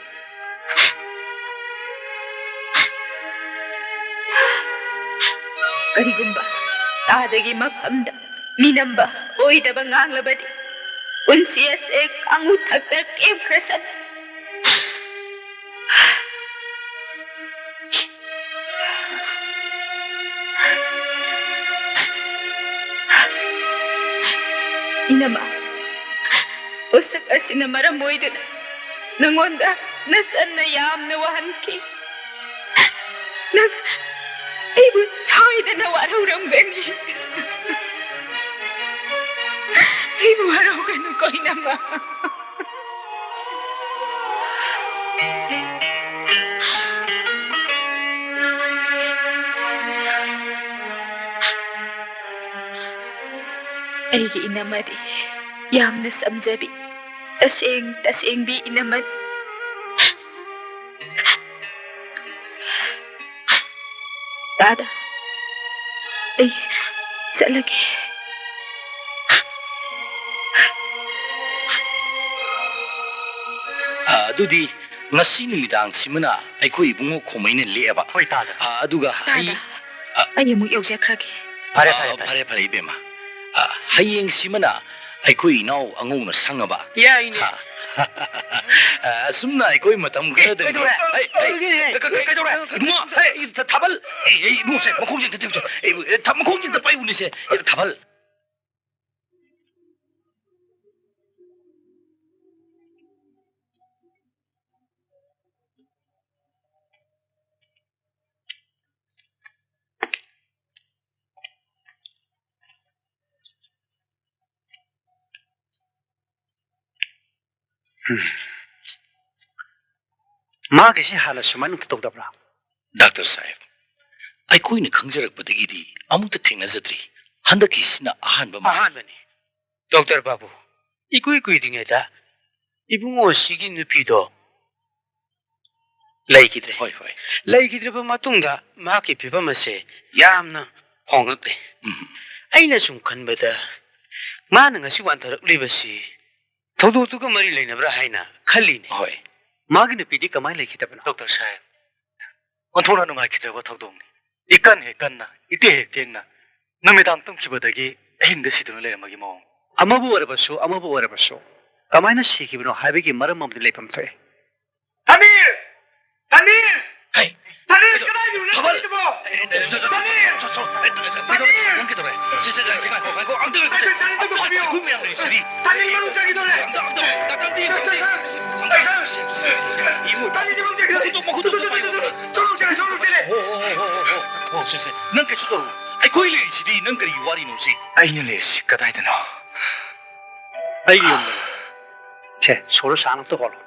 ꯀꯔꯤꯒꯨꯝꯕ ꯇꯥꯗꯒꯤ ꯃꯐꯝꯗ ꯃꯤꯅꯝꯕ ꯑꯣꯏꯗꯕ ꯉꯥꯡꯂꯕꯗꯤ ꯄꯨꯟꯁꯤ ꯑꯁꯦ ꯀꯥꯡꯉꯨ ꯊꯛꯇ ꯇꯦꯝꯈ꯭ꯔꯁꯅꯨ꯫ ꯏꯅꯝꯃ, ꯄꯣꯠꯁꯛ ꯑꯁꯤꯅ ꯃꯔꯝ ꯑꯣꯏꯗꯨꯅ ꯅꯉꯣꯟꯗ ꯅꯆꯟꯅ ꯌꯥꯝꯅ ꯋꯥꯍꯟꯈꯤ꯫ ꯅꯪ ꯑꯩꯕꯨ ꯁꯣꯏꯗꯅ ꯋꯥꯔꯧꯔꯝꯒꯅꯤ꯫ ꯑꯩꯕꯨ ꯋꯥꯔꯧꯒꯅꯨꯀꯣ, ꯏꯅꯝꯃ꯫ ꯑꯩꯒꯤ ꯏꯅꯝꯃꯗꯤ ꯌꯥꯝꯅ ꯆꯝꯖꯕꯤ, ꯇꯁꯦꯡ ꯇꯁꯦꯡꯕꯤ ꯏꯅꯝꯃꯅꯤ꯫ ꯇꯥꯗ, ꯑꯩ ꯆꯠꯂꯒꯦ꯫ ꯑ, ꯑꯗꯨꯗꯤ ꯉꯁꯤ ꯅꯨꯃꯤꯗꯥꯡꯁꯤꯃꯅ ꯑꯩꯈꯣꯏ ꯏꯕꯨꯡꯉꯣ ꯈꯣꯃꯩꯅ ꯂꯦꯛꯑꯕ꯫ ꯍꯣꯏ, ꯇꯥꯗ꯫ ꯑ, ꯑꯗꯨꯒ ꯇꯥꯗ, ꯑꯩ, ꯑ, ꯑꯩ ꯑꯃꯨꯛ ꯌꯧꯖꯈ꯭ꯔꯒꯦ꯫ ꯐꯔꯦ, ꯑ, ꯐꯔꯦ, ꯐꯔꯦ꯫ ꯐꯔꯦ, ꯐꯔꯦ, ꯏꯕꯦꯝꯃ꯫ ꯑ, ꯍꯌꯦꯡꯁꯤꯃꯅ ꯑꯩꯈꯣꯏ ꯏꯅꯥꯎ ꯑꯉꯧꯅ ꯁꯪꯉꯕ꯫ ꯌꯥꯏꯅꯦ꯫ ꯍꯥ? ꯑ, ꯑꯁꯨꯝꯅ ꯑꯩꯈꯣꯏ ꯃꯇꯝ ꯑꯦ, ꯈꯔꯗꯅꯤ꯫ ꯀꯩꯗꯧꯔꯦ? ꯍꯩ, ꯍꯩ, ꯀꯩꯗꯧꯔꯒꯦꯅꯦ? ꯀ-, ꯀ-, ꯀ-, ꯀꯩꯗꯧꯔꯦ? ꯏꯕꯨꯡꯉꯣ, ꯍꯩ, ꯊ-, ꯊꯥꯕꯜ꯫ ꯑꯦ, ꯑꯦ, ꯏꯕꯨꯡꯉꯣꯁꯦ, ꯃꯈꯣꯡꯁꯦ ꯑꯝꯇ ꯇꯦꯛꯎꯁꯦ꯫ ꯑꯦ, ꯑꯦ, ꯊ-, ꯃꯈꯣꯡꯁꯦ ꯑꯝꯇ ꯄꯥꯏꯌꯨꯅꯦꯁꯦ꯫ ꯑꯦ, ꯊꯥꯕꯜ꯫ ꯃꯥꯒꯤꯁꯤ ꯍꯥꯟꯅ ꯁꯨꯃꯥꯏꯅ ꯑꯝꯇ ꯇꯧꯗꯕ꯭ꯔꯥ? ꯗꯥꯛꯇꯔ ꯁꯥꯍꯦꯕ, ꯑꯩꯈꯣꯏꯅ ꯈꯪꯖꯔꯛꯄꯗꯒꯤꯗꯤ ꯑꯃꯨꯛꯇ ꯊꯦꯡꯅꯖꯗ꯭ꯔꯤ꯫ ꯍꯟꯗꯛꯀꯤꯁꯤꯅ ꯑꯍꯥꯟꯕ ꯃꯥꯜꯂꯤ꯫ ꯑꯍꯥꯟꯕꯅꯤ꯫ ꯗꯣꯛꯇꯔ ꯕꯥꯕꯨ, ꯏꯀꯨꯏ ꯀꯨꯏꯗ꯭ꯔꯤꯉꯩꯗ ꯏꯕꯨꯡꯉꯣ ꯑꯁꯤꯒꯤ ꯅꯨꯄꯤꯗꯣ ꯂꯩꯈꯤꯗ꯭ꯔꯦ꯫ ꯍꯣꯏ, ꯍꯣꯏ꯫ ꯂꯩꯈꯤꯗ꯭ꯔꯕ ꯃꯇꯨꯡꯗ ꯃꯍꯥꯛꯀꯤ ꯐꯤꯕꯝ ꯑꯁꯦ ꯌꯥꯝꯅ ꯍꯣꯡꯂꯛꯂꯦ꯫ ꯎꯝ꯫ ꯑꯩꯅ ꯁꯨꯝ ꯈꯟꯕꯗ ꯃꯥꯅ ꯉꯁꯤ ꯋꯥꯟꯊꯔꯛꯂꯤꯕꯁꯤ ꯊꯧꯗꯣꯛꯇꯨꯒ ꯃꯔꯤ ꯂꯩꯅꯕ꯭ꯔꯥ ꯍꯥꯏꯅ ꯈꯜꯂꯤꯅꯦ꯫ ꯍꯣꯏ꯫ ꯃꯥꯒꯤ ꯅꯨꯄꯤꯗꯤ ꯀꯃꯥꯏꯅ ꯂꯩꯈꯤꯗꯕꯅꯣ? ꯗꯣꯛꯇꯔ ꯁꯥꯍꯦꯕ, ꯑꯣꯟꯊꯣꯛꯅ ꯅꯨꯡꯉꯥꯏꯈꯤꯗ꯭ꯔꯕ ꯊꯧꯗꯣꯛꯅꯤ꯫ ꯏꯀꯟ ꯍꯦꯛ ꯀꯟꯅ, ꯏꯇꯦꯛ ꯍꯦꯛ ꯇꯦꯛꯅ, ꯅꯨꯃꯤꯗꯥꯡ ꯇꯨꯝꯈꯤꯕꯗꯒꯤ ꯑꯍꯤꯡꯗ ꯁꯤꯗꯨꯅ ꯂꯩꯔꯝꯕꯒꯤ ꯃꯑꯣꯡ꯫ ꯑꯃꯕꯨ ꯑꯣꯏꯔꯕꯁꯨ, ꯑꯃꯕꯨ ꯑꯣꯏꯔꯕꯁꯨ, ꯀꯃꯥꯏꯅ ꯁꯤꯈꯤꯕꯅꯣ ꯍꯥꯏꯕꯒꯤ ꯃꯔꯝ ꯑꯃꯗꯤ ꯂꯩꯐꯝ ꯊꯣꯛꯏ꯫ ꯇꯅꯤꯜ! ꯇꯅꯤꯜ! ꯍꯩ! ꯇꯅꯤꯜ, ꯀꯗꯥꯏꯗꯅꯣ ꯅꯪ ꯊꯕꯜ! ꯂꯩꯔꯤꯗꯨꯕꯣ? ꯑꯦ, ꯑꯦ, ꯆꯠ, ꯆꯠ, ꯇꯅꯤꯜ! ꯆꯠ, ꯆꯠ, ꯑꯦ, ꯇꯅꯤꯜ! ꯅꯪ ꯀꯩꯗꯧꯔꯦ? ꯁꯤ, ꯁꯤ, ꯁꯤ, ꯉꯥꯏꯈꯣ, ꯉꯥꯏꯈꯣ, ꯑꯝꯇ ꯉꯥꯏꯈꯣ, ꯇꯅꯤꯜ, ꯇꯅꯤꯜ, ꯉꯥꯏꯈꯣ, ꯇꯅꯤꯜ, ꯉꯥꯏꯈꯣ, ꯇꯅꯤꯜ! ꯑꯩꯈꯣꯏ ꯃꯌꯥꯝ ꯂꯩꯔꯤꯁꯤꯗꯤ꯫ ꯇꯅꯤꯜ ꯃꯅꯨꯡ ꯆꯪꯈꯤꯗꯣꯔꯦ! ꯑꯝꯇ, ꯑꯝꯇ, ꯅꯥꯀꯟꯗꯤ ꯇꯥꯏꯁꯟ! ꯇꯥꯏꯁꯟ! ꯏꯃꯨ꯫ ꯇꯅꯤꯜꯁꯦ ꯃꯅꯨꯡ ꯆꯪꯈꯤꯗꯣꯔꯦ! ꯃꯈꯨꯠꯇꯣ, ꯃꯈꯨꯠꯇꯣ, ꯃꯈꯨꯠꯇꯣ, ꯃꯈꯨꯠꯇꯣ, ꯃꯈꯨꯠꯇꯣ! ꯆꯠꯂꯣ, ꯆꯠꯂꯣ, ꯆꯠꯂꯣ, ꯆꯠꯂꯣ! ꯍꯣ, ꯍꯣ, ꯍꯣ, ꯁꯦ, ꯁꯦ꯫ ꯅꯪ ꯀꯩꯁꯨ ꯇꯧꯔꯣ꯫ ꯑꯩꯈꯣꯏ ꯂꯩꯔꯤꯁꯤꯗꯤ ꯅꯪ ꯀꯔꯤꯒꯤ ꯋꯥꯔꯤꯅꯣ ꯁꯤ? ꯑꯩꯅ ꯂꯩꯔꯤꯁꯤ ꯀꯗꯥꯏꯗꯅꯣ? ꯑꯩꯒꯤ ꯌꯨꯝꯗꯅꯤ꯫ ꯁꯦ, ꯁꯣꯔꯗꯣ ꯁꯥꯡꯅ ꯑꯝꯇ ꯍꯣꯜꯂꯣ꯫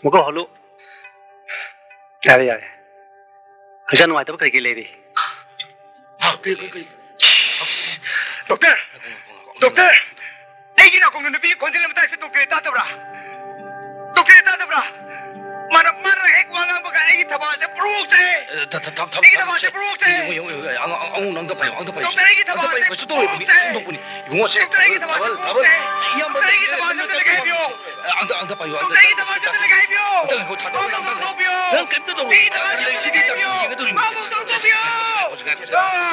ꯑꯃꯨꯛꯀ ꯍꯣꯜꯂꯨ꯫ ꯌꯥꯔꯦ, ꯌꯥꯔꯦ꯫ ꯍꯛꯆꯥꯡ ꯅꯨꯡꯉꯥꯏꯇꯕ ꯀꯔꯤ ꯀꯔꯤ ꯂꯩꯔꯤ? ꯍꯥ, ꯀꯩ, ꯀꯩ, ꯀꯩ? ꯗꯣꯛꯇꯔ! ꯗꯣꯛꯇꯔ! ꯑꯩꯒꯤ ꯅꯥꯀꯣꯡꯗ ꯅꯨꯄꯤꯒꯤ ꯈꯣꯟꯖꯦꯜ ꯑꯃ ꯇꯥꯏꯁꯦ, ꯗꯣꯛꯇꯔ, ꯇꯥꯗꯕ꯭ꯔꯥ? ꯗꯣꯛꯇꯔ, ꯇꯥꯗꯕ꯭ꯔꯥ? ꯃꯥꯅ, ꯃꯥꯅ ꯍꯦꯛ ꯋꯥ ꯉꯥꯡꯕꯒ ꯑꯩꯒꯤ ꯊꯕꯥꯛꯁꯦ ꯄꯨꯔꯣꯛ ꯆꯥꯏ꯫ ꯑꯦ, ꯊ-, ꯊ-, ꯊꯝ-, ꯊꯝ-, ꯑꯩꯒꯤ ꯊꯕꯥꯛꯁꯦ ꯊꯝꯁꯦ꯫ ꯄꯨꯔꯣꯛ ꯆꯥꯏ꯫ ꯌꯦꯡꯉꯨ, ꯌꯦꯡꯉꯨ, ꯌꯦꯡꯉꯨ, ꯑꯉ-, ꯑꯉ-, ꯑꯉꯧ ꯅꯪꯗ ꯄꯥꯏꯌꯣ, ꯑꯪꯗ ꯄꯥꯏꯌꯣ꯫ ꯗꯣꯛꯇꯔ, ꯑꯩꯒꯤ ꯑꯪꯗ ꯊꯕꯥꯛꯁꯦ ꯄꯥꯏꯌꯣ, ꯀꯩꯁꯨ ꯇꯧꯔꯣꯏ꯫ ꯄꯨꯔꯣꯛ ꯆꯥꯏ꯫ ꯏꯕꯨꯡꯉꯣ, ꯁꯦ, ꯗꯣꯛꯇꯔ, ꯑꯩꯒꯤ ꯊꯕꯥꯛꯁꯦ ꯊꯕꯜ, ꯄꯨꯔꯣꯛ ꯊꯕꯜ꯫ ꯆꯥꯏ꯫ ꯏꯌꯥꯝꯕ ꯗꯣꯛꯇꯔ, ꯑꯩꯒꯤ ꯂꯩꯔꯦ, ꯊꯕꯥꯛꯁꯦ ꯅꯪ ꯑꯝꯇ ꯀꯩꯗꯧꯕ ꯂꯦꯡꯍꯥꯏꯕꯤꯌꯣ꯫ ꯉꯝꯁꯨ ꯇꯧꯔꯣꯏ꯫ ꯑꯪꯗ, ꯑꯪꯗ ꯄꯥꯏꯌꯣ, ꯑꯪꯗ ꯗꯣꯛꯇꯔ, ꯑꯩꯒꯤ ꯄꯥꯏꯌꯣ꯫ ꯊꯕꯥꯛꯁꯦ ꯑꯝꯇ ꯂꯦꯡꯍꯥꯏꯕꯤꯌꯣ꯫ ꯑꯪꯗ ꯉꯥꯏꯈꯣ, ꯊꯥꯗꯣꯛꯑꯣ, ꯗꯣꯛꯇꯔ, ꯑꯪꯗ ꯑꯩꯒꯤ ꯊꯕꯥꯛꯁꯦ ꯉꯥꯏꯈꯣ꯫ ꯅꯪ ꯀꯩꯝꯇ ꯇꯧꯔꯣꯏ꯫ ꯑꯩꯒꯤ ꯊꯕꯥꯛꯁꯦ ꯂꯩꯔꯤꯁꯤꯗꯤ ꯑꯝꯇ ꯂꯦꯡꯍꯥꯏꯕꯤꯌꯣ꯫ ꯌꯦꯡꯒꯗꯧꯔꯤꯕꯅꯤ꯫ ꯉꯥꯏꯈꯣ, ꯗꯣꯛꯇꯔ, ꯉꯥꯏꯈꯣ,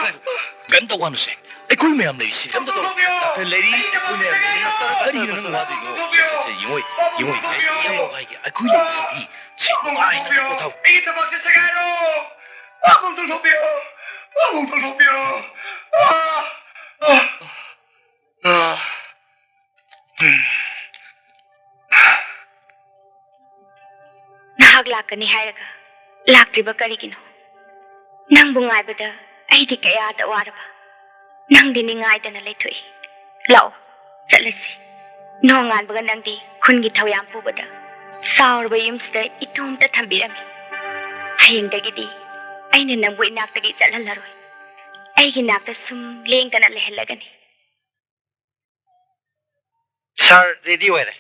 ꯉꯥꯏꯈꯣ꯫ ꯀꯩꯝꯇ ꯋꯥꯒꯅꯨꯁꯦ꯫ ꯑꯩꯈꯣꯏ ꯃꯌꯥꯝ ꯂꯩꯔꯤꯁꯤꯗꯤ ꯑꯝꯇ ꯇꯧꯔꯣꯏ꯫ ꯗꯣꯛꯇꯔ ꯂꯩꯔꯤ, ꯑꯩꯈꯣꯏ ꯃꯌꯥꯝ ꯂꯩꯔꯤ꯫ ꯀꯔꯤꯅꯣ ꯅꯪ ꯋꯥꯗꯣꯏꯗꯣ? ꯁꯦ, ꯁꯦ, ꯁꯦ, ꯌꯦꯡꯉꯣ, ꯌꯦꯡꯉꯣ, ꯑꯩ ꯏꯌꯥꯝꯕ ꯍꯥꯏꯒꯦ꯫ ꯑꯩꯈꯣꯏ ꯂꯩꯔꯤꯁꯤꯗꯤ ꯁꯦ ꯅꯨꯡꯉꯥꯏꯅ ꯑꯗꯨꯝ ꯄꯣꯊꯥꯎ꯫ ꯑꯩꯒꯤ ꯊꯕꯛꯁꯦ ꯁꯦꯒꯥꯏꯔꯣ! ꯑꯃꯨꯛ ꯇꯧꯊꯣꯛꯄꯤꯌꯣ! ꯑꯃꯨꯛ ꯇꯧꯊꯣꯛꯄꯤꯌꯣ! ꯑꯥ! ꯑꯥ! ꯑꯥ! ꯎꯝ꯫ ꯅꯍꯥꯛ ꯂꯥꯛꯀꯅꯤ ꯍꯥꯏꯔꯒ ꯂꯥꯛꯇ꯭ꯔꯤꯕ ꯀꯔꯤꯒꯤꯅꯣ? ꯅꯪꯕꯨ ꯉꯥꯏꯕꯗ ꯑꯩꯗꯤ ꯀꯌꯥꯗ ꯋꯥꯔꯕ꯫ ꯅꯪꯗꯤ ꯅꯤꯡꯉꯥꯏꯗꯅ ꯂꯩꯊꯣꯛꯏ꯫ ꯂꯥꯛꯑꯣ, ꯆꯠꯂꯁꯤ꯫ ꯅꯣꯡꯉꯥꯟꯕꯒ ꯅꯪꯗꯤ ꯈꯨꯟꯒꯤ ꯊꯧꯌꯥꯝ ꯄꯨꯕꯗ ꯆꯥꯎꯔꯕ ꯌꯨꯝꯁꯤꯗ ꯏꯇꯣꯝꯇ ꯊꯝꯕꯤꯔꯝꯃꯤ꯫ ꯍꯌꯦꯡꯗꯒꯤꯗꯤ ꯑꯩꯅ ꯅꯪꯕꯨ ꯏꯅꯥꯛꯇꯒꯤ ꯆꯠꯍꯜꯂꯔꯣꯏ꯫ ꯑꯩꯒꯤ ꯅꯥꯛꯇ ꯁꯨꯝ ꯂꯦꯡꯗꯅ ꯂꯩꯍꯜꯂꯒꯅꯤ꯫ ꯁꯥꯔ, ꯔꯦꯗꯤ ꯑꯣꯏꯔꯦ꯫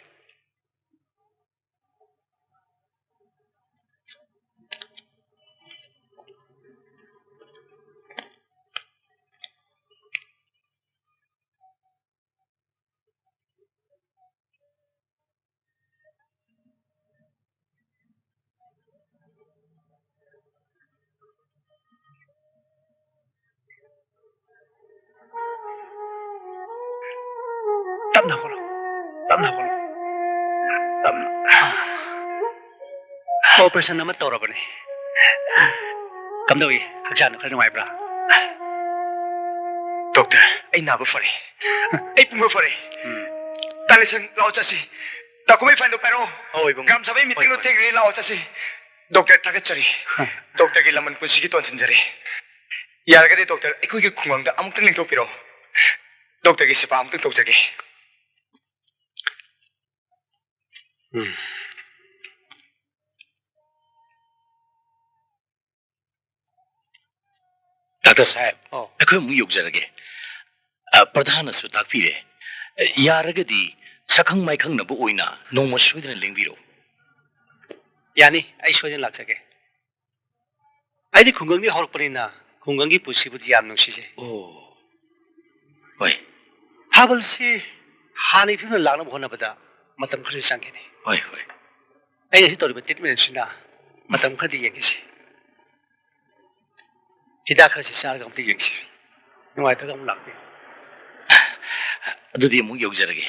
ꯇꯞꯅ ꯍꯧꯒꯠꯂꯣ꯫ ꯇꯞꯅ ꯍꯧꯒꯠꯂꯣ꯫ ꯇꯞꯅ꯫ ꯑꯣꯄꯔꯦꯁꯟ ꯑꯃ ꯇꯧꯔꯕꯅꯦ꯫ ꯀꯝꯗꯧꯏ? ꯍꯛꯆꯥꯡꯗꯣ ꯈꯔ ꯅꯨꯡꯉꯥꯏꯕ꯭ꯔꯥ? ꯗꯣꯛꯇꯔ, ꯑꯩ ꯅꯥꯕ ꯐꯔꯦ꯫ ꯑꯩ ꯄꯨꯝꯕ ꯐꯔꯦ꯫ ꯎꯝ꯫ ꯇꯥꯂꯦꯁꯟ, ꯂꯥꯛꯑꯣ ꯆꯠꯁꯤ꯫ ꯗꯣꯀꯨꯃꯦꯟ ꯐꯥꯏꯜꯗꯣ ꯄꯥꯏꯔꯛꯑꯣ꯫ ꯍꯣꯏ, ꯏꯕꯨꯡꯉꯣ꯫ ꯒ꯭ꯔꯥꯝ ꯁꯚꯥꯒꯤ ꯍꯣꯏ, ꯃꯤꯇꯤꯡꯗꯣ ꯍꯣꯏ꯫ ꯊꯦꯡꯈ꯭ꯔꯦ, ꯂꯥꯛꯑꯣ ꯆꯠꯁꯤ꯫ ꯗꯣꯛꯇꯔ, ꯊꯥꯒꯠꯆꯔꯤ꯫ ꯍ꯫ ꯗꯣꯛꯇꯔꯒꯤ ꯂꯃꯟ ꯄꯨꯟꯁꯤꯒꯤ ꯇꯣꯟꯁꯤꯟꯖꯔꯤ꯫ ꯌꯥꯔꯒꯗꯤ ꯗꯣꯛꯇꯔ, ꯑꯩꯈꯣꯏꯒꯤ ꯈꯨꯡꯒꯪꯗ ꯑꯃꯨꯛꯇꯪ ꯂꯦꯡꯊꯣꯛꯄꯤꯔꯛꯑꯣ꯫ ꯗꯣꯛꯇꯔꯒꯤ ꯁꯦꯕꯥ ꯑꯃꯨꯛꯇꯪ ꯇꯧꯖꯒꯦ꯫ ꯎꯝ꯫ ꯗꯥꯛꯇꯔ ꯁꯥꯍꯦꯕ, ꯑꯣ꯫ ꯑꯩꯈꯣꯏ ꯑꯃꯨꯛ ꯌꯧꯖꯔꯒꯦ꯫ ꯑ, ꯄ꯭ꯔꯙꯥꯟꯅꯁꯨ ꯇꯥꯛꯄꯤꯔꯦ꯫ ꯑ, ꯌꯥꯔꯒꯗꯤ ꯁꯛꯈꯪ ꯃꯥꯏꯈꯪꯅꯕ ꯑꯣꯏꯅ ꯅꯣꯡꯃ ꯁꯣꯏꯗꯅ ꯂꯦꯡꯕꯤꯔꯛꯎ꯫ ꯌꯥꯅꯤ, ꯑꯩ ꯁꯣꯏꯗꯅ ꯂꯥꯛꯆꯒꯦ꯫ ꯑꯩꯗꯤ ꯈꯨꯡꯒꯪꯗꯒꯤ ꯍꯧꯔꯛꯄꯅꯤꯅ ꯈꯨꯡꯒꯪꯒꯤ ꯄꯨꯟꯁꯤꯕꯨꯗꯤ ꯌꯥꯝ ꯅꯨꯡꯁꯤꯖꯩ꯫ ꯑꯣ꯫ ꯍꯣꯏ꯫ ꯊꯥꯕꯜꯁꯤ ꯍꯥꯟꯅꯒꯤ ꯐꯤꯕꯝꯗ ꯂꯥꯛꯅꯕ ꯍꯣꯠꯅꯕꯗ ꯃꯇꯝ ꯈꯔꯗꯤ ꯆꯪꯒꯅꯤ꯫ ꯍꯣꯏ, ꯍꯣꯏ꯫ ꯑꯩꯅ ꯁꯤ ꯇꯧꯔꯤꯕ ꯇ꯭ꯔꯤꯠꯃꯦꯟꯁꯤꯅ ꯃꯇꯝ ꯈꯔꯗꯤ ꯌꯦꯡꯈꯤꯁꯤ꯫ ꯍꯤꯗꯥꯛ ꯈꯔꯁꯤ ꯆꯥꯔꯒ ꯑꯝꯇ ꯌꯦꯡꯁꯤ꯫ ꯅꯨꯡꯉꯥꯏꯇ꯭ꯔꯒ ꯑꯃꯨꯛ ꯂꯥꯛꯄꯤꯌꯨ꯫ ꯑꯗꯨꯗꯤ ꯑꯃꯨꯛ ꯌꯧꯖꯔꯒꯦ꯫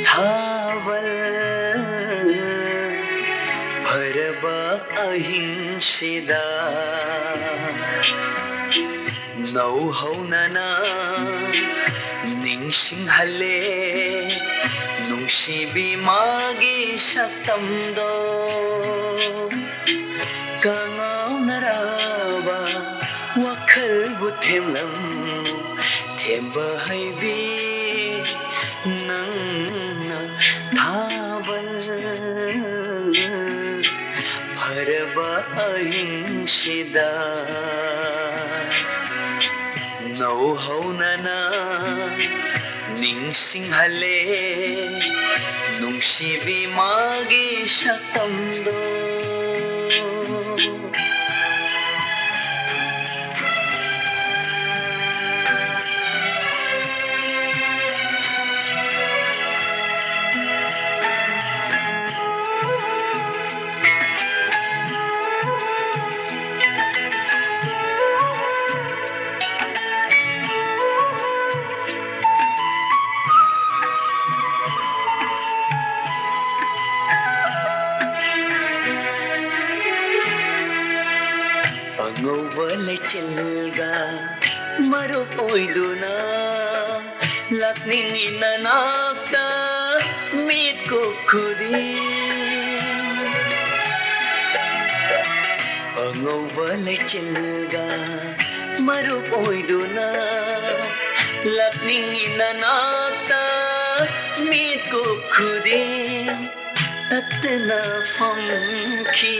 ꯊꯥꯕꯜ ꯑꯍꯤꯡꯁꯤꯗ ꯅꯧꯍꯧꯅꯅ ꯅꯤꯡꯁꯤꯡꯍꯜꯂꯦ ꯅꯨꯡꯁꯤꯕꯤ ꯃꯥꯒꯤ ꯁꯛꯇꯝꯗꯣ꯫ ꯀꯉꯥꯎꯅꯔꯕ ꯋꯥꯈꯜꯕꯨ ꯊꯦꯝꯂꯝꯃꯨ, ꯊꯦꯝꯕ ꯍꯩꯕꯤ ꯅꯪꯅ ꯊꯥꯕꯜ ꯐꯔꯕ ꯑꯍꯤꯡꯁꯤꯗ ꯅꯧꯍꯧꯅꯅ ꯅꯤꯡꯁꯤꯡꯍꯜꯂꯦ ꯅꯨꯡꯁꯤꯕꯤ ꯃꯥꯒꯤ ꯁꯛꯇꯝꯗꯣ꯫ ꯑꯉꯧꯕ ꯂꯩꯆꯤꯜꯒ ꯃꯔꯨꯞ ꯑꯣꯏꯗꯨꯅ ꯂꯥꯛꯅꯤꯡꯏ ꯅꯅꯥꯛꯇ ꯃꯤꯠꯀꯨꯞ ꯈꯨꯗꯤꯡ꯫ ꯑꯉꯧꯕ ꯂꯩꯆꯤꯜꯒ ꯃꯔꯨꯞ ꯑꯣꯏꯗꯨꯅ ꯂꯥꯛꯅꯤꯡꯏ ꯅꯅꯥꯛꯇ ꯃꯤꯠꯀꯨꯞ ꯈꯨꯗꯤꯡ꯫ ꯇꯠꯇꯅ ꯐꯝꯈꯤ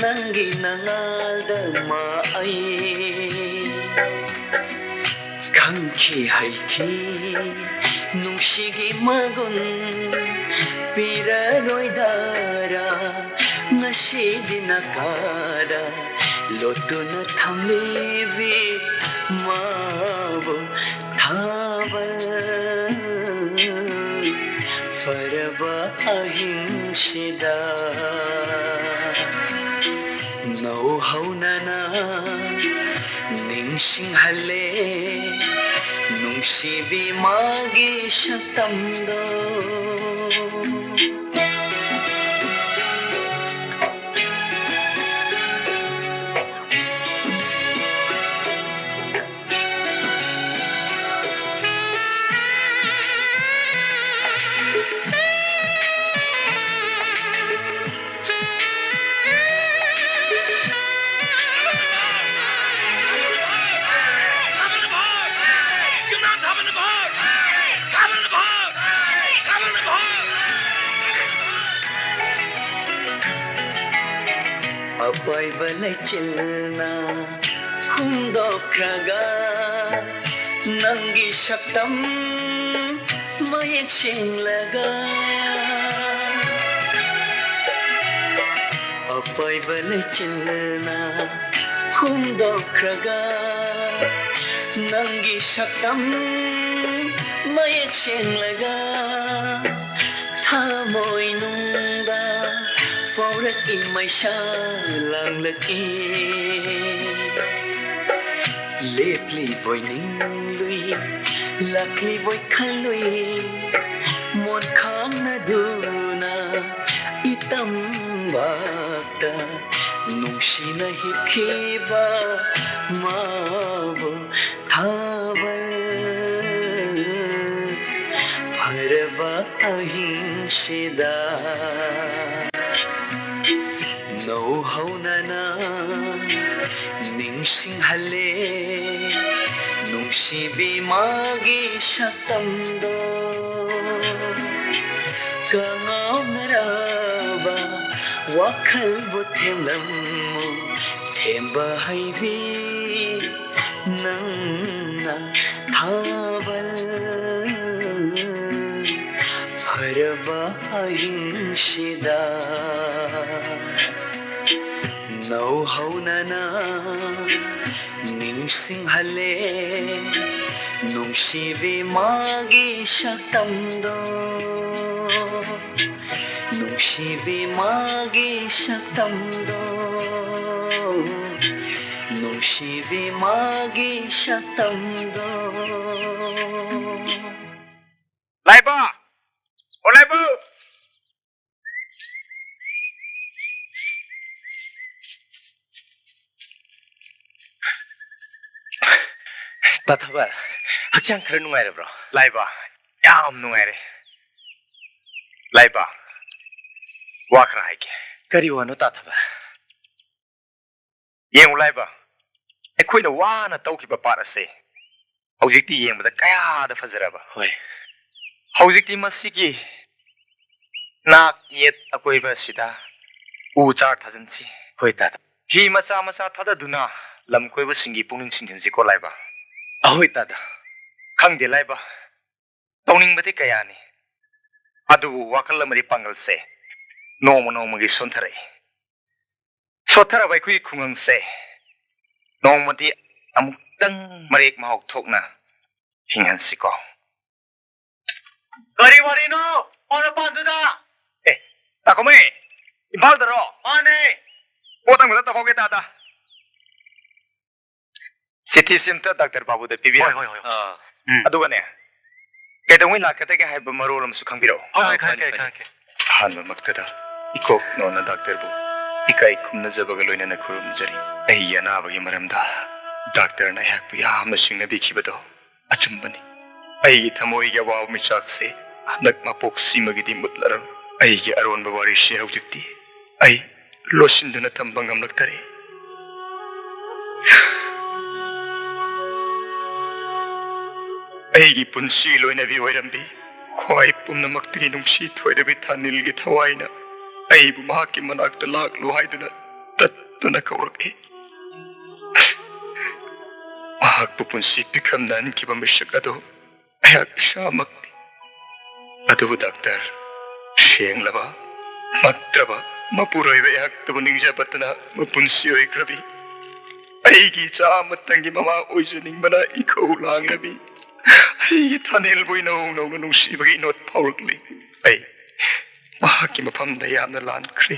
ꯅꯪꯒꯤ ꯅꯉꯥꯜꯗ ꯃꯥ ꯑꯩ꯫ ꯈꯪꯈꯤ ꯍꯩꯈꯤ ꯅꯨꯡꯁꯤꯒꯤ ꯃꯒꯨꯟ ꯄꯤꯔꯔꯣꯏꯗꯔꯥ ꯉꯁꯤꯗꯤ ꯅꯥꯀꯥꯗ ꯂꯣꯠꯇꯨꯅ ꯊꯝꯂꯤꯕꯤ ꯃꯥꯕꯨ ꯊꯥꯕꯜ ꯐꯔꯕ ꯑꯍꯤꯡꯁꯤꯗ ꯅꯧꯍꯧꯅꯅ ꯅꯤꯡꯁꯤꯡꯍꯜꯂꯦ ꯅꯨꯡꯁꯤꯕꯤ ꯃꯥꯒꯤ ꯁꯛꯇꯝꯗꯣ꯫ ꯑꯄꯣꯏꯕ ꯂꯩꯆꯤꯜꯅ ꯍꯨꯝꯗꯣꯛꯈ꯭ꯔꯒ, ꯅꯪꯒꯤ ꯁꯛꯇꯝ ꯃꯌꯦꯛ ꯁꯦꯡꯂꯒ, ꯑꯄꯣꯏꯕ ꯂꯩꯆꯤꯜꯅ ꯍꯨꯝꯗꯣꯛꯈ꯭ꯔꯒ, ꯅꯪꯒꯤ ꯁꯛꯇꯝ ꯃꯌꯦꯛ ꯁꯦꯡꯂꯒ, ꯊꯃꯣꯏꯅꯨꯡꯗ ꯐꯥꯎꯔꯛꯏ ꯃꯩꯁꯥ ꯂꯥꯡꯂꯛꯏ꯫ ꯂꯦꯞꯂꯤꯕꯣꯏ ꯅꯤꯡꯂꯨꯏ, ꯂꯥꯛꯂꯤꯕꯣꯏ ꯈꯜꯂꯨꯏ, ꯃꯣꯟꯈꯥꯡꯅꯗꯨꯅ ꯏꯇꯝꯕꯥꯛꯇ ꯅꯨꯡꯁꯤꯅ ꯍꯤꯞꯈꯤꯕ ꯃꯥꯕꯨ ꯊꯥꯕꯜ ꯐꯔꯕ ꯑꯍꯤꯡꯁꯤꯗ ꯅꯧꯍꯧꯅꯅ ꯅꯤꯡꯁꯤꯡꯍꯜꯂꯦ ꯅꯨꯡꯁꯤꯕꯤ ꯃꯥꯒꯤ ꯁꯛꯇꯝꯗꯣ꯫ ꯀꯉꯥꯎꯅꯔꯕ ꯋꯥꯈꯜꯕꯨ ꯊꯦꯝꯂꯝꯃꯨ, ꯊꯦꯝꯕ ꯍꯩꯕꯤ ꯅꯪꯅ ꯊꯥꯕꯜ ꯐꯔꯕ ꯑꯍꯤꯡꯁꯤꯗ ꯅꯧꯍꯧꯅꯅ ꯅꯤꯡꯁꯤꯡꯍꯜꯂꯦ ꯅꯨꯡꯁꯤꯕꯤ ꯃꯥꯒꯤ ꯁꯛꯇꯝꯗꯣ꯫ ꯅꯨꯡꯁꯤꯕꯤ ꯃꯥꯒꯤ ꯁꯛꯇꯝꯗꯣ, ꯅꯨꯡꯁꯤꯕꯤ ꯃꯥꯒꯤ ꯁꯛꯇꯝꯗꯣ꯫ ꯂꯥꯏꯕ! ꯑꯣ ꯂꯥꯏꯕ! ꯇꯥꯊꯕ, ꯍꯛꯆꯥꯡ ꯈꯔ ꯅꯨꯡꯉꯥꯏꯔꯕ꯭ꯔꯣ? ꯂꯥꯏꯕ, ꯌꯥꯝ ꯅꯨꯡꯉꯥꯏꯔꯦ꯫ ꯂꯥꯏꯕ, ꯋꯥ ꯈꯔ ꯍꯥꯏꯒꯦ꯫ ꯀꯔꯤ ꯋꯥꯅꯣ ꯇꯥꯊꯕ? ꯌꯦꯡꯉꯨ ꯂꯥꯏꯕ, ꯑꯩꯈꯣꯏꯅ ꯋꯥꯅ ꯇꯧꯈꯤꯕ ꯄꯥꯠ ꯑꯁꯦ ꯍꯧꯖꯤꯛꯇꯤ ꯌꯦꯡꯕꯗ ꯀꯌꯥꯗ ꯐꯖꯔꯕ꯫ ꯍꯣꯏ꯫ ꯍꯧꯖꯤꯛꯇꯤ ꯃꯁꯤꯒꯤ ꯅꯥꯛ ꯌꯦꯠ ꯑꯀꯣꯏꯕ ꯑꯁꯤꯗ ꯎ ꯆꯥꯔ ꯊꯥꯖꯤꯟꯁꯤ꯫ ꯍꯣꯏ ꯇꯥꯗ꯫ ꯍꯤ ꯃꯆꯥ ꯃꯆꯥ ꯊꯥꯗꯗꯨꯅ ꯂꯝ ꯀꯣꯏꯕꯁꯤꯡꯒꯤ ꯄꯨꯛꯅꯤꯡ ꯆꯤꯡꯁꯤꯟꯁꯤꯀꯣ ꯂꯥꯏꯕ꯫ ꯑꯍꯣꯏ ꯇꯥꯗ꯫ ꯈꯪꯗꯦ ꯂꯥꯏꯕ, ꯇꯧꯅꯤꯡꯕꯗꯤ ꯀꯌꯥꯅꯤ, ꯑꯗꯨꯕꯨ ꯋꯥꯈꯜ ꯑꯃꯗꯤ ꯄꯥꯡꯒꯜꯁꯦ ꯅꯣꯡꯃ ꯅꯣꯡꯃꯒꯤ ꯁꯣꯟꯊꯔꯛꯏ꯫ ꯁꯣꯠꯊꯔꯕ ꯑꯩꯈꯣꯏꯒꯤ ꯈꯨꯡꯒꯪꯁꯦ ꯅꯣꯡꯃꯗꯤ ꯑꯃꯨꯛꯇꯪ ꯃꯔꯦꯛ ꯃꯍꯥꯎ ꯊꯣꯛꯅ ꯍꯤꯡꯍꯟꯁꯤꯀꯣ꯫ ꯀꯔꯤ ꯋꯥꯔꯤꯅꯣ ꯐꯣꯟ ꯃꯄꯥꯟꯗꯨꯗ? ꯑꯦ, ꯇꯥꯈꯣꯃꯩ, ꯏꯝꯐꯥꯜꯗꯔꯣ? ꯃꯥꯅꯦ꯫ ꯄꯣꯠ ꯑꯃꯈꯛꯇ ꯇꯧꯍꯧꯒꯦ ꯇꯥꯗ꯫ ꯆꯤꯊꯤꯁꯤ ꯑꯝꯇ ꯗꯥꯛꯇꯔ ꯕꯥꯕꯨꯗ ꯄꯤꯕꯤꯔꯣ꯫ ꯍꯣꯏ, ꯍꯣꯏ, ꯍꯣꯏ꯫ ꯑꯥ꯫ ꯎꯝ꯫ ꯑꯗꯨꯒꯅꯦ, ꯀꯩꯗꯧꯉꯩ ꯂꯥꯛꯀꯗꯒꯦ ꯍꯥꯏꯕ ꯃꯔꯣꯜ ꯑꯃꯁꯨ ꯈꯪꯕꯤꯔꯛꯑꯣ꯫ ꯍꯣꯏ, ꯍꯣꯏ, ꯑꯥ, ꯈꯪꯉꯦ, ꯐꯅꯤ, ꯈꯪꯉꯦ, ꯐꯅꯤ꯫ ꯈꯪꯉꯦ꯫ ꯑꯍꯥꯟꯕꯃꯛꯇꯗ ꯏꯀꯣꯛ ꯅꯣꯟꯅ ꯗꯥꯛꯇꯔꯕꯨ ꯏꯀꯥꯏ ꯈꯨꯝꯅꯖꯕꯒ ꯂꯣꯏꯅꯅ ꯈꯨꯔꯨꯝꯖꯔꯤ꯫ ꯑꯩꯒꯤ ꯑꯅꯥꯕꯒꯤ ꯃꯔꯝꯗ ꯗꯥꯛꯇꯔꯅ ꯑꯩꯍꯥꯛꯄꯨ ꯌꯥꯝꯅ ꯁꯤꯡꯅꯕꯤꯈꯤꯕꯗꯣ ꯑꯆꯨꯝꯕꯅꯤ꯫ ꯑꯩꯒꯤ ꯊꯃꯣꯏꯒꯤ ꯑꯋꯥꯕ ꯃꯤꯆꯥꯛꯁꯦ ꯍꯟꯗꯛ ꯃꯄꯣꯛꯁꯤꯃꯒꯤꯗꯤ ꯃꯨꯠꯂꯔꯣꯏ꯫ ꯑꯩꯒꯤ ꯑꯔꯣꯟꯕ ꯋꯥꯔꯤꯁꯦ ꯍꯧꯖꯤꯛꯇꯤ ꯑꯩ ꯂꯣꯠꯁꯤꯟꯗꯨꯅ ꯊꯝꯕ ꯉꯝꯂꯛꯇꯔꯦ꯫ ꯑꯩꯒꯤ ꯄꯨꯟꯁꯤ ꯂꯣꯏꯅꯕꯤ ꯑꯣꯏꯔꯝꯕꯤ, ꯈ꯭ꯋꯥꯏ ꯄꯨꯝꯅꯃꯛꯇꯒꯤ ꯅꯨꯡꯁꯤ ꯊꯣꯏꯔꯕꯤ ꯊꯥꯅꯤꯜꯒꯤ ꯊꯋꯥꯏꯅ ꯑꯩꯕꯨ ꯃꯍꯥꯛꯀꯤ ꯃꯅꯥꯛꯇ ꯂꯥꯛꯂꯨ ꯍꯥꯏꯗꯨꯅ ꯇꯠꯇꯨꯅ ꯀꯧꯔꯛꯏ꯫ ꯃꯍꯥꯛꯄꯨ ꯄꯨꯟꯁꯤ ꯄꯤꯈꯝꯅꯍꯟꯈꯤꯕ ꯃꯤꯁꯛ ꯑꯗꯨ ꯑꯩꯍꯥꯛ ꯏꯁꯥꯃꯛꯅꯤ꯫ ꯑꯗꯨꯕꯨ ꯗꯥꯛꯇꯔ, ꯁꯦꯡꯂꯕ, ꯃꯛꯇ꯭ꯔꯕ ꯃꯄꯨꯔꯣꯏꯕ ꯑꯩꯍꯥꯛꯇꯕꯨ ꯅꯤꯡꯖꯕꯇꯅ ꯃꯄꯨꯟꯁꯤ ꯑꯣꯏꯈ꯭ꯔꯕꯤ ꯑꯩꯒꯤ ꯏꯆꯥ ꯑꯃꯇꯪꯒꯤ ꯃꯃꯥ ꯑꯣꯏꯖꯅꯤꯡꯕꯅ ꯏꯈꯧ ꯂꯥꯡꯂꯕꯤ ꯑꯩꯒꯤ ꯊꯥꯅꯦꯜꯕꯨ ꯏꯅꯧ ꯅꯧꯅ ꯅꯨꯡꯁꯤꯕꯒꯤ ꯏꯅꯣꯠ ꯐꯥꯎꯔꯛꯂꯤ꯫ ꯑꯩ ꯃꯍꯥꯛꯀꯤ ꯃꯐꯝꯗ ꯌꯥꯝꯅ ꯂꯥꯟꯈ꯭ꯔꯦ꯫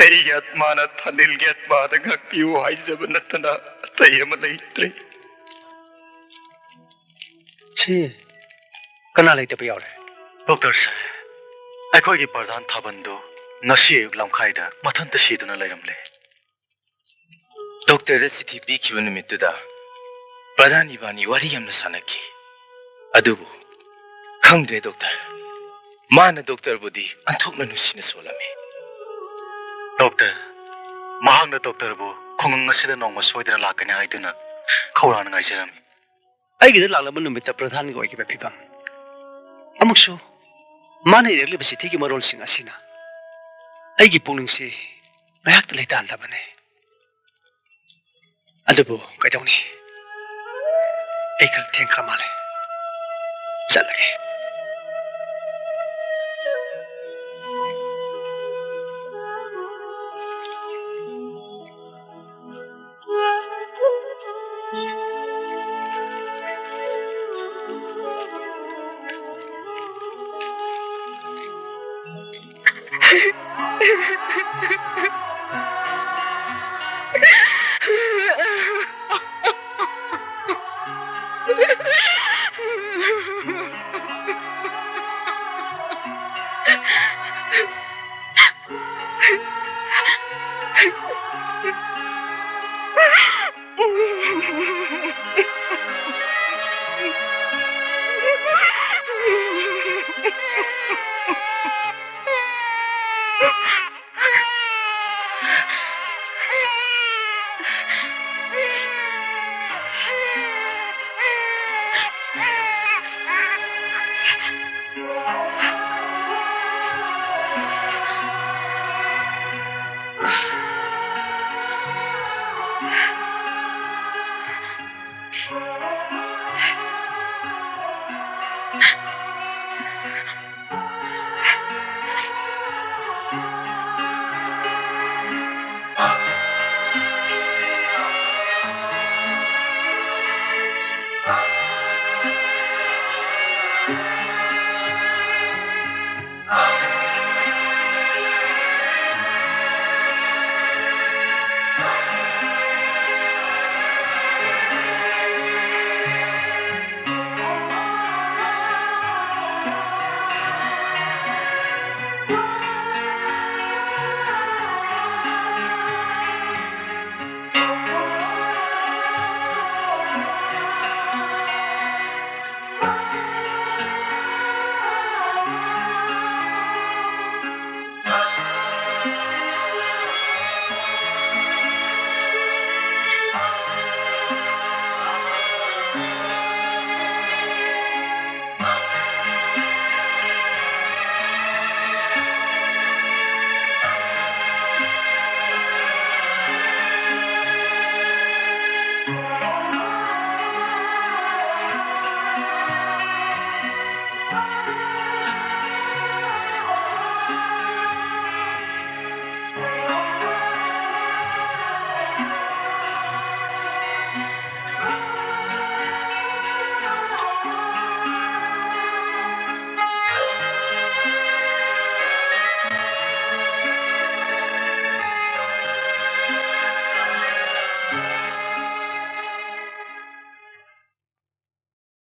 ꯑꯩꯒꯤ ꯑꯥꯠꯃꯥꯅ ꯊꯥꯅꯦꯜꯒꯤ ꯑꯥꯠꯃꯥꯗ ꯉꯥꯛꯄꯤꯌꯨ ꯍꯥꯏꯖꯕ ꯅꯠꯇꯅ ꯑꯇꯩ ꯑꯃ ꯂꯩꯇ꯭ꯔꯦ꯫ ꯁꯤ ꯀꯅꯥ ꯂꯩꯇꯕ ꯌꯥꯎꯔꯦ? ꯗꯣꯛꯇꯔ ꯁꯥꯔ, ꯑꯩꯈꯣꯏꯒꯤ ꯄ꯭ꯔꯙꯥꯟ ꯊꯥꯕꯟꯗꯨ ꯉꯁꯤ ꯑꯌꯨꯛ ꯂꯝꯈꯥꯏꯗ ꯃꯊꯟꯇ ꯁꯤꯗꯨꯅ ꯂꯩꯔꯝꯂꯦ꯫ ꯗꯣꯛꯇꯔꯗ ꯆꯤꯊꯤ ꯄꯤꯈꯤꯕ ꯅꯨꯃꯤꯠꯇꯨꯗ ꯄ꯭ꯔꯙꯥꯟ ꯏꯕꯥꯅꯤ ꯋꯥꯔꯤ ꯌꯥꯝꯅ ꯁꯥꯟꯅꯈꯤ꯫ ꯑꯗꯨꯕꯨ ꯈꯪꯗ꯭ꯔꯦ ꯗꯣꯛꯇꯔ, ꯃꯥꯅ ꯗꯣꯛꯇꯔꯕꯨꯗꯤ ꯑꯣꯟꯊꯣꯛꯅ ꯅꯨꯡꯁꯤꯅ ꯁꯣꯜꯂꯝꯃꯤ꯫ ꯗꯣꯛꯇꯔ, ꯃꯍꯥꯛꯅ ꯗꯣꯛꯇꯔꯕꯨ ꯈꯨꯡꯒꯪ ꯑꯁꯤꯗ ꯅꯣꯡꯃ ꯁꯣꯏꯗꯅ ꯂꯥꯛꯀꯅꯤ ꯍꯥꯏꯗꯨꯅ ꯈꯧꯔꯥꯡꯅ ꯉꯥꯏꯖꯔꯝꯃꯤ꯫ ꯑꯩꯒꯤꯗ ꯂꯥꯛꯂꯕ ꯅꯨꯃꯤꯠꯇ ꯄ꯭ꯔꯙꯥꯟꯒꯤ ꯑꯣꯏꯈꯤꯕ ꯐꯤꯕꯝ, ꯑꯃꯨꯛꯁꯨ ꯃꯥꯅ ꯏꯔꯛꯂꯤꯕ ꯆꯤꯊꯤꯒꯤ ꯃꯔꯣꯜꯁꯤꯡ ꯑꯁꯤꯅ ꯑꯩꯒꯤ ꯄꯨꯛꯅꯤꯡꯁꯤ ꯉꯥꯏꯍꯥꯛꯇ ꯂꯩꯇꯥꯟꯗꯕꯅꯦ꯫ ꯑꯗꯨꯕꯨ ꯀꯩꯗꯧꯅꯤ? ꯑꯩ ꯈꯔ ꯊꯦꯡꯈ꯭ꯔ ꯃꯥꯜꯂꯦ꯫ ꯆꯠꯂꯒꯦ꯫